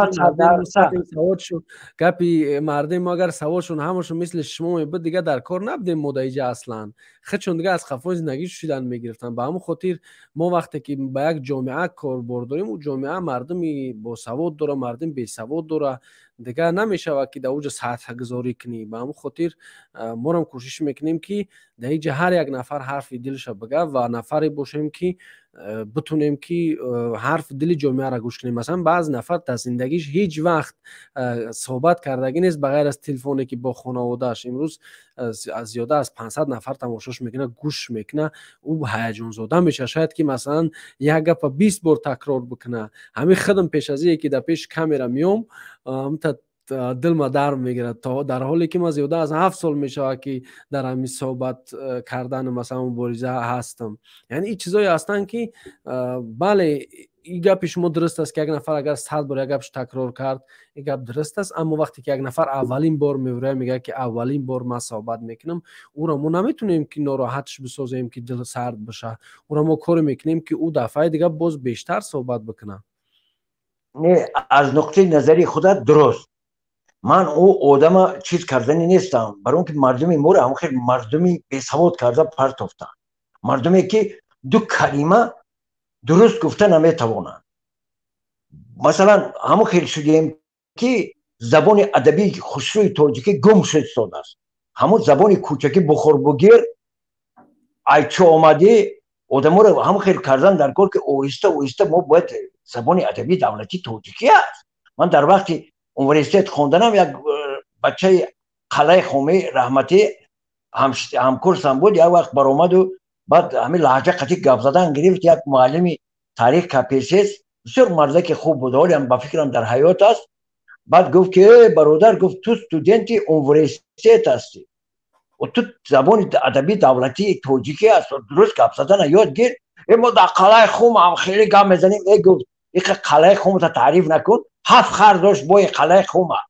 гапи мардуми мо агар саводшон ҳамашон мисли шумо мебуд, дигар дар кор набудем мо дар иҷа аслан. Худшон дигар аз қафои зиндагӣ шудан мегирифтанд. Ба ҳамон хотир мо вақте ки ба як ҷомеа корбор дорем, ӯ ҷомеа мардуми босавод дора, мардуми бесавод дора, дигар намешавад ки дар оҷа сатҳгузорӣ кунӣ. Ба ҳамон хотир морам кӯшиш мекунем, ки дар иҷа ҳар як нафар ҳарфи дилша бигӯяд ва нафаре бошем, ки битунем, ки ҳарфи дили ҷомеаро гӯш кунем. Масалан, баъзе нафар дар зиндагиш ҳеҷ вақт суҳбат кардагӣ нест, ба ғайр аз телефоне ки бо хонаводааш. Имрӯз зиёда аз 500 нафар тамошош мекунад, гӯш мекунад, ӯ ҳаяҷонзода мешавад. Шояд ки масалан як гапа 20 бор такрор бикунад. Ҳамин худам пеш аз ие ки дар пеши камера меом, дилма дарм мегирад, то дар ҳоле ки ман зиёда аз 7 сол мешавад, ки дар ҳамин суҳбат кардану масалан мубориза ҳастам. Яъне ин чизое ҳастанд, ки бале, ин гапи шумо дуруст аст, ки як нафар агар 100 бор як гапш такрор кард, ин гап дуруст аст. Аммо вақте ки як нафар аввалин бор меояд, мегӯяд, ки аввалин бор ман суҳбат мекунам, ӯро мо наметавонем, ки нороҳатш бисозем, ки дил сард бишавад. Ӯро мо коре мекунем, ки ӯ дафъаи дигар боз бештар суҳбат бикунад. Не, аз нуқтаи назари худат дуруст. Ман ӯ одама чиз кардани нестам, барои он ки мардуми моро ҳамон хел мардуми бесавод карда партофтанд, мардуме ки ду калима дуруст гуфта наметавонанд. Масалан, ҳамон хел шудем, ки забони адабии хушрӯи тоҷикӣ гум шуд истодааст. Ҳамон забони кӯчакӣ, бухорбугир, айчо омадӣ, одаморо ҳамон хел кардан дар кор, ки оҳиста оҳиста мо бояд забони адабии давлатии тоҷикӣ аст. Ман дар вақти университет хонданам як бачаи қалаи хомӣ, раҳматӣ, ҳамкурсам буд, як вақт баромаду баъд ҳамин лаҳҷа қатӣ гап задан гирифт. Як муаллими таърих КПСС, бисёр мардаки хуб буд, ҳолиам ба фикрам дар ҳаёт аст. Баъд гуфт, ки э бародар, гуфт, ту студенти университет ҳастӣ, ту забони адабии давлатии тоҷикӣ аст, дуруст гап задана ёд гир. Э, мо дар қалаи хум ҳам хеле гап мезанем. Э, гуфт, иқа қалаи хумта таъриф накун, ҳафт хар дошт бои қалаи хума.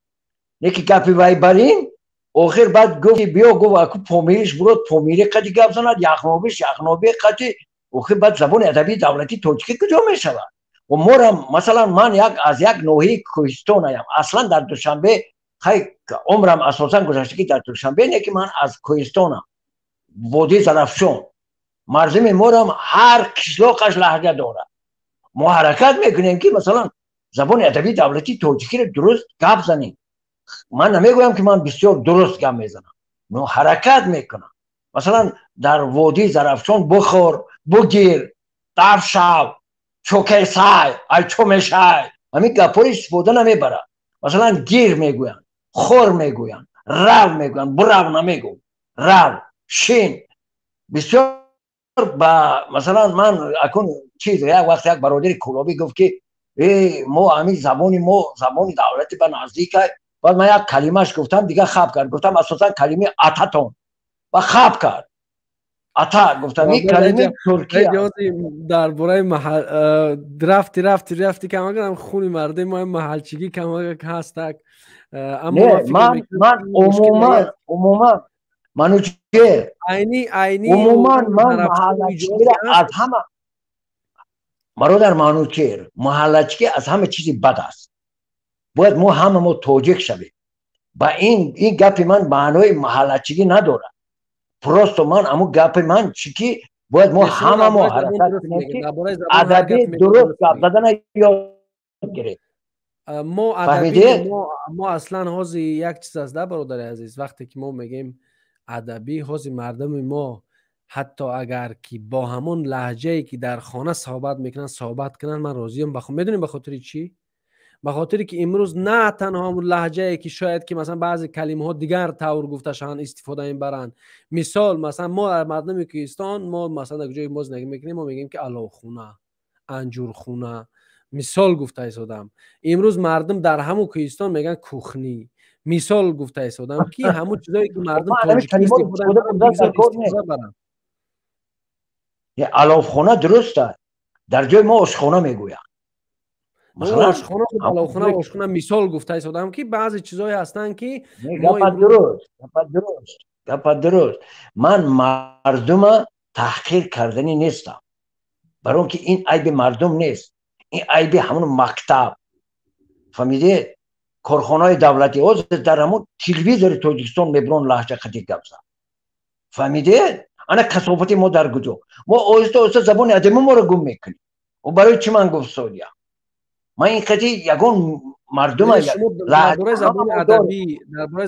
Неки гапи вай барин охир. Баъд гуфт, биё, гуфт, аку помириш бурод, помири қади гап занад, яғнобиш яғноби қади. Охир баъд забони адабии давлатии тоҷикӣ куҷо мешавад? Морам, масалан, ман як аз як ноҳияи кӯҳистонаям, аслан дар Душанбе хай умрам асосан гузаштагӣ дар Душанбе, не ки ман аз кӯҳистонам, водии Зарафшон. Мардуми морам ҳар қишлоқаш лаҳҷа дорад. Мо ҳаракат мекунем, ки масалан забони адабии давлатии тоҷикиро дуруст гап занем. Ман намегӯям, ки ман бисёр дуруст гап мезанам, но ҳаракат мекунам. Масалан, дар водии Зарафшон бухор, бугир, дафшав, чокесай, айчо мешай, ҳамин гапҳоро истифода намебарад. Масалан, гир мегӯянд, хор мегӯянд, рав мегӯянд, бурав намегӯ, рав, шин. Бисёр ба масалан ман акун чиз, як вақт як бародари кулобӣ гуфт, ки э, мо ҳамин забони мо забони давлати ба наздика. Баъд ман як калимаш гуфтам, дигар хаб кард. Гуфтам, асосан калимаи ататон, ва хаб кард. Ата гуфтам, ин калимаи туркия. Дар бораи рафти рафти рафти камакам хуни мардуми мо маҳалчигӣ камакак ҳастак. Аммо ман умуман Манучер, айни айни умуман ман маҳаллачигиро аз ҳама, бародар Манучер, маҳаллачигӣ аз ҳама чизи бад аст. Бояд мо ҳама мо тоҷик шавем. Ба ин гапи ман маънои маҳаллачигӣ надорад. Просто ман ҳамун гапи ман чӣ, ки бояд мо ҳама мо ҳаракат кунем, ки адабӣ дуруст гап задана ёд гирем. Мо адабӣ, мо аслан ҳозир як чиз аст да, бародари азиз, вақте ки мо мегӯем адабӣ, ҳозир мардуми мо ҳатто агар ки бо ҳамон лаҳҷае, ки дар хона суҳбат мекунанд, суҳбат кунанд, ман розиям. Медонем ба хотири чӣ? Ба хотире ки имрӯз на танҳо ҳамон лаҳҷае, ки шояд ки масалан баъзе калимаҳо дигар тавр гуфта шаванд, истифода мебаранд. Мисол, масалан, мо дар мардуми кӯҳистон, мо масалан дар ҷои мо зиндагӣ мекунем, мо мегӯем, ки аловхуна, анҷурхуна, мисол гуфта истодам. Имрӯз мардум дар ҳамон кӯҳистон мегӯянд кухнӣ. Мисол гуфта истодам, ки ҳамон чизое, ки мардум тоҷикӣ истифода баранд. Аловхона дуруст аст, дар ҷои мо ошхона мегӯянд. Ошхона, аловхона, ошхона, мисол гуфта истодам, ки баъзе чизое ҳастанд, ки гапа дуруст, гапа дуруст. Ман мардума таҳқир карданӣ нестам, барои он ки ин айби мардум нест, ин айби ҳамон мактаб, фаҳмидед, корхонаҳои давлатӣ. Ҳозир дар ҳамон телевизори Тоҷикистон мебурон лаҳҷа қадӣ гап зад, фаҳмидед? Ана касофати мо дар куҷо? Мо оҳиста оҳиста забони адабӣ моро гум мекунем. Барои чӣ ман гуфт содия? Ман ин қади ягон мардум дар бораи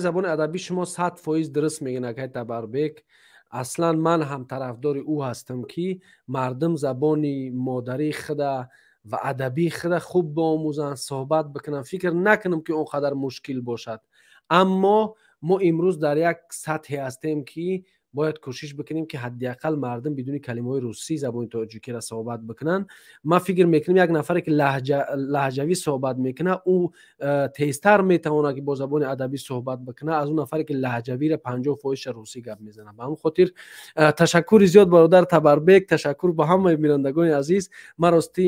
забони адабӣ шумо 100% дуруст мегӯед, акай Табарбек. Аслан ман ҳам тарафдори ӯ ҳастам, ки мардум забони модарии худа ва адабии худа хуб биомӯзанд, суҳбат бикунанд. Фикр накунам, ки он қадар мушкил бошад, аммо мо имрӯз дар як сатҳе ҳастем, ки бояд кӯшиш бикунем, ки ҳадди ақал мардум бидуни калимаҳои русӣ забони тоҷикиро суҳбат бикунанд. Ман фикр мекунам, як нафаре, ки лаҳҷавӣ суҳбат мекунад, ӯ тезтар метавонад, ки бо забони адабӣ суҳбат бикунад, аз он нафаре, ки лаҳҷавиро 50%-ша русӣ гап мезанад. Ба ҳамин хотир ташаккури зиёд, бародар Табарбек, ташаккур ба ҳамаи бинандагони азиз. Ман ростӣ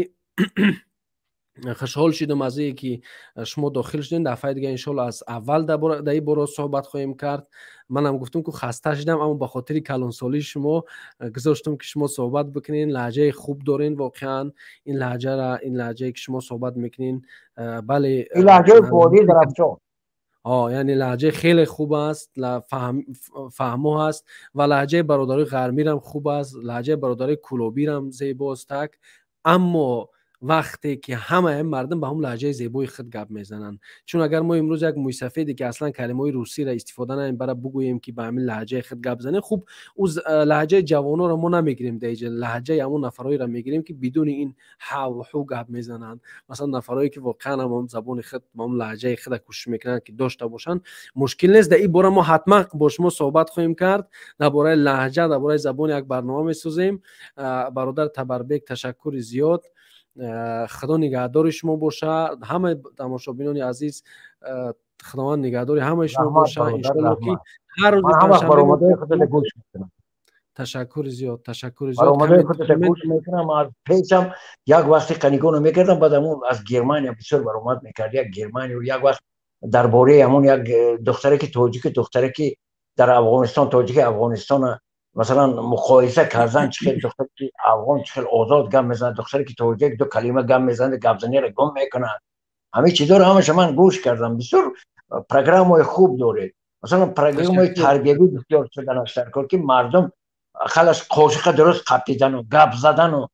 хушҳол шудам аз ие ки шумо дохил шудем. Дафъаи дига, иншоалло, аз аввал дар ин бора суҳбат хоҳем кард. Манам гуфтам, ку хаста шудам, аммо ба хотири калонсолии шумо гузоштам, ки шумо суҳбат бикунен. Лаҳҷаи хуб дорен воқеан. Ин лаҳҷара, ин лаҳҷае, ки шумо суҳбат мекунен, бале, яъне лаҳҷаи хеле хуб аст, фаҳмо ҳаст ва лаҳҷаи бародарои ғармирам хуб аст, лаҳҷаи бародарои кӯлобирам зебост так. Аммо вақте ки ҳамаи мардум ба ҳам лаҳҷаи зебои худ гап мезананд, чун агар мо имрӯз як мӯйсафеде, ки аслан калимаҳои русиро истифода намебара, бугӯем, ки ба ҳамин лаҳҷаи худ гап занем, хуб, ӯ лаҳҷаи ҷавононро мо намегирем дар иҷа, лаҳҷаи ҳамон нафарҳоеро мегирем, ки бидуни ин ҳаву ҳу гап мезананд. Масалан, нафарҳое, ки воқеан ҳам забони худ, ҳам лаҳҷаи худа кӯшиш мекунанд, ки дошта бошанд. Мушкил нест, дар ин бора мо ҳатман бо шумо суҳбат хоҳем кард. Дар бораи лаҳҷа, дар бораи забон як барнома месозем. Бародар Табарбек, ташаккури зиёд, Худо нигаҳдори шумо боша. Ҳамаи тамошобинони азиз, Худованд нигаҳдори ҳамаи шумо боша. Иншоалло, ки ҳар рӯзи панҷшанбе. Ташаккури зиёд, ташаккури зиёд. Гӯш мекунам. Аз пешам як вақти қанигоно мекардам, баъд ҳамон аз Германия бисёр баромад мекард, як Германия, як вақт дар бораи ҳамон як духтаре, ки тоҷики, духтаре, ки дар Афғонистон, тоҷики Афғонистона масалан муқоиса кардан, чӣ хел духтаре, ки афғон, чӣ хел озод гап мезанад, духтаре, ки тоҷик, ду калима гап мезанад, гапзаниро гум мекунад. Ҳамин чизоро ҳамаша ман гӯш кардам. Бисёр программаҳои хуб доред. Масалан, программаҳои тарбиявӣ бисёр шуданаш дар кор, ки мардум ақаллаш қошиқа дуруст қапидану гап задану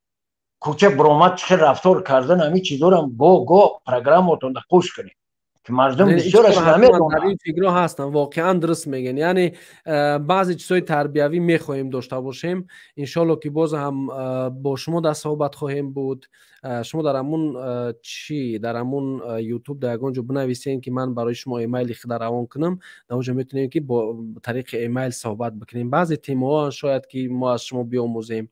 кӯча буромад чӣ хел рафтор кардан, ҳамин чизорам гоҳ гоҳ программотонда қӯш кунед, ки мардум бисёраш намедонад. Дар ин фикрҳо ҳастам, воқеан дуруст мегӯен. Яъне баъзе чизҳои тарбиявӣ мехоҳем дошта бошем. Иншоалло, ки боз ҳам бо шумо дар суҳбат хоҳем буд. Шумо дар ҳамун чӣ, дар ҳамун Ютуб дар ягон ҷо бинависем, ки ман барои шумо эмайли худа равон кунам. Дар он ҷо метавонем, ки бо тариқи эмайл суҳбат бикунем. Баъзе темаҳо шояд, ки мо аз шумо биомӯзем.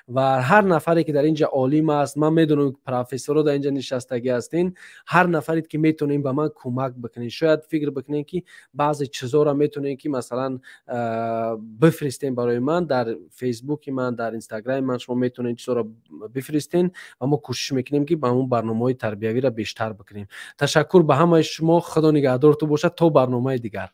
Ва ҳар нафаре, ки дар ин ҷо олим аст, ман медонам, ки профессорро дар ин ҷо нишастагӣ ҳастин, ҳар нафаре, ки метавонем ба ман кӯмак бикунем, шояд фикр бикунем, ки баъзе чизҳоро метавонем, ки масалан бифристем барои ман дар Фейсбуки ман, дар Инстаграми ман шумо метавонед чизҳоро бифристен ва мо кӯшиш мекунем, ки ба ҳамон барномаҳои тарбиявиро бештар бикунем. Ташаккур ба ҳамаи шумо, Худо нигаҳдортон бошад, то барномаи дигар.